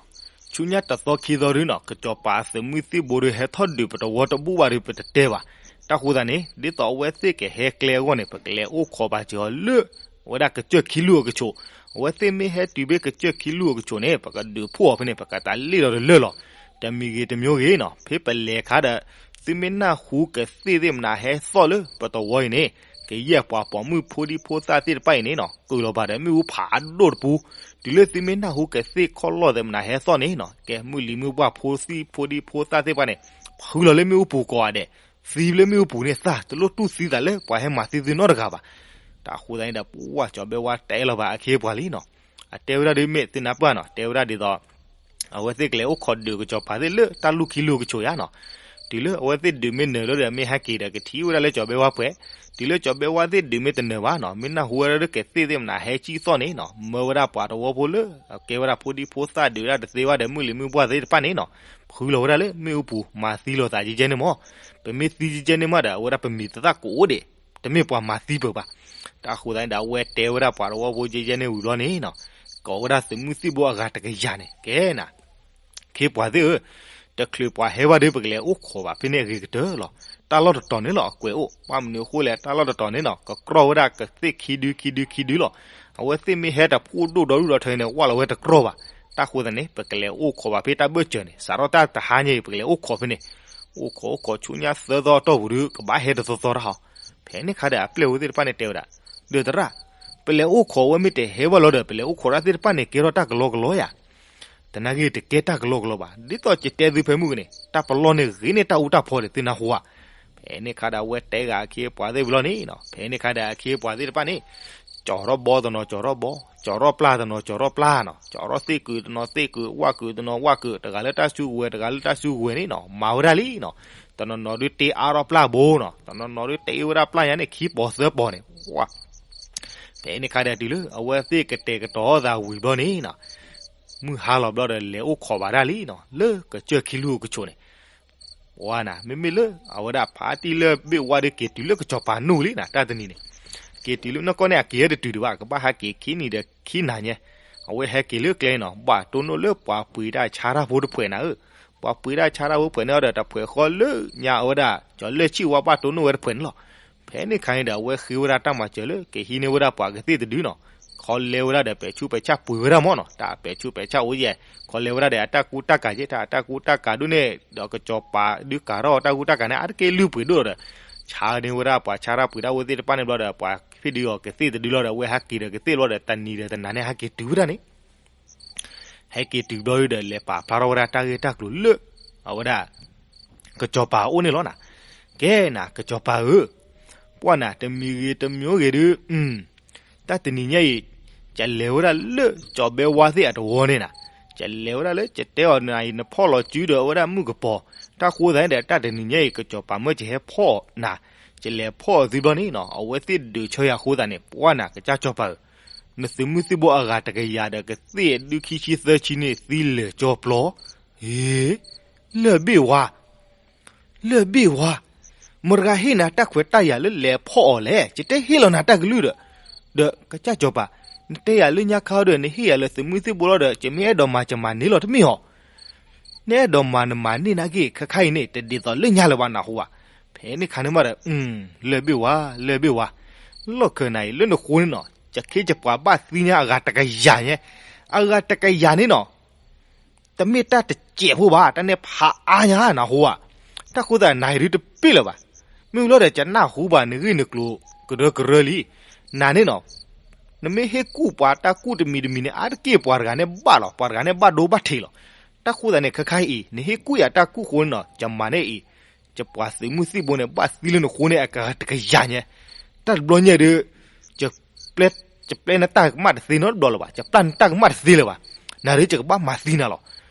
ဆူညါတသီခံသီဒုနီၤ ကစီၤပၤအသုးမုၢ်သံၣ်ဘိဒု ဟဲထီၣ်ဒုးပတဝီတဘူၣ်ဘၣ်ဒီး ပတတဲဘၣ်. တၢ်ဃိသတးန့ၣ် ဒ်သိးအဝဲသ့ၣ်ကဟဲကျဲအဂီၢ်န့ၣ် ပကလဲၤအိၣ်ခိးဘၣ်စ့ၢ်အီၤလၢ အဝဲဒၣ်ကစၢၢ်ခံလူၢ်အကဆိး, အဝဲသ့ၣ်မ့ၢ်ဟဲတုၤဘၣ်ကစၢၢ်ခံလူၢ်အကဆိးန့ၣ် ပကဒုးဖှိၣ်အီၤဖဲန့ၣ် ပကတၢ်လ့ၣ်ဒီးတလၢာ်လီၤ. တမံၤဂ့ၤတမံၤဂ့ၤနီၤ ဖဲပလဲၤခါဒီး သုမ့ၢ်နၢ်ဟူကသ့ၣ်သ့ၣ်မနၤဟဲသီၣ်လၢပတဝီအံၤန့ၣ် ကယဲၢ်ပှၤပိာ်မုၣ်ဖိဒံဖိသၣ်သ့ၣ်တဖၣ်အံၤန့ၣ်နီၤ ကုာ်လီၤဘၣ်ဒီးမ့ၣ်အူဖးဒိၣ်တပူၤ, တုၤလၢသုမ့ၢ်နၢ်ဟူကသ့ၣ်ခီၣ်လီၢ်သ့ၣ်မနၤဟဲသီၣ်န့ၣ်နီၤ ကဲမုၢ်လံၤမုၢ်ပှၢ်ဖိသံၣ်ဖိဒံဖိသၣ်သ့ၣ်တဖၣ်န့ၣ် ဃုလီၤလၢမ့ၣ်အူပူၤကိးဂၤဒဲး, သံလၢမ့ၣ်အူပူၤန့ၣ်သၣ် တလိၣ်တူၢ်သံသးလၢပှၤဟဲမၤသံသုနီတဂၤဘၣ်. တၢ်ဃိသတးန့ၣ်ဒီး ပှၤကၠီၤဘဲဝါတဲလီၤဘၣ်အခ့အပှၤလံနီၤ, အတဲဝဲဒၣ်ဒ်မ့ၢ်သုနၢ်ပၢၢ်နီၤ တဲဝဲဒၣ်ဒ်သိး အဝဲသ့ၣ်ကလဲၤအိၣ်ခိးဒုးကစီၤပၤသ့ၣ်လၢတၢ်လူၢ်ခံလူၢ်ကဆိးယါနီၤ, တုၤလၢအဝဲသ့ၣ်ဒုးမ့ၢ်နၢၤလီၤဒီး မ့ၢ်ဟဲက့ၤဒီးကထံၣ်ဝဲဒၣ်လၢကၠီၤဘဲဝါပှဲၤ, တုၤလၢကၠီၤဘဲဝါသ့ၣ်ဒုးမ့ၢ်တနၢၤဘၣ်နီၤ မ့ၢ်နၢ်ဟူဝဲဒၣ်လၢကသ့ၣ်သ့ၣ်မနၤဟဲကံၣ်သီၣ်န့ၣ်နီၤ မၢဝဲဒၣ်ပှၤသဝီဖိလၢ ကဲဝဲဒၣ်ဖိဒံဖိသၣ်ဒုးဝဲဒၣ်တသ့ဘၣ်ဒီး မုၢ်လံၤမုၢ်ပှၢ်သ့ၣ်တဖၣ်န့ၣ်နီၤ ဃုလီၤဝဲဒၣ်လၢမ့ၣ်အူပူၤ မၤသံလိာ်သးယဲယဲန့ၣ်မး, ပမ့ၢ်သံယဲယဲန့ၣ်မးဒီး အဝဲဒၣ်ပမံၤသသၣ်ကအိၣ်ဒံး, တမ့ၢ်ပှၤမၤသံပၢၤဘၣ်. တၢ်ဃိသတးန့ၣ်ဒီး အဝဲတဲဝဲဒၣ်ပှၤသဝီဖိယဲယဲန့ၣ်ဝံၤဘျီန့ၣ်နီၤ ကိးဝဲဒၣ်သုးမုၢ်သံၣ်ဘိအဂၤတကယၤန့ၣ် ကဲနၤ ခ့ပှၤသ့ၣ်ဧၢ, တချုးပှၤဟဲဘၣ်ဒီး ပကလဲၤအိၣ်ခိးဘၣ်ဖဲန့ၣ်အဂ့ၤကတၢၢ်လီၤ. တၢ်လီၢ်တတီၤန့ၣ်လီၤ အကွဲးအိၣ်, ဘၣ်မနုၤအဃိလဲၣ် တၢ်လီၢ်တတီၤန့ၣ်နီၤ ကကြီၣ်ဝဲဒၣ်ကသ့ၣ်ခံဒုခံဒုခံဒုလီၤ. အဝဲသ့ၣ်မ့ၢ်ဟဲတဖှိၣ်ဒိၣ်ဒီဒူၣ်ဒီထၢန့ၣ် ဝၣ်လီၤဝဲတကြီၣ်ဘၣ်. တၢ်ဃိသတးန့ၣ် ပကလဲၤအိၣ်ခိးဘၣ်ဖဲတၢ်ဘၢၣ်စၢၤန့ၣ် စးထီၣ်တၢ်တဟါညါအံၤ ပကလဲၤအိၣ်ခိးဖဲန့ၣ်, အိၣ်ခိးအိၣ်ခိးဆူညါသၢသီအတီၢ်ပူၤဒီး ကဘၣ်ဟဲတသီသီတၢ်ဟီ, ဖဲန့ၣ်ခါဒီးအပျဲၢ်ဝဲသ့ၣ်တဖၣ်န့ၣ်တဲဝဲဒၣ်, ဒီးသရၣ်, ပလဲၤအိၣ်ခိးဝဲမ့ၢ်တဟဲဘၣ်လီၤဒီး ပလဲၤအိၣ်ခိးတၢ်သ့ၣ်တဖၣ်န့ၣ် ကဲထီၣ်တၢ်ကလီကလီယၤ တနာ်က့ၤတကဲတၢ်ကလီကလီဘၣ်. ဒ်သိးယတဲသုဖဲမုၢ်ကန့ၣ် တၢ်ပလီၢ်န့ၣ်ဂ့ၤန့ၢ်တၢ်အူတၢ်ဖီဒီးသုနၢ်ဟူဧါ. ဖဲန့ၣ်ခါဒီးအဝဲတဲဂၤအခ့အပှၤသ့ၣ်ဝံၤလီၤန့ၣ်နီၤ, ဖဲန့ၣ်ခါဒီးအခ့အပှၤသ့ၣ်တဖၣ်န့ၣ် ကၠီၤထီၣ်ဘီတနီၤကၠီၤထီၣ်ဘီ, ကၠီၤထီၣ်ပျၢ်တနီၤကၠီၤထီၣ်ပျၢ်နီၤ, ကၠီၤထီၣ်သ့ၣ်ကုာ်တနီၤသ့ၣ်ကုာ်, ဝၣ်ကုာ်တနီၤဝၣ်ကုာ်, တဂၤလၢတၢ်စုကဝဲၤ တဂၤလၢတၢ်စုကဝဲၤန့ၣ်နီၤ မၤဝဲဒၣ်လံနီၤ. တနီၤနီၤဒုးတ့အါထီၣ်ပျၢ်ဘိနီၤ, တနီၤနီၤဒုးတ့ဝဲဒၣ်ပျၢ်ညါန့ၣ် ခံပီၤသၢပီၤန့ၣ်, ဝၣ် ဖဲန့ၣ်ခါဒီးတုၤလၢအဝဲသ့ၣ်ကတဲာ်ကတီၤသးဝံၤဘျီန့ၣ်နီၤ, မုၢ်ဟါလီၤဘျီဒီးလဲၤအိၣ်ခိးဘၣ်ဒၣ်လံနီၤ လၢကစၢၢ်ခံလူၢ်အကဆိးန့ၣ်, ဝါနၤ မ့မ့ၢ်လၢအဝဲဒၣ်ဖါတံၢ်လၢၢ်ဘ့ၣ်ဝါဒီးက့ၤတုၤလၢကစီၤပၤနူၢ်လံနၤ တၢ်တနံၤန့ၣ်, က့ၤတုၤလၢနီၢ်ကီၢ်န့ၣ် အက့ၤဟဲတတုၤဒံးဘၣ် ကဘၣ်ဟဲက့ၤခံနံၤဒီးခံနၤညါ, အဝဲဟဲက့ၤလၢကျဲနီၤ ဘၣ်တိၢ်နီၣ်လၢပှၤပှ့ၤတၢ်ဆါတၢ်ဖိတဖှဲးနၤဧၢ, ပှၤပှ့ၤတၢ်ဆါတၢ်ဖိတဖှဲးန့ၣ်ဒီး တဖှဲးဃီလၢညါအဝဲဒၣ် ကၠီၤလၢၢ်ဆံၣ်ဝါဘၣ်တိၢ်နီၣ်ဝဲတဖှဲးန့ၣ်လီၤ. ဖဲန့ၣ်ခါန့ၣ်ဒီး အဝဲဃ့ဝဲဒၣ်တၢ်မၤစၢၤလၢ ကဟံးန့ၢ်ဝဲဒၣ်ပှၤကသ့ၣ်တဒုနီၤ, ခီလဲဝဲဒၣ်ဒီးပဲာ်ဆူးပဲာ်ဆၣ်ပှ့ၤဝဲဒၣ်မးနီၤ, တၢ်ပဲာ်ဆူးပဲာ်ဆၣ်အိၣ်ယဲၢ်, ခီလဲဝဲဒၣ်ဒီးအတၢ်ကူတၢ်ကၤယဲၢ် တၢ်အတၢ်ကူတၢ်ကၤဒိၣ်န့ၣ် ဒီးကစီၤပၤဒုးကၤထီၣ်အတၢ်ကူတၢ်ကၤန့ၣ် အါတက့ၢ်လုၢ်ပှ့ၤဒိၣ်ဒီး ဆါန့ၢ်ဝဲဒၣ်ပှၤဆါတၢ်ပှ့ၤတၢ်ဖိသ့ၣ်တဖၣ်န့ၣ်ဘျီဒီး ပှၤဖံးဒုးအီၤကသ့ၣ်တဒုလီၤဒီး အဝဲဟဲက့ၤဒီးကသ့ၣ်ဘျီဒီး တနံၤဒီးတနၤန့ၣ် ဟဲက့ၤတုၤဝဲဒၣ်န့ၣ် ဟဲက့ၤတုၤဘျီဒီး လဲၤပာ်ဖျါထီၣ်ဝဲဒၣ်တၢ်ဂ့ၢ်တၢ်ကျိၤလၢ အဝဲဒၣ် ကစီၤပၤအအိၣ်န့ၣ်လီၤနၤ. ကဲနၤ ကစီၤပၤဧၢ, ပှၢ်နၤ တမံၤဂ့ၤတမံၤဂ့ၤဒုး တၢ်တနံၤညါအံၤ ယလဲၤဝဲဒၣ်လၢကၠီၤဘဲဝါသ့ၣ်အတဝီန့ၣ်နၤ, ယလဲၤဝဲဒၣ်လၢ ယတဲအီၤနၤအံၤ နဖီၣ်လီၤစုဒီးအဝဲဒၣ်မုၣ်ကပီၤ, တၢ်ဃိသတးန့ၣ်ဒီး တၢ်တနံၤညါအံၤ ကစီၤပၤမၢယဟဲဖီၣ်နၤ, ယလဲၤဖီၣ်အီၤသုဘျီန့ၣ်နီၤ အဝဲသ့ၣ်ဒုးဆၢယၤအဃိသတးန့ၣ် ပှၢ်နၤ ကစၢ်ကစီၤပၤဧၢ, နသုးမုၢ်သံၣ်ဘိအဂၤတကယၤဒီးကသ့ၣ်ဒုးခံဆံသၢဆံန့ၣ် သံလၢာ်ကၠီပျီ, ဟ့, လၢၢ်ဘ့ၣ်ဝါ လၢၢ်ဘ့ၣ်ဝါ, မတၤတဂၤဟ့ၣ်နၤတၢ်ခွဲးတၢ်ယာ်လၢလဲၤဖီၣ်အီၤလဲၣ်, ယတဲဟ့ၣ်လီၤနၤတၢ်ကလုၢ်ဒီး, ဒီးကစၢ်ကစီၤပၤ, နတဲယၤလၢညါခါဒီး နဟ့ၣ်ယၤလၢသုးမုၢ်သံၣ်ဘိလီၤဒီး ယမ့ၢ်အဲၣ်ဒိးမၤယမၤန့ၢ်လီၤတမ့ၢ်ဧါ, နအဲၣ်ဒိးမၤနမၤန့ၢ်နာ်က့ ခဲခါအံၤန့ၣ် တဒ်သိးလၢညါလၢၤဘၣ်နၢ်ဟူဘၣ်, ဖဲန့ၣ်ခါန့ၣ်မးဒီး, လၢၢ်ဘ့ၣ်ဝါ လၢၢ်ဘ့ၣ်ဝါ, လီၢ်ခၢၣ်နၤအံၤ လၢနဃိန့ၣ်နီၤ ယခ့ယပှၤဘၣ်သံညါအဂၤတကယၤညါ, အဂၤတကယၤန့ၣ်နီၤ တမ့ၢ်တၢ်တစဲးဖိဘၣ် တၢ်န့ၣ်ဖးအါညါနၢ်ဟူဧါ, တၢ်ဃိသတးနၤအံၤဒုးတပ့ၢ်လၢၤဘၣ်, မ့ၢ်ဝံၤလီၤဒီး ယနၢ်ဟူဘၣ်နဂ့ၢ်နကျိၤကရၢကရၢလံ, နၤန့ၣ်နီၤ, နမ့ၢ်ဟ့ၣ်ကူၣ်ပှၤတၢ်ကူၣ်တမံၤတမံၤန့ၣ် အါတက့ၢ်ပှၤတဂၤန့ၣ်ဘၣ်လီၤ ပှၤတဂၤန့ၣ်ဘၣ်ဒိဘၣ်ထံးလီၤ, တၢ်ဃိသးန့ၣ် ခဲခါအံၤ နဟ့ၣ်ကူၣ်ယၤတၢ်ကူၣ်ဃိန့ၣ်နီၤ ယမၤန့ၢ်အံၤ, ယပှၤသုးမုၢ်သံၣ်ဘိန့ၣ် ဘၣ်သံလၢနဃိန့ၣ် အကတကယၤညါ, တၢ်တဘျီညါဒီး ယပျဲနတၢ်ကမၣ်တသ့နီတဘျီလၢၤဘၣ်, ယပျဲနတၢ်ကမၣ်တသ့လၢၤဘၣ်, နၤဒီးယကဘၣ်မၤသံနၤလီၤ.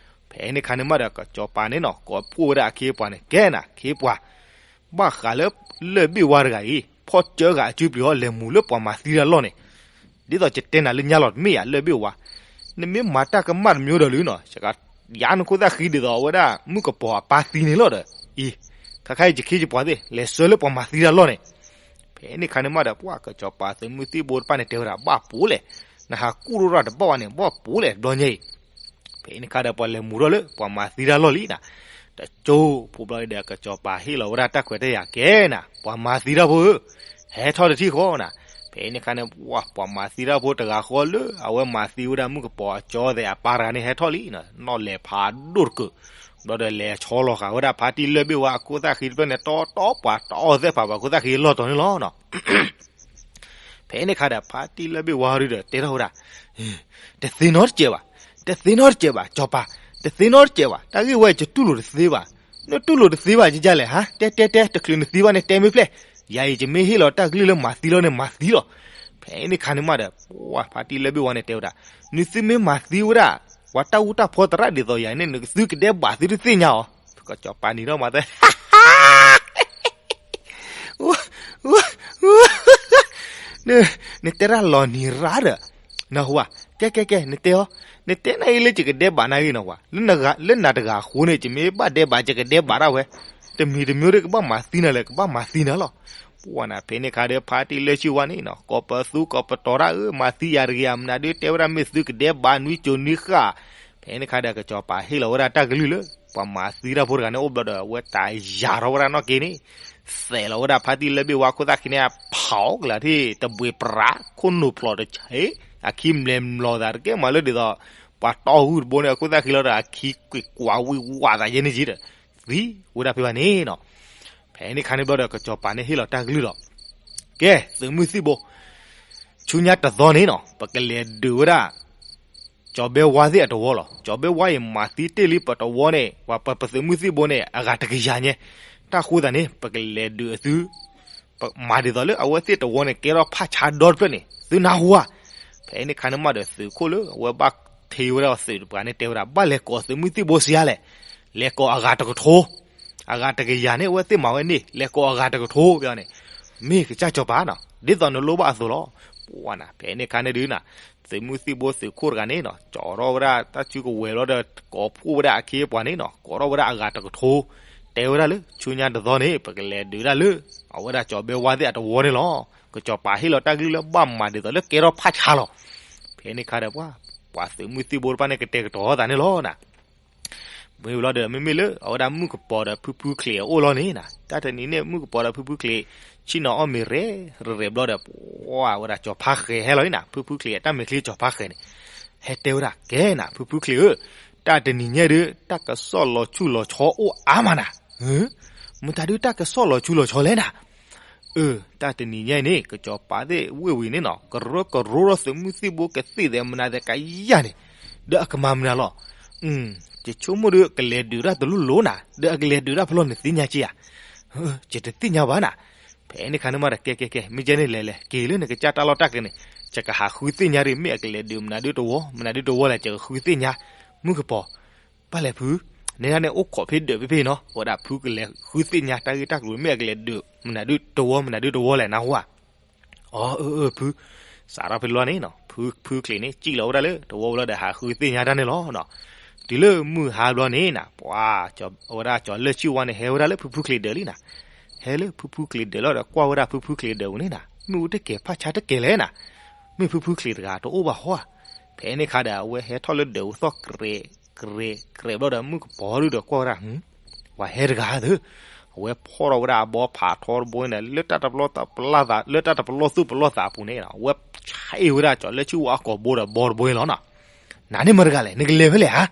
ဖဲန့ၣ်ခါန့ၣ်မးဒီး ကစီၤပၤန့ၣ်နီၤ ကိးဖှိၣ်ဝဲဒၣ်အခ့အပှၤန့ၣ် ကဲနၤ ခ့ပှၤ ဘၣ်ဃးလၢ လၢၢ်ဘ့ၣ်ဝါတဂၤအံၤ ဖီၣ်စၢဂၤအစုပျံၤအီၤ လဲၤမူၤလၢပှၤမၤသံတၢ်လီၢ်န့ၣ်, ဒ်သိးယတဲနၤလၢညါလီၤတမ့ၢ်ယၤ လၢၢ်ဘ့ၣ်ဝါ, နမ့ၢ်မၤတၢ်ကမၣ်တမျိုးဒီးလံနီၤ ယၤနခိၣ်သၣ်ဃံဒ်သိးအဝဲဒၣ် မုၣ်ကပီၤအပၢ်သံန့ၣ်လီၤဒီး, အံၤ ခါခါအံၤယခ့ယပှၤသ့ၣ် လဲၤဆှၢလၢပှၤမၤသံတၢ်လီၢ်န့ၣ်. ဖဲန့ၣ်ခါန့ၣ်မးဒီး ပှၤကစီၤပၤသုးမုၢ်သံၣ်ဘိတဖၣ်န့ၣ်တဲဝဲဒၣ် ဘၣ်ပူၤလဲၣ်, နဟးကူၣ်ရိရၣ်တဘၣ်ဝဲန့ၣ် ဘၣ်ပူၤလဲၣ်တဘျီညါအံၤ ဖဲန့ၣ်ခါဒီးပှၤလဲၤမူၤထီၣ်လၢ ပှၤမၤသံတၢ်လီၢ်လံနၤ, တကၠိဖိဘျီဒီး ကစီၤပၤဟ့ၣ်လီၤဝဲဒၣ်တၢ်ခွဲးတၢ်ယာ်ကဲနၤ ပှၤမၤသံတၢ်ဖိဧၢ, ဟဲထီၣ်တထံၣ်ဃီနၤ. ဖဲန့ၣ်ခါန့ၣ် ပှၤမၤသံတၢ်ဖိတဂၤဃီလၢ အဝဲမၤသံဝဲဒၣ်မုၣ်ကပီၤအကၠီသဲးအပၢ်တဂၤန့ၣ် ဟဲထီၣ်လံ, နီၣ်လဲၤဖးဒိၣ်တကုာ်, ဘျီဒီးလဲၤဆီလီၤဃာ်ဝဲဒၣ်ဖါတံၢ်လၢၢ်ဘ့ၣ်ဝါအခိၣ်သၣ်ဃံတဖျၢၣ်န့ၣ် တီတီပှၤတီအီၤသဲၣ်ဖးပှၤခိၣ်သၣ်ဃံအလီၢ်တီၤန့ၣ်လီၤ. ဖဲန့ၣ်ခါဒီး ဖါတံၢ်လၢၢ်ဘ့ၣ်ဝါဒုဒီး တဲထီၣ်ဝဲဒၣ်, တသ့နီတစဲးဘၣ်, တသ့နီတစဲးဘၣ် စီၤပၤ, တသ့နီတစဲးဘၣ်, တၢ်ဂ့ၢ်ဝဲယတူၢ်လိာ်တသ့ဘၣ်, နတူၢ်လိာ်တသ့ဘၣ် ယကလဲၣ် ဟါ တဲတဲတဲ တချုးနသံဘၣ်န့ၣ် တဲမ့ၢ်ဖျဲၣ်, ယၤအံၤယမ့ၢ်ဟ့ၣ်လီၤတၢ်ကလုၢ်လၢမၤသံလီၤန့ၣ် မၤသံလီၤ. ဖဲန့ၣ်ခါန့ၣ်မးဒီး ပှၤဖါတံၢ်လၢၢ်ဘ့ၣ်ဝါန့ၣ်တဲဝဲဒၣ်, နသုမ့ၢ်မၤသံဝဲဒၣ် ပှၤတၢ်အူတၢ်ဖီသရၣ်ဒ်သိးယၤန့ၣ် နသုကဒဲးဘးသုတသ့ၣ်ညါအီၤ, ကစီၤပၤနံၤထီၣ်မၤသး နတဲတၢ်လီၤနံၤရါဒီး, နဟူဧါ, ကဲကဲကဲ နတဲအီၤ, နတဲနၤအံၤလၢယကဒဲးဘးနၤဂ့ၤနီၤဝဲ, လၢနၤတဂၤအဃိန့ၣ် ယမ့ၢ်ဘၣ်ဒဲးဘးယကဒဲးဘးဒၣ်ဝဲ, တမံၤတမံၤဒီးကဘၣ်မၤသံနၤလၢကဘၣ်မၤသံနၤလီၤ. ပှၤနၤ ဖဲန့ၣ်ခါဒီး ဖါတံၢ်လၢၢ်ဆံၣ်ဝါန့ၣ်နီၤ ကိးပသူကိးပတီၤတၢ်ဧၢ မၤသံယၤတဂ့ၤဧါ မနုၤဒုးတဲဝဲဒၣ်မ့ၢ်သုကဒဲးဘးနွံစိၤနွံဃၣ်, ဖဲန့ၣ်ခါဒီး ကစီၤပၤဟ့ၣ်လီၤဝဲဒၣ်တၢ်ကလုၢ်လၢ ပှၤမၤသံတၢ်ဖိတဂၤန့ၣ်အိၣ်ဘျီဒီး အဝဲတၢ်ယၤထီၣ်ဝဲဒၣ်နီၢ်က့န့ၣ်, သဲးလီၤဝဲဒၣ်ဖါတံၢ်လၢၢ်ဘ့ၣ်ဝါခိၣ်သၣ်ခံန့ၣ် အဖးအီၤကလၢာ်ထံၣ်တဘှံးပြး ခိၣ်နူာ်ဖျိးတဆဲး, အခံဘျဲးမျိးသးတကဲမးလၢဒ်သိး ပှၤတီဂုၢ်တဘိန့ၣ် အခိၣ်သၣ်ခံလီၤဒီး အခံကွံာ်ကွၢ်ဝံၤဝးသးယဲန့ၣ်က့ဒီး သံဝဲဒၣ်ဖဲဘၣ်န့ၣ်နီၤ. ဖဲန့ၣ်ခါန့ၣ်ဘျီဒီး ကစီၤပၤန့ၣ်ဟ့ၣ်လီၤတၢ်ကလုၢ်ဒီး ကဲ သုးမုၢ်သံၣ်ဘိ ဆူညါတသီန့ၣ်နီၤ ပကလဲၤဒုးဝဲဒၣ် ကၠီၤဘဲဝါသ့ၣ်အတဝီလီၤ. ကၠီၤဘဲဝါအံၤမၤသံတ့ၢ်လံပတဝီန့ၣ် ပှၤပသုးမုၢ်သံၣ်ဘိန့ၣ် အဂၤတကယၤညါ, တၢ်ဃိသးန့ၣ် ပကလဲၤဒုးအသု မၤဒ်သိးလၢအဝဲသ့ၣ်တဝီန့ၣ် ကဲထီၣ်ဖးဆါဒီတဖျၢၣ်န့ၣ် သုနၢ်ဟူဧါ. ဖဲန့ၣ်ခါန့ၣ်မးဒီး သုးခိၣ်လၢအဝဲဘၣ်ထံးဝဲဒၣ်သုးတပှၤန့ၣ် တဲဝဲဒၣ် ဘၣ်လဲၤကိးသုးမုၢ်သံၣ်ဘိစံးယါလဲၣ်, လဲၤကိးအဂၤတကထိ, အဂၤတကယၤန့ၣ် အဝဲသ့ၣ်မၤဝဲန့ၣ် လဲၤကိးအဂၤတကထိ ပန့ၣ်, မ့ၢ်ကစၢ်စီၤပၤနီၤ ဒ်သိးနလိၣ်ဘၣ်အသိးလီၤ. ပှၤနၤ ဖဲန့ၣ်ခါန့ၣ်ဒုးနၤ သုးမုၢ်သံၣ်ဘိသုးခိၣ်တဂၤန့ၣ်နီၤ ကၠီထီၣ်ဝဲဒၣ်တၢ်စုကဝဲၤဘျီဒီး ကိးဖှိၣ်ဝဲဒၣ်အခ့အပှၤန့ၣ်နီၤ ကိးထီၣ်ဝဲဒၣ်အဂၤတကထိ, တဲဝဲဒၣ်လၢ ဆူညါတသီန့ၣ် ပကလဲၤဒုးဒၣ်လၢ အဝဲဒၣ်ကၠီၤဘဲဝါသ့ၣ်အတဝီန့ၣ်လီၤ. ကစီၤပၤဟ့ၣ်လီၤတၢ်ကလုၢ်လၢဘၣ်မၤဒ်သိးလၢကဲထီၣ်ဖးဆါလီၤ. ဖဲန့ၣ်ခါဒီးပှၤ ပှၤသုးမုၢ်သံၣ်ဘိတဖၣ်န့ၣ် ကတဲာ်ကတီၤသးန့ၣ်လီၤနၤ မ့ၢ်ဘျီဒီး မ့မ့ၢ်လၢအဝဲဒၣ်မုၣ်ကပီၤဒီးဖုဖုချံးအအိၣ်လီၤန့ၣ်နၤ တၢ်တနံၤန့ၣ် မုၣ်ကပီၤဒီးဖုဖုချံး ဆ့ၣ်နီၤအီၣ်မ့ၤရဲၣ်ရဲၣ်ဘျီဒီး ပှၤဝဲဒၣ်ကၠီၤဖါဃဲၤဟဲလီၤန့ၣ်နၤ ဖုဖုချံးအတၢ်မဲာ်ချံကၠီၤဖါဃဲၤန့ၣ် ဟဲတဲဝဲဒၣ် ကဲနၤ ဖုဖုချံးဧၢ, တၢ်တနံၤညါဒီး တၢ်ကစီၣ်လီၤဆူၣ်လီၤဆီအိၣ်အါမးနၤ, မတၤဒုးတၢ်ကစီၣ်လီၤဆူၣ်လီၤဆီလဲၣ်နၤ အၢ တၢ်တနံၤညါအံၤန့ၣ် ကစီၤပၤသ့ၣ်ဝ့ၢ်ဝံၤန့ၣ်နီၤ ကရၢကရိဒီးသုးမုၢ်သံၣ်ဘိကသ့ၣ်သဲးမနုၤသဲးကယၤန့ၣ် ဒီးအကမၤမနုၤလီၤ. ယဆိကမိၣ်ဒီးကလဲၤဒုးတၢ်တလိၣ်လိၤနၤ ဒီးအကလဲၤဒုးတၢ်ဖဲလဲၣ်နသ့ၣ်ညါက့ဧါ. ယတသ့ၣ်ညါဘၣ်နၤ. ဖဲန့ၣ်ခါန့ၣ်မးဒီး ကဲကဲကဲ မ့ၢ်ကဲန့ၣ်လဲၤလဲၤ က့ၤလၢနကစၢ်တၢ်လီၢ်တၢ်ကျဲန့ၣ် ယကဟးဃုသ့ၣ်ညါဒ်မ့ၢ်အကလဲၤဒုးမနုၤဒုးတဝီ မနုၤဒုးတဝီလဲၣ် ယကဃုသ့ၣ်ညါ မုၣ်ကပီၤ ဘၣ်လဲၣ်ဖု, နဲဒၣ်န့ၣ်အိၣ်ခိးဖဲဒၢးဖဲဖဲနီၤ ဝဲဒၣ်ဖုကလဲၤဃုသ့ၣ်ညါတၢ်ဂ့ၢ်တၢ်ကျိၤမ့ၢ်အကလဲၤဒုး မနုၤဒုးတဝီ မနုၤဒုးတဝီလဲၣ် နၢ်ဟူဧါ. အီ အၢ အၢ ဖု, စးထီၣ်ဖဲလီၤန့ၣ်နီၤ ဖုဖုချံးန့ၣ် စံၣ်လီၤဝဲဒၣ်လၢတဝီဝံၤလီၤဒီးဟးဃုသ့ၣ်ညါတၢ်န့ၣ်လီၤနီၤ. တုၤလၢမုၢ်ဟါဘျီန့ၣ်နၤ ပှၤ အဝဲဒၣ်ကၠီၤလၢၢ်ဆံၣ်ဝါန့ၣ် ဟဲဝဲဒၣ်လၢဖုဖုချံးဒၢးလံနၤ. ဟဲလၢဖုဖုချံးဒၢးလီၤဒီးကွၢ်ဝဲဒၣ်ဖုဖုချံးဒၢးပူၤန့ၣ်နၤ မ့ၢ်အူတကဲၤဖးဆါတကဲၤလဲၣ်နၤ. မ့ၢ်ဖုဖုချံးတဂၤတအိၣ်ဘၣ်ဟီဧါ. ဖဲန့ၣ်ခါဒီး အဝဲဟဲထီၣ်လၢဒၢးပူၤသီၣ် ကြဲးကြဲးဘျီဒီး မုၣ်ကပီၤဒုဒီးကွၢ်ဝဲဒၣ် ပှၤဟဲတဂၤသၢ, အဝဲဖီၣ်ထီၣ်ဝဲဒၣ်အဘီဖးထီတဘိန့ၣ် လၢတၢ်တပလီၢ်သးပလီၢ်သး လၢတၢ်တပလီၢ်သူၣ်ပလီၢ်သးအပူၤန့ၣ် အဝဲဆဲးဝဲဒၣ်ကၠီၤလၢၢ်ဆံၣ်ဝါအကိာ်ဘိဒီးဘီတဘိန့ၣ်လီၤနီၤ. နၤန့ၣ်မတၤတဂၤလဲၣ် နကလဲၤဖဲလဲၣ်ဧါ.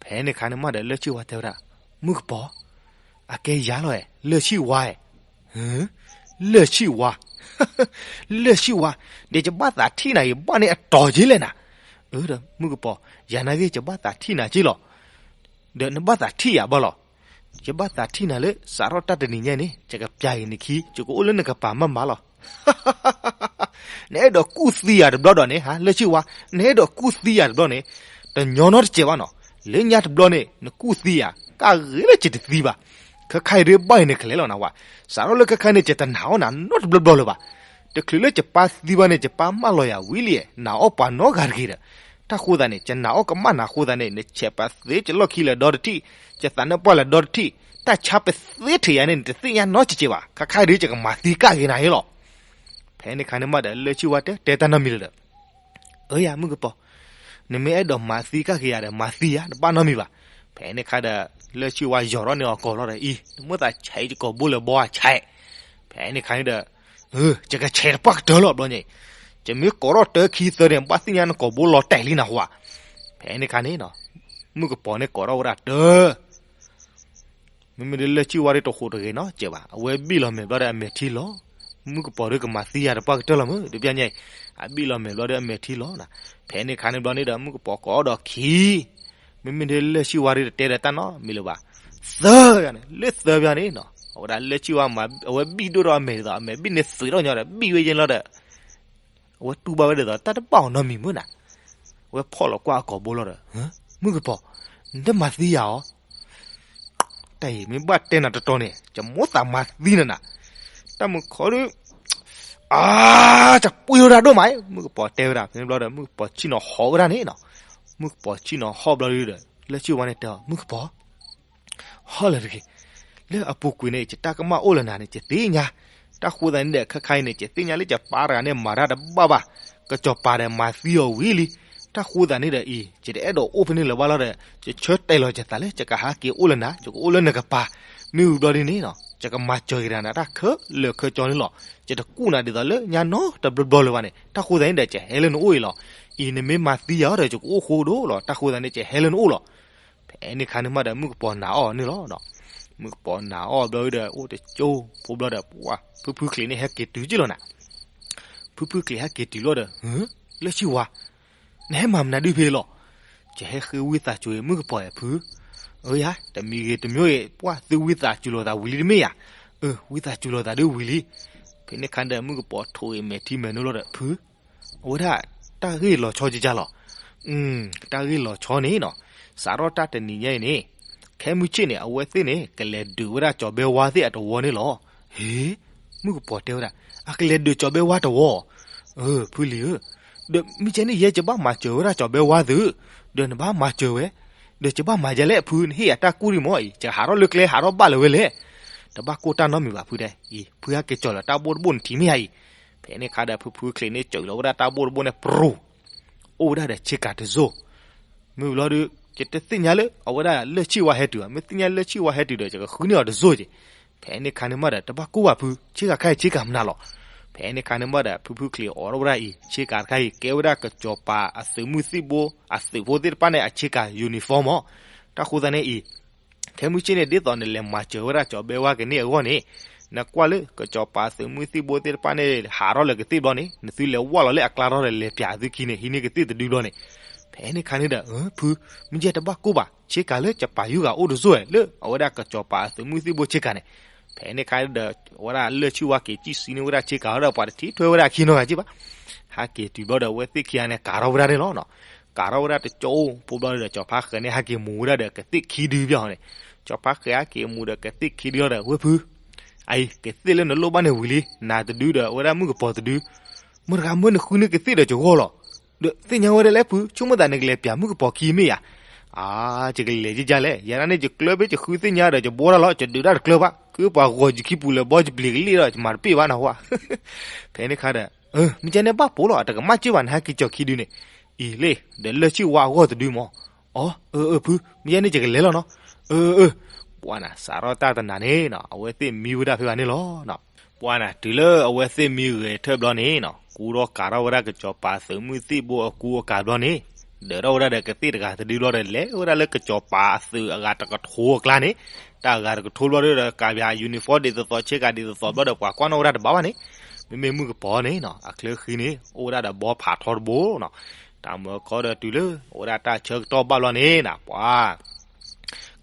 ဖဲန့ၣ်ခါန့ၣ်မးဒီးလၢၢ်ဆံၣ်ဝါတဲဝဲဒၣ် မုၣ်ကပီၤ အကဲယၤလီၤဧါ လၢၢ်ဆံၣ်ဝါဧါ. လၢၢ်ဆံၣ်ဝါ, လၢၢ်ဆံၣ်ဝါ, ဒီးယဘၣ်သးထံၣ်နၤအံၤ ဘၣ်န့ၣ်အတီၤက့လဲၣ်နၤ. အၢ ဒီးမုၣ်ကပီၤ ယၤနာ်ဂ့ၤ ယဘၣ်သးထံၣ်နၤက့လီၤ. ဒီးနဘၣ်သးထံၣ်ယၤဘၣ်လီၤ. ယဘၣ်သးထံၣ်နၤလၢ စးထီၣ်တၢ်တနံၤညါန့ၣ် ယကပျၢ်က့ၤနခံ, ယကအိၣ်လၢနကပၤမးမးလီၤ. နအဲၣ်ဒိးကူၣ်သံယၤတဘျီဒီးန့ၣ် ဟါ လၢဆံၣ်ဝါ, နအဲၣ်ဒိးကူၣ်သံယၤတဘျီန့ၣ် တညီနီတစဲးဘၣ်နီၤ. လၢညါတဘျီန့ၣ် နကူၣ်သံယၤ ကၣ်ဂ့ၤလၢယတသံဘၣ်. ခဲခါအံၤဒ်ဘၣ်အံၤနကလဲၤလီၤနဝဲ, စးထီၣ်လၢခဲခါန့ၣ် ယတနာ်အီၣ်နၤနီတဘျီဘျီလၢၤဘၣ်. တချုးလၢယပၢ်သံဘၣ်န့ၣ် ယပၢ်မၢလီၤယၤဝံၤလံ, နာ်အီၣ်ပှၤနီတဂၤတဂ့ၤဒီး, တၢ်ဃိသးန့ၣ် ယနာ်အီၣ်ကမၣ်နၤအဃိသးန့ၣ် နဆဲးပသ့ယလီၢ်ခံလၢာ်ဒီတထံၣ်, ယသးနါပှၢ်လၢာ်ဒီတထံၣ်, တၢ်ဆါပသ့ထံးယၤန့ၣ် နတသ့ၣ်ညါနီတစဲးဘၣ်. ခဲခါအံၤဒ်ယကမၤသံကၣ်ဂ့ၤနၤအံၤလီၤ. ဖဲန့ၣ်ခါန့ၣ်မးဒီး လၢဆံၣ်ဝါတဲ တဲတၢ်နီတမံၤလၢၤဒီး, အၢယၤမုၣ်ကပီၤ, နမ့ၢ်အဲၣ်ဒိးမၤသံကၣ်က့ၤယၤဒီး မၤသံယၤ တဘၣ်နီတမံၤဘၣ်. ဖဲန့ၣ်ခါဒီး လၢဆံၣ်ဝါယီၤထီၣ်န့ၢ်အီၤကိးလီၤဒီး အံၤ နမိၣ်သးဆဲးယကိာ်ဘိလၢာ်ဘီဧါ ဆဲး. ဖဲန့ၣ်ခါန့ၣ်ဒီး ယကဆဲးတပှၢ်ကတၢၢ်လီၤဘျီညါအံၤ, ယမ့ၢ်ကိးထီၣ်တၢခံသၢန့ၣ် ဘၣ်သ့ၣ်ညါနကိာ်ဘိလီၤတဲာ်လံနဟူဧါ. ဖဲန့ၣ်ခါန့ၣ် မုၣ်ကပီၤန့ၣ်ကိးထီၣ်ဝဲဒၣ်တၢ မ့မ့ၢ်ဒ်လၢဆံၣ်ဝါဒ်တဟူးတဂ့ၤနီတစဲးဘၣ်, အဝဲဘံၣ်လီၤမဲာ်ဘျီဒီးအမဲာ်ထံလီၤ. မုၣ်ကပီၤဒ်ကမၤသံယၤတပှၢ်ကတၢၢ်လီၤမ့ၢ် တပျၢ်ညါအံၤ, အဘံၣ်လီၤမဲာ်ဘျီဒီးအမဲာ်ထံလီၤ. ဖဲန့ၣ်ခါန့ၣ်ဘျီန့ၣ်ဒီး မုၣ်ကပီၤကိးဒီးခံ, မ့မ့ၢ်ဒ်လၢဆံၣ်ဝါဒ်တတဲဒီးတၢ်နီတမံၤလၢၤဘၣ်, သၢဘၣ်န့ၣ်, လၢသၢဘၣ်န့ၣ် အဝဲဒၣ်လၢဆံၣ်ဝါမၤ အဝဲဘံၣ်ဒိၣ်ထီၣ်အမဲာ်ဒ်သိး အမဲာ်ဘံၣ်န့ၣ်သုးထီၣ်ညီဒီး ဘံၣ်ဝဲယဲလီၤဒီး အဝဲတူၢ်ဘၣ်ဝဲဒ်သိး တၢ်တဘၣ်အီၤနီတမံၤမ့ၢ်နၤ, အဝဲဖီၣ်လီၤကွၢ်အကိာ်ဘိလီၤဒီး, မုၣ်ကပီၤ, နတမၤသံယၤအီၤ, တၢ်အံၤမ့ၢ်ဘၣ်တဲနၤတတီၤန့ၣ် ယမိၣ်သးမၤသံနၤနၤ, တၢ်မုၢ်ခီဒုး, အါ, ယပှ့ၤဝဲဒၣ်ဒိၣ်မး, မုၣ်ကပီၤတဲဝဲဒၣ် ဖဲန့ၣ်ဘျီဒီး မုၣ်ကပီၤဆ့ၣ်နီၤဟီၣ်ဝဲဒၣ်န့ၣ်နီၤ, မုၣ်ကပီၤဆ့ၣ်နီၤဟီၣ်ဘျီဒုးဒီး လၢဆံၣ်ဝါန့ၣ်တဲအီၤ မုၣ်ကပီၤ ဟီၣ်လၢၤတဂ့ၤ, လၢအပူၤကွံာ်န့ၣ် ယတၢ်ကမၣ်အိၣ်လၢနၤန့ၣ် ယသ့ၣ်ညါ, တၢ်ဃိသးန့ၣ်ဒီး ခဲခါအံၤန့ၣ် ယသ့ၣ်ညါလၢယပၢ်တဂၤန့ၣ် မၤတၢ်တဘၣ်ဘၣ်, ကစီၤပၤဒီးမၤသံအီၤဝံၤလံ, တၢ်ဃိသးန့ၣ်ဒီးအံၤ ယတအဲၣ်ဒိးအိၣ်ဖဲန့ၣ်လၢၤဘၣ်လီၤဒီး ယဆၢတဲာ်လီၤယသးလၢ ယကဟးက့ၤအိၣ်လၢနၤ, ယကအိၣ်လၢနကပၤ, မ့ၢ်ဝံၤဘျီဒ်န့ၣ်နီၤ ယကမၤစၢၤက့ၤနၤတၢ်ခဲလၢာ်ခဲဆ့န့ၣ်လီၤ, ယတကူၣ်နၤဒ်သိးလၢညါနီတဘျီဘျီလၢၤဘၣ်န့ၣ်, တၢ်ဃိသးန့ၣ်ဒီး ယဟဲလၢနအိၣ်အံၤလီၤ, အံၤနမ့ၢ်မၤသံယၤအီၤဒီး ယကအိၣ်ဃိဒိၣ်လီၤ, တၢ်ဃိသးန့ၣ် ယဟဲလၢနအိၣ်လီၤ. ဖဲန့ၣ်ခါန့ၣ်မးဒီး မုၣ်ကပီၤနာ်အီၤန့ၣ်လီၤ. မုၣ်ကပီၤနာ်အီၤဘျီဒီး အိၣ်တကၠိ ဖိဘျီဒီး ပှၤ ဖုဖုချံးန့ၣ် ဟဲက့ၤတုၤက့ၤလီၤနၤ. ဖုဖုချံးဟဲက့ၤတုၤလီၤဒီး လၢဆံၣ်ဝါ, နဟဲမၤမနုၤဒုးဖဲလီၤ. ယဟဲဃ့ဝံသးစူၤ မုၣ်ကပီၤ ဖု, အၢယၤ တမံၤဂ့ၤတမံၤဂ့ၤ ပှၤသုဝံသးစူၤလိာ်သးဝံၤလံတမ့ၢ်ဧါ. အၢ ဝံသးစူၤလိာ်သးဒုးဝံၤလံ. ဖဲန့ၣ်ခါဒီး မုၣ်ကပီၤထိၣ်ဂ့ၤမဲာ်ထံမဲာ်နိလီၤဒီး ဖု အဝဲဒၣ် တၢ်ဂ့ၢ်လီၤဆီကကၢ်လီၤ. တၢ်ဂ့ၢ်လီၤဆီန့ၣ်နီၤ, စးထီၣ်တၢ်တနံၤညါအံၤန့ၣ်, ခဲမုၢ်ဆ့ၣ်န့ၣ် အဝဲသ့ၣ်န့ၣ် ကလဲၤဒုးဝဲဒၣ်ကၠီၤဘဲဝါသ့ၣ်အတဝီန့ၣ်လီၤ. ဟ့, မုၣ်ကပီၤတဲဝဲဒၣ် အကလဲၤဒုးကၠီၤဘဲဝါတဝီ. အၢ ဖုလံၤဧၢ, ဒီးမ့ၢ်ကဲန့ၣ် ယဲယဘၣ်မၤစၢၤဝဲဒၣ်ကၠီၤဘဲဝါသု, ဒီးနဘၣ်မၤစၢၤဝဲ, ဒီးယဘၣ်မၤယဲလဲၣ်ဖု နဟ့ၣ်ယၤတၢ်ကူၣ်ဒံးမၢ်အံၤ ယဟးထီၣ်လၢကျဲဟးထီၣ်ဘၣ်လၢၤဝဲလဲၣ်. တဘၣ်ကိၢ်တၢ်နီတမံၤဘၣ်ဖုတဲအံၤ, ဖုဟဲက့ၤကၠီၤလီၤတၢ်ဘိၣ်တဘိၣ်နထံၣ်မ့ၢ်ဧါအံၤ. ဖဲန့ၣ်ခါဒီး ဖုဖုချံးန့ၣ် ကၠီၤလီၤဝဲဒၣ်တၢ်ဘိၣ်တဘိၣ်န့ၣ်ပြူၤ, အိၣ်ဝဲဒၣ်ဒီးဆ့ကၤတစိၢ်. မ့ၢ်ဘျီဒီး ယတသ့ၣ်ညါလၢ အဝဲဒၣ်လၢဆံၣ်ဝါဟဲတုၤဘၣ်, မ့ၢ်သ့ၣ်ညါလၢဆံၣ်ဝါဟဲတုၤဒီး ယကဃုန့ၢ်အီၤတစိၢ်က့ၤ. ဖဲန့ၣ်ခါန့ၣ်မးဒီး တဘၣ်ကိၢ်ဘၣ်ဖု, ဆ့ကၤခါအံၤဆ့ကၤမနုၤလီၤ. ဖဲန့ၣ်ခါန့ၣ်မးဒီး ဖုဖုချံးအိးထီၣ်ဝဲဒၣ်အံၤ ဆ့ကၤတခါအံၤ ကဲဝဲဒၣ်ကစီၤပၤအသုးမုၢ်သံၣ်ဘိ အသုးဖိသ့ၣ်တဖၣ်န့ၣ် အဆ့ကၤ uniform မၢ်. တၢ်ဃိသတးန့ၣ်အံၤ ခဲမုၢ်ဆ့ၣ်န့ၣ် ဒ်သိးနလဲၤမၤစၢၤဝဲဒၣ်ကၠီၤဘဲဝါကန့ၢ်အဂီၢ်န့ၣ်, နကွၢ်လၢကစီၤပၤသုးမုၢ်သံၣ်ဘိသ့ၣ်တဖၣ်န့ၣ် ဟးထီၣ်လၢကသ့ၣ်ဘျီန့ၣ် နသုလဲၤဝၢ်လီၤလၢအကျါထီၣ်ဒီး လဲၤပၠးသုခံန့ၣ် ဟံးန့ၢ်ကသ့ၣ်တဒုဘျီန့ၣ်. ဖဲန့ၣ်ခါန့ၣ်ဒီး ဖု, မ့ၢ်ယဲတဘၣ်ကိၢ်ဘၣ်, ဆ့ကၤလၢကပၤယူၤဂၤအိၣ်တစိၢ်ဝဲ လၢအဝဲဒၣ်ကစီၤပၤသုးမုၢ်သံၣ်ဘိဆ့ကၤန့ၣ်. ဖဲန့ၣ်ခါဒီး အဝဲဒၣ်လၢဆံၣ်ဝါက့ၤစံၣ်စံန့ၢ်ဝဲဒၣ်ဆ့ကၤဒီး ပှၤတထံၣ်ထွဲဝဲဒၣ်ခံနီတဂၤက့ဘၣ်. ဟဲက့ၤတုၤဘျီဒီး အဝဲသ့ၣ်ခံဂၤန့ၣ် ကၤထီၣ်ဝဲဒၣ်န့ၣ်လီၤ. ကၤထီၣ်ဝဲဒၣ်တကၠိဖိဘျီဒီး ကစီၤပၤဃဲၤန့ၣ် ဟဲက့ၤမူၤဝဲဒၣ်ဒီးကသ့ၣ်ခံဒုဘၣ်န့ၣ်. ကစီၤပၤဃဲၤဟဲက့ၤမူၤဒီးကသ့ၣ်ခံဒုလီၤဒီး ဝဲဖု, အံၤ ကသ့ၣ်လၢနလိၣ်ဘၣ်န့ၣ်ဝံၤလံ, နၤတဒုဒီး အဝဲဒၣ်မုၣ်ကပီၤတဒု, မတၤဂၤမၢနဃုန့ၢ်ကသ့ၣ်ဒီးယဂီၢ်လီၤ. ဒီးသ့ၣ်ညါဝဲဒၣ်လဲၣ်ဖု, ဆိကမိၣ်သးနကလဲၤပၠးမုၣ်ကပီၤခံမ့ၢ်ဧါ. အါ, ယကလဲၤယကလဲၣ်, ယဲဒၣ်န့ၣ် ယကျၢဘၣ်ယဃုသ့ၣ်ညါဒီး ယဘှီတၢ်လီၤ, ယဒုးတၢ်တကျၢဘၣ်, ကုပှၤဂီၤယခံပူၤလၢာ်ဘီယပျံၤကလံၣ်ဒီး ယမၤတပ့ၢ်ဘၣ်နဟူဧါ. ဖဲန့ၣ်ခါဒီး မ့ၢ်ကဲန့ၣ်ဘၣ်ပိာ်လီၤ, တကမၣ်စ့ၢ်ဘၣ် နဟဲက့ၤကၠီၤခံဒုန့ၣ်. အံၤလ့ၣ်, ဒီးလၢဆံၣ်ဝါအဂီၢ်တဒုမၢ်. အီ, အၢ အၢ ဖု, မ့ၢ်ယဲန့ၣ်ယကလဲၤလီၤနီၤ. အၢ အၢ အၢ. ပှၤနၤ စးထီၣ်တၢ်တနၤန့ၣ်နီၤ အဝဲသ့ၣ်မံဝဲဒၣ်ဖဲဂၤန့ၣ်လီၤ. ပှၤနၤ တုၤလၢအဝဲသ့ၣ်မံဂဲၤထၢၣ်ဘျီန့ၣ်နီၤ ကူထီၣ်ကၤထီၣ်ဝဲဒၣ်ကစီၤပၤသုးမုၢ်သံၣ်ဘိအကူအကၤဘျီန့ၣ် ဒၢးထီၣ်ဝဲဒၣ်ဒီးကသ့ၣ်တဂၤတဒုဘျီဒီး လဲၤဝဲဒၣ်လၢကစီၤပၤအသုးအဂၤတကထိအကျါန့ၣ်, တၢ်အဂၤတကထိဘျီဒီး ကၤပၠး uniform ဒ်သိးသိးဆ့ကၤဒ်သိးသိးဘျီဒီး ပှၤကွၢ်နီၣ်ဝဲဒၣ်တဘၣ်ဘၣ်န့ၣ်, မ့မ့ၢ်မုၣ်ကပီၤန့ၣ်နီၤ အချၢဃံန့ၣ် အိၣ်ဝဲဒၣ်ဒီးဘီဖးထီတဘိနီၤ. တၢ်မၢခီဒီးတုၤလၢ အဝဲဒၣ်တၢ်ဆၢကတီၢ်ဘၣ်ဘျီန့ၣ်နီၤ ပှၤ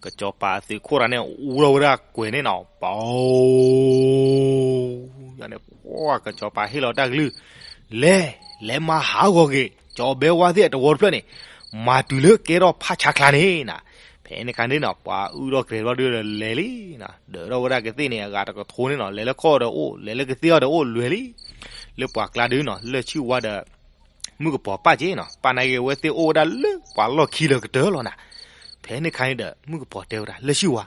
ကစီၤပၤအသုးခိၣ်တဂၤန့ၣ် အူထီၣ်ဝဲဒၣ်ကွဲၤန့ၣ်နီၤ, ပီၤ ယၤန့ၣ် ပှၤကစီၤပၤဟ့ၣ်လီၤတၢ်ကလုၢ်, လဲၤ လဲၤမၤဟးဂီၤက့ၤ ကၠီၤဘဲဝါသ့ၣ်အတဝီတဖျၢၣ်န့ၣ်, မၤတုၤလၢကဲထီၣ်ဖးဆါချါန့ၣ်နီၤ. ဖဲန့ၣ်အခါန့ၣ်နီၤ ပှၤအုၣ်ထီၣ်ကရဲၤဘျီဒုဒီးလဲၤလံနီၤ, ဒၢးထီၣ်ဝဲဒၣ်ကသ့ၣ်န့ၣ် အဂၤတကထိန့ၣ်နီၤ, လဲၤလၢခီၣ်ဒီးအိၣ်, လဲၤလၢကသ့ၣ်အီၤဒီးအိၣ်လွဲၤလံ. လၢပှၤကျါဒုနီၤ လၢၢ်ဆံၣ်ဝါဒီး မုၣ်ကပီၤပာ်က့ၤနီၤ, ပာ်နာ်က့ၤအဝဲသ့ၣ်အိၣ်ဝဲဒၣ်လၢပှၤလီၢ်ခံလၢကတၢၢ်လီၤနၤ. ဖဲန့ၣ်အခါန့ၣ်ဒီး မုၣ်ကပီၤတဲဝဲဒၣ် လၢၢ်ဆံၣ်ဝါ,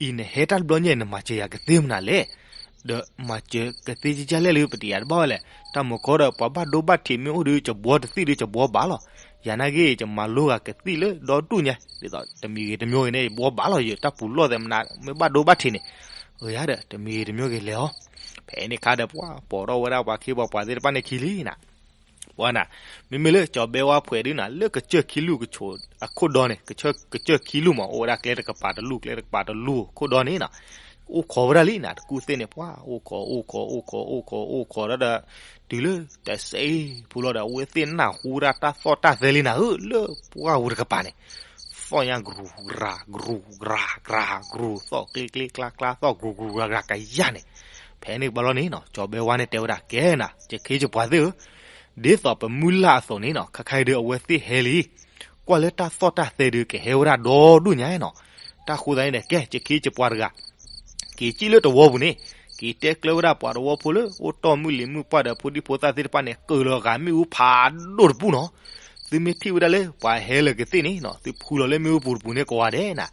အံၤနဟဲတၢ်တဘျီညါ နမၤစၢၤယၤကသ့မနုၤလဲၣ်, ဒီးမၤစၢၤကသ့ကကလဲၣ်လၢပတယၤတဘၣ်ဝဲလဲၣ်, တၢ်မုၢ်ကီဒီး ပှၤဘၣ်ဒိဘၣ်ထံးမ့ၢ်အိၣ်ဒီး ယဘှီတသံၣ်ဒီးယဘှီဘၣ်လီၤ. ယၤနာ်က့ၤ ယမၤလိဂၤကသံၣ်လၢဒီဒူၣ်ညါ, ဒ်သိးတမံၤဂ့ၤတမံၤဂ့ၤန့ၣ် ယဘှီဘၣ်လီၤ, ယတၢ်ပူၤလီၢ်သဲးမနုၤ မ့ၢ်ဘၣ်ဒိဘၣ်ထံးန့ၣ်, အယၤဒီး တမံၤဂ့ၤတမံၤဂ့ၤလဲၤအီၤ. ဖဲန့ၣ်အခါဒီး ပှၤပိာ်ထီၣ်ဝဲဒၣ်ပှၤခ့ပှၤပှၤသ့ၣ်တဖၣ်န့ၣ်ခံလံနၤ. ပှၤနၤ, မ့မ့ၢ်လၢကၠီၤဘဲဝါဖှဲးဒုနၤ လၢကစၢၢ်ခံလူၢ်ကဆိးအခိၣ်ဒီန့ၣ်, ကစၢၢ်ခံလူၢ်မး အိၣ်ဝဲဒၣ်ကျဲတကပၤတလူၢ် ကျဲတကပၤတလူၢ်ခိၣ်ဒီန့ၣ်နီၤ, အိၣ်ခိးဝဲဒၣ်လံနၤ တကူၣ်သ့ၣ်န့ၣ်, ပှၤအိၣ်ခိး အိၣ်ခိး အိၣ်ခိး အိၣ်ခိး အိၣ်ခိးဒီး တုၤလၢတစဲးဖိလီၤဒီး အဝဲသ့ၣ်နၢ်ဟူဝဲဒၣ်တၢ်သီၣ်တၢ်သဲလံနၤဧၢ, လၢပှၢ်ပူၤတကပၤန့ၣ် သီၣ်ညါကရူၤကရၤ ကရူၤကရၤ ကရူၤ သီၣ်ကျ့ကျ့ကျါကျါ သီၣ်ကရူၤကရၤကရၤကယၢ်န့ၣ်, ဖဲန့ၣ်ဘၣ်လီၤန့ၣ်နီၤ ကၠီၤဘဲဝါန့ၣ်တဲဝဲဒၣ် ကဲနၤ ယခ့ယပှၤသ့ၣ်ဧၢ, ဒ်သိးပမုၢ်လၢ်အသိးန့ၣ်နီၤ ခဲခါအံၤဒီးအဝဲသ့ၣ်ဟဲလံ, ကွၢ်လၢတၢ်သီၣ်တၢ်သဲဒုး ကဟဲဝဲဒၣ်ဒီဒူၣ်ညါနီၤ, တၢ်ဃိသတးန့ၣ်ဒီး ကဲ ယခ့ယပှၤတဂၤ က့ၤစံၣ်လၢတဝီပူၤန့ၣ်, က့ၤတဲကျၢဝဲဒၣ်ပှၤတဝီဖိလၢ အိၣ်တီၢ်မုၢ်လံၤမုၢ်ပှၢ်ဒီးဖိဒံဖိသၣ်သ့ၣ်တဖၣ်န့ၣ် ကုၢ်လီၤဂာ်မ့ၣ်အူဖးဒိၣ်တပူၤနီၤ, သုမ့ၢ်ထံၣ်ဝဲဒၣ်လၢပှၤဟဲလၢာ်ကသ့ၣ်န့ၣ်နီၤ သုဖှူလီၤလၢမ့ၣ်အူပူၤတပူၤန့ၣ်ကိးဂၤဒဲးနၤ,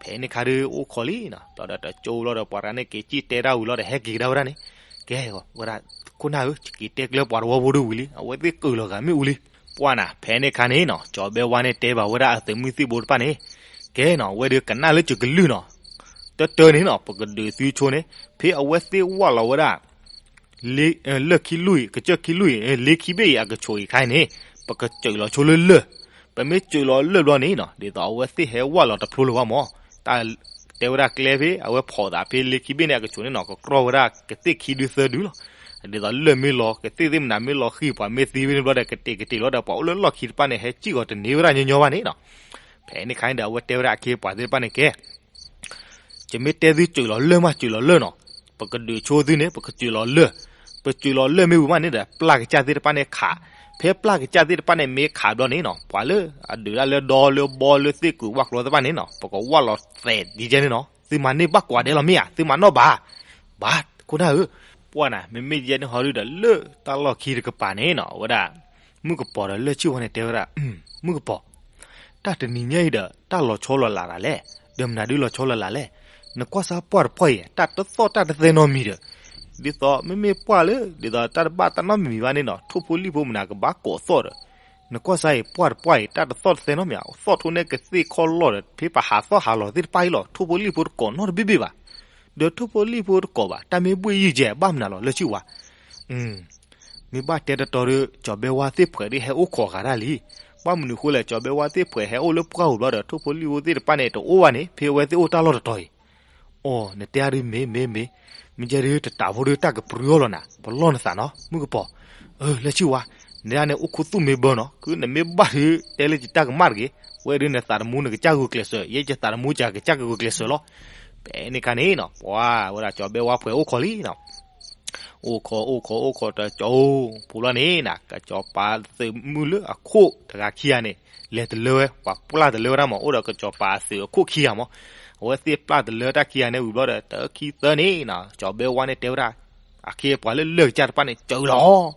ဖဲန့ၣ်ခါဒီးအိၣ်ခိးလံနီၤ, ဘျီဒီးတကၠိလီၤဒီးပှၤတဂၤန့ၣ် က့ၤစံၣ်တဲတၢ်ဝံၤလီၤဒီး ဟဲက့ၤကဒါဝဲဒၣ်န့ၣ်, ကဲဝဲဒၣ် ခိၣ်နၢ်ဧၢ က့ၤတဲကျၢပှၤတဝီဖိဒုးဝံၤလံ အဝဲသ့ၣ်ကုၢ်လီၤဂာ်မ့ၣ်အူလံ, ပှၢ်နၤ ဖဲန့ၣ်ခါန့ၣ်နီၤ ကၠီၤဘဲဝါန့ၣ်တဲဘၣ်ဝဲဒၣ်အသုးမုၢ်သံၣ်ဘိတဖၣ်န့ၣ်, ကဲနီၤ အဝဲဒီးကနၣ်လၢကကလုၢ်နီၤ, တၢ်တၢ်န့ၣ်နီၤ ပကဒုးသုဆိန့ၣ် ဖဲအဝဲသ့ၣ်ဝၢ်လီၤဝဲဒၣ် လၢၢ်ခံလူၢ်အံၤ ကစၢၢ်ခံလူၢ်အံၤ လၢခံဘ့ၣ်အံၤအကဆိးအံၤခါအံၤန့ၣ်, ပကစၢၤလီၤဆိလၢလၢၢ်, ပမ့ၢ်စၢၤလီၤလၢၢ်ဘျီန့ၣ်နီၤ ဒ်သိးအဝဲသ့ၣ်ဟဲဝၢ်လီၤတဖျိလၢၤဘၣ်မး, တၢ်တဲဝဲဒၣ်ကျဲဖဲအဝဲဖီၣ်သးဖဲလၢခံဘ့ၣ်န့ၣ် အကဆိးန့ၣ်နီၤ ကကြီၢ်ဝဲဒၣ်ကသ့ၣ်ခံဒုသၢဒုလီၤ. ဒ်သိးလၢၢ်မ့ၢ်လီၤ ကသ့ၣ်သ့ၣ်မနုၤမ့ၢ်လီၤဃံၤ ပှၤမ့ၢ်သံဝဲန့ၣ်ဘျီဒီး ကတ့ၢ်ကတ့ၢ်လီၤဒီး ပှၤအိၣ်လၢလီၢ်ခံတဖၣ်န့ၣ် ဟဲစံၣ်ဂီၤတန့ၢ်ဝဲဒၣ်ညီညီဘၣ်န့ၣ်နီၤ. ဖဲန့ၣ်ခါန့ၣ်ဒီး အဝဲတဲဝဲဒၣ်အခ့အပှၤသ့ၣ်တဖၣ်န့ၣ် ကဲ ယမ့ၢ်တဲသုစၢၤလီၤလၢၢ်မး စၢၤလီၤလၢၢ်နီၤ, ပကဒုးဆိသုန့ၣ် ပကစၢၤလီၤလၢၢ်, ပစၢၤလီၤလၢၢ်မ့ၢ်ဝံၤမးန့ၣ်ဒီး ပျၢ်ကစၢ်သ့ၣ်တဖၣ်န့ၣ်ခး, ဖဲပျၢ်ကစၢ်သ့ၣ်တဖၣ်န့ၣ်မ့ၢ်ခးဘျီန့ၣ်နီၤ ပှၤလၢအဒုးတၢ်လၢဒီလၢဘီလၢသ့ၣ်ကုာ်ဝၣ်ကျီသ့ၣ်တဖၣ်န့ၣ်နီၤ ပကဝၢ်လီၤသဲးဒ်ကဲန့ၣ်နီၤ, သုမၤန့ၢ်ဘၣ်ကွၢ်ဒဲးလီၤမ့ၢ်ဧါ, သုမၤနီၣ်ဘၣ်, ဘၣ်, ခိၣ်နၢ်ဧၢ, ပှၢ်နၤ မ့မ့ၢ်ယဲန့ၣ်ဟီဒုဒီး လၢတၢ်လီၢ်ခံတကပၤန့ၣ်နီၤ အဝဲဒၣ် မုၣ်ကပီၤဒီးလၢၢ်ဆံၣ်ဝါန့ၣ်တဲဝဲဒၣ်, မုၣ်ကပီၤ တၢ်တနံၤညါအံၤဒီး တၢ်လီၤဆီလီၤလးတၢ်လဲၣ်, ဒီးမနုၤဒုလီၤဆီလီၤလးလဲၣ်, နကွၢ်စၢ်ပှၢ်တပှၢ်အံၤ တၢ်တသီၣ်တၢ်တသဲနီတမံၤဒီး, ဒ်သိးမ့မ့ၢ်ပှၢ်လၢ ဒ်သိးတၢ်တဘၣ်တၢ်နီတမံၤဘၣ်န့ၣ်နီၤ ထိၣ်ဖိလံၣ်ဖိမနုၤကဘၣ်ကိးသီၣ်ဒီး, နကွၢ်စၢ်အံၤပှၢ်တပှၢ်အံၤ တၢ်တသီၣ်တသဲနီတမံၤ သီၣ်ထိၣ်န့ၢ်ကသ့ၣ်ခီလီၢ်ဒီး ဖဲပဟးသီၣ်ဟးလီၤသ့ၣ်တဖၣ်အံၤလီၤ ထိၣ်ဖိလံၣ်ဖိတကိးနီတဘ့ၣ်ဘ့ၣ်ဘၣ်, ဒီးထိၣ်ဖိလံၣ်ဖိတကိးဘၣ် တၢ်မ့ၢ်ဘှ့ၣ်ယုၢ်ကဲ ဘၣ်မနုၤလီၤ လၢၢ်ဆံၣ်ဝါ မ့ၢ်ဘၣ်တဲတတီဒီး ကၠီၤဘဲဝါသ့ၣ်ဖှဲးဒ်ဟဲအိၣ်ခိးဂၤဒၣ်လံ. ဘၣ်မနုၤဃိလဲၣ် ကၠီၤဘဲဝါသ့ၣ်ဖှဲးဟဲအိၣ်လၢပှၢ်ပူၤဘျီဒီး ထိၣ်ဖိလံၣ်ဖိသ့ၣ်တဖၣ်န့ၣ် တအိၣ်ဘၣ်န့ၣ် ဖဲအဝဲသ့ၣ်အိၣ်တၢ်လီၢ်တတီၤအံၤ. အိ, နတဲအါဒုးမ့ၢ်မ့ၢ်မ့ၢ်, မ့ၢ်ကဲဒုးတတးဖိဒုးတၢ်ကပြုၢ်အီၤလီၤနၤ, ပလီၢ်နသးနီၤ မုၣ်ကပီၤ. အၢ လၢၢ်ဆံၣ်ဝါ, နတဲန့ၣ် အိၣ်ခူသူၣ်မ့ၢ်ဘၢနီၤ, ခုနမ့ၢ်ဘၣ်ဒုး တဲလၢယတၢ်ကမၣ်တဂ့ၤ, ဝဲဒုးနသးတမူနကစၢ်ဂုာ်ကျဲးစၢး, ယဲယသးတမူကစၢ်ကဂုာ်ကျဲးစၢးလီၤ. ဖဲန့ၣ်ခါန့ၣ်နီၤ ပှၤဝဲဒၣ်ကၠီၤဘဲဝါဖှဲးအိၣ်ခိးလံနီၤ အိၣ်ခိး အိၣ်ခိး အိၣ်ခိးတကၠိ ပူၤလီၤန့ၣ်နၤ ကစီၤပၤသုးမုၢ်လၢအခိၣ်တဂၤခံဂၤန့ၣ် လဲၤတလၢဝဲ ပှၤပျၢ်တလၢဝဲဒၣ်မး အိၣ်ဒီးကစီၤပၤအသုးအခိၣ်ခံဂၤမး, အဝဲသ့ၣ်ပျၢ်တလၢတၢ်ခံဂၤန့ၣ်ဝံၤဘျီဒီး တၢ်ခံသၢန့ၣ်နီၤ ကၠီၤဘဲဝါန့ၣ်တဲဝဲဒၣ် အခ့အပှၤလၢလၢၢ်ကစၢ်တဖၣ်န့ၣ် စၢလီၤ.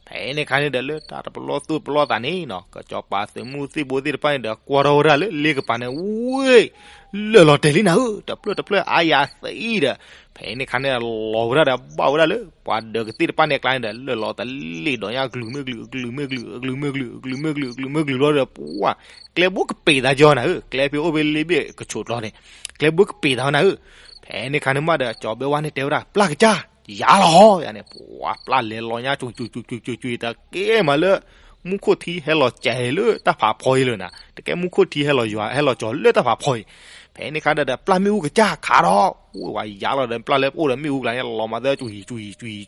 ဖဲန့ၣ်ခါန့ၣ်ဒီး လၢတၢ်တပလီၢ်သူၣ်ပလီၢ်သးန့ၣ်နီၤ ကစီၤပၤသုးမုၢ်သံၣ်ဘိသ့ၣ်တဖၣ်န့ၣ်ဒီး ကွၢ်ထီၣ်ဝဲဒၣ်လၢလ့ကပၤန့ၣ် ဝ့ၢ် လၢာ်လီၤတဲာ်လံနၤဧၢ, တဖျၢၣ်တဖျၢၣ်အါယၤသံဒီး ဖဲန့ၣ်ခါန့ၣ် လီၤဝဲဒၣ်ဒီး ဘၣ်ဝဲဒၣ်လၢ ပှၤဒၢးကသ့ၣ်တဖၣ်န့ၣ်အကျါန့ၣ်ဒီး လၢာ်လီၤတလ့ၣ်ဒီးညါ အကလုာ်မ့ၢ်ကလုာ် အကလုာ်မ့ၢ်ကလုာ် အကလုာ်မ့ၢ်ကလုာ် အကလုာ်မ့ၢ်ကလုာ် အကလုာ်မ့ၢ်ကလုာ်ဘျီဒီး ပှၤ ကျဲဘိကပ့ၤသးကၠီနၤဧၢ, ကျဲဖဲအိၣ်ဖဲလ့ဘ့ၣ်ကဆိးကျီန့ၣ် ကျဲဘိကပ့ၤသးနၤဧၢ. ဖဲန့ၣ်ခါန့ၣ်မးဒီး ကၠီၤဘဲဝါန့ၣ်တဲဝဲဒၣ် ပျၢ်ကစၢ် ယၤလီၤဟီ ယၤန့ၣ် ပှၤပျၢ်လဲၤလီၤညါ ကွံာ်ကွံာ်ကွံာ်ကွံာ်ကွံာ် တကဲမးလၢ မူခိၣ်ထံဟဲလီၤစဲၤလၢတၢ်ဖးဖီအံၤလၢနၤ, တကဲမူခိၣ်ထံဟဲလီၤယွၤ ဟဲလီၤကၠီၤလၢတၢ်ဖးဖီအံၤ. ဖဲန့ၣ်ခါဒီး ပျၢ်မ့ၣ်အူကစၢ်ခးဒီး အိၣ်ဝဲယၤလီၤဒီး ပျၢ်လၢပအိၣ်ဒီးမ့ၣ်အူကျါန့ၣ် လီၤမးသၢကွံာ်ကွံာ်ကွံာ်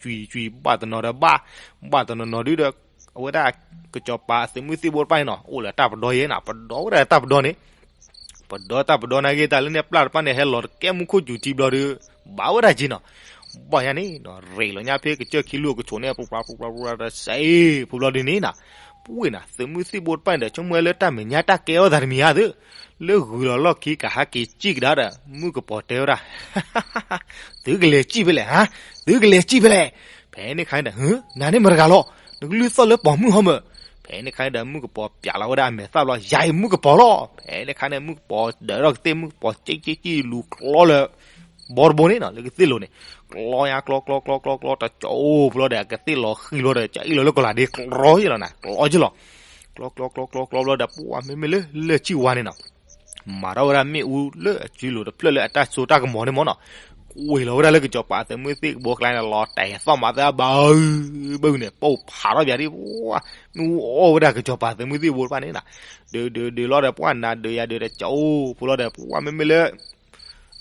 ကွံာ်ကွံာ် ဘၣ်တနီၤဒီးဘၣ် ဘၣ်တနီၤနီၤဒုဒီး အဝဲဒၣ် ကစီၤပၤသုးမုၢ်သံၣ်ဘိတဖၣ်န့ၣ်နီၤ အိၣ်လၢတၢ်ပဒီယဲနၤ ပဒီဝဲဒၣ်တၢ်ပဒီန့ၣ် ပဒီတၢ်ပဒီနာ်က့ တၢ်လၢန့ၣ်ပျၢ်တဖၣ်န့ၣ် ဟဲလီၤတကဲမူခိၣ်စူၤထံဘျီဒီး ဘၣ်ဝဲဒၣ်က့နီၤ. ဘၣ်ယါန့ၣ် ရ့ၣ်လီၤညါဖဲကစၢၢ်ခံလူၢ်အကဆိးန့ၣ် ပူၤပူၤပူၤပူၤတစဲး ဖိဘျီဒုန့ၣ်နီၤ, ပှ့ၤနၤ သုးမုၢ်သံၣ်ဘိတဖၣ်န့ၣ်ဒီး ဆိကမိၣ်ဝဲလၢတၢ်မဲာ်ညါတၢ်ကဲထီၣ်သးတမံၤဧါသ့ၣ်, လၢဂုၤလီၤလီၢ်ခံကဟးက့ၤစံၣ်ကဒါဒီး မုၣ်ကပီၤတဲဝဲဒၣ် သုကလဲၤစံၣ်ဖဲလဲၣ်ဧါ, သုကလဲၤစံၣ်ဖဲလဲၣ်. ဖဲန့ၣ်ခါန့ၣ်ဒီး နၤန့ၣ်မတဂၤလီၤ, နကလုၢ်သီၣ်လၢပိာ်မုၣ်ဟီမၢ်. ဖဲန့ၣ်ခါန့ၣ်ဒီး မုၣ်ကပီၤပၠးလီၤဝဲဒၣ်အမဲာ်သၣ်ဘျီ ယၤအံၤမုၣ်ကပီၤလီၤ. ဖဲန့ၣ်ခါန့ၣ် မုၣ်ကပီၤဒၢးထီၣ်ကသ့ၣ် မုၣ်ကပီၤစံၣ်စံၣ်စံၣ်လူၤကျီလၢ ဘီတဘိန့ၣ်နီၤ လၢကသ့ၣ်လိၤန့ၣ်, ကျီညါကျီကျီကျီကျီကျီတကၠိဖိလီၤဒီး အကသ့ၣ်လီၤဃံၤလီၤဒီး ကအ့ၣ်လီၤလၢကီၤလၤဒ့ကျီယ့ၣ်လီၤနၤ, ကျီယ့ၣ်လီၤ. ကျီကျီကျီကျီကျီဘျီဒီး ပှၤမ့မ့ၢ်လၢလၢၢ်ဆံၣ်ဝါန့ၣ်နီၤ မၤထီၣ်ဝဲဒၣ်မ့ၣ်အူလၢအစုလိၤတဖျၢၣ်လၢအတၢ်စိတၢ်ကမီၤန့ၣ်မၢ်နီၤ, ကွံာ်လီၤဝဲဒၣ်လၢကစီၤပၤသုးမုၢ်သံၣ်ဘိကျါန့ၣ် လီၤတဲာ်သီၣ်မၤသၢဘၣ်ဘၣ်န့ၣ် ပိၢ်ဖးထီၣ်ပၠးဒ် မ့ၣ်အူအီၣ်ဝဲဒၣ်ကစီၤပၤသုးမုၢ်သံၣ်ဘိတဖၣ်န့ၣ်နီၤ, ဒုးဒုးဒုးလီၤဒီး ပှၤနၤဒုးယၤဒုးတကၠိဖိလီၤဒီး ပှၤမ့မ့ၢ်လၢ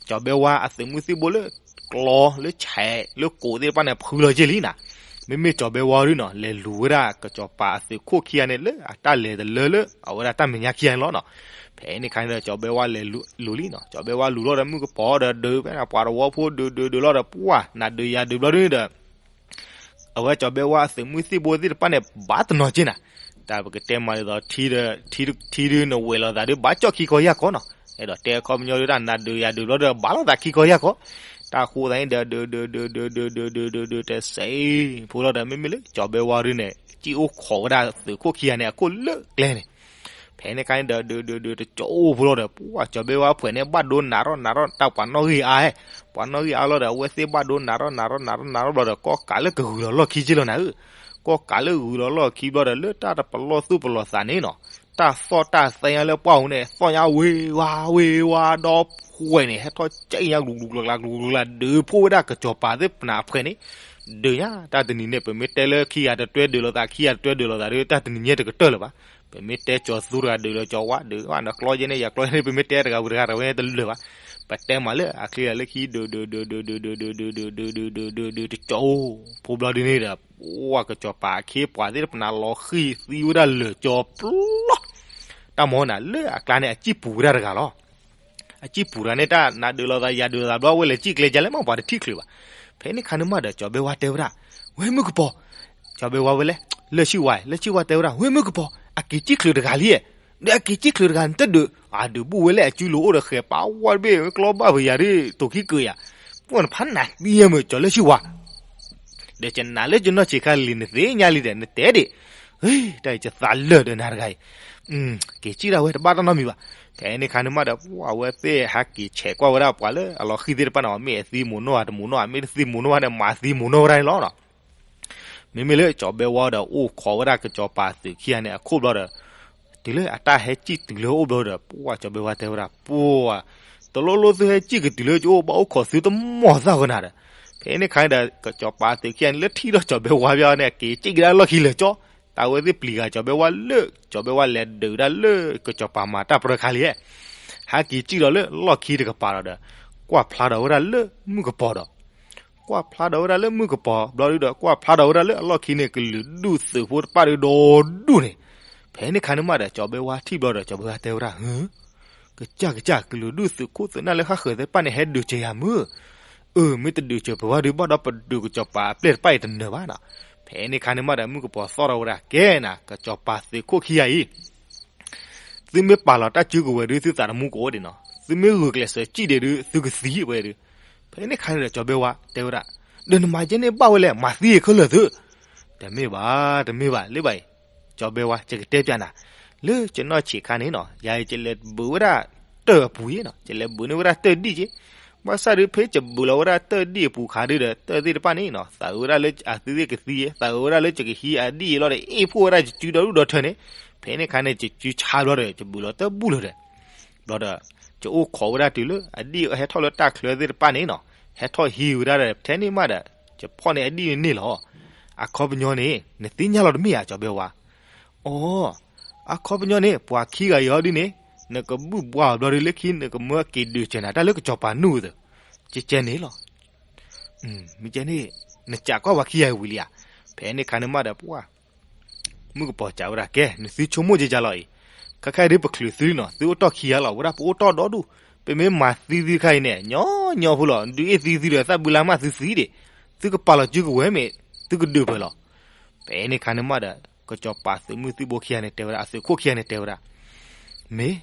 ကၠီၤဘဲဝါအသုးမုၢ်သံၣ်ဘိလၢ ကျီလၢဆဲးလၢကိးသ့ၣ်တဖၣ်န့ၣ် ဖုလီၤက့ၤလံနီၤ, မ့မ့ၢ်ကၠီၤဘဲဝါဒုနီၤ လဲၤလူၤဝဲဒၣ်ကစီၤပၤအသုးခိၣ်ခံဂၤန့ၣ် လၢအတၢ်လဲၤတလၢလၢအဝဲဒၣ်တၢ်မဲာ်ညါခံဂၤန့ၣ်လီၤနီၤ. ဖဲန့ၣ်ခါန့ၣ်ဒီး ကၠီၤဘဲဝါလဲၤလူၤလံနီၤ, ကၠီၤဘဲဝါလူၤလီၤဒီး မုၣ်ကပီၤဒီးဒုးဖဲန့ၣ် ပှၤတဝီဖိဒုးဒုးဒုးလီၤဒီး ပှၤနၤဒုးယၤဒုးဘျီဒုဒီး အဝဲကၠီၤဘဲဝါအသုးမုၢ်သံၣ်ဘိသ့ၣ်တဖၣ်န့ၣ် ဘၣ်တနီၤက့နီၤ, တၢ်ပကတဲမးဒ်သိး ထံဒုး ထံဒုးနဝဲၢ်လိာ်သးဒုး ဘၣ်ကၠီၣ်ခံကီၢ်ယၢ်ကီၢ်နီၤ, အဲၣ်ဒိးတဲအခီပညီဒုး တၢ်နၤဒုးယၤဒုးဘျီဒီး ဘၣ်လိာ်သးခံကီၢ်ယၢ်ကီၢ်, တၢ်ဃိသးန့ၣ်ဒီး ဒုးဒုးဒုးဒုးဒုးဒုးဒုးဒုးတစဲးဖိလီၤဒီး မ့မ့ၢ်လၢကၠီၤဘဲဝါဒုန့ၣ် စံၣ်အိၣ်ခိးဝဲဒၣ်သုးခိၣ်ခံဂၤန့ၣ် အခိၣ်လၢကျဲန့ၣ် ဖဲန့ၣ်ခါန့ၣ်ဒီး ဒုးဒုးဒုးတကၠိဖိလီၤဒီး ပှၤကၠီၤဘဲဝါအဖှဲးန့ၣ် ဘၣ်ဒိနးထီၣ်နးထီၣ် တၢ်ပှၤနီၣ်ဂံၢ်အါ, ပှၤနီၣ်ဂံၢ်အါလီၤဒီး အဝဲသ့ၣ်ဘၣ်ဒိနးထီၣ်နးထီၣ်နးထီၣ်နးထီၣ်ဘျီဒီး ကီၢ်ကးလၢကဂုၤလီၤလီၢ်ခံက့လီၤနၤဧၢ, ကီၢ်ကးလၢဂုၤလီၤလီၢ်ခံဘျီဒီး လၢတၢ်တပလီၢ်သူၣ်ပလီၢ်သးန့ၣ်နီၤ, တၢ်သီၣ်တၢ်သဲညါလၢပှၢ်အူၤန့ၣ် သီၣ်ညါဝ့ၤဝါဝ့ၤဝါဒီဖှဲးန့ၣ် ဟဲထီၣ်ကဲညါ ကလူၤကလူၤကျါကျါ ကလူၤကလူၤကျါ ဒုးဖှိၣ်ဝဲဒၣ်ကစီၤပၤသ့ၣ်ပနၢ်အဖှဲးန့ၣ် ဒုးညါ တၢ်တနံၤန့ၣ် ပမ့ၢ်တဲလၢခံဂၤတတွဲဒုးလိာ်သး ခံဂၤတတွဲဒုးလိာ်သးဒီး တၢ်တနံၤညါတကတၢၢ်လၢၤဘၣ်. ပမ့ၢ်တဲကၠီၤသူတဂၤဒုးလၢကၠီၤဝါဒုး နကျီယဲန့ၣ် ယကျီယဲန့ၣ် ပမ့ၢ်တဲတဂၤဝံၤတဂၤတဝဲန့ၣ်တလၢာ်ဘၣ်. ပတဲမးလၢအချ့ဂၤလၢခံ ဒုးဒုးဒုးဒုးဒုးဒုးဒုးဒုးဒုးဒုးဒုးဒုးဒုးဒုးဒုးဒုးတကၠိဖိဘျီဒုန့ၣ်ဒီး ပှၤကစီၤပၤအခ့အပှၤသ့ၣ်တဖၣ်န့ၣ် လီၤဃံၤသံဝဲဒၣ်လၢာ်ကၠီၤပျီ တၢ်မၤနၤလၢအကျါန့ၣ် အစံၣ်ပူၤဝဲဒၣ်တဂၤလီၤ. အစံၣ်ပူၤတဂၤန့ၣ် တၢ်နၤဒုးလိာ်သး ယၤဒုးလိာ်သးဘျီ ဝဲလဲၤစံၣ်ကျဲယလဲၣ်မး ပှၤတထံၣ်ချုးဘၣ်. ဖဲန့ၣ်ခါန့ၣ်မးဒီး ကၠီၤဘဲဝါတဲဝဲဒၣ် ဝဲမုၣ်ကပီၤ, ကၠီၤဘဲဝါဝဲလဲၣ်, လၢၢ်ဆံၣ်ဝါ, လၢၢ်ဆံၣ်ဝါတဲဝဲဒၣ် ဝဲမုၣ်ကပီၤ အက့ၤစံၣ်ချုးတဂၤလံ, ဒီးအက့ၤစံၣ်ချုးတဂၤန့ၣ် တဒုး အဒုးဘူၣ်ဝဲလၢအစုလိၤအိၣ်ဒီးဃဲၤပာ်ဝဲတဘ့ၣ် ကျီဘၣ်ပယၤဒ် တိၤခံကၢၤယၤ, ပှၤနဖးနၤသံယဲမ့ၢ် ကၠီၤလၢၢ်ဆံၣ်ဝါ ဒီးကနၣ်လၢကနီၢ်ဆံးခါလံ နသ့ၣ်ညါလံဒီး နတဲဒံး, တၢ်အံၤကသးလၢာ်ဒီးနၤတဂၤအံၤ, က့ၤစံၣ်ဒၣ်ဝဲတဘၣ်တၢ်နီတမံၤဘၣ်. ဖဲန့ၣ်ခါန့ၣ်မးဒီး ပှၤဝဲသ့ၣ်ဟးက့ၤဆဲးကွၢ်ဝဲဒၣ်ပှၤလၢအလီၤဃံၤသ့ၣ်တဖၣ်န့ၣ် မ့ၢ်အသံမိၢ်နီၢ်ဧါတမိၢ်နီၢ်ဧါ မ့ၢ်တသံမိၢ်နီၢ်ဘၣ်န့ၣ် မၤသံမိၢ်နီၢ်ဝဲဒၣ်န့ၣ်လီၤ. မ့မ့ၢ်လၢကၠီၤဘဲဝါဒီး အိၣ်ခိးဝဲဒၣ်ကစီၤပၤအသုးခံဂၤန့ၣ် အခိၣ်ဘျီဒီး တုၤလၢအတၢ်ဟဲစံၣ်တုၤလၢအအိၣ်ဘျီဒီး ပှၤကၠီၤဘဲဝါတဲဝဲဒၣ် ပှၤ တလိၣ်လိၣ်သုဟဲစံၣ်ကတုၤလၢကအိၣ်ဘၣ်အိၣ်ခိးသုတမီၢ်သၣ်ဝဲနၤဒီး, ဖဲန့ၣ်ခါန့ၣ်ဒီး ကစီၤပၤသုးခံဂၤန့ၣ် လၢထံၣ်ဒီးကၠီၤဘဲဝါဘျီန့ၣ် က့ၤစံၣ်ကဒါလီၢ်ခံလၢာ်ကၠီ, တၢ်ဝဲသ့ၣ်ပျံၤဂၤကၠီၤဘဲဝါလၢ ကၠီၤဘဲဝါလဲၤဒုးဒၣ်လၢကစီၤပၤမၤတၢ်ပြၢခါလံ, ဟဲက့ၤစံၣ်ဒီးလၢလီၢ်ခံတကပၤဒီး ကွၢ်ဖျါဒီးဝဲဒၣ်လၢမုၣ်ကပီၤဒီး ကွၢ်ဖျါဒီးဝဲဒၣ်လၢမုၣ်ကပီၤဘျီဒုဒီး ကွၢ်ဖျါဒီးဝဲဒၣ်လၢအလီၢ်ခံန့ၣ် ကလုာ်ဒူၣ်သုးဖိတဖၣ်ဒုဒီဒူၣ်န့ၣ်, ဖဲန့ၣ်ခါန့ၣ်မးဒီး ကၠီၤဘဲဝါထံၣ်ဘျီဒီး ကၠီၤဘဲဝါတဲဝဲဒၣ် ဟၢ ကစၢ်ကစၢ် ကလုာ်ဒူၣ်သုးခိၣ်သုးနၢ်လၢဃၣ်ဃၢၤသ့ၣ်တဖၣ်န့ၣ် ဟဲဒုးစၢၤယၤမုၢ်, အၢ မ့ၢ်တဒုးစၢၤပဝဲဒုဘၣ်ဒီး ပဒုးကစီၤပၤအပျဲၢ်တဖၣ်အံၤတနၢၤဘၣ်နီၤ, ဖဲန့ၣ်ခါန့ၣ်မးဒီး မုၣ်ကပီၤသီၣ်ထီၣ်ဝဲဒၣ် ကဲနၤ ကစီၤပၤသုးခိၣ်ခံဂၤအံၤ သုမ့ၢ်ပာ်လီၤတၢ်စုကဝဲၤဒု သုသးသမူကအိၣ်ဒံးနီၤ, သုမ့ၢ်ဂုာ်ကျဲးစၢးစံၣ်ဒံးဒု သုကသံဝဲဒု, ဖဲန့ၣ်ခါန့ၣ်ဒီး ကၠီၤဘဲဝါတဲဝဲဒၣ် ဒီးနမၤကဲန့ၣ်ဘၣ်ဝဲလဲၣ် မၤသံခဲလၢာ်သု, တမ့ၢ်ဘၣ် တမ့ၢ်ဘၣ်လၢဘၣ်အံၤ, ကၠီၤဘဲဝါ ယကတဲပျးနၤ, လၢယနီၢ်ဆံးခါန့ၣ်နီၤ ယၤအံၤ ယလဲၤဘုးဝဲဒၣ်တၢၢ်အပူၤယဲနီၤ, ယလဲၤဘုးန့ၢ်ဝဲဒၣ်တၢၢ်ဒံၣ်က့, ဘၣ်ဆၣ်ဒု ဖဲယဘုးလီၤဝဲဒၣ်တၢၢ်ဒံၣ်အပူၤခါဒုဒီး တၢၢ်သ့ၣ်တဖၣ်န့ၣ်နီၤ သးအုးဝဲဒၣ်လၢအသုသ့ၣ်ကသံယဲ, သးအုးဝဲဒၣ်လၢယကဟံးအဒံၣ်အလီၢ်ဒီး အ့ၣ်ဖှိၣ်ဝဲဒၣ်ယစုဒီဒူၣ်ဒီထၢန့ၣ်, ဖဲန့ၣ်ခါန့ၣ် ယစုဆါဘျီဒီး ယဘုးလီၤတၢၢ်ဘူၣ်လၢၤဒီး ဘျီဒီး ယအိၣ်ခိးဝဲဒၣ်တုၤလၢအဒံၣ်ဟဲထီၣ်လၢတၢ်ချၢသ့ၣ်တဖၣ်န့ၣ်နီၤ, ဟဲထီၣ်ဟံးဝဲဒၣ်ဒီး ထဲန့ၣ်မးဒီး ယဖီၣ်န့ၢ်အဒံၣ်န့ၣ်လီၤ. အခီပညီန့ၣ် နသ့ၣ်ညါလီၤတမ့ၢ်ဧါ ကၠီၤဘဲဝါ, အိ, အခီပညီန့ၣ် ပှၤခံဂၤအံၤဟီဒ်န့ၣ် နကဘူၣ်ဘှါအီၤဘျီဒုလၢခံ နကမၢက့ၤဒုးစၢၤနၤတၢ်လၢကစီၤပၤနူၢ်အသိး, ကကဲန့ၣ်လီၤ. မ့ၢ်ကဲန့ၣ် နစံးကွၢ်ပှၤခံဂၤအံၤဝံၤလံဧါ. ဖဲန့ၣ်ခါန့ၣ်မးဒီးပှၤ မုၣ်ကပီၤစံးဝဲဒၣ် ကဲ နသုဆိကမိၣ်ကကလီၤအံၤ, ခဲခါအံၤဒ်ပချုးသုနီၤ, သုအိၣ်တီၢ်ခံဂၤလီၤ, ဝဲဒၣ်ပအိၣ်တီၢ်ဒီဒူၣ်, ပမ့ၢ်မၤသံသုခါအံၤန့ၣ် ညီညီဖိလီၤ, ဒုးအ့ၣ်သံသုဒီး သးဘုလါမၢ်သုသံဒံး, သုကပာ်လီၤစုကဝဲၤမ့ၢ် သုကဒုးပှဲၤလီၤ. ဖဲန့ၣ်ခါန့ၣ်မးဒီး ကစီၤပၤသုးမုၢ်သံၣ်ဘိခံဂၤန့ၣ်တဲဝဲဒၣ်, အသုးခိၣ်ခံဂၤန့ၣ်တဲဝဲဒၣ်, မ့ၢ်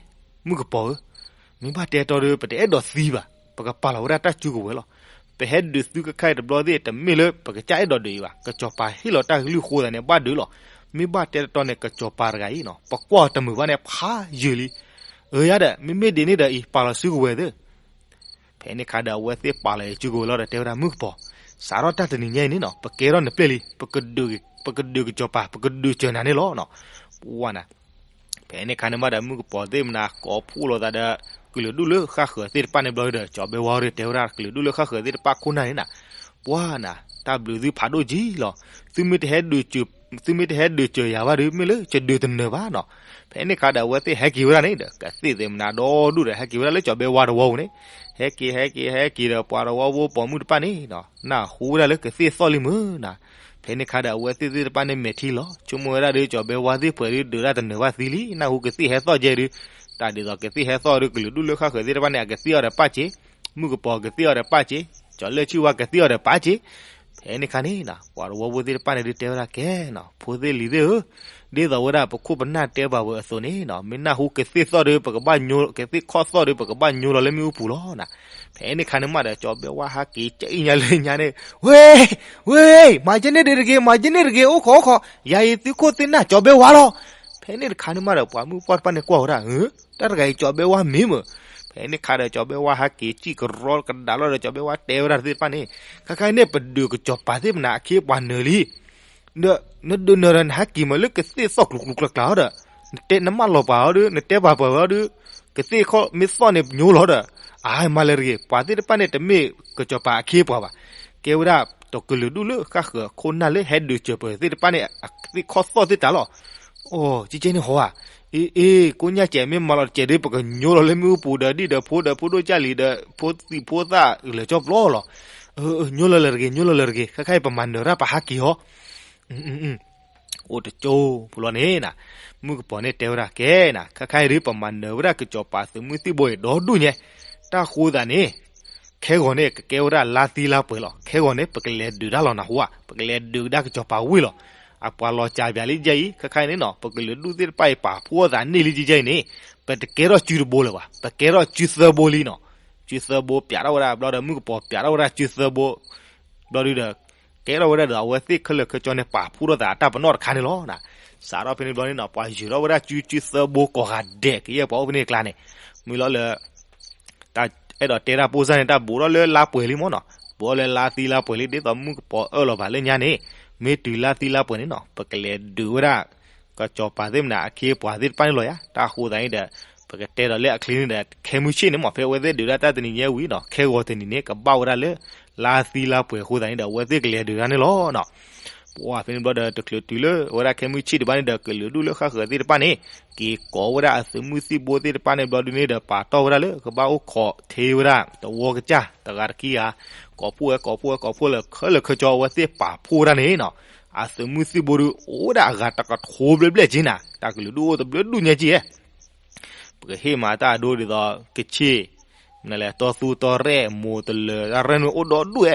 မုၣ်ကပီၤဧၢ, မ့ၢ်ဘၣ်တဲတီဒီး ပတအဲၣ်ဒိးသံဘၣ်, ပကပာ်လီၤဝဲဒၣ်တၢ်စုကဝဲၤလီၤ. ပဟဲဒုးသုကခါအံၤတဘျီသ့ၣ် တမ့ၢ်လၢပကစၢ်အဲၣ်ဒိးဒုးအံၤဘၣ်, ကစီၤပၤဟ့ၣ်လီၤတၢ်ကလုၢ်ဃိသးန့ၣ် ဘၣ်ဒုးလီၤ. မ့ၢ်ဘၣ်တဲတီတီန့ၣ် ကစီၤပၤတဂၤအံၤနီၤ ပကွၢ်အီၤတမုာ်ဘၣ်န့ၣ် ဖးယံာ်လံ. အၢ ယၤဒီး မ့မ့ၢ်ဒ်န့ၣ်ဒီးအံၤ ပာ်လီၤစုကဝဲၤသ့ ဖဲန့ၣ်ခါဒီး အဝဲသ့ၣ်ပာ်လီၤအစုကဝဲၤလီၤဒီးတဲဝဲဒၣ် မုၣ်ကပီၤ, စးထီၣ်တၢ်တနံၤညါအံၤန့ၣ်နီၤ ပကဲထီၣ်နပျဲၢ်လံ, ပကဒုးကစီၤပၤ, ပကဒုးစၢၤနၤန့ၣ်လီၤနီၤ. ပှၤနၤ ဖဲန့ၣ်ခါန့ၣ်မးဒီး မုၣ်ကပီၤသ့ၣ်မနၤ ကိးဖှိၣ်လိာ်သးဒီး ကလုာ်ဒူၣ်လၢဃၣ်ဃၢၤသ့ၣ်တဖၣ်န့ၣ်ဘျီဒီး ကၠီၤဘဲဝါဒီးတဲဝဲဒၣ် ကလုာ်ဒူၣ်လၢဃၣ်ဃၢၤသ့ၣ်တဖၣ်ခိၣ်နၢ်န့ၣ်နၤ, ပှၤနၤ တၢ်ဘျုးသုဖးဒိၣ်ကံလီၤ. သုမ့ၢ်တဟဲဒုးစၢၤ သုမ့ၢ်တဟဲဒုးစၢၤယၤဘၣ်ဒီး မ့ၢ်လၢယဒုးတနၢၤဘၣ်နီၤ. ဖဲန့ၣ်ခါဒီး အဝဲသ့ၣ်ဟဲက့ၤဝဲဒၣ်န့ၣ်ဒီး ကသ့ၣ်သ့ၣ်မနၤဒီဒူၣ်ဒီး ဟဲက့ၤဝဲဒၣ်လၢကၠီၤဘဲဝါတဝီပူၤန့ၣ်, ဟဲက့ၤ ဟဲက့ၤ ဟဲက့ၤဒီး ပှၤတဝီဖိပိာ်မုၣ်တဖၣ်န့ၣ် နၢ်ဟူဝဲဒၣ်လၢကသ့ၣ်သီၣ်လံမုၢ်နၤ. ဖဲန့ၣ်ခါဒီး အဝဲသ့ၣ်သ့ၣ်တဖၣ်န့ၣ်မဲာ်ထံလီၤ, ဆိကမိၣ်ဝဲဒၣ်ဒီး ကၠီၤဘဲဝါသ့ၣ်ပှဲၤဒီး ဒုးတၢ်တနၢၤဘၣ်သံလံ, နၢ်ဟူကသ့ၣ်ဟဲသီၣ်ကဲဒီး, တၢ်ဒ်သိးကသ့ၣ်ဟဲသီၣ်ဒီး ကလုာ်ဒူၣ်လၢဃၣ်ဃၢၤသ့ၣ်တဖၣ်န့ၣ် အကသ့ၣ်အီၤဒီးပၢ်စ့, မုၣ်ကပီၤကသ့ၣ်အီၤဒီးပၢ်စ့, ကၠီၤလၢၢ်ဆံၣ်ဝါကသ့ၣ်အီၤဒီးပၢ်စ့. ဖဲန့ၣ်ခါန့ၣ် ပှၤတဝီဖိသ့ၣ်တဖၣ်န့ၣ်ဒုးတဲဝဲဒၣ်ကဲနီၤ, ဖိသ့ၣ်လံၤသ့ၣ်ဧၢ, ဒ်သိးဝဲဒၣ်ပခိၣ်ပနၢ်တဲဘၣ်ဝဲအသိးန့ၣ်နီၤ, မ့ၢ်နၢ်ဟူကသ့ၣ်သီၣ်ဒီး ပကဘၣ်ညိ ကသ့ၣ်ခီၣ်သီၣ်ဒီး ပကဘၣ်ညိလီၤလၢမ့ၣ်အူပူၤလီၤနၤ. ဖဲန့ၣ်ခါန့ၣ်မးဒီး ကၠီၤဘဲဝါဟဲက့ၤကအံၣ်ညါလၢညါန့ၣ်, ဝ့ၢ်, ဝ့ၢ်, မၤကဲန့ၣ်ဒုးတဂ့ၤ, မၤကဲန့ၣ်တဂ့ၤ, အိၣ်ခိးအိၣ်ခိး, ယၤအံၤသုးခိၣ်သုးနၢ်ကၠီၤဘဲဝါလီၤ. ဖဲန့ၣ်တခါန့ၣ်မးဒီး ပှၤမုၢ်ပှၢ်တဖၣ်န့ၣ်ကွၢ်ဝဲဒၣ်, တၢ်တဂၤအံၤကၠီၤဘဲဝါမ့ၢ်မုၢ်. ဖဲန့ၣ်ခါဒီး ကၠီၤဘဲဝါဟဲက့ၤစံၣ်ကရီကဒါလီၤဒီး ကၠီၤဘဲဝါတဲဝဲဒၣ်သ့ၣ်တဖၣ်န့ၣ်, ခဲခါန့ၣ် ပဒုးကစီၤပၤသ့ၣ်မနၤအခ့အပှၤနၢၤလံ ဒီးနဒုးနၢၤဒီး နဟဲက့ၤမးလၢကသ့ၣ်သီၣ်ကျူၤကျူၤကျါကျါဒီး, နတဲနမၢလီၤပှၤအီၤဒီး နတဲပှၤပှဲၤဝဲအီၤဒီး, ကသ့ၣ်ခီၣ်မ့ၢ်သီၣ်န့ၣ်ညိလီၤဒီး, အမၤလၢတဂ့ၤ, ပှၤသ့ၣ်တဖၣ်န့ၣ် တမ့ၢ်ကစီၤပၤအခ့အပှၤဘၣ်, ကဲဝဲဒၣ်တကလုာ်ဒူၣ်လၢဃၣ်ဃၢၤခိၣ်နၢ်လၢဟဲဒုးစၢၤပၢၤသ့ၣ်တဖၣ်န့ၣ် အသ့ၣ်ခီၣ်သီၣ်သ့ၣ်တၢ်လီၤ. အိ, ကဲကဲန့ၣ်ဟီဧါ, အ့ အ့ ကိးညါကဲး မ့ၢ်မၤလီၤတကဲးဒီး ပကညိလီၤလၢမ့ၣ်အူပူၤဒီး ဒ်ဒီးဖိဒီးဖိဒိၣ်ကၢ်လံၤဒီး ဖိသံၣ်ဖိသၣ်လၢာ်ကၠီပျီလီၤ. ညိလီၤလၢာ်တဂ့ၤ, ညိလီၤလၢာ်တဂ့ၤ, ခဲခါအံၤပမၤနၢၤတၢ်ပဟးက့ၤအီၤ အိၣ်တကၠိဖိလီၤန့ၣ်နၤ, မုၣ်ကပီၤန့ၣ်တဲဝဲဒၣ်ကဲနၤ, ခဲခါအံၤဒ်ပမၤနၢၤဝဲဒၣ်ကစီၤပၤသုးမုၢ်သံၣ်ဘိအံၤဒီဒူၣ်ညါ, တၢ်ဃိသးန့ၣ် ခဲဂီၤန့ၣ် ကကဲဝဲဒၣ်လါသံလါပှဲၤလီၤ. ခဲဂီၤန့ၣ် ပကလဲၤဒုးတၢ်လီၤနၢ်ဟူဧါ, ပကလဲၤဒုးကဒါကစီၤပၤဝံၤလီၤ. အပှၤလီၤစၢ်ပၠးလံကဲအံၤ, ခဲခါအံၤန့ၣ်နီၤ ပကလုာ်ဒူၣ်သ့ၣ်တဖၣ်အံၤ ပာ်ဖှိၣ်အသးန့ၢ်လံကဲအံၤန့ၣ်, ပတကဲထီၣ်စုတဘိလၢၤဘၣ်, ပကဲထီၣ်စုသၢဘိလံနီၤ. စုသၢဘိပၠးထီၣ်ဝဲဒၣ်ဘျီဒီး မုၣ်ကပီၤပၠးထီၣ်ဝဲဒၣ်စုသၢဘိ ဘျီဒုဒီး ကဲထီၣ်ဝဲဒၣ်ဒီး အဝဲသ့ၣ်ခဲလၢာ်ခဲဆ့န့ၣ် ပာ်ဖှိၣ်ထီၣ်သးအတၢ်ပနီၣ်တခါန့ၣ်လီၤ. စးထီၣ်ဖဲန့ၣ်ဘျီန့ၣ်နီၤ ပှၤယုၢ်ထီၣ်ဝဲဒၣ်စုစုသၢဘိကိးဂၤဒဲး ကယဲၢ်ပှၤအိၣ်ဖဲန့ၣ်အကျါန့ၣ်, မ့ၢ်လီၤလၢ တၢ်အဲၣ်ဒိးတဲတၢ်ပိၢ်စၢ်န့ၣ် တၢ်ဘူးထီၣ်လၢလါပှဲၤလံမ့ၢ်နီၤ, ဘူးထီၣ်လၢလါသံလါပှဲၤလံ ဒ်သိးမုၣ်ကပီၤအၢၣ်လီၤဘၣ်လၢညါန့ၣ်, မ့ၢ်တုၤလါသံလါပှဲၤန့ၣ်နီၤ ပကလဲၤဒုးဝဲဒၣ် ကစီၤပၤသ့ၣ်မနၤအခ့အပှၤသ့ၣ်တဖၣ်န့ၣ်လီၤယါ. တၢ်ဃိသးန့ၣ်ဒီး ပကတဲဒီးလၢအချ့န့ၣ်ဒီး ခဲမုၢ်ဆ့ၣ်န့ၣ်မ့ၢ် ဖဲအဝဲသ့ၣ်ဒုးဒၣ်တၢ်တနံၤညါဝံၤနီၤ ခဲဂီၤတနံၤန့ၣ် ကဘၣ်ဝဲဒၣ်လၢ လါသံလါပှဲၤအဃိသတးန့ၣ်ဒီး အဝဲသ့ၣ်ကလဲၤဒုးတၢ်န့ၣ်လီၤနီၤ. ပှၤဖဲန့ၣ်ဘျီဒီး တချုးတုၤလၢဝဲဒၣ်ခဲမုၢ်ဆ့ၣ်ဒံးဘၣ်န့ၣ်ဒီး ကလုာ်ဒူၣ်လၢဃၣ်ဃၢၤသ့ၣ်တဖၣ်န့ၣ် က့ၤကိးဝဲဒၣ်အသုးမုၢ်သံၣ်ဘိသ့ၣ်တဖၣ်န့ၣ်ဘျီဒုန့ၣ်ဒီး ပာ်တီၢ်ဝဲဒၣ်လၢ ကဘၣ်အိၣ်ခိးထ့ဝဲဒၣ် တဝီကစၢ် တဂၤတခံဂၤ ကိးဖှိၣ်ဝဲ ကိးဖှိၣ်ဝဲ ကိးဖှိၣ်လၢ ခဲလၢာ်ခဲဆ့အဝဲသ့ၣ်ပာ်ဖှိၣ်ဝဲဒၣ်န့ၣ်နီၤ အသုးမုၢ်သံၣ်ဘိဒီး အိၣ်ဝဲဒၣ်အဂၤတကထိဘျဲၣ်ဘျဲၣ်က့နၤ တၢ်ကလုာ်ဒူၣ်အိၣ်တဘျုးဒူၣ်ညါက့ဧဲ ပကဟ့ၣ်မၤတၢ်အဒိဒ်သိး ကဆ့ၣ် မနုၤလဲၣ်တီသူတီရဲၣ် မိၢ်တလၢာ် တၢ်ရဲၣ်န့ၣ်အိၣ်ဒီဒူၣ်ဧဲ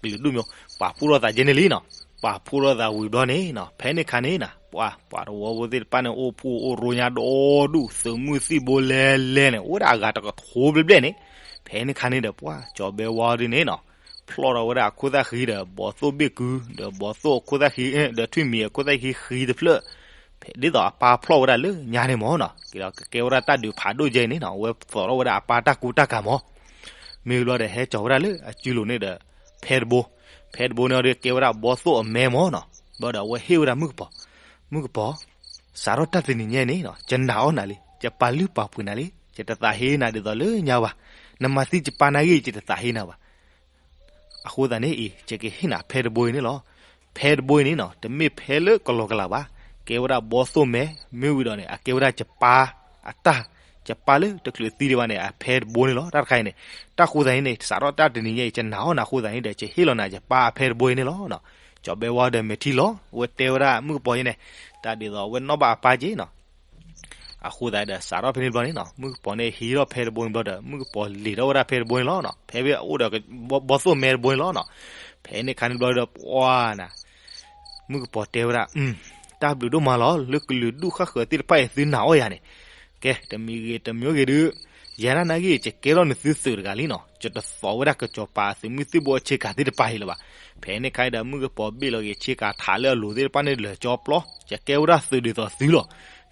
ကလုာ်ဒူၣ်မ့ၢ် ပာ်ဖှိၣ်ထီၣ်သးကဲန့ၣ်လံနီၤ. ပာ်ဖှိၣ်ထီၣ်သးဝံၤဘျီန့ၣ်နီၤ ဖဲန့ၣ်ခါန့ၣ်နၤ ပှၤ ပှၤတဝီဖိသ့ၣ်တဖၣ်န့ၣ် အိၣ်ဖှိၣ်အိၣ်ရိညါဒီဒူၣ် သုးမုၢ်သံၣ်ဘိလဲၤလဲၤန့ၣ် အိၣ်ဝဲဒၣ်အဂၤတကထိဘျဲၣ်ဘျဲၣ်န့ၣ် ဖဲန့ၣ်ခါန့ၣ်ဒီး ပှၤ ကၠီၤဘဲဝါဒုန့ၣ်နီၤ ဖျီၣ်ထီၣ်ဝဲဒၣ်အခိၣ်သၣ်ဃံဒီး ဘီသိၣ်ဘ့ၣ်ကု ဒီးဘီသိၣ်အခိၣ်သၣ်ဃံ ဒီးထွံၣ်မံၤအခိၣ်သၣ်ဃံဃံတဖျၢၣ် ဒ်သိးအပၢ်ဖျီၣ်ဝဲဒၣ်လၢညါန့ၣ်မ့ၢ်နီၤ ကကဲဝဲဒၣ်တၢ်ဒုးဖးဒိၣ်ကဲအံၤန့ၣ်နီၤ အဝဲသိးထီၣ်ဝဲဒၣ်အပၢ်တၢ်ကူတၢ်ကၤမ့ၢ် မ့ၢ်ဘျီဒီးဟဲကၠီၤဝဲဒၣ်လၢအစုလိၤန့ၣ်ဒီး ဖဲတဘိ ဖဲတဘိန့ၣ်ဒီးကဲဝဲဒၣ်ဘီသိၣ်အမဲမ့ၢ်နီၤ ဘျီဒီးအဝဲဟ့ၣ်ဝဲဒၣ်မုၣ်ကပီၤ မုၣ်ကပီၤ စးထီၣ်တၢ်တနံၤညါအံၤန့ၣ်နီၤ ယနာ်အီၣ်နၤလံ ယပာ်လုၢ်ပာ်ပှ့ၤနၤလံ ယတသးဟ့နၤဒ်သိးလၢညါဘၣ် နမၤသံယပၢ်နာ်ဂ့ၤ ယတသးဟ့နၤဘၣ် အဃိသတးန့ၣ်အံၤ ယကဟ့ၣ်နၤဖဲတဘိအံၤန့ၣ်လီၤ. ဖဲတဘိအံၤန့ၣ်နီၤ တမ့ၢ်ဖဲလၢကလီကလးဘၣ် ကဲဝဲဒၣ်ဘီသိၣ်မဲ မ့ၢ်ဝံၤဒီးန့ၣ် အကဲဝဲဒၣ်ယပၢ်အတၢ် ယပၢ်လၢတချုးသံဒံးဘၣ်န့ၣ် အဖဲတဘိန့ၣ်လီၤ. တၢ်တခါအံၤန့ၣ် တၢ်ဃိသတးန့ၣ်န့ၣ် စးထီၣ်တၢ်တနံၤညါအံၤ ယနာ်အီၣ်နၤအဃိသတးန့ၣ်ဒီး ယဟ့ၣ်လီၤနၤယပၢ်အဖဲတဘိအံၤန့ၣ်လီၤ. ကၠီၤဘဲဝါဒီးမဲာ်ထံလီၤ အဝဲတဲဝဲဒၣ်မုၣ်ကပီၤအံၤန့ၣ် တၢ်ဒ်သိးအဝဲနီၣ်ဘၣ်အပၢ်က့နီၤ အ အဃိသတးဒီး စးထီၣ်ဖဲန့ၣ်တဘျီန့ၣ်နီၤ မုၣ်ကပီၤန့ၣ်ဟံးထီၣ်ဖဲတဘိန့ၣ်ဘျီဒီး မုၣ်ကပီၤလံၤထီၣ်ဝဲဒၣ်ဖဲတဘိန့ၣ်လီၤနီၤ. ဖဲဖဲအအိၣ်ဒီးဘီသိၣ်မဲတဘိန့ၣ်လီၤနီၤ. ဖဲန့ၣ်ခါန့ၣ်ဘျီဒီး ပှၤနၤ မုၣ်ကပီၤတဲဝဲဒၣ်, တၢ်ဘျုးဒိၣ်မးလီၤ လၢကလုာ်ဒူၣ်ဃၣ်ဃၢၤသ့ၣ်တဖၣ်အံၤသုနာ်အီၣ်ယၤန့ၣ်, ကဲ တမံၤဂ့ၤတမံၤဂ့ၤဒုး, ယဲဒၣ်နာ်ဂ့ၤ ယကဲထီၣ်နသုသုးတဂၤလံနီၤ. ယတသိးဝဲဒၣ်ကစီၤပၤသုးမုၢ်သံၣ်ဘိအဆ့ကၤသ့ၣ်တဖၣ်အံၤလၢၤဘၣ်. ဖဲန့ၣ်ခါဒီး မုၣ်ကပီၤဘ့ၣ်လီၤက့ၤဆ့ကၤထးလၢအလိၤသ့ၣ်တဖၣ်န့ၣ်လၢာ်ကၠီပျီ, ယကဲဝဲဒၣ်သုးဒ်သိးသုလီၤ.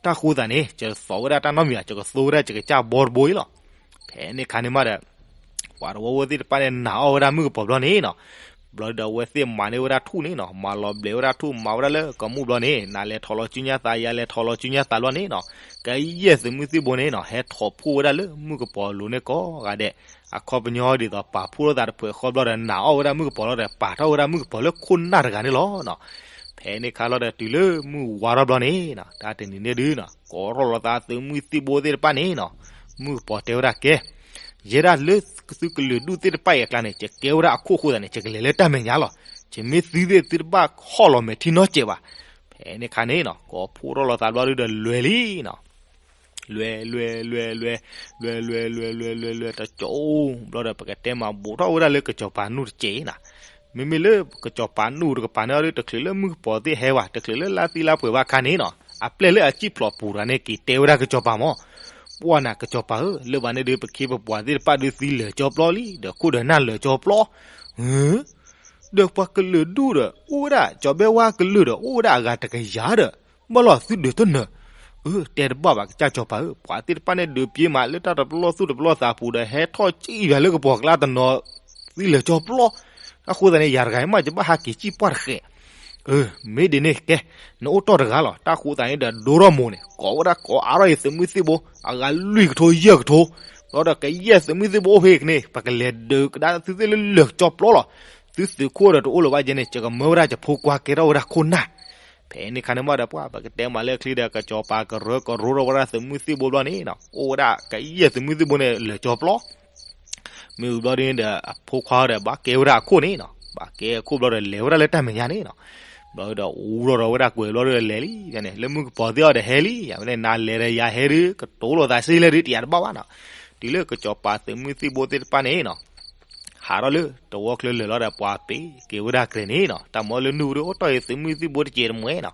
တၢ်ဃိသတးန့ၣ် ယတသိးဝဲဒၣ်တၢ်နီတမံၤဘၣ်, ယကသိဝဲဒၣ်ယကစၢ်ဘီတဘိအံၤလီၤ. ဖဲန့ၣ်ခါန့ၣ်မးဒီး ပှၤတဝီဖိသ့ၣ်တဖၣ်န့ၣ် နာ်အီၣ်ဝဲဒၣ်မုၣ်ကပီၤဘျီန့ၣ်နီၤ. ဘျီဒီးအဝဲသ့ၣ်မၤန့ၢ်ဝဲဒၣ်ထူၣ်န့ၣ်နီၤ, မၤလီၤဘျဲးဝဲဒၣ်ထူၣ် မၤဝဲဒၣ်လၢကမူၣ်ဘျီန့ၣ်, နၤလဲၤထီၣ်လီၤစုညါသး ယၤလဲၤထီၣ်လီၤစုညါသးဘျီန့ၣ်နီၤ, ကယဲၢ်သုးမုၢ်သံၣ်ဘိန့ၣ်နီၤ ဟဲထီၣ်ဖှိၣ်ဝဲဒၣ်လၢမုၣ်ကပီၤအလိၤန့ၣ်ကိးဂၤဒဲး, အခီပညီဒ်သိးပာ်ဖှိၣ်လိာ်သးတဖုအဃီဘျီဒီး နာ်အီၣ်ဝဲဒၣ်မုၣ်ကပီၤလီၤဒီး ပာ်ထီၣ်ဝဲဒၣ်မုၣ်ကပီၤလၢခိၣ်နၢ်တဂၤန့ၣ်လီၤနီၤ. ဖဲန့ၣ်ခါလီၤဒီးတုၤလၢမုၢ်ဝါထီၣ်ဘျီန့ၣ်နီၤ, တၢ်တနံၤန့ၣ်ဒုးနီၤ ကိးထီၣ်လီၤသးသုးမုၢ်သံၣ်ဘိသ့ၣ်တဖၣ်န့ၣ်နီၤ, မုၣ်ကပီၤတဲဝဲဒၣ်ကဲ ယဲဒၣ်လၢသုကလုာ်ဒူၣ်သ့ၣ်တဖၣ်အံၤအကျါန့ၣ် ယကဲဝဲဒၣ်အခိၣ်ဃိသတးန့ၣ် ယကလဲၤလၢတၢ်မဲာ်ညါလီၤ. ယမ့ၢ်သံသ့ၣ်သုတဘၣ်ဟီၣ်လီၤမဲာ်ထံနီတစဲးဘၣ်. ဖဲန့ၣ်ခါန့ၣ်နီၤ ကိးဖှိၣ်ထီၣ်လီၤသးဘျီဒုးဒီးလဲၤလံနီၤ. လဲၤ လဲၤ လဲၤ လဲၤ လဲၤ လဲၤ လဲၤ လဲၤ လဲၤ လဲၤ တကၠိ ဘျီဒီးပကတဲမး ဘူးထီၣ်ဝဲဒၣ်လၢကစီၤပၤနူၢ်တစဲးနီၤ. မ့မ့ၢ်လၢကစီၤပၤနူၢ်တကပၤန့ၣ်အီၤဒုး တချုးလၢမုၣ်ကပီၤသ့ၣ်ဟဲဘၣ်, တချုးလၢလါသံလါပှဲၤဘၣ်ခါန့ၣ်နီၤ, အပျဲၢ်လၢအစံၣ်ဖျိးပူၤတဂၤန့ၣ် က့ၤတဲဝဲဒၣ်ကစီၤပၤမး, ပှၢ်နၤကစီၤပၤဧၢ, လၢဘၣ်န့ၣ်ဒုး ပခ့ပပှၤသ့ၣ်တဖၣ်ဒုးသံလၢာ်ကၠီပျီလံ, ဒီးခိၣ်ဒီးနၢ်လၢာ်ကၠီပျီ, ဒီးပှၤကလုာ်ဒူၣ်ဒီး အိၣ်ဝဲဒၣ် ကၠီၤဘဲဝါကလုာ်ဒီး အိၣ်ဝဲဒၣ်အဂၤတကယၤဒီး ဘၣ်လီၤသုဒုးတနၢၤ. အၢ တဲတဘၣ်ဘၣ်ကစၢ်ကစီၤပၤဧၢ, ပှၤသ့ၣ်တဖၣ်န့ၣ်ဒုးပျ့ၤမးလၢတၢ်တပလီၢ်သူၣ်တပလီၢ်သးပူၤဒီး ဟဲထီၣ်စံၣ်ယၤလၢကပီၤကျါတနီၤ သံလၢာ်ကၠီပျီ, တၢ်ဃိသတးန့ၣ် ယၤတဂၤအံၤမး ယဘၣ်ဟးက့ၤစံၣ်ပှၢ်တဃဲး. အၢ မ့ၢ်ဒ်န့ၣ်ကဲ, နအိၣ်တီၢ်တဂၤလီၤ. တၢ်ဃိသတးန့ၣ်ဒီး ဒိထီၣ်မိၢ်န့ၣ် ကိးဝဲဒၣ်ကိးအါထီၣ်အံၤသုးမုၢ်သံၣ်ဘိ အဂၤလွံၢ်ကထိယဲၢ်ကထိ, ဘျီဒီးကယဲၢ်သုးမုၢ်သံၣ်ဘိအိၣ်ဖဲအံၤန့ၣ် ပကလဲၤဒုးကဒါသုသ့ၣ်လၢလၢာ်ကၠီပျီလီၤ. သုသုးခိၣ်ဒီးတအိၣ်လၢၤဘၣ်ယဲန့ၣ် ယကမၢဝဲဒၣ်ယဖိခွါကဲထီၣ်ဝဲဒၣ်ခိၣ်နၢ်. ဖဲန့ၣ်ခါန့ၣ်မးဒီး ပှၢ်ပကတဲမးလၢချံဒီး ကစီၤပၤကရၢကရိထီၣ်ဝဲဒၣ်သုးမုၢ်သံၣ်ဘိဘျီန့ၣ်နီၤ, အိၣ်ဝဲဒၣ်ကယဲၢ်သုးမုၢ်သံၣ်ဘိန့ၣ် လၢာ်ကၠီပျီ မ့ၢ်ဘျီဒ်န့ၣ်ဒီး အဖိခွါဒီး ဘၣ်ကဲဝဲဒၣ်အခိၣ်န့ၣ်နီၤ, ဘၣ်ကဲအခိၣ်ဘျီဒီး လဲၤဝဲဒၣ်လၢတၢ်မဲာ်ညါန့ၣ်နီၤ. ဘျီဒီး အူထီၣ်ဒီးဝဲဒၣ်ကွဲးဘျီဒီးလဲၤလံန့ၣ်, လၢမုၣ်ကပီၤသ့ၣ်အီၤဒီးဟဲလံ, ယဝဲန့ၣ်နၤလဲၤဒီးယၤဟဲဒုး ကတိၤလိာ်သးစ့လဲၣ်ဒုး တယၤတဘၣ်ဘၣ်နီၤ. တုၤလၢကစီၤပၤသုးမုၢ်သံၣ်ဘိသ့ၣ်တဖၣ်န့ၣ်နီၤ ဟးထီၣ်လၢတဝီချၢလၢာ်လီၤဒီး ပှၤပ့ၤက့ၤဝဲဒၣ်ကြဲးန့ၣ်နီၤ, တၢ်မ့ၢ်လၢနုၢ်ပူၤဒုးအိၣ်တီၢ်အံၤသုးမုၢ်သံၣ်ဘိတစဲးတမှဲၤနီၤ.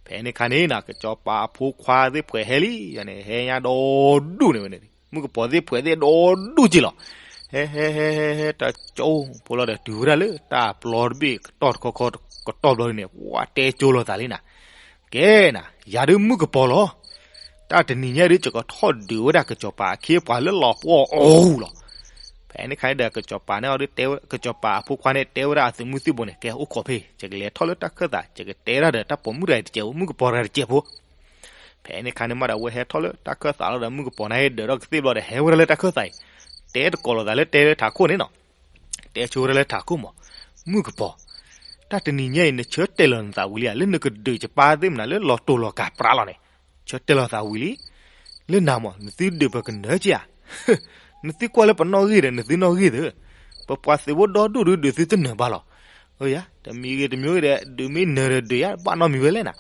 ဖဲန့ၣ်ခါန့ၣ်နီၤ ကစီၤပၤအဖိခွါသ့ၣ်ဖှဲးဟဲလံန့ၣ်, ဟဲညါဒီဒူၣ်န့ၣ်ဝဲန့ၣ်, မုၣ်ကပီၤသ့ၣ်ဖှဲးသ့ၣ်ဒီဒူၣ်က့ၤလီၤ. ဟဲဟဲဟဲဟဲဟဲ တကၠိဖိလီၤဒီး တုၤဝဲဒၣ်လၢတၢ်ပျီတဘ့ၣ်ကတီၢ်တခီခီကတီၢ်ဘျီန့ၣ် ပှၢ်တဲကၠိလိာ်သးလံနၤ, ကဲနၤ ယၤဒုးမုၣ်ကပီၤလီၤ. တၢ်တနံၤညါဒုး ယကထီၣ်ဒုးဝဲဒၣ်ကစီၤပၤအခ့အပှၤလၢလီၤပှီၢ်အီၤလီၤ. ဖဲန့ၣ်ခါန့ၣ်ဒီး ကစီၤပၤန့ၣ်အီၤဒုးတဲဝဲ ကစီၤပၤအဖိခွါန့ၣ် တဲဝဲဒၣ်အသုးမုၢ်သံၣ်ဘိန့ၣ်, ကဲအိၣ်ခိးဖဲ ယကလဲၤထီၣ်လၢတၢ်ခၢၣ်သး ယကတဲဒၣ်ဒီးတၢ်ပိာ်မုၣ်တဂၤတစဲးဖိ မုၣ်ကပီၤတဂၤတစဲးဖိ. ဖဲန့ၣ်ခါန့ၣ်မးဒီး အဝဲဟဲထီၣ်လၢတၢ်ခၢၣ်သးလီၤဒီး မုၣ်ကပီၤန့ၣ်ဒၢးထီၣ်ကသ့ၣ်ဘျီဒီး ဟဲဝဲဒၣ်လၢတၢ်ခၢၣ်သးအံၤ, တဲတကိးလိာ်သးလၢတဲလၢထးခိၣ်န့ၣ်နီၤ. တဲဆိဝဲဒၣ်လၢထးခိၣ်မး, မုၣ်ကပီၤ, တၢ်တနံၤညါအံၤ နဆၢတဲာ်လီၤနသးဝံၤလံဧါ, လၢနကဒုးယပၢ်သ့ၣ်မနုၤ လၢလီၤတိၢ်လီၤကၤပြးလီၤန့ၣ်, ဆၢတဲာ်လီၤသးဝံၤလံ. လၢနၤမး နသုဒုးပကနၢၤက့ဧါ. နသုကွၢ်လၢပနီၣ်ဂံၢ်ဒီး နသုနီၣ်ဂံၢ်သု, ပပှၤသုးဖိဒီဒူၣ်ဒုးဒုးသုတနၢၤဘၣ်လီၤ. အၢယၤ တမံၤဂ့ၤတမံၤဂ့ၤဒီး ဒုးမ့ၢ်နၢၤဒီးဒုးယၤ ဘၣ်နီတမံၤဝဲလဲၣ်နၤ.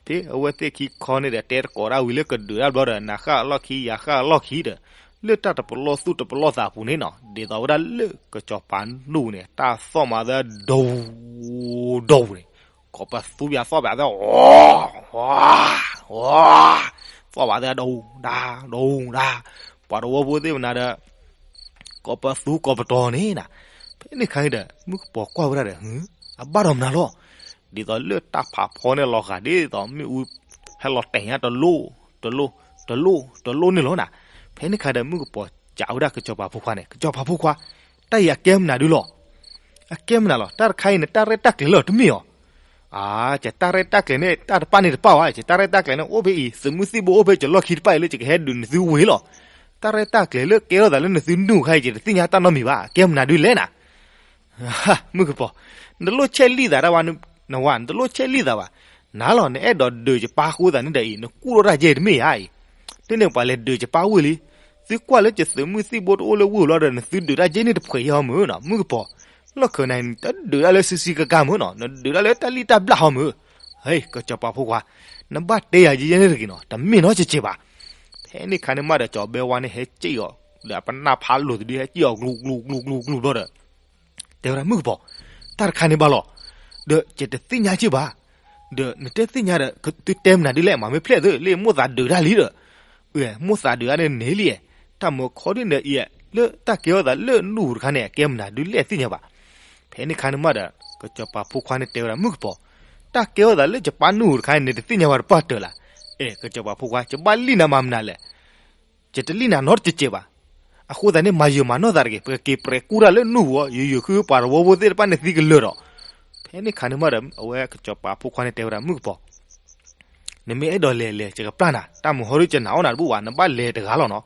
ဖဲအဝဲသ့ၣ်ခံခီန့ၣ်ဒီး တဲတကိးဒၣ်ဝံၤလၢကဒုးတၢ်ဘျီဒီး နၤဃၣ်အလီၢ်ခံ ယၤဃၣ်အလီၢ်ခံဒီး လၢတၢ်တပလီၢ်သူၣ်တပလီၢ်သးပူၤန့ၣ်နီၤ, ဒ်သိးဝဲဒၣ်လၢကစီၤပၤနူၢ်န့ၣ် တၢ်သီၣ်မးသၢဒိ ဒိန့ၣ်, ကိးပသူပှၤသီၣ်ဘၣ်သၢ သီၣ်ဘၣ်သၢဒိ ဒၣ် ဒိ ဒၣ်, ပှၤတဝီဖိသ့ၣ်မနုၤဒီး ကိးပသူကိးပတီၤန့ၣ်နၤ. ဖဲန့ၣ်ခါန့ၣ်ဒီး မုၣ်ကပီၤကွၢ်ဝဲဒၣ်ဒီး အဘၣ်ဒီးမနုၤလီၤ. ဒ်သိးလၢတၢ်ဖးဖီန့ၣ်လီၤဂာ် ဒ်သိးမ့ၣ်အူဟဲလီၤတဲာ်ညါတလိၣ် တလိၣ် တလိၣ် တလိၣ်န့ၣ်လီၤနၤ. ဖဲန့ၣ်ခါဒီး မုၣ်ကပီၤစံးဝဲဒၣ်ကစီၤပၤဖိခွါန့ၣ်, ကစီၤပၤဖိခွါ, တၢ်အံၤအကဲမနုၤဒုးလီၤ. အကဲမနုၤလီၤ. တၢ်တခါအံၤ နတၢ်ရဲၣ်တၢ်ကျဲၤလၢတမ့ၢ်အီၤ. အါ ယတၢ်ရဲၣ်တၢ်ကျဲၤန့ၣ် တၢ်တပၣ်န့ၣ်တပၣ်ဝဲ, ယတၢ်ရဲၣ်တၢ်ကျဲၤန့ၣ် အိၣ်ဖဲအံၤ သုးမုၢ်သံၣ်ဘိအိၣ်ဖဲယလီၢ်ခံတပၣ်အံၤလၢ ယကဟဲဒုးနသုဝံၤလီၤ. တၢ်ရဲၣ်တၢ်ကျဲၤလၢကဲထီၣ်သးလၢနသုနူၢ်ခါအံၤ ယတသ့ၣ်ညါတၢ်နီတမံၤဘၣ်. အကဲမနုၤဒုးလဲၣ်နၤ. မုၣ်ကပီၤ, နတလိၣ်ဆဲးလံသးတၢ်ဝဲ, နဝၤ နတလိၣ်ဆဲးလံသးဘၣ်. နၤလီၤ နအဲၣ်ဒိးဒုးယပၢ်အဃိသတးန့ၣ်ဒီးအံၤ နကူၣ်ထီၣ်တၢ်ယဲၢ်တမ့ၢ်ဧါအံၤ. တန့ၣ်ပှၤလဲၤဒုးယပၢ်ဝံၤလံ. သုကွၢ်လၢယသုးမုၢ်သံၣ်ဘိတအိၣ်လၢဝ့ၢ်ဘျီဒီး နသုဒုးတၢ်ယဲၢ်န့ၣ်တဖှဲးယဲၢ်ဟီမုၢ်နီၤ. မုၣ်ကပီၤ, လီၢ်ခၢးနၤအံၤ နတဒုးတၢ်လၢစုစုကကါမုၢ်နီၤ, နဒုးတၢ်လၢတၢ်လံၣ်တၢ်ဘျၣ်ဟီမုၢ်. ဟဲ ကစီၤပၤဖိခွါ, နဘၣ်တဲယၤယဲၢ်န့ၣ်တဂ့ၤနီၤ, တမ့ၢ်နီတစဲးဘၣ်. ဖဲန့ၣ်ခါန့ၣ်မးဒီး ကၠီၤဘဲဝါန့ၣ်ဟဲစံၣ်အီၤ ဒီးအပနၢ်ဖးလိာ်တဒု ဟဲစံၣ်အီၤ ကျူကျူကျူကျူကျူဘျီဒီး တဲဝဲဒၣ် မုၣ်ကပီၤ, တၢ်တခါန့ၣ်ဘၣ်လီၤ. ဒီးယတသ့ၣ်ညါက့ဘၣ်. ဒီးနတသ့ၣ်ညါဒီး သုတဲမနုၤဒ်လဲၣ်, မၤမ့ၢ်ဖျဲၣ်သု လၢမိၢ်သးဒုးတၢ်လံဒီး, မိၢ်သးဒုးတၢ်န့ၣ်န့ၣ်လံ, တၢ်မၢခီဒ်န့ၣ်အံၤ, လၢတၢ်ကဲထီၣ်သးလၢနူၢ်ပူၤတခါန့ၣ် အကဲမနုၤဒ်လဲၣ်သ့ၣ်ညါဘၣ်. ဖဲန့ၣ်ခါန့ၣ်မးဒီး ကစီၤပၤဖိခွါန့ၣ်တဲဝဲဒၣ် မုၣ်ကပီၤ, တၢ်ကဲထီၣ်သးလၢယပၢ်နူၢ်ပူၤတခါန့ၣ် နတသ့ၣ်ညါဘၣ်တပၣ်တၢၢ်လၢ, အဲ ကစီၤပၤဖိခွါ ယဘၣ်လံၣ်နၤမၤမနုၤလဲၣ်. ယတလံၣ်နၤနီတစဲးဘၣ်. အဃိသတးန့ၣ် မၤယၢၤမၤနီၢ်သးတက့ၢ်, ပကက့ၤပြဲၤကူၣ်တၢ်လၢနူၢ်ပူၤအီၤ, ယုၢ်ယုၢ်ဃုပှၤတဝီဖိသ့ၣ်တဖၣ်န့ၣ်သံကလၢာ်ဒီး. ဖဲန့ၣ်ခါန့ၣ်မးဒီး အဝဲကစီၤပၤဖိခွါန့ၣ်တဲဝဲဒၣ် မုၣ်ကပီၤ, နမ့ၢ်အဲၣ်ဒိးလဲၤလဲၤ ယကပျၢ်နၤ, တၢ်မၢဟီဒ်ယနာ်အီၣ်နၤတဘူၣ်ဘၣ်, နဘၣ်လဲၤတဂၤလီၤနီၤ.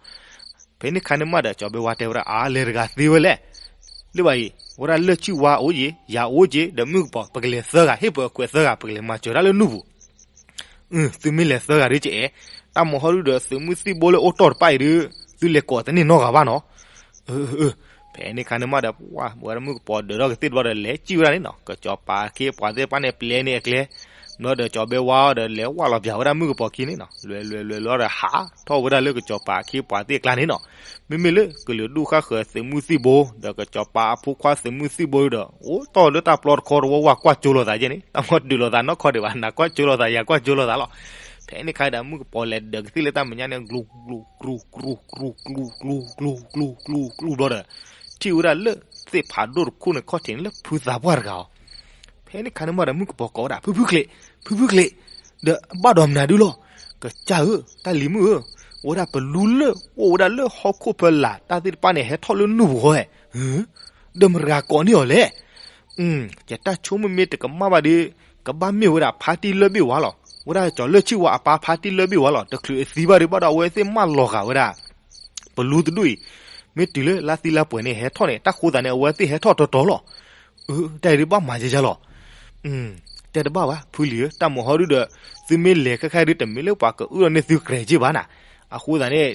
ဖဲန့ၣ်ခါန့ၣ်မးဒီး ကၠီၤဘဲဝါတဲဝဲဒၣ် အါ လဲၤတဂၤသ့ဝဲလဲၣ်. လၢဘၣ်အံၤ ဝဲဒၣ်လၢၢ်ဆံၣ်ဝါအိၣ်က့ၤ, ယၤအိၣ်က့ၤ, ဒီးမုၣ်ကပီၤ ပကလဲၤသၢဂၤ, ဟ့ၣ်ပှၤခွဲးသၢဂၤ ပကလဲၤမၤစၢၤတၢ်လၢနူၢ်ပူၤ. အ သုမ့ၢ်လဲၤသၢဂၤဒ်ကအဲၣ်, တၢ်မၢဟီဒ်ဒီး သုးမုၢ်သံၣ်ဘိလၢအိၣ်တီၢ်တဖၣ်အံၤဒီး သုလဲၤကိးတန့ၢ်နီတဂၤဘၣ်နီၤ. အ အ ဖဲန့ၣ်ခါန့ၣ်မးဒီး ပှၤဝဲဒၣ်မုၣ်ကပီၤဒုးထီၣ်ကသ့ၣ်တဘျီဒီး လဲၤစံၣ်ဝဲဒၣ်န့ၣ်နီၤ, ကစီၤပၤအခ့အပှၤသ့ၣ်တဖၣ်န့ၣ် ပျဲန့ၢ်အကျဲ, ဘျီဒီးကၠီၤဘဲဝါဒီး လဲၤဝၢ်လီၤပၢၤဝဲဒၣ်မုၣ်ကပီၤခံန့ၣ်နီၤ, လဲၤလဲၤလဲၤလီၤဒီး ဟးထီၣ်ဝဲဒၣ်လၢကစီၤပၤအခ့အပှၤသ့ၣ်အကျါန့ၣ်နီၤ. မ့မ့ၢ်လၢကလုာ်ဒူၣ်ဃၣ်ဃၢၤသုးမုၢ်သံၣ်ဘိ ဒီးကစီၤပၤအဖိခွါသုးမုၢ်သံၣ်ဘိဒီး အိၣ်တီၢ်လၢတၢ်ပျီတခီတဝီဝဲ ကွၢ်ကၠိလိာ်သးယဲန့ၣ်, တၢ်မၢဒုးလိာ်သးနီၢ်ခီဒံးဘၣ်, နကွၢ်ကၠိလိာ်သး ယကွၢ်ကၠိလိာ်သးလီၤ. ဖဲန့ၣ်ခါဒီး မုၣ်ကပီၤလဲၤဒုးကသ့ၣ်လၢတၢ်မဲာ်ညါန့ၣ် ကျူကျူကျူကျူကျူကျူကျူကျူကျူကျူကျူကျူကျူဘျီဒီး ထံၣ်ဝဲဒၣ်လၢသ့ၣ်ဖးဒိၣ်တခိၣ်န့ၣ် ခီၣ်ထံးန့ၣ်လၢဖုသးပှၢ်တဂၤအီၤ. ဖဲန့ၣ်ခါန့ၣ်မးဒီး မုၣ်ကပီၤကိးဝဲဒၣ် ဖုဖုချ့, ဖုဖုချ့, ဒီးဘၣ်ဒီးမနုၤဒုလီၤ. ကစၢ်ဧၢ, တၢ်လံၤမုၣ်ဧၢ, ဝဲဒၣ်ပလူလၢအိၣ်ဝဲဒၣ်လၢဟီၣ်ခိၣ်ဖီလာ်တၢ်သ့ၣ်တဖၣ်န့ၣ် ဟဲထီၣ်လၢနူၢ်ပူၤဃီဧၢ, ဒီးမတၤတဂၤကိးန့ၢ်အီၤလဲၣ်. ယတၢ်ဆိကမိၣ်မ့ၢ်တကမၣ်ဘၣ်ဒီး ကဘၣ်မ့ၢ်ဝဲဒၣ်ဖါတံၢ်လၢၢ်ဘ့ၣ်ဝါလီၤ. ဝဲဒၣ်ကၠီၤလၢၢ်ဆံၣ်ဝါအပၢ်ဖါတံၢ်လၢၢ်ဘ့ၣ်ဝါလီၤ. တချုးအသံဘၣ်ဒီး ဘၣ်ဒီးအဝဲသ့ၣ်မၢလီၤဂာ်ဝဲဒၣ် ပလူတဒူၣ်အံၤ, မ့ၢ်တုၤလၢလါသံလါပှဲၤန့ၣ် ဟဲထီၣ်န့ၣ် တၢ်ဃိသးန့ၣ် အဝဲသ့ၣ်ဟဲထီၣ်တီတီလီၤ. အ တၢ်အံၤဒုးဘၣ်မၤယဲယဲလီၤ. တဲတဘၣ်ဘၣ် ဖုလံၤဧၢ, တၢ်မၢဟီဒုဒီး သုမ့ၢ်လဲၤခဲခါဒုး တမ့ၢ်လၢပှၤကအုၣ်ထီၣ်န့ၢ်သုကြဲးက့ဘၣ်နၤ. အဃိသတးန့ၣ်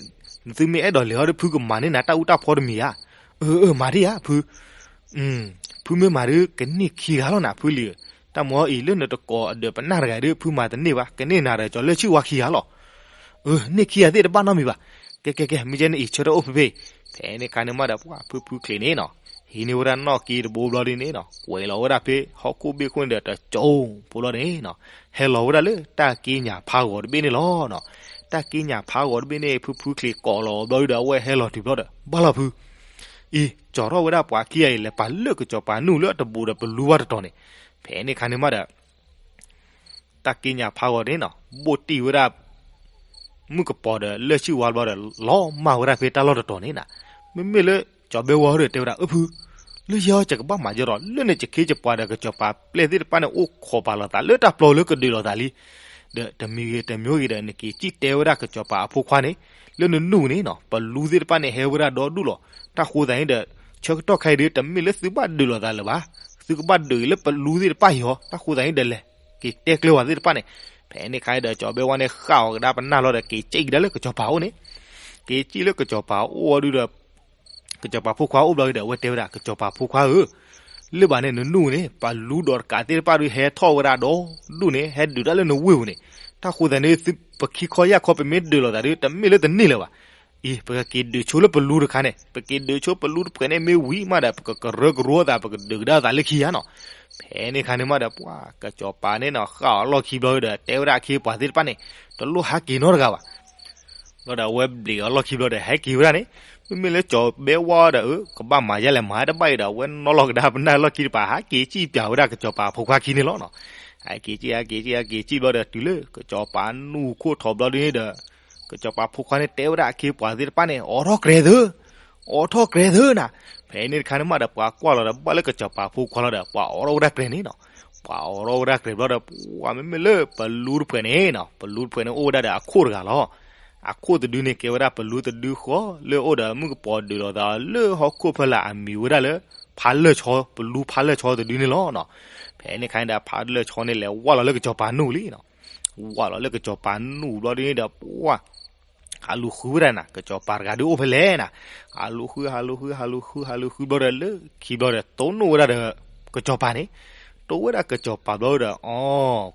သုမ့ၢ်အဲၣ်ဒိးလဲၤဟီဒုး ဖုကမၤန့ၢ်နၤတၢ်အူတၢ်ဖီတမံၤဧါ. အ မၤဒံဧါ ဖု ဖုမ့ၢ်မၤဒုး ကန့ၢ်ခံဂၤလီၤနၤ ဖုလံၤဧၢ. တၢ်မၢအံၤလၢနတကိးအဒၢးပနၢ်တဂၤဒုး ဖုမၤတန့ၢ်ဘၣ်, ကန့ၢ်နၤဒီးကၠီၤလၢၢ်ဆံၣ်ဝါခံဂၤလီၤ. အ န့ၢ်ခံဂၤသ့ၣ်တဘၣ်နီတမံၤဘၣ်. ကဲကဲကဲ မ့ၢ်ကဲန့ၣ်အံၤ ဆၢထၢၣ်အိၣ်ဖဲဖဲအံၤ. ဖဲန့ၣ်ခါန့ၣ်မးဒီး ပှၤဖုဖုချ့န့ၣ်နီၤ ဟံးန့ၢ်ဝဲဒၣ်နီၣ်က့တဘိဘျီဒ်န့ၣ်နီၤ ကွဲးလီၤဝဲဒၣ်ဖဲဟီၣ်ခိၣ်ဘ့ၣ်ခိၣ်န့ၣ်ဒီး တကၠိဖိလီၤန့ၣ်နီၤ ဟဲလီၤဝဲဒၣ်လၢတၢ်က့ညၣ်ဖးဂီၤတဘ့ၣ်န့ၣ်လီၤနီၤ. တၢ်က့ညၣ်ဖးဂီၤတဘ့ၣ်န့ၣ် ဖုဖုချ့ကိးလီၤဘျီဒုဒီး အဝဲဟဲလီၤတုၤဘျီဒီး ဘၣ်လီၤဖု အံၤ ကၠီၤထီၣ်ဝဲဒၣ်ပှၤခံဂၤအံၤ လဲၤပာ်လၢၢ်ကစီၤပၤနူၢ်လၢအတဘူးဒီးပလူဝဲတတီၤန့ၣ်. ဖဲန့ၣ်ခါန့ၣ်မးဒီး တၢ်က့ညၣ်ဖးဂီၤန့ၣ်နီၤ ဘိၣ်တံၢ်ဝဲဒၣ် မုၣ်ကပီၤဒီးလၢၢ်ဆံၣ်ဝါဘျီဒီး လီၤမၢ်ဝဲဒၣ်ဖဲတၢ်လီၢ်တတီၤန့ၣ်နီၤ. မ့မ့ၢ်လၢကၠီၤဘဲဝါဒီးတဲဝဲဒၣ် အၢ ဖု လၢယဲအီၤ ယကဘၣ်မၤယဲဒီး လၢန့ၣ် ယခ့ယပှၤဒီးကစီၤပၤပျဲၢ်သ့ၣ်တဖၣ်န့ၣ် အိၣ်ခိးပာ်လိာ်သးလၢတၢ်ပျီလၢကဒုးလိာ်သးလံ. ဒီးတမံၤဂ့ၤတမံၤဂ့ၤဒီး နက့ၤစံၣ်တဲဝဲဒၣ်ကစီၤပၤအဖိခွါန့ၣ် လၢနနူၢ်ပူၤန့ၣ်နီၤ ပလူသ့ၣ်တဖၣ်န့ၣ် ဟဲဝဲဒၣ်ဒီဒူၣ်လီၤ. တၢ်ဃိသတးန့ၣ်ဒီး ဆၢကတီၢ်ခဲအံၤဒီး တမ့ၢ်လၢသုဘၣ်ဒုးလိာ်သးလၢၤဘၣ်. သုကဘၣ်ဒုးလၢပလူသ့ၣ်တဖၣ်အံၤအီၤ. တၢ်ဃိသတးန့ၣ်ဒီးလဲၤ က့ၤတဲကျဲဝဲသ့ၣ်တဖၣ်န့ၣ်. ဖဲန့ၣ်ခါဒီး ကၠီၤဘဲဝါန့ၣ် ဃၣ်အီၤကဒါပနၢ်လီၤဒီး က့ၤစံၣ်ကဒါလၢကစီၤပၤအိၣ်န့ၣ်. က့ၤစံၣ်လၢကစီၤပၤအိၣ်အီၤဒုဒီး ကစီၤပၤဖိခွါအိၣ်ဘျီဒီး အဝဲတဲဝဲဒၣ် ကစီၤပၤဖိခွါဧၢ, လၢဘၣ်န့ၣ် နနူၢ်ပူၤန့ၣ် ပလူဒီးတကးသ့ၣ်တဖၣ်ဒုး ဟဲထီၣ်ဝဲဒၣ်ဒီဒူၣ်န့ၣ် ဟဲဒုးတၢ်လၢနဝ့ၢ်ပူၤန့ၣ်. တၢ်ဃိသတးန့ၣ် သုပခံခီယၢ်ခီ ပမ့ၢ်ဒုးလိာ်သးဒုး တမ့ၢ်လၢတန့ၢ်လၢၤဘၣ်. အံၤ ပကက့ၤဒုးဆိလၢပလူတခါန့ၣ် ပက့ၤဒုးဆိပလူတဖှဲးန့ၣ် မ့ၢ်ဝံၤမးဒီး ပကကရၢကရိသး ပကဒုးကဒါသးလၢခံဂၤနီၤ. ဖဲန့ၣ်ခါန့ၣ်မးဒီး ပှၤကစီၤပၤန့ၣ်နီၤ ဃၣ်အီၤလီၢ်ခံဘျီဒီး တဲဝဲဒၣ်အခ့အပှၤသ့ၣ်တဖၣ်န့ၣ် တလိၣ်ဟးက့ၤနီတဂၤဘၣ်. ဘျီဒီးအဝဲဘျံးအီၤလီၢ်ခံဘျီဒီး ဟဲက့ၤဝဲဒၣ်န့ၣ်. မ့မ့ၢ်လၢကၠီၤဘဲဝါဒီး အၢ ကဘၣ်မၤယဲလဲၣ် မၤတဘၣ်အံၤဒီး အဝဲနီၣ်လီၤကဒါပနၢ်လီၢ်ခံတပၤ ဟဲက့ၤစံၣ်ပၠးဝဲဒၣ်ကစီၤပၤဖိခွါခံန့ၣ်လီၤနီၤ. ဟဲက့ၤစံၣ် ဟဲက့ၤစံၣ် ဟဲက့ၤစံၣ်ဘျီဒီး တုၤလၢကစီၤပၤနူၢ်ခိၣ်ထီၣ်ဘျီဒ်န့ၣ်ဒီး ကစီၤပၤဖိခွါန့ၣ်တဲဝဲဒၣ်အခ့အပှၤသ့ၣ်တဖၣ်န့ၣ် အိးထီၣ်ကြဲးသု အိးထီၣ်ကြဲးသုနၤ. ဖဲန့ၣ်တခါန့ၣ်မးဒီး ပှၤကွၢ်လီၤဒီး ဘၣ်လၢကစီၤပၤဖိခွါလီၤဒီး ပှၤအိးထီၣ်ဝဲဒၣ်ကြဲးန့ၣ်နီၤ. ပှၤအိးထီၣ်ဝဲဒၣ်ကြဲးဘျီဒီး ပှၤမ့မ့ၢ်လၢပလူတဖှဲးန့ၣ်နီၤ ပလူတဖှဲးန့ၣ်အိၣ်ဝဲဒၣ်ဒီးအခိၣ်တဂၤလီၤ. အခိၣ်တဒုန့ၣ် ကဲဝဲဒၣ်ပလူတဒုဃီ လၢအိၣ်ဒီးမုၣ်ကပီၤဒုးလိာ်သးလၢဟီၣ်ခိၣ်ဖီလာ်အမံၤဝဲဒၣ်လၢ ဖးလၢၢ်ဆီ ပလူဖးလၢၢ်ဆီတဒုန့ၣ်လီၤနီၤ. ဖဲန့ၣ်ခါန့ၣ်ဒီး ဖးလၢၢ်ဆီန့ၣ် လဲၤဝၢ်လီၤလၢကစီၤပၤနူၢ်လံနီၤ. ဝၢ်လီၤလၢကစီၤပၤနူၢ်ဘျီဒ်န့ၣ်ဒီး ပှၤ ဟးလူၤဃုဝဲဒၣ်နၤ ကစီၤပၤတဂၤဒုးအိၣ်ဖဲလဲၣ်နၤ. ဟးလူၤဃု ဟးလူၤဃု ဟးလူၤဃု ဟးလူၤဃုဘျီဒီး လၢခံဘျီဒီး တိၢ်နီၣ်ဝဲဒၣ်ဒီးကစီၤပၤန့ၣ်. တိၢ်ဝဲဒၣ်ကစီၤပၤဘျီဒီး အီ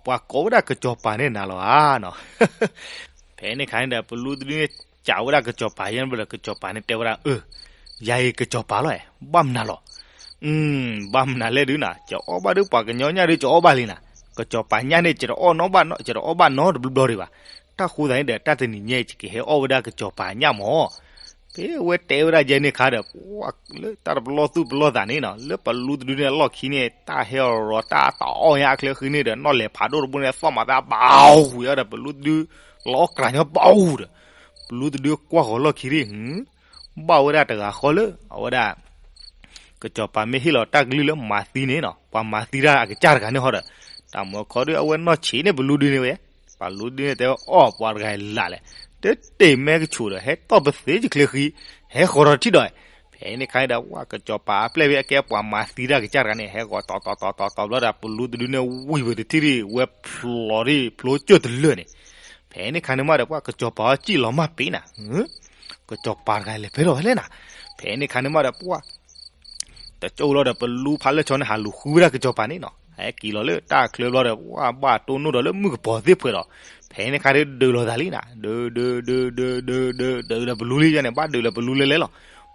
ပှၤကိးဝဲဒၣ်ကစီၤပၤန့ၣ်နၤလီၤဧါနီၤ. ဖဲန့ၣ်ခါန့ၣ်ဒီး ပလူတဒုန့ၣ် အဝဲစးဝဲဒၣ်ကစီၤပၤယဲၢ်ဘျီဒီး ကစီၤပၤန့ၣ်တဲဝဲဒၣ် အၢ ယၤအံၤကစီၤပၤလီၤ, ဘၣ်မနုၤလီၤ. ဘၣ်မနုၤလဲၣ်ဒုးနၤ, ယအီၣ်ဘၣ်ဒုးပှၤကညီညၣ်ဒုး ယအီၣ်ဘၣ်လံနၤ, ကစီၤပၤညၣ်န့ၣ် ယတအီၣ်နီဘၣ်, ယတအီၣ်ဘၣ်နီတဘျီဘျီဒံးဘၣ်. တၢ်ဃိသတးန့ၣ်ဒီး တၢ်တနံၤညါအံၤ ယကဟဲအီၣ်ဝဲဒၣ်ကစီၤပၤညၣ်မၢ်. ဖဲအဝဲတဲဝဲဒၣ်ယဲၢ်န့ၣ်ခါဒီး ပှၤလၢတၢ်တပလီၢ်သူၣ်ပလီၢ်သးန့ၣ်နီၤ, လၢပလူတဒုန့ၣ်အလီၢ်ခံန့ၣ် တၢ်ဟဲအီၤရီၤတၢ်တအီၣ်ညါအချၢဃံန့ၣ်ဒီး နီၣ်လဲၤဖးဒိၣ်တဘိန့ၣ် သီၣ်မၤသးဘၣ်ဝံၤအီၤဒီး ပလူတဒု လီၤအီၣ်ကြၤညီဘၣ်ဝံၤဒီး ပလူတဒုကွၢ်ဃီၤလီၢ်ခံဒံး ဘၣ်ဝဲဒၣ်တဂၤဃီလၢ အဝဲဒၣ် ကစီၤပၤမ့ၢ်ဟ့ၣ်လီၤတၢ်ကလုၢ်လၢမၤသံန့ၣ်နီၤ, ပှၤမၤသံတၢ်အကစၢ်တဂၤန့ၣ်ဟီဒီး တၢ်မၤခီဒုးအဝဲနီၢ်ဆံးန့ၢ်ပလူဒုန့ၣ်ဝဲ, ပလူဒုန့ၣ်တဲဝဲ အီၣ်ပှၤတဂၤအံၤလၢ်လဲၣ်, တတ့ၢ်မဲကဆူးဒီး ဟဲတီၢ်ပသ့ယချၢဃံ, ဟဲဃီၤထီၣ်ထံၣ်ဒီး ဖဲန့ၣ်ခါန့ၣ်ဒီး ပှၤကစီၤပၤအပျဲၢ်ဝဲအကဲပှၤမၤသံတၢ်အကစၢ်တဂၤန့ၣ် ဟဲဃီၤတီၤတီၤတီၤတီၤတီၤဘျီဒီး ပလူတဒုန့ၣ်ဝံၤဝဲတထံၣ်ဒံး ဝဲဖျိးဒံး ဖျိကၠိၢ်တလၢာ်န့ၣ်. ဖဲန့ၣ်ခါန့ၣ်မးဒီး ပှၤကစီၤပၤအီၤစံၣ်လီၤမၢ်ပ့ၤနၤ, ကစီၤပၤတဂၤလဲၤဖဲလီၤဖဲလဲၣ်နၤ. ဖဲန့ၣ်ခါန့ၣ်မးဒီး ပှၤ တကၠိလီၤဒီး ပလူဖးလၢာ်ဆီန့ၣ် ဟးလူၤဃုဝဲဒၣ်ကစီၤပၤန့ၣ်နီၤ, ဟဲက့ၤလီၤလၢတၢ်ချၢဘျီဒီး ပှၤဘၣ်တိၢ်နီၣ်ဒီးလၢမုၣ်ကပီၤသ့ၣ်ဖှဲးဒီး ဖဲန့ၣ်ခါဒုးဒုးလီၤသးလံနၤ, ဒုး ဒုး ဒုး ဒုး ဒုး ဒုး ဒုးဒီးပလူလံယဲန့ၣ် ဘၣ်ဒုးလၢပလူလဲၤလဲၤလီၤ.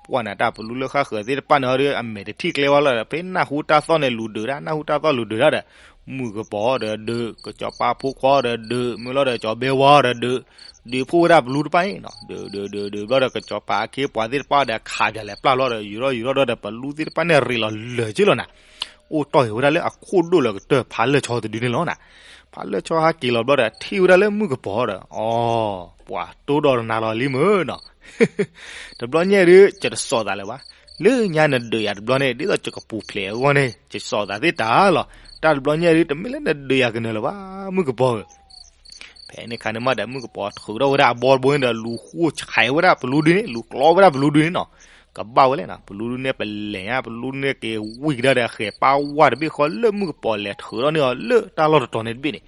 ပှၤန့ၣ်တၢ်ပလူလၢဃၣ်ဃၢၤသ့ၣ်တဖၣ်န့ၣ်ဟီဒီး အမဲာ်တထံၣ်ကျဲဝဲလီၤဒီး ဖဲနၢ်ဟူတၢ်သီၣ်န့ၣ် လူၤဒုးဒၣ်, နၢ်ဟူတၢ်သီၣ်လူၤဒုးဒၣ်ဒီး မုၣ်ကပီၤဒီးဒုး, ကစီၤပၤဖိခွါဒီးဒုး, မ့ၢ်လီၤဒီးကၠီဘဲဝါဒီးဒုး, ဒုးဖှိၣ်ဝဲဒၣ်ပလူတဖၣ်န့ၣ်နီၤ, ဒုး ဒုး ဒုး ဒုးဘျီဒီး ကစီၤပၤအခ့အပှၤသ့ၣ်တဖၣ်ဒီး ခးပၠးလဲၤပျၢ်ဘျီဒီး ယူၤထီၣ်ယူၤထီၣ်ဒီး ပလူသ့ၣ်တဖၣ်န့ၣ် ရ့းလီၤလၢာ်က့လီၤနၤ. အိၣ်တီၢ်ဃုာ်ဝဲဒၣ်လၢအခိၣ်ဒိၣ်လၢကတၢၢ်ဖးလၢာ်ဆီတဒုန့ၣ်လီၤနၤ. ဖးလၢာ်ဆီဟးက့ၤလီၤဘျီဒီး ထံၣ်ဝဲဒၣ်လၢမုၣ်ကပီၤဒီး အီ ပှၤတိၢ်ဒီးနၤလီၤလံမ့ၢ်နီၤ. တဘျီညါဒုး ယတစိာ်သးလၢၤဘၣ်. လၢညါနဒုးယၤတဘျီန့ၣ် ဒ်သိးယကပူၤဖျဲးအဂီၢ်န့ၣ် ယစိာ်သးသ့ၣ်တၢ်လီၤ. တၢ်တဘျီညါဒုး တမ့ၢ်လၢနဒုးယၤကနၢၤလၢၤဘၣ် မုၣ်ကပီၤဧၢ. ဖဲန့ၣ်ခါန့ၣ်မးဒီး မုၣ်ကပီၤထုးထီၣ်ဝဲဒၣ်အဘီတဘိန့ၣ်ဒီး လူၤဃိဆဲးဝဲဒၣ်ပလူဒုန့ၣ်, လူၤကျီဝဲဒၣ်ပလူဒုန့ၣ်နီၤ. ကဘၣ်ဝဲလဲၣ်နီၤ, ပလူဒုန့ၣ်ပလဲၤညါ, ပလူဒုန့ၣ်က့ၤဝံၤကဒါဒီး ဃဲၤပာ်ဝဲတဘ့ၣ်ဃီလၢမုၣ်ကပီၤလဲၤထုးထီၣ်န့ၢ်အီၤလၢ တၢ်လီၢ်တတီၤန့ၣ်တဘ့ၣ်န့ၣ်,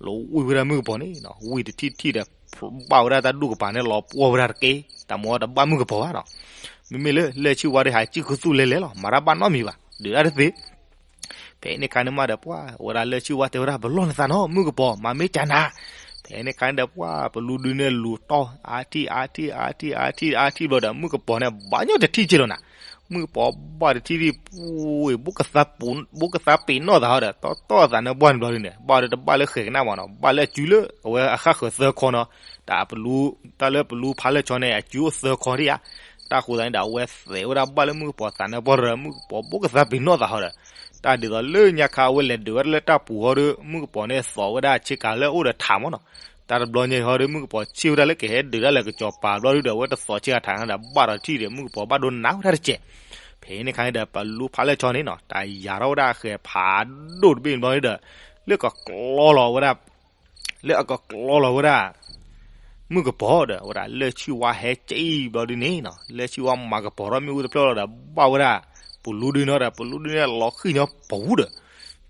လီၤဝံၤဝဲဒၣ်မုၣ်ကပီၤန့ၣ်နီၤ, ဝံၤတထံၣ်ထံၣ်ဒီး ဘၣ်ဝဲဒၣ်တၢ်ဒူၣ်ကပၤန့ၣ် လီၤပှီၢ်ဝဲဒၣ်တက့ၢ်. တၢ်မ့ၢ်တဘၣ်မုၣ်ကပီၤဘၣ်နီၤ. မ့မ့ၢ်လၢလၢၢ်ဆံၣ်ဝါဒုး ဟးစံၣ်ခူသူၣ်လဲၤလဲၤလီၤ, မၤတၢ်ဘၣ်နီတမံၤဘၣ်, ဒုးတၢ်တသ့. ဖဲန့ၣ်ခါန့ၣ်မးဒီး ပှၤဝဲဒၣ်လၢၢ်ဆံၣ်ဝါတဲဝဲဒၣ် ပလီၢ်နသးနီၤ မုၣ်ကပီၤ မၤမ့ၢ်ကနၤ. ဖဲန့ၣ်ခါန့ၣ်ဒီး ပှၤပလူဒုန့ၣ်လူၤတီၢ် အါထံၣ်အါထံၣ်အါထံၣ်အါထံၣ်အါထံၣ်ဘျီဒီး မုၣ်ကပီၤန့ၣ် ဘၣ်ညီတထံၣ်က့လီၤနၤ. မုၣ်ကပီၤဘၣ်တထံၣ်ဒံး ပူၤ ဘိကသးပ့ၤနီၣ်သးဟီဒီး တီတီသးန့ၣ်ဘၣ်န့ၣ်ဘျီဒုန့ၣ် ဘၣ်ဒီးတဘၣ်လၢဃဲၤကနၣ်ဘၣ်နီၤ, ဘၣ်လၢအစုလၢအဝဲအဃၣ်ဃၢၤသၢခီနီၤ. တၢ်ပလူ တၢ်လၢပလူဖးလၢာ်ဆီန့ၣ် အစုအိၣ်သၢခီဒံးဧါ. တၢ်ဃိသတးန့ၣ်ဒီး အဝဲသဲးဝဲဒၣ်ဘၣ်လၢမုၣ်ကပီၤသးန့ၣ်ဘၣ်ဒီး မုၣ်ကပီၤဘိကသးပ့ၤနီၣ်သးဟီဒီး တၢ်ဒ်သိးလၢညါခါအဝဲလဲၤဒုးဝဲဒၣ်လၢတၢ်ပူၤဟီဒီး မုၣ်ကပီၤန့ၣ်သိးဝဲဒၣ်ဆ့ကၤလၢအအိၣ်ဒီးထးမၢ်နီၤ. တၢ်တဘျီညါဟီဒီး မုၣ်ကပီၤဆ့ၣ်ဝဲဒၣ်လၢကဟဲဒုးဒၣ်လၢကစီၤပၤဘျီဒုဒီး အဝဲတသိးဆ့ကၤထးန့ၣ်ဒီး ဘၣ်ဒီးထံၣ်ဒီး မုၣ်ကပီၤဘၣ်ဒိနးဝဲဒၣ်တစဲး. ဖဲန့ၣ်ခါန့ၣ်ဒီး ပလူဖးလၢာ်ဆီန့ၣ်နီၤ တၢ်ယၤထီၣ်ဝဲဒၣ်အဃဲၤဖးဒိၣ်တဘ့ၣ်ဘျီဒီး လၢကကျီလီၤဝဲဒၣ် လၢအကကျီလီၤဝဲဒၣ် မုၣ်ကပီၤဒီး ဝဲဒၣ်လၢၢ်ဆံၣ်ဝါဟဲက့ၤဘျီဒုန့ၣ်နီၤ လၢၢ်ဆံၣ်ဝါမၤကပီၤထီၣ်မ့ၣ်အူတဖျၢၣ်လီၤဒီး ဘၣ်ဝဲဒၣ် ပလူဒုန့ၣ်ဒီး ပလူဒုန့ၣ်လီၤဃံၣ်ညီပူၤဒီး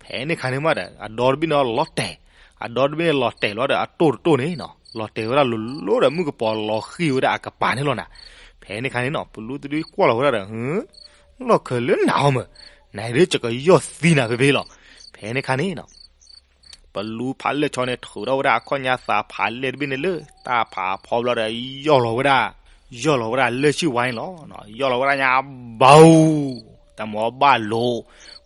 ဖဲန့ၣ်ခါန့ၣ်မးဒီး အဒီတဘ့ၣ်န့ၣ်လီၤတဲာ်, အဒီတဘ့ၣ်န့ၣ်လီၤတဲာ်လီၤဒီး အတိၢ်တတိၢ်န့ၣ်နီၤ လီၤတဲာ်ဝဲဒၣ်လိၤလိၤဒီး မုၣ်ကပီၤလီၤဃံၣ်ဝဲဒၣ်အကပၤန့ၣ်လီၤနၤ. ဖဲန့ၣ်ခါန့ၣ်နီၤ ပလူတဒုကွၢ်လီၤဝဲဒၣ်ဒီး လီၢ်ခၢၣ်လၢနၤအီၤမး, နဒုးယကယီၢ်သံနၤဖဲဖဲလီၤ. ဖဲန့ၣ်ခါန့ၣ်နီၤ ပလူဖးလၢာ်ဆီန့ၣ် ထုးထီၣ်ဝဲဒၣ်အခီၣ်ညါသးဖးလဲၢ်တဘ့ၣ်န့ၣ်လၢ တၢ်ဖးဖီဘျီဒီး ယီၢ်လီၤဝဲဒၣ်, ယီၢ်လီၤဝဲဒၣ်လၢၢ်ဆံၣ်ဝါန့ၣ်လီၤ. ယီၢ်လီၤဝဲဒၣ်ညါဘၣ်, တၢ်မၤဘၣ်လိာ်,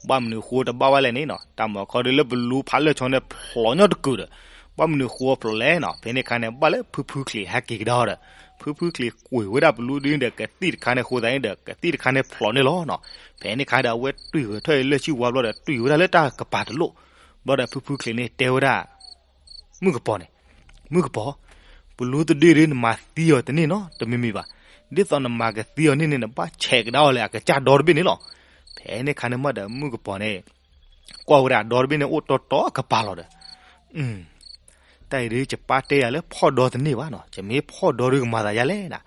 ဘၣ်မနုၤဃိတဘၣ်ဝဲလဲၣ်န့ၣ်နီၤ တၢ်မၤခီဒုးလၢပလူဖးလၢာ်ဆီန့ၣ် ဖျိးညီတကုာ်ဒီး ဘၣ်မနုၤဃိဖျိးလဲၣ်နီၤ ဖဲန့ၣ်ခါန့ၣ် ဘၣ်လၢဖုဖုချံးဟဲက့ၤကဒါဒီး ဖုဖုချံးကွံာ်ဝဲဒၣ်ပလူဒုန့ၣ်ဒီး ကသံၣ်တခါန့ၣ်အဃိသတးန့ၣ်ဒီး ကသံၣ်တခါန့ၣ်ဖျိးန့ၣ်လီၤနီၤ. ဖဲန့ၣ်ခါဒီး အဝဲတွံၢ်ဂဲၤထၢၣ်လၢၢ်ဆံၣ်ဝါဘျီဒီး တွံၢ်ဝဲဒၣ်လၢတၢ်ကပၤတလိၣ်, ဘျီဒီးဖုဖုချံးန့ၣ် တဲဝဲဒၣ် မုၣ်ကပီၤန့ၣ်, မုၣ်ကပီၤ, ပလူတဒုဒုး နမၤသံအီၤတန့ၢ်နီတမံၤမံၤဘၣ်. ဒ်သိးနမၤကသံအီၤန့ၣ်န့ၣ် နဘၣ်ဆဲးကဒါအီၤလၢအကစၢ်ဒီတဘ့ၣ်န့ၣ်လီၤ. ဖဲန့ၣ်ခါန့ၣ်မးဒီး မုၣ်ကပီၤန့ၣ် ကွၢ်ဝဲဒၣ်အဒီတဘ့ၣ်န့ၣ် အိၣ်တီတီအကပၤလီၤဒီး တၢ်အံၤဒုး ယပာ်တဲယၤလၢဖီၣ်ဒီတန့ၢ်ဘၣ်နီၤ, ယမ့ၢ်ဖီၣ်ဒီဒုးကမၤသးယါလဲၣ်နၤ.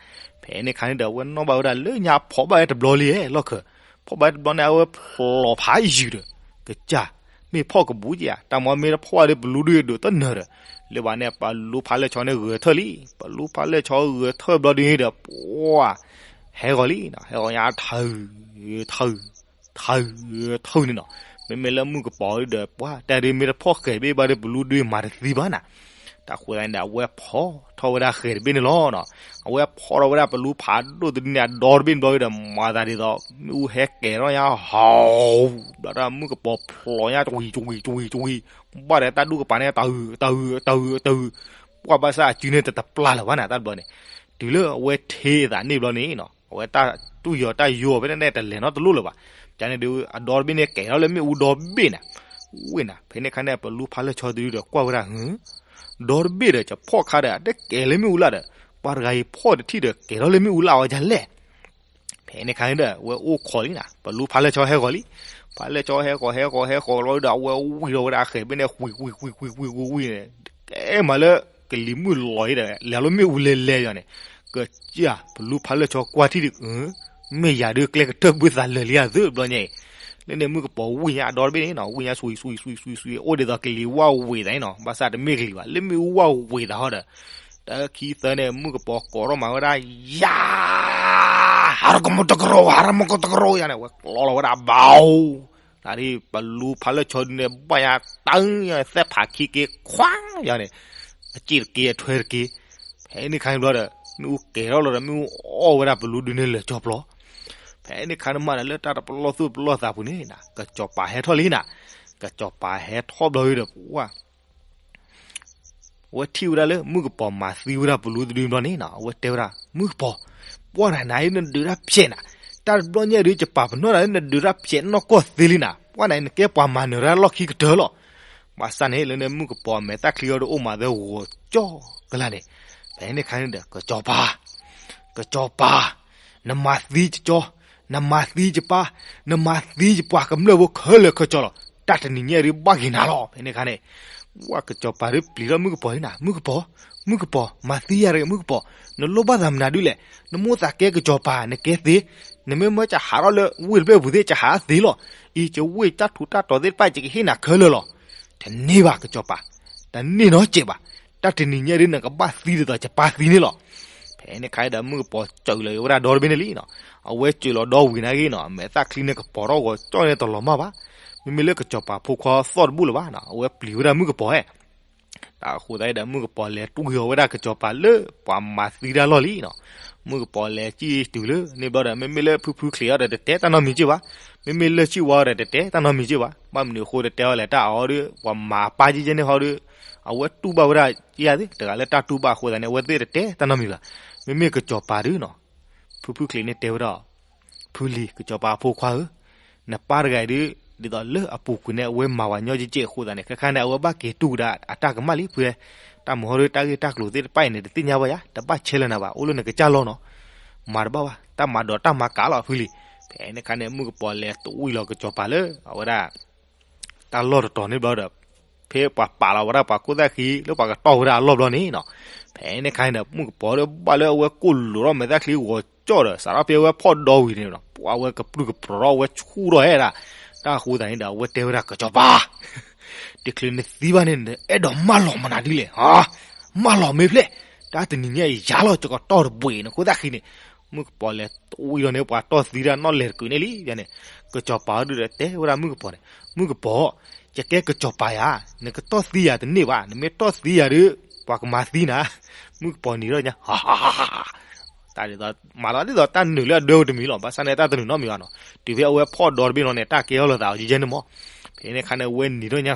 ဖဲန့ၣ်ခါန့ၣ်ဒီး အဝဲနီၣ်ဘၣ်ဝဲဒၣ်လၢညါဖီၣ်ဘၣ်ဝဲတဘျီလံဧါ လီၢ်ခၢၣ်, ဖီၣ်ဘၣ်ဝဲတဘျီန့ၣ် အဝဲဖျိးဖးယုာ်ဒီး ကစၢ်, မ့ၢ်ဖီၣ်ကဘူးက့ဧါ, တၢ်မၤမ့ၢ်တဖီၣ်ဘၣ်ဒီး ပလူဒုးဒိးတနၢၤဒီး, လၢဘၣ်န့ၣ် ပလူဖးလဲၢ်ဆီန့ၣ်ဂဲၤထၢၣ်လံ, ပလူဖးလဲၢ်ဆီဂဲၤထၢၣ်ဘျီဒုးန့ၣ်ဒီး ပှၤ ဟဲဂီၤလံ, ဟဲဂီၤညါထၢၣ်, ထၢၣ် ထၢၣ်, ထၢၣ်န့ၣ်နီၤ, မ့မ့ၢ်လၢမုၣ်ကပီၤဒီး ပှၤတၢ်ဒုးမ့ၢ်တဖီၣ်ဃဲၤဘ့ၣ်ဘၣ်ဒီး ပလူဒုးမၤတသံဘၣ်နၤ, တၢ်ဃိသတးန့ၣ်ဒီး အဝဲဖီၣ် အဝဲဖီၣ်ထီၣ်ဝဲဒၣ်ဃဲၤတဘ့ၣ်န့ၣ်လီၤ. အဝဲဖီၣ်ထီၣ်ဝဲဒၣ်ပလူဖးဒိၣ်တဒုန့ၣ် အဒီတဘ့ၣ်န့ၣ်ဘျီဒီး မၤသးဒ်သိး မ့ၣ်အူဟဲကဲၤထီၣ်ညါဟီၣ်, ဘျီဒီးမုၣ်ကပီၤဖျိးညါတဝံၤတဝံၤတဝံၤ, ဘၣ်ဒီးတၢ်ဒူၣ်ကပၤန့ၣ် တၢ်အုးတၢ်အုးတၢ်အုးတၢ်အုး, ပှၢ်ဘၣ်ဆၣ်အစုန့ၣ်တတပျၢ်လၢၤဘၣ်န့ၣ် တၢ်တဘျီန့ၣ်. တုၤလၢအဝဲထံၣ်အသးန့ၣ်ဘျီန့ၣ် အဝဲတၢ်တူၢ်ယီၤတၢ်ယိာ်ဖဲန့ၣ်န့ၣ် တလဲၤနီတလိၣ်လၢၤဘၣ်. န့ၣ်ဒီး အဒီတဘ့ၣ်န့ၣ် ကဲၤထီၣ်လၢမ့ၣ်အူဒီဘ့ၣ်န့ၣ်, ဝ့ၢ်နၤ ဖဲန့ၣ်ခါန့ၣ် ပလူဖးလၢာ်ဆီတဒုဒီးကွၢ်ဝဲဒၣ် ဒီတဘ့ၣ်ဒီး ယဖီၣ်ခါဒီး တကဲၤလၢမ့ၣ်အူလၢ်ဒီး ပှၤတဂၤအံၤဖီၣ်တထံၣ်ဒီး ကဲၤထီၣ်လၢမ့ၣ်အူလၢ်အီၤဒ်လဲၣ်. ဖဲန့ၣ်ခါန့ၣ်ဒီး အဝဲအိၣ်ခိးလံနၤ, ပလူဖးလၢာ်ဆီဟဲဂီၤလံ. ဖးလၢာ်ဆီဟဲဂီၤဟဲဂီၤဟဲဂီၤလီၤဒီး အဝဲဝံၣ်ထီၣ်ဝဲဒၣ်အဃဲၤဘ့ၣ်န့ၣ် ဝံၣ်ဝံၣ်ဝံၣ်ဝံၣ်ဝံၣ်ဝံၣ်န့ၣ်, ကဲမးလၢကလံၤမုၢ်လီၤအံၤဒီး လဲၤလီၤမ့ၣ်အူလဲၤလဲၤယီၤန့ၣ်, ကစၢ် ပလူဖးလၢာ်ဆီကွၢ်ထံၣ်ဒီး မ့ၢ်ယၤဒုးကျဲကတၢၢ်ဘုသးလၢာ်လံဧါသုတဘျီညါအံၤ. လၢန့ၣ်မုၣ်ကပီၤဝံၣ်ညါအဒီတဘ့ၣ်န့ၣ်နီၤ, ဝံၣ်ညါစွံစွံစွံစွံစွံ အိၣ်ဒ်သိးကလံၤဝၣ်ဝ့ၤသးန့ၣ်နီၤ, ဘၣ်ဆၣ်တမ့ၢ်ကလံၤဘၣ်, လၢမ့ၣ်အူဝၣ်ဝ့ၤသးဟီဒီး တၢ်ခံသၢန့ၣ် မုၣ်ကပီၤကိးထီၣ်မၤဝဲဒၣ် ယၤ, ဟးရကမီတကရိ, ဟးရမီကတကရိယၤန့ၣ် အဝဲကျီလီၤဝဲဒၣ်ဘၣ်ဧိၤ, နဒ်ပလူဖးလၢာ်ဆီဒုန့ၣ် ဘၣ်ညါတၢ်ညါသဲၣ်ဖးခံက့ခွါယၤန့ၣ်, အစ့ၣ်တက့အထွဲတက့. ဖဲန့ၣ်ခါန့ၣ်ဘျီဒီး မ့ၣ်အူကဲၤထီၣ်လီၤဒီး မ့ၣ်အူအီၣ်ဝဲဒၣ်ပလူဒုန့ၣ်လၢာ်ဆီပျီ. ဖဲန့ၣ်ခါန့ၣ်မးဒီး လၢတၢ်တပလီၢ်သူၣ်ပလီၢ်သးပူၤန့ၣ် ကစီၤပၤဟဲထီၣ်လံနၤ, ကစီၤပၤဟဲထီၣ်ဘျီဒီး ပှၢ် အဝဲထံၣ်ဝဲဒၣ်လၢမုၣ်ကပီၤမၤသံဝဲဒၣ်ပလူတဒုဘျီန့ၣ်နီၤ, အဝဲတဲဝဲဒၣ် မုၣ်ကပီၤ, ပှၢ်နၤနၤအံၤနဒုးတၢ်ဖျဲးနၤ, တၢ်တဘျီညါဒုး ယပာ်ပနီၣ်နၤလၢနဒုးတၢ်ဖျဲးနီၢ်ကီၢ်သ့လံနၤ, ပှၢ်နၤအံၤနကဲပှၤမၤနၢၤတၢ်လီၢ်ခံကတၢၢ်လီၤ. ဘၣ်ဆၣ်န့ၣ် လၢန့ၣ်မုၣ်ကပီၤအမဲာ်သၣ်ချံအီၤဒီးအိၣ်မးသၢဂီၤကၠီကလါန့ၣ်, ဖဲန့ၣ်ခါန့ၣ်ဒီး ကစီၤပၤ ကစီၤပၤ, နမၤသံယကၠီ, နမၤသံယပၢ်, နမၤသံယပှၤကမျၢၢ်ဖိခဲလၢာ်ခဲဆ့လီၤ. တၢ်တနံၤညါဒုးဘၣ်က့ၤနၤလီၤ. ဖဲန့ၣ်ခါန့ၣ် ဝဲကစီၤပၤဒုးပျံၤထီၣ်မုၣ်ကပီၤလံနၤ, မုၣ်ကပီၤ, မုၣ်ကပီၤ, မၤသံယၤတဂ့ၤ မုၣ်ကပီၤ, နလိၣ်ဘၣ်သးမနုၤဒုးလဲၣ်, နမိၣ်သးကဲကစီၤပၤ နကဲသ့, နမ့ၢ်မၢကဟးထီၣ်လၢဝ့ၢ်တဘ့ၣ်ပူၤသ့ၣ် ကဟးသ့လီၤ. အံၤ ယဝ့ၢ်တၢ်ထူးတၢ်တီၤသ့ၣ်တဖၣ် ယကဟ့ၣ်နၤခဲလၢာ်လီၤ. တန့ၢ်ဘၣ်ကစီၤပၤ, တန့ၢ်နီတစဲးဘၣ်. တၢ်တနံၤညါဒုး နကဘၣ်သံဒ်သိးယပၢ်သံန့ၣ်လီၤ. ဖဲန့ၣ်ခါဒီး မုၣ်ကပီၤစၢးလီၤဝဲဒၣ်ဒီတဘ့ၣ်န့ၣ်လံနီၤ. အဝဲစၢးလီၤဒီဝံၤနာ်က့နီၤ အမဲာ်သၣ်ချံန့ၣ် ကပီၤထီၣ်ဂီၤကၠီန့ၣ်တလီၤမၢ်ဘၣ်. မ့မ့ၢ်လၢကစီၤပၤဖိခွါသီၣ်တဘူၣ်လၢၤဘၣ်နီၤ, အဝဲပျံၤဝဲဒၣ်မုၣ်ကပီၤဧၢ. တၢ်အဃိသတးဒီး မုၣ်ကပီၤလဲၤတွံၢ်အီၤဝဲဒၣ်ကစီၤပၤလၢပှၤမၤသံတၢ်လီၢ်လံနီၤ. မုၣ်ကပီၤလဲၤစံၣ်တုၤလၢန့ၣ်ဘျီဒီး မ့မ့ၢ်လၢဖုဖုချံးအီၤဒီး တတဲတၢ်နီတမံၤက့ၢ်ဘၣ်. မ့မ့ၢ်လၢစံၣ်ဝါအီၤဒီး တတဲတၢ်နီတမံၤက့ၢ်ဘၣ်. ဘၣ်မနုၤအဃိတတဲအီၤလဲၣ်, တၢ်အီၤဒီး ပှၤမၤအပၢ်ကဲကဲန့ၣ်ဟီဒီး အဝဲတူၢ်ဘၣ်ဝဲဒၣ်ယၤသ့ၣ် တဂၤလၢတၢ်တူၢ်ဘၣ်အဃိသတးန့ၣ် အဝဲသ့ၣ်တတဲတၢ်နီတမံၤဘၣ်. မ့မ့ၢ်ကစီၤပၤဒုးနီၤ ဖုဖုချံးန့ၣ်တဲဝဲဒၣ်, ဖုလံၤ ကစီၤပၤအဖိခွါဧၢ, နပၢ်တဂၤအံၤဒုး ဒ်သိးလၢအပူၤကွံာ်န့ၣ် အဝဲမၤဝဲညီကဲကဲအဃိသတးန့ၣ် ခဲခါန့ၣ် အဝဲဘၣ်က့ၤတူၢ်ကဒါအတၢ်ကမၣ်လံဖု, တၢ်မၤဟီဒီး တၢ်ဂ့ၢ်တၢ်ကျိၤသ့ၣ်တဖၣ်အံၤန့ၣ် တသ့ၣ်ညါဘၣ်ယၤ, တဘၣ်ဆဲးလၢနၤဘၣ်, အိၣ်လၢနကစၢ်လီၢ်နီၤ. မၤတဘၣ်ဘၣ်, တၢ်မၤဒိးတၢ်မၤကးလီၤဖုလံၤ. ဖဲန့ၣ်ခါန့ၣ် မုၣ်ကပီၤလဲၤတဝံၤလီၤကစီၤပၤလၢ အဝဲဒၣ် တၢ်လီၢ်တတီၤန့ၣ်ဘျီဒီး ဖဲပှၤပာ်လီၤဝဲဒၣ်ပှၤကိၣ်သၣ်ခံ လၢပှၤကတီၢ်ဝဲဒၣ်အလီၢ်ဘျီန့ၣ်နီၤ. ဖဲန့ၣ်ခါန့ၣ်ဒီး မုၣ်ကပီၤဒီးဘၣ်လၢအဝဲကိၣ်လိာ်ထီၣ်မဲာ်သၣ်ချံဂီၤကၠီဒီး စးထီၣ်ဖဲအဝဲဖီၣ်ဒီဝံၤန့ၣ်နီၤ ပှၤအဝဲကပြုၢ်ကပြီၤထီၣ်ဝဲဆူၣ်ထီၣ်ဝဲဒၣ်. တၢ်အဃိသတးန့ၣ်ဒီး အဝဲတဲဝဲဒၣ် ကစီၤပၤ တချုးနသံဘၣ်န့ၣ် နအဲၣ်ဒိးမၢလီၤမနုၤဒ်လဲၣ်, မၢလီၤမ့ၢ်ဖျဲၣ်, တၢ်တနံၤညါအံၤယၤလီၤ ယကတီၢ်တဘှံးနခိၣ်သၣ်ခံန့ၣ်. မုၣ်ကပီၤလဲၤတဝံၤလီၤန့ၣ် ပှၤတီၢ်သံတၢ်နီၣ်လဲၤတကုာ်န့ၣ်လံန့ၣ်. ကစီၤပၤဒုးဒီးတဲဝဲဒၣ်မုၣ်ကပီၤန့ၣ်, မုၣ်ကပီၤ, ယကဲကစီၤပၤယၤ, နကတီၢ်သံယၤတန့ၢ်ဘၣ်, နမ့ၢ်တီၢ်သံယၤဒီး ပှၤကမၤသံနၤ. မုၣ်ကပီၤနံၤထီၣ်ညါ တၢ်ဒ်သိး မၤလီၤဒ်သိးတၢ်နုာ်လၢအဒၢတမံၤလီၤ. ဘၣ်ဆၣ်န့ၣ် တၢ်တနုာ်နီတမံၤဘၣ်နီၤ. တုၤဖဲအဝဲဖီၣ်ဒီတဘ့ၣ်လီၤန့ၣ် တၢ်ကဲထီၣ်လိာ်သးအီၤယဲယဲန့ၣ်မး. ဖဲန့ၣ်ခါန့ၣ် အဝဲနံၤထီၣ်ညါ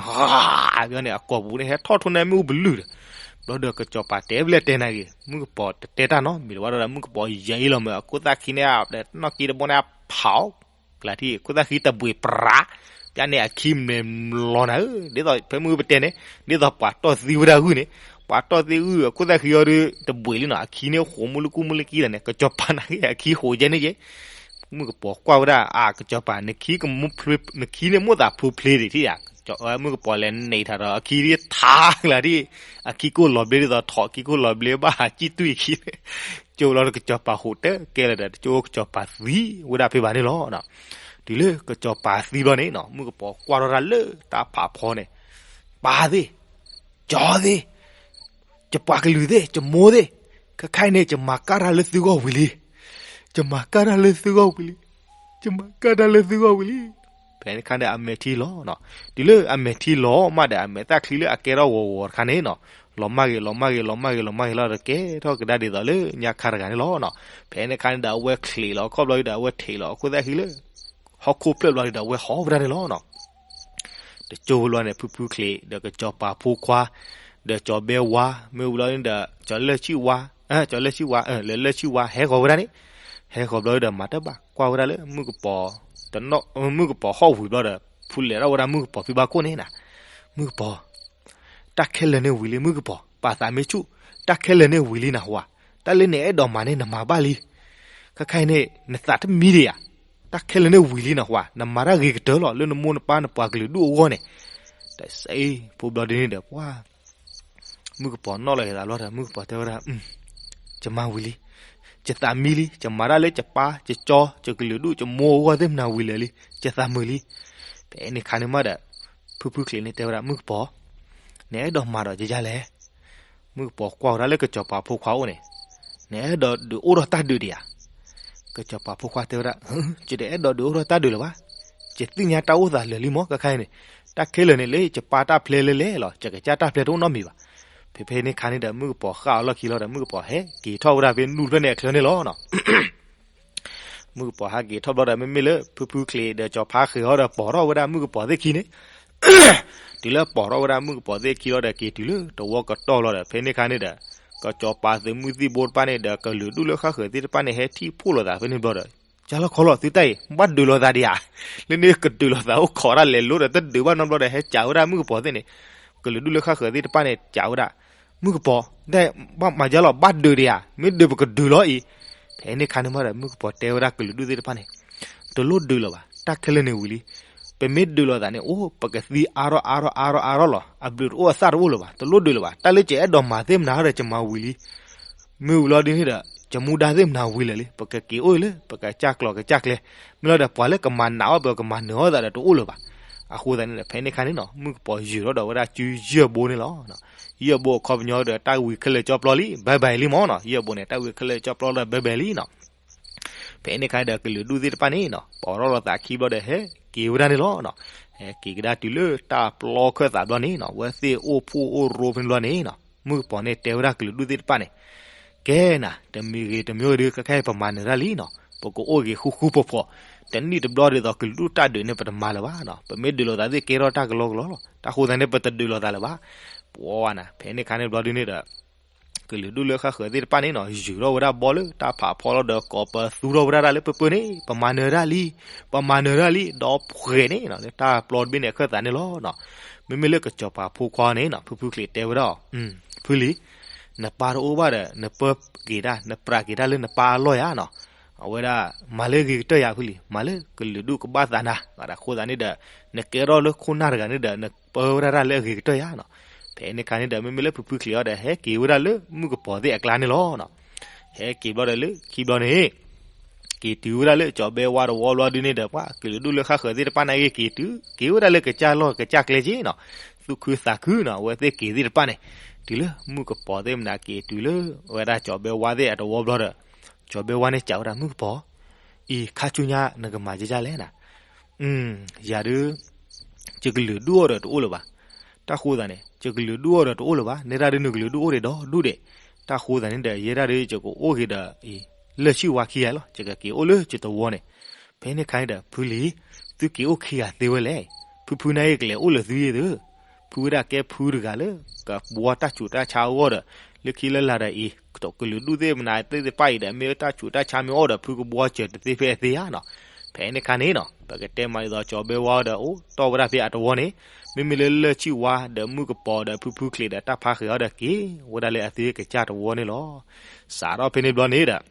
ဘျီန့ၣ် အကိာ်ပူၤန့ၣ် ဟဲထီၣ်ထီၣ်န့ၣ်မ့ၣ်အူပလုၢ်ဒီး ဘျီဒီးကစီၤပၤတဲဘျဲၣ်တဲနၤဂ့ၤ, မုၣ်ကပီၤတတဲတၢ်နီတမံၤလၢၤဘၣ်ဒီး မုၣ်ကပီၤယဲအံၤလီၤမး အခိၣ်သၣ်ခံန့ၣ် နီၣ်က့တဘီန့ၣ် အဖးအီၤ ကလၤထံၣ် ခိၣ်သၣ်ခံတဘှံးပြး, ပျၢ်န့ၣ်အခံမဲာ်လီၤနၤဧၢ, ဒ်သိးဖဲမုၢ်ပတဲန့ၣ် ဒ်သိးပှၤတီၢ်သံဝဲဒၣ်ဂုၢ်န့ၣ်, ပှၤတီၢ်သံဂုၢ် အခိၣ်သၣ်ခံအီၤဒီး တဘှံးလံနီၤ, အခံန့ၣ်ဃိးမူလၢကူမူလၢကံသးန့ၣ်, ကစီၤပၤနာ်က့ အခံဃိးကဲန့ၣ်က့, မုၣ်ကပီၤကွၢ်ဝဲဒၣ် အါ ကစီၤပၤ နခံကမူ နခံန့ၣ်မိၣ်သးဖျိဖျိဒံးထံၣ်ဧါ, မုၣ်ကပီၤလဲၤနံၤထးဒီး အခံဒ်ထးကလၤထံၣ်, အခံကိၣ်လီၤဘျ့ဒ်သိးထိးခံကိၣ်လီၤဘျ့ဘၣ်ဟးစံၣ်တွံၢ်အခံ ကၠိလီၤဒီးကစီၤပၤဟူးတကဲလၢၤဒီး တကၠိကစီၤပၤသံဝဲဒၣ်ဖဲဘၣ်န့ၣ်လီၤ. တုၤလၢကစီၤပၤသံဘျီန့ၣ်နီၤ မုၣ်ကပီၤကွၢ်ထီၣ်တၢ်လၢတၢ်ဖးဖီန့ၣ်, ပၢ်သ့ၣ်, ကၠီသ့ၣ်, ယပှၤကလုာ်သ့ၣ်, ယမိၢ်သ့ၣ်, ခဲခါအံၤန့ၣ် ယမၤကၢ်တၢ်လၢသုဂီၢ်ဝံၤလံ. ယမၤကၢ်တၢ်လၢသုဂီၢ်ဝံၤလံ. ယမၤကၢ်တၢ်လၢသုဂီၢ်ဝံၤလံ. ဖဲန့ၣ်ခါန့ၣ် အမဲာ်ထံလီၤနီၤ. တုၤလၢအမဲာ်ထံလီၤမးဒီး အမဲာ်သၣ်ချံလၢအကဲထီၣ်ဂီၤဂီၤတခါန့ၣ်နီၤ လီၤမၢ်ဂ့ၤ လီၤမၢ်ဂ့ၤ လီၤမၢ်ဂ့ၤ လီၤမၢ်ဂ့ၤလီၤဒီး ကဲထီၣ်ကဒါဒ်သိးလၢညါခါတဂၤန့ၣ်လီၤနီၤ. ဖဲန့ၣ်အခါန့ၣ်ဒီး အဝဲချံးလီၤခီၣ်ဘျီဒီး အဝဲထံးလီၤအခိၣ်သၣ်ခံလၢ ဟီၣ်ခိၣ်ဖျၢၣ်ဘျီဒီး အဝဲဟီၣ်ဝဲဒၣ်န့ၣ်လီၤနီၤ. တကၠိဖိလီၤန့ၣ် ဖုဖုချံး ဒီးကစီၤပၤဖိခွါ ဒီးကၠီၤဘဲဝါ မ့ၢ်ဝံၤလီၤန့ၣ်ဒီး ကၠီၤလၢၢ်ဆံၣ်ဝါ ကၠီၤလၢၢ်ဆံၣ်ဝါ လၢလၢၢ်ဆံၣ်ဝါ ဟဲဃီၤဝဲဒၣ်န့ၣ်, ဟဲဃီၤဘျီဒီး မၤတဘၣ်ကွၢ်ဝဲဒၣ်လၢ မုၣ်ကပီၤ မုၣ်ကပီၤဟီၣ်ဝံၤဘျီဒီး ဖုလဲၤထီၣ်ဝဲဒၣ်မုၣ်ကပီၤဖံဘၣ်ခိၣ်န့ၣ်နီၤ, မုၣ်ကပီၤ တၢ်ခဲလၢာ်န့ၣ်ဝံၤလံမုၣ်ကပီၤ, ပာ်သးမ့ၢ်ဆူၣ်, တၢ်ခဲလၢာ်န့ၣ်ဝံၤလံနဟူဧါ, တၢ်လၢနအဲၣ်ဒိးမၤန့ၣ်နမၤဘၣ်လံ, ခဲခါအံၤန့ၣ် နသးတမံဒံးဧါ, တၢ်ခဲလၢာ်န့ၣ်ဝံၤလံနဟူဧါ, နမၤတၢ်ဂ့ၤကတၢၢ်လီၤ လၢနမိၢ်နပၢ်နပှၤကလုာ်ဒူၣ်အဂီၢ်န့ၣ်, တၢ်စ့ဖိဘျီဒ်န့ၣ်ဒီး ပှၤ မုၣ်ကပီၤနီၣ်လီၤက့ၤသးဘျီဒီး မုၣ်ကပီၤတဲဝဲဒၣ်, ယမၤဝံၤလံ, ယသးမံလံ, ယမၤတၢ်လၢယပၢ် ယကၠီ ယကလုာ်ဒူၣ် ယမိၢ်အဂီၢ်သ့ၣ်မနၤဝံၤလၢာ်လံ, ယသးမုာ်လံ. ဖဲန့ၣ်ခါန့ၣ်မးဒီး ဖုဖုချံးန့ၣ်တဲဝဲဒၣ် မုၣ်ကပီၤ, နအဲၣ်ဒိးမၤဒီးယၤလဲၣ်. မုၣ်ကပီၤကွၢ်ဝဲဒၣ်လၢကစီၤပၤဖိခွါအိၣ်န့ၣ်, နအဲၣ်ဒိးဒုးအိၣ်ထီၣ်တၢ်ဒုးဒံးဧါ. ကစီၤပၤဖိခွါတဲဝဲဒၣ်, ယတအဲၣ်ဒိးဒုးအိၣ်ထီၣ်တၢ်ဒုးလၢၤဘၣ်, ယသ့ၣ်ညါတၢ်အိၣ်သးလၢာ်လံမး ခဲခါအံၤန့ၣ်, တၢ်ခဲလၢာ်န့ၣ်လၢယပၢ်တၢ်ဖျဲလၢလဲၣ်လီၤ, ယကစၢ်တၢ်ဖျဲတအိၣ်နီတမံၤဘၣ်. ဖဲဖဲန့ၣ်ခါန့ၣ်ဒီး မုၣ်ကပီၤဃၣ်အီၤလီၢ်ခံလီၤဒီး မုၣ်ကပီၤဟဲက့ၤထီၣ်ဝဲဒၣ်ဖဲနူၢ်ဖျၢၣ်န့ၣ်အချၢန့ၣ်လီၤနီၤ. မုၣ်ကပီၤဟဲက့ၤထီၣ်ဘျီဒီး မ့မ့ၢ်လၢဖုဖုချံးဒီးကၠီၤဖါဃဲၤအီၤဒီး ပိာ်ထီၣ်ဝဲဒၣ်မုၣ်ကပီၤသ့ၣ်ခံန့ၣ်, တုၤလၢပိာ်ထီၣ်ဝဲဒၣ်မုၣ်ကပီၤသ့ၣ်ခံလီၤဒီး က့ၤတုၤလၢတဝီကတီၢ်လီၤဒီး ဖဲန့ၣ်ခါန့ၣ်ဒီး ကစီၤပၤသုးမုၢ်သံၣ်ဘိတဖၣ်န့ၣ်ဒီး ကလုာ်ဒူၣ်လၢဃၣ်ဃၢၤသ့ၣ်တဖၣ်န့ၣ် ဟဲထံၣ်ဖှိၣ်လိာ်သးဖဲန့ၣ်ဘျီဒီး, ကၢ်လီၤခီလီၤ သုတၢ်အံၤ ဘၣ်ဒုးလိာ်သးဒံးဧါ, လၢန့ၣ်ကဒုးလိာ်သးအိၣ်ခိးတၢ်လဲၤလိဒီး တဒုးဘၣ်နီတဘျီဒီး ဟဲစံးဝဲဒၣ်မုၣ်ကပီၤသ့ၣ်န့ၣ်, ကလုာ်ဒူၣ်လၢဃၣ်ဃၢၤသ့ၣ်တဖၣ်န့ၣ် စံးဝဲဒၣ်, မုၣ်ကပီၤ, ဘၣ်မၤကၢ်လီၤ ဘၣ်ဒုးဒံးဧါ, မ့ၢ်ဒုးပကဒုးလီၤအံၤ. ဖဲန့ၣ်ခါန့ၣ်မးဒီး မုၣ်ကပီၤတဲဝဲဒၣ်ကလုာ်ဒူၣ်သ့ၣ်တဖၣ်န့ၣ်, တလိၣ်ဒုးလၢၤဘၣ်, တၢ်ခဲလၢာ်န့ၣ်ဝံၤလံ, ပမ့ၢ်ဒုးလိာ်သးန့ၣ် အိၣ် ပကသံအါထီၣ်အါထီၣ်အါထီၣ်အါထီၣ်လီၤ, အဘျုးတအိၣ်အသၣ်တအိၣ်လၢၤဘၣ်, တလိၣ်ဒုးလၢၤဘၣ်, တၢ်လၢယအဲၣ်ဒိးမၤသ့ၣ်မနၤဒီး ယမၤဝံၤလံ. မ့ၢ်ဝံၤလီၤဒ်န့ၣ်ဒီး ယမူဒါသ့ၣ်မနၤဝံၤလၢာ်လံ, ပကက့ၤအိၣ်လၢ ပကစၢ်ကျိၤကစၢ်ကျဲ, မ့ၢ်လီၤဒီး ပှၤလၢကမၤနးအီၣ် ပကမၤနၢၤအီၣ်သးဒီးတအိၣ်လၢၤဘၣ်. အဃိသတးန့ၣ်ဒီး ဖဲန့ၣ်ခါန့ၣ်နီၤ မုၣ်ကပီၤယုၢ်ထီၣ်ဒီးဝဲဒၣ်စုယဲၢ်ဘိန့ၣ်လီၤ. ယဲၢ်ဘိအခီပညီဒီး တၢ်ဝံၤခဲလၢာ်ကၠီပျီလံ ဘဲဘဲလံမးနီၤ, ယဲၢ်ဘိန့ၣ် တၢ်ဝံၤခဲလၢာ်ကၠီပျီလၢဘဲဘဲလံနီၤ. ဖဲန့ၣ်ခါဒီး ကလုာ်ဒူၣ်သ့ၣ်တဖၣ်န့ၣ်နီၤ ပိာ်ထီၣ်လိာ်သးခံဘျီဒီး ဟဲက့ၤဝဲဒၣ်န့ၣ်လီၤ. ဟဲက့ၤကဒါတုၤလၢတၢ်ပျီခၢၣ်သးဘျီန့ၣ်နီၤ, ဝဲသ့ၣ်အိၣ်ဖှိၣ်အိၣ်ရိဖဲန့ၣ်ဘျီန့ၣ်နီၤ, မုၣ်ကပီၤန့ၣ်တဲဝဲဒၣ်ကလုာ်ဒူၣ်သ့ၣ်တဖၣ်န့ၣ်, ကဲနၤ တမံၤဂ့ၤတမံၤဂ့ၤဒီး ခဲခါအံၤပမၤနၢၤတၢ်လံနီၤ, ပကအိၣ်ဂ့ၤဃူဃူဖိးဖိး, တနံၣ်တဘျီဒ်သိးကလုာ်ဒူၣ်တၢ်ဒုးန့ၣ် ပတမၤလၢၤဘၣ်နီၤ, ပမ့ၢ်ဒုးလိာ်သးသ့ၣ်ကဲထီၣ်တၢ်ကလီကလီလီၤ, တၢ်ဃိသတးန့ၣ် ပတဒုးလိာ်သးလၢၤဘၣ်. ပှၤနၤ ဖဲန့ၣ်ခါန့ၣ်ဘျီဒ်န့ၣ်ဒီး ကလုာ်ဒူၣ်လၢဃၣ်ဃၢၤသ့ၣ်တဖၣ်န့ၣ်နီၤ ယူၤထီၣ်ဝဲဒၣ်ဘီလၢတၢ်ဖးဖီလီၤဒီး ကိးပသူထီၣ်ဝဲဒၣ်တၢ်လၢပၢၢ်ပၢၢ်န့ၣ် ပမၤနၢၤတၢ်လံ, ပမၤနၢၤတၢ်လံ ဒီးဖှဲးန့ၣ်နီၤ လၢတၢ်ပျီတဘ့ၣ်န့ၣ်အခၢၣ်သးန့ၣ်လီၤနီၤ. မ့မ့ၢ်လၢကစီၤပၤဖိခွါန့ၣ်နီၤ ဖုဖုချံးတဲဝဲဒၣ်အီၤ, ဖုလံၤ, နပၢ်တအိၣ်ဘၣ်ဒီး နပၢက့ၤတၢ် နပြးက့ၤတၢ်လၢနပၢ်အလီၢ်ယါနီၤ, အဝဲဒၣ် မၤလၢအဂ့ၤကတၢၢ်ယါဖုလံၤ, မၤလၢကလုာ်ဒူၣ်ကဘၣ်သးနၤ, အဃိသတးန့ၣ်ဒီး နကဲထီၣ်လၢခိၣ်နၢ်တဂၤန့ၣ်ဒီး နပၢဝဲဒၣ်တၢ်လၢအဂ့ၤကတၢၢ်ယါနီၤ. ဖဲန့ၣ်ခါန့ၣ်ဒီး မ့မ့ၢ်လၢဖုဖုချံးအီၤဒီး ဟဲက့ၤဝဲဒၣ်လၢမုၣ်ကပီၤသ့ၣ်အကျါန့ၣ်လီၤနီၤ. ဟဲက့ၤဘျီဒီးလၢခံဘျီန့ၣ် က့ၤတုၤဝဲဒၣ်လၢကၠီၤဘဲဝါတဝီဘျီဒ်န့ၣ်ဒီး ပှၤကလုာ်ဒူၣ်လၢဃၣ်ဃၢၤသ့ၣ်တဖၣ်န့ၣ်ဂ့ၤ က့ၤတုၤ က့ၤဝဲဒၣ်လၢကစၢ်လီၢ်ကစၢ်ကျဲက့နီၤ, သူၣ်ခုသးခုနီၤ အဝဲသ့ၣ်က့ၤသ့ၣ်တဖၣ်န့ၣ် တုၤလၢမုၣ်ကပီၤသ့ၣ်မနၤက့ၤတုၤလၢ အဝဲဒၣ်ကၠီၤဘဲဝါသ့ၣ်အတဝီဘျီဒီး ကၠီၤဘဲဝါန့ၣ်စံးဝဲဒၣ် မုၣ်ကပီၤ, အံၤ ခါဆူညါနကမၤဒ်လဲၣ်နၤ, ယၤဒုး ယကလုာ်ဒူၣ်အီၤဒီးတအိၣ်လၢၤဘၣ်. တၢ်ဃိသတးန့ၣ် ယကလုာ်ဒူၣ်အီၤဒီးတအိၣ်လၢၤဘၣ်, နဲဒၣ်ဒုးနကလုာ်ဒူၣ်အိၣ်ဒံးဒီဒူၣ်ဒံး, တၢ်ဃိသတးန့ၣ်ဒီး ယဲဒၣ်ဒုးယကအိၣ်က့ၤဒီး အံၤ လၢၢ်ဆံၣ်ဝါခံဂၤလီၤ, ယကက့ၤအိၣ်လၢယတဝီန့ၣ်. ဖဲန့ၣ်ခါန့ၣ်ဒီး ဖုလံၤ, သုက့ၤအိၣ်ခံဂၤသ့ဝဲလဲၣ်, ဖုဖုန့ၣ်ဂ့ၤကလဲၤအိၣ်လၢၤသုယဲၢ်သု ဖုဝဲဒၣ်ကဲဖုတဂၤလၢ ကဘှီတၢ်ဆူးတၢ်ဆါအဂီၢ်ဒီး လၢခံလၢလာ်ဒီးအံၤ ကလုာ်ဒူၣ်သ့ၣ်မနၤသ့ၣ်တဖၣ်အံၤဒီး မ့ၢ်တၢ်ဆူးတၢ်ဆါမ့ၢ်အိၣ်ဒီး ဖုကဘှီစၢၤတသ့ဖဲအသ့ဧါနီၤ. ဖဲန့ၣ်ခါန့ၣ်နီၤ ပကတဲမးဒ်သိးကၠီၤဘဲဝါဒီးအိၣ်တီၢ်ဝဲဒၣ်ဖဲအတဝီန့ၣ်, မ့မ့ၢ်လၢလၢၢ်ဆံၣ်ဝါဒီးမုၣ်ကပီၤဒီးဖုဖုချံးဒီးတၢ်ဖါဃဲၤအီၤဒီးက့ၤဝဲဒၣ်လၢအသုကစၢ်တဝီန့ၣ်လီၤ. စးထီၣ်ဖဲန့ၣ်ဘျီန့ၣ်ဒီး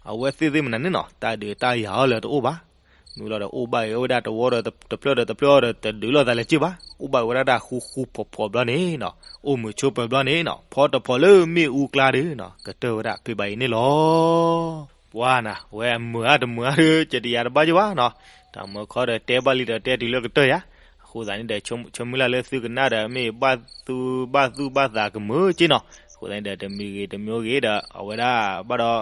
အဝဲသ့ၣ်သ့ၣ်မနၤန့ၣ်နီၤ တၢ်ဒုးတၢ်ယၤအီၤလၢတအိၣ်ဘၣ်. မ့ၢ်လီၤဒီးအိၣ်ဘၣ်ဝဲဒၣ်တဝီဒီးတဖျၢၣ်ဒီးတဖျၢၣ်အီၤဒီးတဒုးလိာ်သးလၢၤက့ဘၣ်. အိၣ်ဘၣ်ဝဲဒၣ်တၢ်ဃူဃူဖိးဖိးဘျီန့ၣ်နီၤ, အိၣ်မုာ်ဆိးပၢၤဘျီန့ၣ်နီၤ, ဖီတဖီလၢမ့ၣ်အူကျါဒီးနီၤ ကတၢၢ်ဝဲဒၣ်ဖဲဘၣ်အံၤန့ၣ်လီၤ. ပှၤနၤ ဝဲအမုာ်အါတမုာ်အါဒီး ကတယၤတဘၣ်က့ဘၣ်နီၤ, တၢ်မုာ်ခီဒီးတဲဘၣ်လံဒီးတဲတုၤလၢကတၢၢ်ယါ. အဃိသတးန့ၣ်ဒီး ဆိမုၢ်လၢ်လၢသုကနၣ်ဒီး မ့ၢ်ဘၣ်သူဘၣ်သူၣ်ဘၣ်သးကမုာ်က့နီၤ. အဃိသတးန့ၣ်ဒီး တမံၤဂ့ၤတမံၤဂ့ၤဒီး အဝဲဒၣ်ဘၣ်ဒီး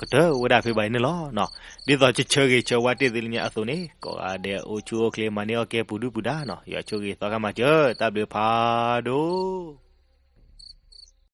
ကတၢၢ်ဝဲဒၣ်ဖဲဘၣ်အံၤန့ၣ်လီၤ. ဒ်သိးဆၢဂ့ၤဆၢဝါတ့ၢ်သုလၢညါအသိးန့ၣ် ကိးဂၤဒဲးအိၣ်ဆူၣ်အိၣ်ချ့ မၤန့ၢ်အီၣ်ကဲပူၤဒုၣ်ပူၤဒါနီၤ, ယွၤဆိၣ်ဂ့ၤသီခါမၤစၢၤ တၢ်ဘျုးဖးဒိၣ်